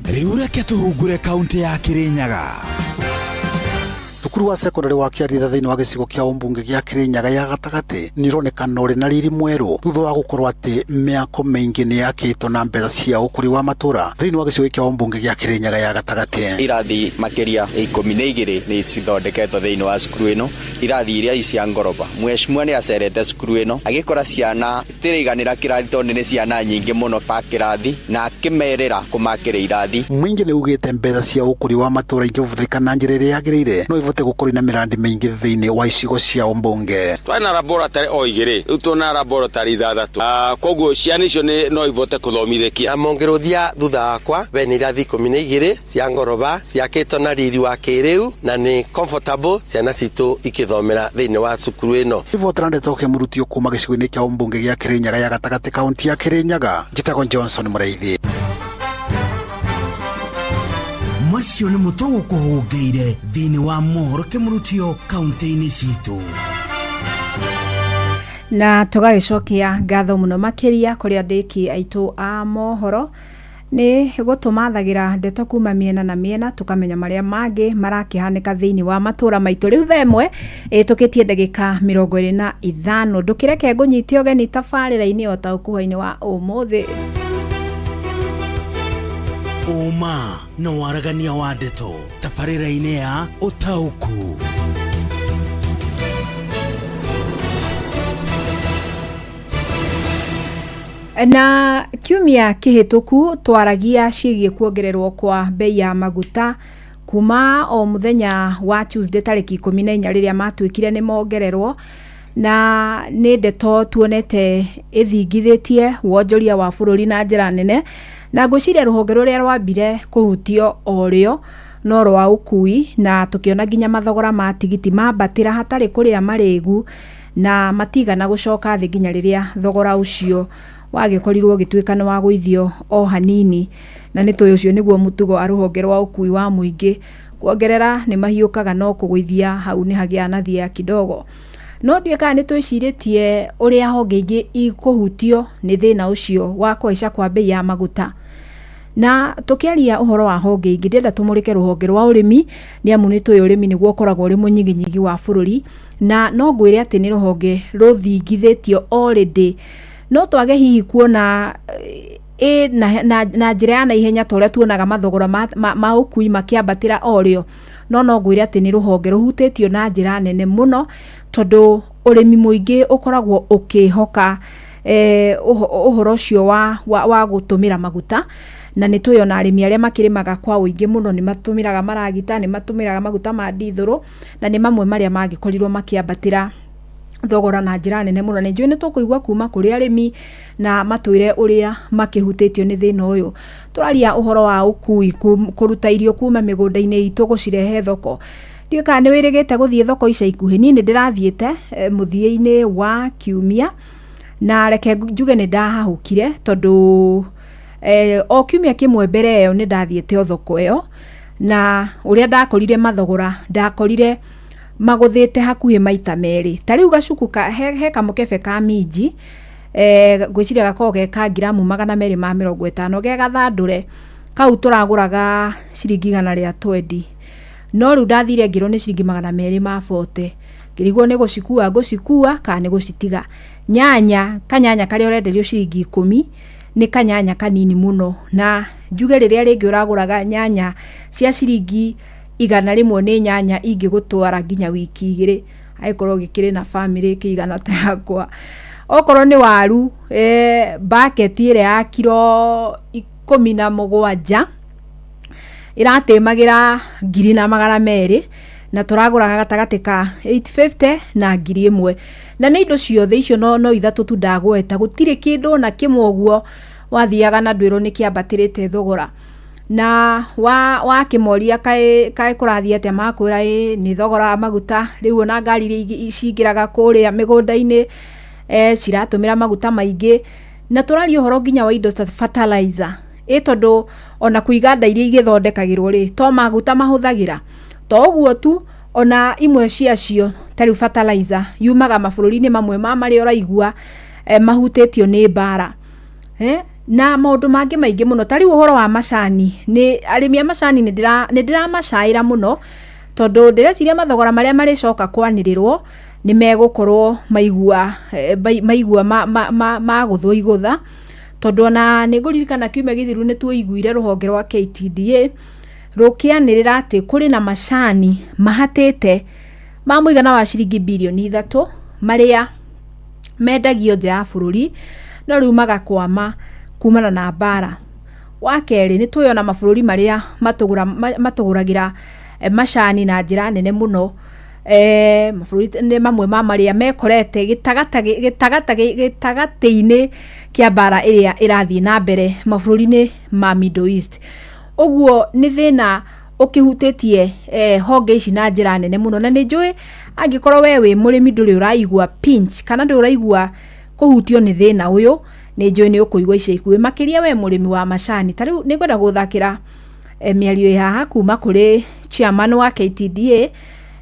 Rĩu reke tũhungure kaunti ya Kirinyaga. Thukuru wa secondary wa Kĩaritha thĩinĩ wa gĩcigo kĩa ũmbunge gĩa Kĩrĩnyaga ya gatagatĩ nĩ ũronekana ũrĩ na riri mwerũ thutha wa gũkorwo atĩ mĩako mĩingĩ nĩ yakĩtwo na mbeca cia ũkũria wa matũra thĩinĩ wa gĩcigo kĩa ũmbunge gĩa Kĩrĩnyaga ya gatagatĩ. Irathi makĩria 12 nĩ cithondeketwo thĩinĩ wa cukuru ĩno, irathi iria cia ngoroba. Mheshimiwa nĩ acerete cukuru ĩno agĩkora ciana itiraiganĩra kĩrathi tondũ nĩ ciana nyingĩ mũno pa kĩrathi na akĩmerĩra kũmakĩra irathi. Mũingĩ nĩ ugĩte mbeca cia ũkũria wa matũra ingĩhũthĩka na njĩra ĩrĩa yagĩrĩire no ivote gũkorwo na mĩrandi mĩingĩ thĩinĩ wa icigo cia ũmbunge. Twari na laboratory o igĩrĩ, rĩu twĩna laboratory ithathatũ, koguo ciana icio no ivote kũthomithĩkia. Na mũngĩrũthia thutha wakwa we nĩ irathi 12 cia ngoroba ciakĩtwo na riri wa kĩrĩu na nĩ comfortable ciana citũ ikĩthomera thĩinĩ wa cukuru ĩno. Ribotera ndeto kĩmũrutio kuma gĩcigo-inĩ kĩa ũmbunge gĩa Kĩrĩnyaga ya gatagatĩ kaunti ya Kĩrĩnyaga, njĩtagwo Johnson Mũraithi. Macio nĩ mũtũ gũkũhũngĩire thĩinĩ wa mohoro kĩmũrutio kaunti-inĩ citũ. Na tũgagĩcokia ngatho mũno makĩria kũrĩ andĩki aitũ a mohoro nĩ gũtũmathagira ndeto kuma mĩena na mĩena tũkamenya marĩa mangĩ marakĩhanĩka thĩinĩ wa matũra maitũ. Rĩu thaa ĩmwe ĩtũkĩtie ndagĩka 25, ndũkĩreke ngũnyite ũgeni tabarĩra-inĩ o ta ũkuha-inĩ wa ũmũthĩ. Ũma na waragania wa ndeto tabarĩra-inĩ ya ũtaũku. Na kiumia kĩhĩtũku twaragia ciĩgiĩ kuongererwo kwa bei ya maguta kuma o mũthenya wa Tuesday tarĩki 14 rĩrĩa matuĩkire nĩ mongererwo, na nĩ ndeto tuonete ĩthingithĩtie wonjoria wa bũrũri na njĩra nene, na ngwĩciria rũhonge rũrĩa rwambire kũhutio o rĩo no rwa ũkui, na tũkĩona nginya mathogora ma tigiti mambatĩra hatarĩ kũrĩa marĩgu na matigana gũcoka thĩ nginya rĩrĩa thogora ũcio wagĩkorirwo ũgĩtuĩka nĩ wagũithio o hanini. Na nĩ tũĩ ũcio nĩguo mũtugo a rũhonge rwa ũkui wa mũingĩ kuongerera nĩ mahiũkaga no kũgũithia hau nĩ hagĩa na thia kidogo. No ndiũĩ kana nĩ twĩcirĩtie ũrĩa honge ingĩ ikũhutio nĩ thĩna ũcio wa kũhaica kwa bei ya maguta. Na tũkĩaria ũhoro wa honge ingĩ, ndĩrenda tũmũrĩke rũhonge rwa ũrĩmi, nĩ amu nĩ tũĩ ũrĩmi nĩguo ũkoragwo ũrĩ mũnyiginyigi wa bũrũri, na no ngwĩre atĩ nĩ rũhonge rũthingithĩtio already. No twage hihi kuona na njĩra ya naihenya ta ũrĩa tuonaga mathogora ma ũkui makĩambatĩra o rĩo, no ngwĩre atĩ nĩ rũhonge rũhutĩtio na njĩra nene mũno, tondũ ũrĩmi mũingĩ ũkoragwo ũkĩhoka ũhoro ũcio wa gũtũmĩra maguta, na nĩ tũĩ ona arĩmi arĩa makĩrĩmaga kwa ũingĩ mũno nĩ matũmĩraga maragita, nĩ matũmĩraga maguta ma ndithũrũ, na nĩ mamwe marĩa mangĩkorirwo makĩambatĩra thogora na njĩra nene mũno. Na njũĩ nĩ tũkũigua kuma kũrĩ arĩmi na matwĩre ũrĩa makĩhutĩtio nĩ thĩna ũyũ. Tũraria ũhoro wa ũkui, kũruta irio kuma mĩgũnda-inĩ itũ gũcirehe thoko. Ndiũĩ kana nĩ wĩrĩgĩte gũthiĩ thoko ica ikuhĩ, niĩ nĩ ndĩrathiĩte mũthia-inĩ wa kiumia, na reke njuge nĩ ndahahũkire tondũ o kiumia kĩmwe mbere ĩyo nĩ ndathiĩte o thoko ĩyo, na ũrĩa ndakorire mathogora, ndakorire magũthĩte hakuhĩ maita merĩ. Ta rĩu gacuku ka, he kamũkebe ka minji, ngwĩciria gakoragwo ge ka ngiramu 250 ge gathandũre, kau tũragũraga ciringi 120, no rĩu ndathire ngĩrwo nĩ ciringi 240, ngĩrigwo nĩ gũcikua ngũcikua kana nĩ gũcitiga. Nyanya, kanyanya karĩa ũrenderio ciringi 10 nĩ kanyanya kanini mũno, na njuge rĩrĩa rĩngĩ ũragũraga nyanya cia ciringi 100 nĩ nyanya ingĩgũtwara nginya wiki 2 angĩkorwo gĩkĩrĩ na bamĩrĩ ĩkĩigana ta yakwa. Okorwo nĩ waru, baketi ĩrĩa ya kiro 17 ĩratĩmagĩra 1200 na tũragũraga gatagatĩ ka 850 na 1000. Na nĩ indo ciothe icio no ithatũ tu ndagweta, gũtirĩ kĩndũ ona kĩmwe ũguo wathiaga na ndwĩrwo nĩ kĩambatĩrĩte thogora. Na wakĩmoria kaĩ kũrathiĩ atĩa, makwĩra ĩ nĩ thogora wa maguta, rĩu ona ngari iria cingĩraga kũrĩa mĩgũnda-inĩ ciratũmĩra maguta maingĩ. Na tũraria ũhoro nginya wa indo ta fertilizer, ĩ tondũ ona kwĩ iganda iria igĩthondekagĩrwo rĩ, to maguta mahũthagĩra. To ũguo tu, ona imwe ciacio ta rĩu fertilizer yumaga mabũrũri-inĩ mamwe ma marĩa ũraigua mahutĩtio nĩ mbara. Na maũndũ mangĩ maingĩ mũno. Ta rĩu ũhoro wa macani, nĩ arĩmi a macani nĩ ndĩramacaĩra mũno, tondũ ndĩreciria mathogora marĩa marĩcoka kwanĩrĩrwo nĩ megũkorwo maigua magũthwo igũtha, tondũ ona nĩ ngũririkana kiumia gĩthiru nĩ tuoiguire rũhonge rwa KTDA rũkĩanĩrĩra atĩ kũrĩ na macani mahatĩte ma mũigana wa ciringi birioni 3 marĩa mendagio nja ya bũrũri, no rĩu magakwama kumana na mbara. Wa kerĩ, nĩ tũĩ ona mabũrũri marĩa matũgũragĩra macani na njĩra nene mũno, mabũrũri nĩ mamwe ma marĩa mekorete gĩtagatĩ-inĩ kĩa mbara ĩrĩa ĩrathiĩ na mbere mabũrũri-inĩ ma Middle East. Ũguo nĩ thĩna ũkĩhutĩtie honge ici na njĩra nene mũno, na nĩ njũĩ angĩkorwo we wĩ mũrĩmi ndũrĩ ũraigua pinch kana ndũrĩ ũraigua kũhutio nĩ thĩna ũyũ, nĩ njũĩ nĩ ũkũigua ica ikuhĩ, makĩria we mũrĩmi wa macani. Ta rĩu nĩ ngwenda gũthakĩra mĩario ĩ haha kuma kũrĩ chairman wa KTDA,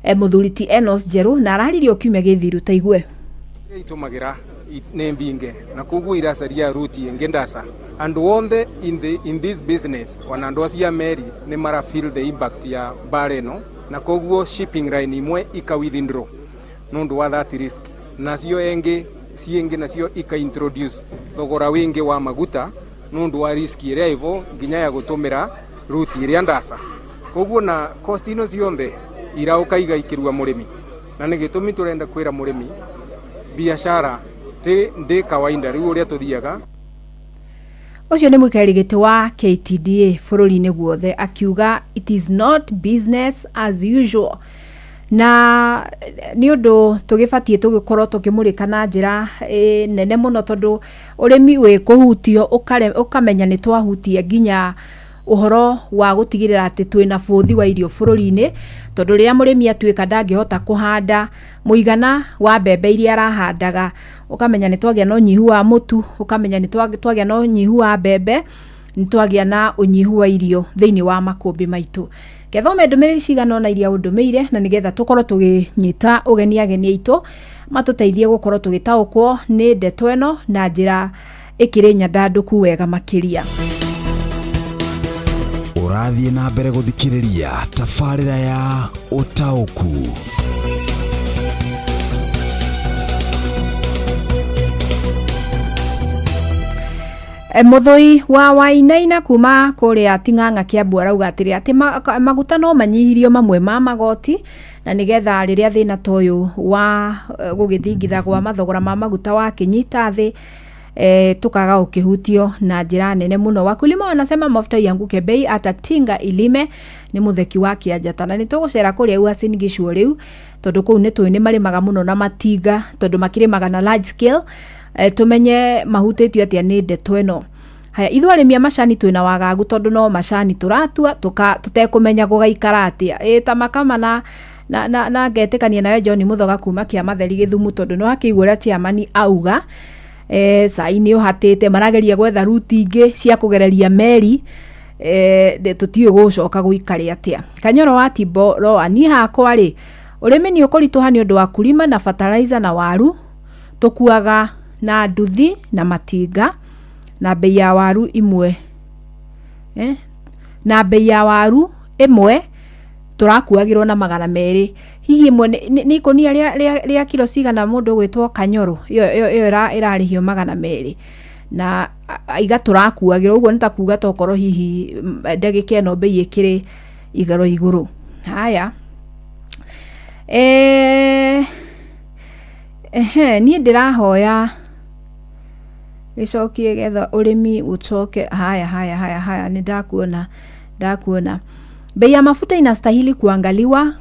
mũthuri ti Enos Njerũ, na araririe kiumia gĩthiru. Ta igue. Itũmagĩra nĩ mbinge na koguo iracaria ruti ĩngĩ ndasa. Andũ othe in this business, ona andũ acio a meri nĩ mara feel the impact ya mbara ĩno, na koguo shipping line imwe ika withdraw nũndũ wa that risk, nacio ĩngĩ ciĩngĩ nacio ika introduce thogora wĩngĩ wa maguta nũndũ wa risk ĩrĩa ĩvo nginya ya gũtũmĩra ruti ĩrĩa ndasa. Koguo na cost ino ciothe iraũka igaikĩrua mũrĩmi, na nĩ gĩtũmi tũrenda kwĩra mũrĩmi biashara ti ndĩ kawaida rĩu ũrĩa tũthiaga. Ũcio nĩ mũikarĩri gĩtĩ wa KTDA bũrũri-inĩ guothe akiuga it is not business as usual. Na nĩ ũndũ tũgĩbatiĩ tũgĩkorwo tũkĩmũrĩka na njĩra nene mũno, tondũ ũrĩmi wĩ kũhutio ũkamenya nĩ twahutia nginya ũhoro wa gũtigĩrĩra atĩ twĩna bũthi wa irio bũrũri-inĩ, tondũ rĩrĩa mũrĩmi atuĩka ndangĩhota kũhanda mũigana wa mbembe iria arahandaga, ũkamenya nĩ twagĩa na ũnyihu wa mũtu, ũkamenya nĩ twagĩa na ũnyihu wa mbembe, nĩ twagĩa na ũnyihu wa irio thĩinĩ wa makũmbĩ maitũ. Kethome ndũmĩrĩri cigana ũna iria ũndũmĩire, na nĩgetha tũkorwo tũgĩnyita ũgeni ageni aitũ matũteithie gũkorwo tũgĩtaũkwo nĩ ndeto ĩno na njĩra ĩkĩrĩ nyandandũku wega makĩria. Ũrathiĩ na mbere gũthikĩrĩria tabarĩra ya ũtaũku. Mũthũi wa Wainaina kuma kũrĩa Ting'ang'a Kĩambu arauga atĩrĩ atĩ maguta no manyihirio mamwe ma magoti, na nĩgetha rĩrĩa thĩna ta ũyũ wa gũgĩthingitha gwa mathogora ma maguta wakĩnyita thĩ, tukaga ũkĩhutio na njĩra nene mũno. Wakulima wanasema mafuta ianguke bei hata tinga ilime. Nĩ mũtheki wa Kĩanjata, na nĩ tũgũcera kũrĩa Uasin Gishu rĩu, tondũ kũu nĩ tũĩ nĩ marĩmaga mũno na matinga, tondũ makĩrĩmaga na large scale. Tũmenye mahutĩtio atĩa nĩ ndeto ĩno. Haya, ithuĩ arĩmi a macani twĩna wagagu, tondũ no macani tũratua tũtekũmenya gũgaikara atĩa. Ta makama na ngetĩkania nawe John Mũthoga kuma Kĩamatheri Gĩthumu, tondũ no akĩigua ũrĩa chairman auga, cai nĩ ũhatĩte, marageria gwetha ruti ingĩ cia kũgereria meri, tũtiũĩ gũcoka gũikare atĩa. Kanyoro wa Timbo Roa, niĩ hakwa rĩ, Ũrĩmi nĩ ũkũritũha nĩ ũndũ wa kulima na fertilizer na waru tũkuaga na nduthi na matinga na bei ya waru imwe na bei ya waru ĩmwe tũrakuagĩrwo na 200. Hihi ĩmwe nĩ ikũnia rĩa kilo cigana mũndũ ũgwĩtwo Kanyoro ĩyo ĩrarĩhio 200 na aiga tũrakuagĩrwo ũguo nĩ ta kuga tokorwo hihi ndagĩka ĩno bei ĩkĩrĩ igoro igũrũ. Haya, niĩ ndĩrahoya gĩcokie getha ũrĩmi ũcoke. Haya haya haya haya, nĩ ndakuona. Bei ya mafuta inastahili kuangaliwa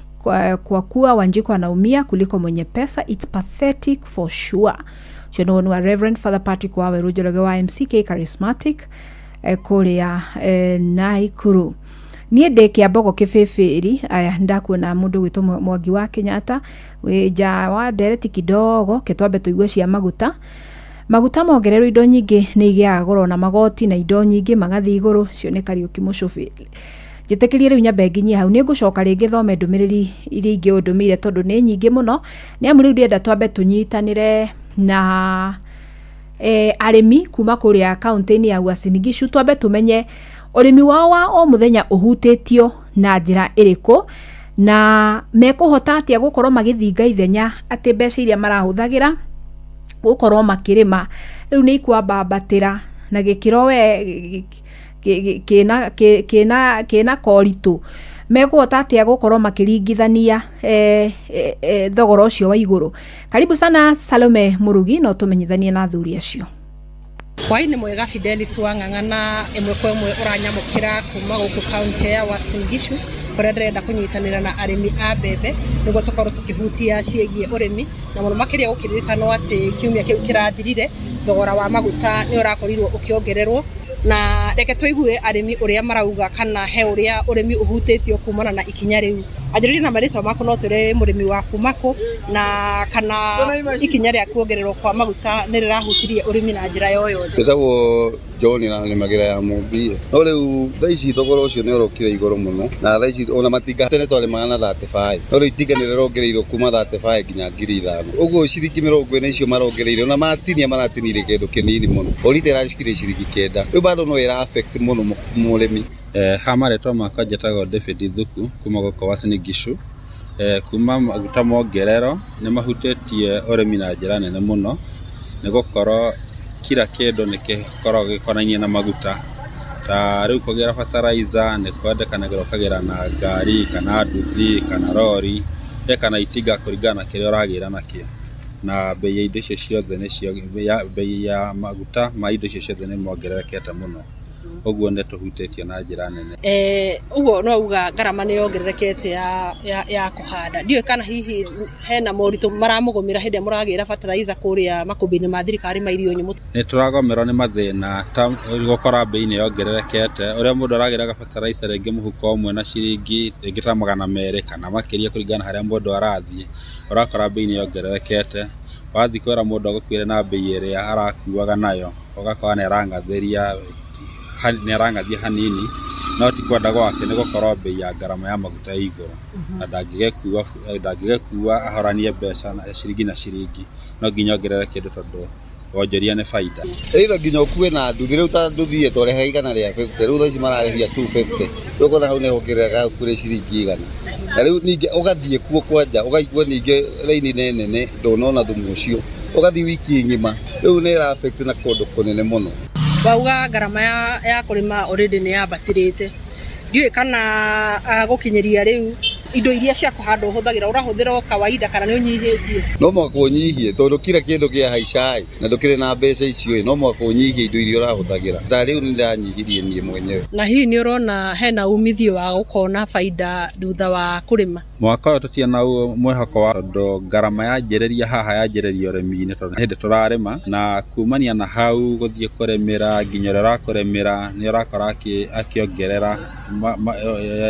kwa kuwa Wanjiku anaumia kuliko mwenye pesa. It's pathetic for sure. Ũcio nĩ wa Reverend Father Patrick Waweru Njoroge wa MCK Charismatic kũrĩa Naikuru. Niĩ ndĩ Kĩambogo Kĩbĩbĩri. Aya, ndakuona mũndũ gwĩtwo Mwangi wa Kenyatta wĩ nja wa ndereti kidogo. Ke twambe tũigue cia maguta. Maguta mongererwo indo nyingĩ nĩ igĩaga goro na magoti na indo nyingĩ magathiĩ igũrũ. Ũcio nĩ Kariũki Mũcũbĩ. Njĩtĩkĩrie rĩu nyambe nginyie hau, nĩ ngũcoka rĩngĩ thome ndũmĩrĩri iria ingĩ ũndũmĩire tondũ nĩ nyingĩ mũno, nĩ amu rĩu ndĩrenda twambe tũnyitanĩre na arĩmi kuma kũrĩa kaũntĩ-inĩ ya Uasin Gishu, twambe tũmenye ũrĩmi wao wa o mũthenya ũhutĩtio na njĩra ĩrĩkũ na mekũhota atĩa gũkorwo magĩthinga ithenya atĩ mbeca iria marahũthagĩra gũkorwo makĩrĩma rĩu nĩ ikwambambatĩra na gĩkĩro we kĩna koritũ, mekũhota atĩa gũkorwo makĩringithania thogora ũcio wa igũrũ. Karibu sana Salome Murugi, no tũmenyithanie na athuri acio. Hwaĩ-inĩ mwega Fidelis wa Ng'ang'a, ĩmwe kwa ĩmwe ũranyamũkĩra kuma gũkũ kaũntĩ ya Uasin Gishu kũrĩa ndĩrenda kũnyitanĩra na arĩmi a mbembe nĩguo tũkorwo tũkĩhutia ciĩgiĩ ũrĩmi, na mũno makĩria gũkĩririkanwo atĩ kiumia kĩu kĩrathirire thogora wa maguta nĩ ũrakorirwo ũkĩongererwo, na reke tũigue arĩmi ũrĩa marauga kana he ũrĩa ũrĩmi ũhutĩtio kumana na ikinya rĩu. Anjĩrĩria na marĩtwa maku, no twĩre mũrĩmi wa kuma kũ na kana ikinya rĩa kuongererwo kwa maguta nĩ rĩrahutirie ũrĩmi na njĩra yoyothe. Njĩtagwo John na nĩmagĩra ya Mũmbia. No rĩu thaa ici thogora ũcio nĩ ũrokire igũrũ mũno, na thaa ici ona matinga tene twarĩmaga na 35, no rĩu itinga nĩ rĩrongereirwo kuma 35 nginya 5,000. Ũguo ciringi 40 icio marongereire ona matinia maratinirie kĩndũ kĩnini mũno, o rita ĩracukire ciringi 9. Rĩu bado no ĩra affect mũno mũrĩmi. Ha marĩtwa makwa njĩtagwo David Thuku kuma gũkũ Uasin Gishu. Kuma maguta mongererwo nĩ mahutĩtie ũrĩmi na njĩra nene mũno, nĩ gũkorwo kila kĩndũ nĩ gĩkoragwo gĩkonainie na maguta. Ta rĩu kũgĩra fertilizer nĩ kwendekanagĩra ũkagĩra na ngari kana nduthi kana rori kana itinga kũringana na kĩrĩa ũragĩra nakĩo, na bei ya indo icio ciothe nĩcio bei ya maguta ma indo icio ciothe nĩ mongererekete mũno, ũguo nĩ tũhutĩtio na njĩra nene. Ũguo no uga ngarama nĩ yongererekete ya kũhanda. Ndiũĩ kana hihi hena moritũ maramũgũmĩra hĩndĩ ĩrĩa mũragĩra fertilizer kũrĩa makũmbĩ-inĩ ma thirikari ma irio nyũmũ. Nĩ tũragomerwo nĩ mathĩna ta gũkora bei nĩ yongererekete, ũrĩa mũndũ aragĩraga fertilizer rĩngĩ mũhuko ũmwe na ciringi rĩngĩ ta 200 kana makĩria kũringana na harĩa mũndũ arathiĩ, ũrakora bei nĩ yongererekete. Wathiĩ kwĩra mũndũ agũkuĩre na bei ĩrĩa arakuaga nayo, ũgakora nĩ arang'athia hanini, no ti kwenda gwake nĩ gũkorwo bei ya ngarama ya maguta ĩ igũrũ, na ndangĩgĩkua ahoranie mbeca na ciringi na ciringi, no nginya ongerere kĩndũ tondũ wonjoria nĩ baida. Either nginya ũkue na nduthi, rĩu ta nduthi ĩ twarehaga 150, rĩu thaa ici mararĩhia 250, rĩu ũkona hau nĩ hongerera kũrĩ ciringi 100. Na rĩu ningĩ ũgathiĩ kuo kwanja ũgaigua ningĩ raini nĩ nene ndũnona thumu ũcio, ũgathiĩ wiki ng'ima, rĩu nĩ ĩra affect na kũndũ kũnene mũno. Wauga ngarama ya kũrĩma already nĩ yambatĩrĩte, ndiũĩ kana gũkinyĩria rĩu indo iria cia kũhanda ũhũthagĩra ũrahũthĩra o kawaida kana nĩ ũnyihĩtie? No mũhaka ũnyihie tondũ kila kĩndũ kĩahaica ĩ na ndũkĩrĩ na mbeca icio ĩ, no mũhaka ũnyihie indo iria ũrahũthagĩra. Ta rĩu nĩ ndanyihirie niĩ mwenyewe. Na hihi nĩ ũrona hena umithio wa gũkona baida thutha wa kũrĩma? Mwaka ũyũ tũtirĩ na mwĩhoko wa tondũ ngarama yanjĩrĩria haha yanjĩrĩria ũrĩmi-inĩ tondũ hĩndĩ tũrarĩma, na kumania na hau gũthiĩ kũrĩmĩra nginya ũrĩa ũrakũrĩmĩra nĩ ũrakora akĩongerera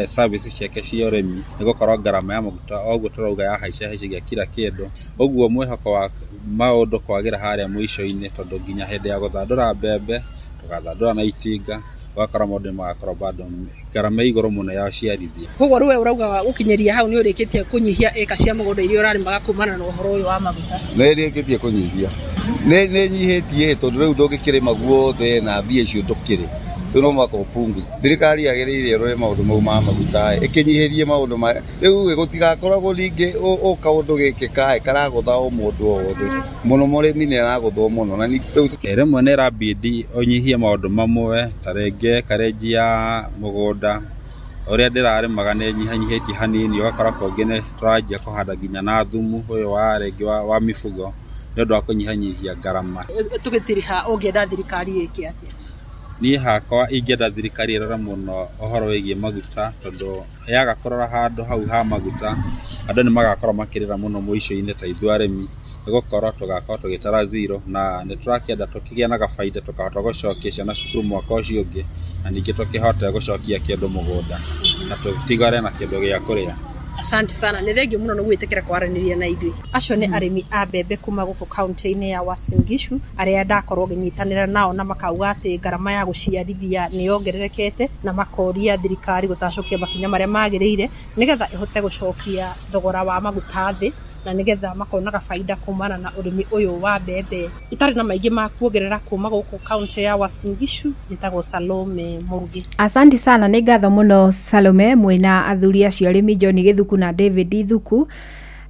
service ciake cia ũrĩmi, nĩ gũkorwo ngarama ya maguta o ũguo tũrauga yahaica haicagia kila kĩndũ. Ũguo mwĩhoko wa maũndũ kwagĩra harĩa mũico-inĩ, tondũ nginya hĩndĩ ya gũthandũra mbembe tũgathandũra na itinga, Ũgakora maũndũ nĩ magakorwo bado ngarama ĩ igũrũ mũno ya ũciarithia. Koguo rĩu we ũrauga gũkinyĩria hau nĩ ũrĩkĩtie kũnyihia ĩka cia mũgũnda iria ũrarĩmaga kumana na ũhoro ũyũ wa maguta? Nĩ rĩkĩtie kũnyihia, nĩ nyihĩtie, tondũ rĩu ndũngĩkĩrĩma guothe na mbia icio ndũkĩrĩ. Rĩu no mũhaka ũpunguze. Thirikari yagĩrĩire ĩrore maũndũ mau ma maguta, ĩkĩnyihĩrie maũndũ ma rĩu, gũtigakoragwo ningĩ o kaũndũ gĩkĩ kaĩ karagũtha o mũndũ o wothe mũno. Mũrĩmi nĩ aragũthwo mũno na rĩu Rĩmwe nĩ ĩrabidi ũnyihie maũndũ mamwe, ta rĩngĩ karenji ya mũgũnda ũrĩa ndĩrarĩmaga nĩ nyihanyihĩtie hanini. Ũgakora kũngĩ nĩ tũranjia kũhanda nginya na thumu ũyũ wa rĩngĩ wa mifugo nĩ ũndũ wa kũnyihanyihia ngarama. Tũgĩtiriha, ũngĩenda thirikari ĩke atĩa? Niĩ hakwa ingĩenda thirikari ĩrore mũno ũhoro wĩgiĩ maguta, tondũ yaga kũrora handũ hau ha maguta, andũ nĩ magakorwo makĩrĩra mũno mũico-inĩ, ta ithuĩ arĩmi, nĩ gũkorwo tũgakorwo tũgĩtara zero, na nĩ tũrakĩenda tũkĩgĩe na gabaida tũkahota gũcokia ciana cukuru mwaka ũcio ũngĩ, na ningĩ tũkĩhote gũcokia kĩndũ mũgũnda na tũtigare na kĩndũ gĩa kũrĩa. Asante sana, nĩ thengio mũno nĩ gwĩtĩkĩra kwaranĩria na ithuĩ. Acio nĩ arĩmi a mbembe kuma gũkũ kaunti-inĩ ya Uasin Gishu arĩa ndakorwo ngĩnyitanĩra nao, na makauga atĩ ngarama ya gũciarithia nĩ yongererekete, na makoria thirikari gũtacũkia makinya marĩa magĩrĩire nĩgetha ĩhote gũcokia thogora wa maguta thĩ, na nĩgetha makonaga baida kumana na ũrĩmi ũyũ wa mbembe. Itarĩ na maingĩ ma kuongerera kuma gũkũ kaunti ya Uasin Gishu, njĩtagwo Salome Mũrugi. Asante sana, nĩ ngatho mũno Salome, mwĩna athuri acio arĩmi John Gĩthuku na David Ithuku,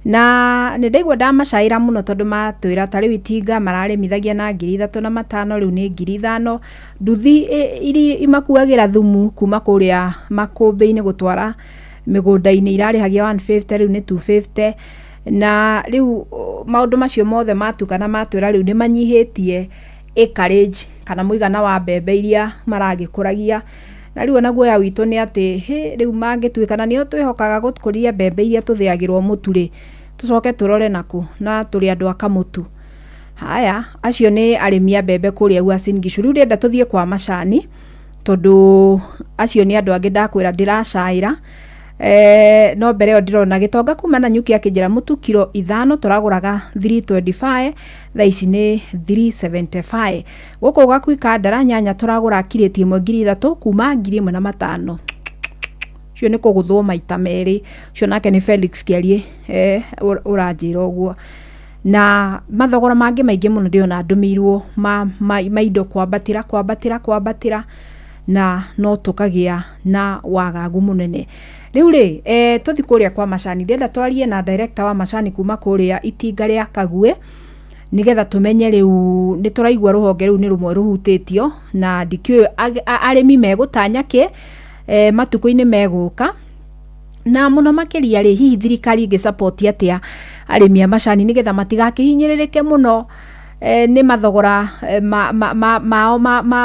na nĩ ndaigua ndamacaĩra mũno tondũ matwĩra ta rĩu itinga mararĩmithagia na 3500, rĩu nĩ 5000. Nduthi iria imakuagĩra thumu kuma kũrĩa makũmbĩ-inĩ gũtwara mĩgũnda-inĩ irarĩhagia 150, rĩu nĩ 250. Na rĩu maũndũ macio mothe matukana, matwĩra rĩu nĩ manyihĩtie acreage kana mũigana wa mbembe iria maragĩkũragia. Na rĩu ona guoya witũ nĩ atĩ hĩ, rĩu mangĩtuĩka na nĩo twĩhokaga gũkũria mbembe iria tũthĩagĩrwo mũtu rĩ, tũcoke tũrore nakũ na tũrĩ andũ a kamũtu. Haya, acio nĩ arĩmi a mbembe kũrĩa Uasin Gishu. Rĩu ndĩrenda tũthiĩ kwa macani, tondũ acio nĩ andũ angĩ ndakwĩra ndĩracaĩra. No mbere ĩyo ndĩrona gĩtonga kuma na nyuki akĩnjĩra mũtu kiro 5 tũragũraga 325, thaa ici nĩ 375. Gũkũ Gakui Kandara, nyanya tũragũra kirĩti ĩmwe 3000 kuma 1500. Ũcio nĩ kũgũthwo maita merĩ. Ũcio nake nĩ Felix Kĩarie ũranjĩra ũguo. Na mathogora mangĩ maingĩ mũno ndĩrona ndũmĩirwo ma indo kwambatĩra, kwambatĩra, kwambatĩra, na no tũkagĩa na wagagu mũnene. Rĩu rĩ, tũthi kũrĩa kwa macani. Ndĩrenda twarie na director wa macani kuma kũrĩa itinga rĩa Kaguĩ, nĩgetha tũmenye rĩu nĩ tũraigua rũhonge rũu nĩ rũmwe rũhutĩtio, na ndikĩũĩ arĩmi megũtanya kĩ matukũ-inĩ megũka, na mũno makĩria rĩ, hihi thirikari ĩngĩ atĩa arĩmi a macani nĩgetha matigakĩhinyĩrĩrĩke mũno nĩ mathogora mao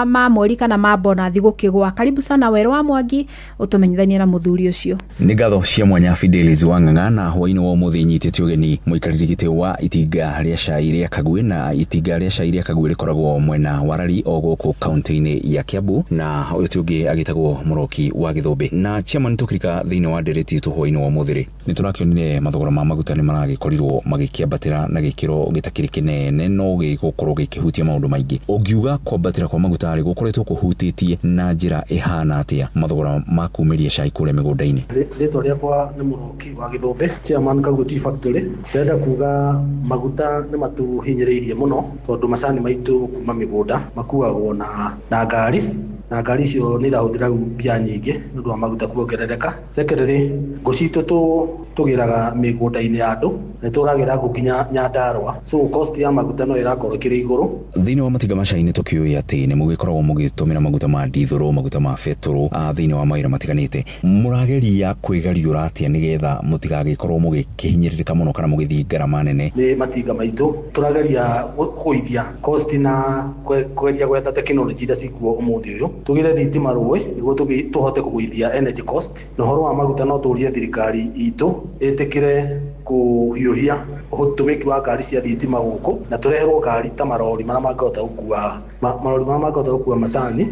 ma mweri kana ma bonathi gũkĩgũa. Karibu sana Werũ wa Mwangi, ũtũmenyithanie na mũthuri ũcio. Nĩ ngatho cia mwanya Fidelis Wang'ang'a. Na hwaĩ-inĩ wa ũmũthĩ nyitĩte ũgeni mũikarĩri gĩtĩ wa itinga rĩa cai rĩa Kagwĩ, na itinga rĩa cai rĩa Kagwĩ rĩkoragwo mwena wa Rari o gũkũ kaunti-inĩ ya Kiambu, na ũyũ ti ũngĩ agĩtagwo Mũroki wa Gĩthũmbĩ. Na chairman, tũkĩrika thĩinĩ wa ndereti itũ hwaĩ-inĩ wa ũmũthĩ rĩ, nĩ tũrakĩonire mathogora ma maguta nĩ maragĩkorirwo magĩkĩambatĩra na gĩkĩro gĩtakĩrĩ kĩnene, no gĩgũkorwo gĩkĩhutia maũndũ maingĩ. Ũngiuga kwambatĩra kwa maguta rĩ, gũkoretwo kũhutĩtie na njĩra ĩhana atĩa mathogora ma kumĩria cai kũrĩa mĩgũnda-inĩ? Rĩtwa rĩakwa nĩ Mũroki wa Gĩthũmbĩ, chairman Kaguĩ Tea Factory. Ndĩrenda kuga maguta nĩ matũhinyĩrĩirie mũno, tondũ macani maitũ kuma mĩgũnda makuagwo na ngari, na ngari icio nĩ irahũthĩra mbia nyingĩ nĩ ũndũ wa maguta kuongerereka. Secondly, ngũ citũ tũgĩraga mĩgũnda-inĩ ya andũ, nĩ tũragĩra ngũ nginya Nyandarũa, so cost ya maguta no ĩrakorwo ĩkĩrĩ igũrũ. Thĩinĩ wa matinga ma cai nĩ tũkĩũĩ atĩ nĩ mũgĩkoragwo mũgĩtũmĩra maguta ma ndithũrũ, maguta ma betũrũ thĩinĩ wa mawĩra matiganĩte. Mũrageria kwĩgariũra atĩa nĩgetha mũtigagĩkorwo mũgĩkĩhinyĩrĩrĩka mũno kana mũgĩthiĩ ngarama nene? Nĩ matinga maitũ tũrageria kũgũithia cost na kũgeria gwetha tekinoronjĩ iria cikuo ũmũthĩ ũyũ, tũgĩre thitima rũĩ nĩguo tũhote kũgũithia energy cost. Na ũhoro wa maguta, no tũrie thirikari itũ ĩtĩkĩre kũhiũhia ũtũmĩki wa ngari cia thitima gũkũ, na tũreherwo ngari ta marori marĩa mangĩhota gũkua marori marĩa mangĩhota gũkua macani.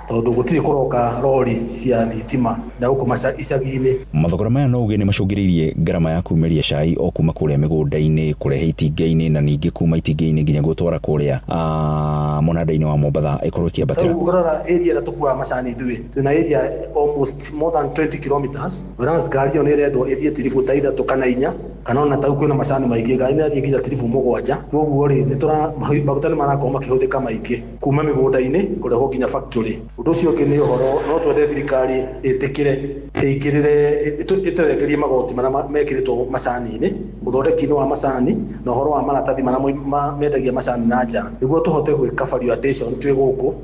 Tondũ gũtirĩ kũroka rori cia thitima na gũkũ icagi-inĩ. Mathogora maya no uge nĩ macũngĩrĩirie ngarama ya kumĩria cai o kuma kũrĩa mĩgũnda-inĩ kũrehe itinga-inĩ na ningĩ kuma itinga-inĩ nginya gũtwara kũrĩa mũnanda-inĩ wa Mombatha ĩkorwo ĩkĩambatĩra. Rĩu ũngĩrora area ĩrĩa tũkuaga macani ithuĩ, twĩna area almost more than 20 kilometers, whereas ngari ĩyo nĩ ĩrendwo ĩthiĩ tiribu ta ithatũ kana inya, kana ona ta rĩu kwĩna macani maingĩ, ngari nĩ ĩrathiĩ nginya tiribu mũgwanja. Koguo rĩ, maguta nĩ marakorwo makĩhũthĩka maingĩ kuma mĩgũnda-inĩ kũrehwo nginya factory. Ũndũ ũcio ũngĩ nĩ ũhoro, no twende thirikari ĩtĩkĩre ĩingĩrĩre, ĩtũrengerie magoti marĩa mekĩrĩtwo macani-inĩ, ũthondeki-inĩ wa macani na ũhoro wa maratathi marĩa mendagia macani na nja, nĩguo tũhote gwĩka value addition twĩ gũkũ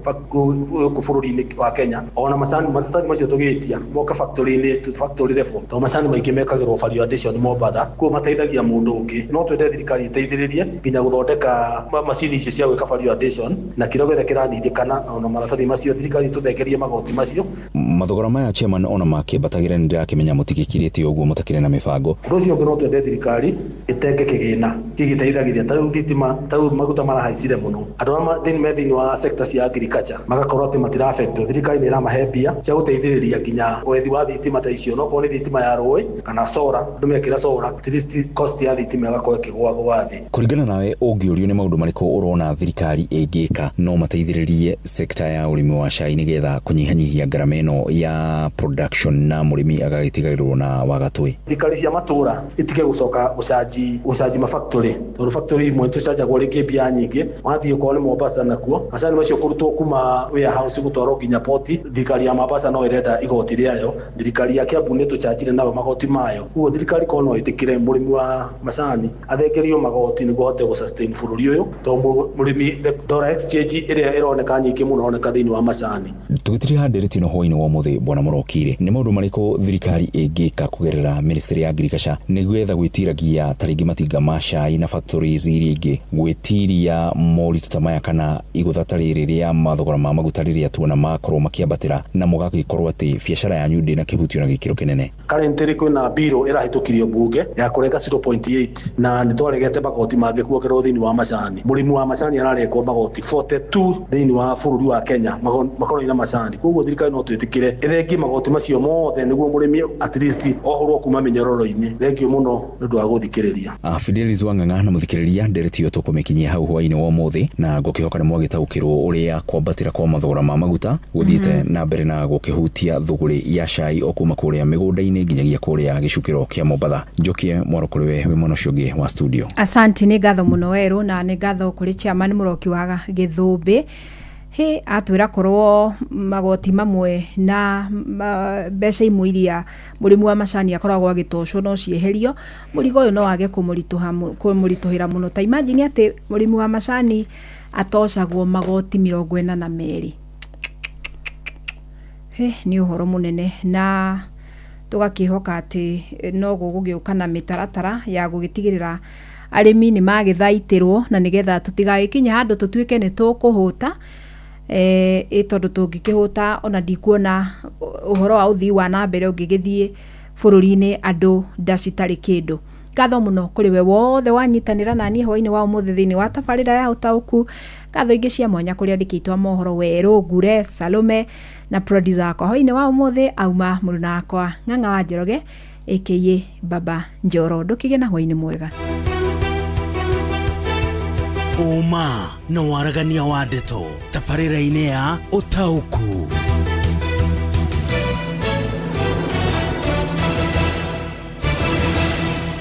bũrũri-inĩ wa Kenya. Ona macani, maratathi macio tũgĩtia moka factory-inĩ, to factory level, tondũ macani maingĩ mekagĩrwo value addition Mombatha, koguo mateithagia mũndũ ũngĩ. No twende thirikari ĩteithĩrĩrie nginya gũthondeka macini icio cia gwĩka value addition na kĩrĩa gĩothe kĩranindĩkana, ona maratathi macio thirikari ĩtũthengerie magoti macio. Mathogora maya, chairman, ona makĩambatagĩra nĩ ndĩrakĩmenya mũtigĩkirĩte ũguo mũtakĩrĩ na mĩbango. Ũndũ ũcio ũngĩ, no twende thirikari ĩtenge kĩgĩna gĩgĩteithagĩrĩria, ta rĩu thitima, ta rĩu maguta marahaicire mũno, andũ arĩa me thĩinĩ wa sector cia agriculture magakorwo atĩ matira-affectwo, thirikari nĩ ĩramahe mbia cia gũteithĩrĩria nginya wethi wa thitima ta icio, no korwo nĩ thitima ya rũĩ kana solar, andũ mekĩra solar, at least cost ya thitima ĩgakorwo ĩkĩgũagũa thĩ. Kũringana nawe, ũngĩũrio nĩ maũndũ marĩkũ ũrona thirikari ĩngĩka no mateithĩrĩrie sekta ya ũrĩmi wa cai nĩgetha kũnyihanyihia ngarama ĩno ya production na mũrĩmi agagĩtigagĩrwo na wagatwĩ? Thirikari cia matũra itige gũcoka gũcanji ma factory, tondũ factory imwe tũcanjagwo rĩngĩ mbia nyingĩ, wathiĩ okorwo nĩ Mombasa nakuo macani macio kũrutwo kuma warehouse gũtwarwo nginya port, thirikari ya Mombasa no ĩrenda igoti rĩayo, thirikari ya Kiambu nĩ tũcanjire nayo magoti mayo. Koguo thirikari korwo no ĩtĩkĩre mũrĩmi wa macani athengerio magoti nĩguo ahote gũ sustain bũrũri ũyũ, tondũ mũrĩmi, the dollar exchange ĩrĩa ĩroneka nyingĩ mũno ĩroneka thĩinĩ wa macani. Tũgĩtiriha ndereti ĩno hwainĩ wa ũmũthĩ, bwana Mũrokire, nĩ maũndũ marĩkũ thirikari ĩngĩka kũgerera ministry ya agriculture nĩgetha gwĩtiragia ta rĩngĩ matinga ma cai na factories iria ingĩ gwĩtiria moritũ ta maya kana igũtha ta rĩrĩ rĩa mathogora ma maguta rĩrĩa tuona makorwo makĩambatĩra na mũgagĩkorwo atĩ biacara yanyu ndĩna kĩhutio na gĩkĩro kĩnene? Currently kwĩna bill ĩrahĩtũkirio bunge ya kũrenga 0.8, na nĩ twaregete magoti mangĩ kuongererwo thĩinĩ wa macani. Mũrĩmi wa macani ararekwo magoti 42 thĩinĩ wa bũrũri wa Kenya makorwo na macani. Koguo thirikari no twĩtĩkĩre ĩthengie magoti macio mothe nĩguo mũrĩmi at least ohorwo kuma mĩnyororo-inĩ. Thengiũ mũno nĩ ũndũ wa gũthikĩrĩria. Fidelis Wang'ang'a na mũthikĩrĩria, ndereti ĩyo tũkũmĩkinyia hau hwainĩ wa ũmũthĩ, na ngũkĩhoka nĩ mwagĩtaũkĩrwo ũrĩa kwambatĩra kwa mathogora ma maguta gũthiĩte na mbere na gũkĩhutia thũgũrĩ ya cai o kuma kũrĩa mĩgũnda-inĩ nginyagia kũrĩa gĩcukĩro kĩa Mombatha. Njokie mwaro kũrĩ we wĩ mwena ũcio ũngĩ wa studio. Asante, nĩ ngatho mũno werũ, na nĩ ngatho kũrĩ chairman Mũroki wa Gĩthũmbĩ. Hĩ, atwĩra korwo magoti mamwe na mbeca imwe iria mũrĩmi wa macani akoragwo agĩtocwo no cieherio, mũrigo ũyũ no wage kũmũritũhĩra mũno. Ta imagine atĩ mũrĩmi wa macani atocagwo magoti 42. Hĩ, nĩ ũhoro mũnene, na tũgakĩhoka atĩ no gũgũgĩũka na mĩtaratara ya gũgĩtigĩrĩra arĩmi nĩ magĩthaitĩrwo, na nĩgetha tũtigagĩkinye handũ tũtuĩke nĩ tũkũhũta, ĩ tondũ tũngĩkĩhũta ona ndikuona ũhoro wa ũthii wa na mbere ũngĩgĩthiĩ bũrũri-inĩ andũ nda citarĩ kĩndũ. Ngatho mũno kũrĩ we wothe wanyitanĩra naniĩ hwainĩ wa ũmũthĩ thĩinĩ wa tabarĩra ya ũtaũku. Ngatho ingĩ cia mwanya kũrĩ andĩki aitũ a mohoro Werũ Ngure, Salome, na producer wakwa hwainĩ wa ũmũthĩ auma mũruna wakwa Ng'ang'a wa Njoroge aka Baba Njoro. Ndũkĩgĩe na hwainĩ mwega. Ũma na waragania wa ndeto tabarĩra-inĩ ya ũtaũku.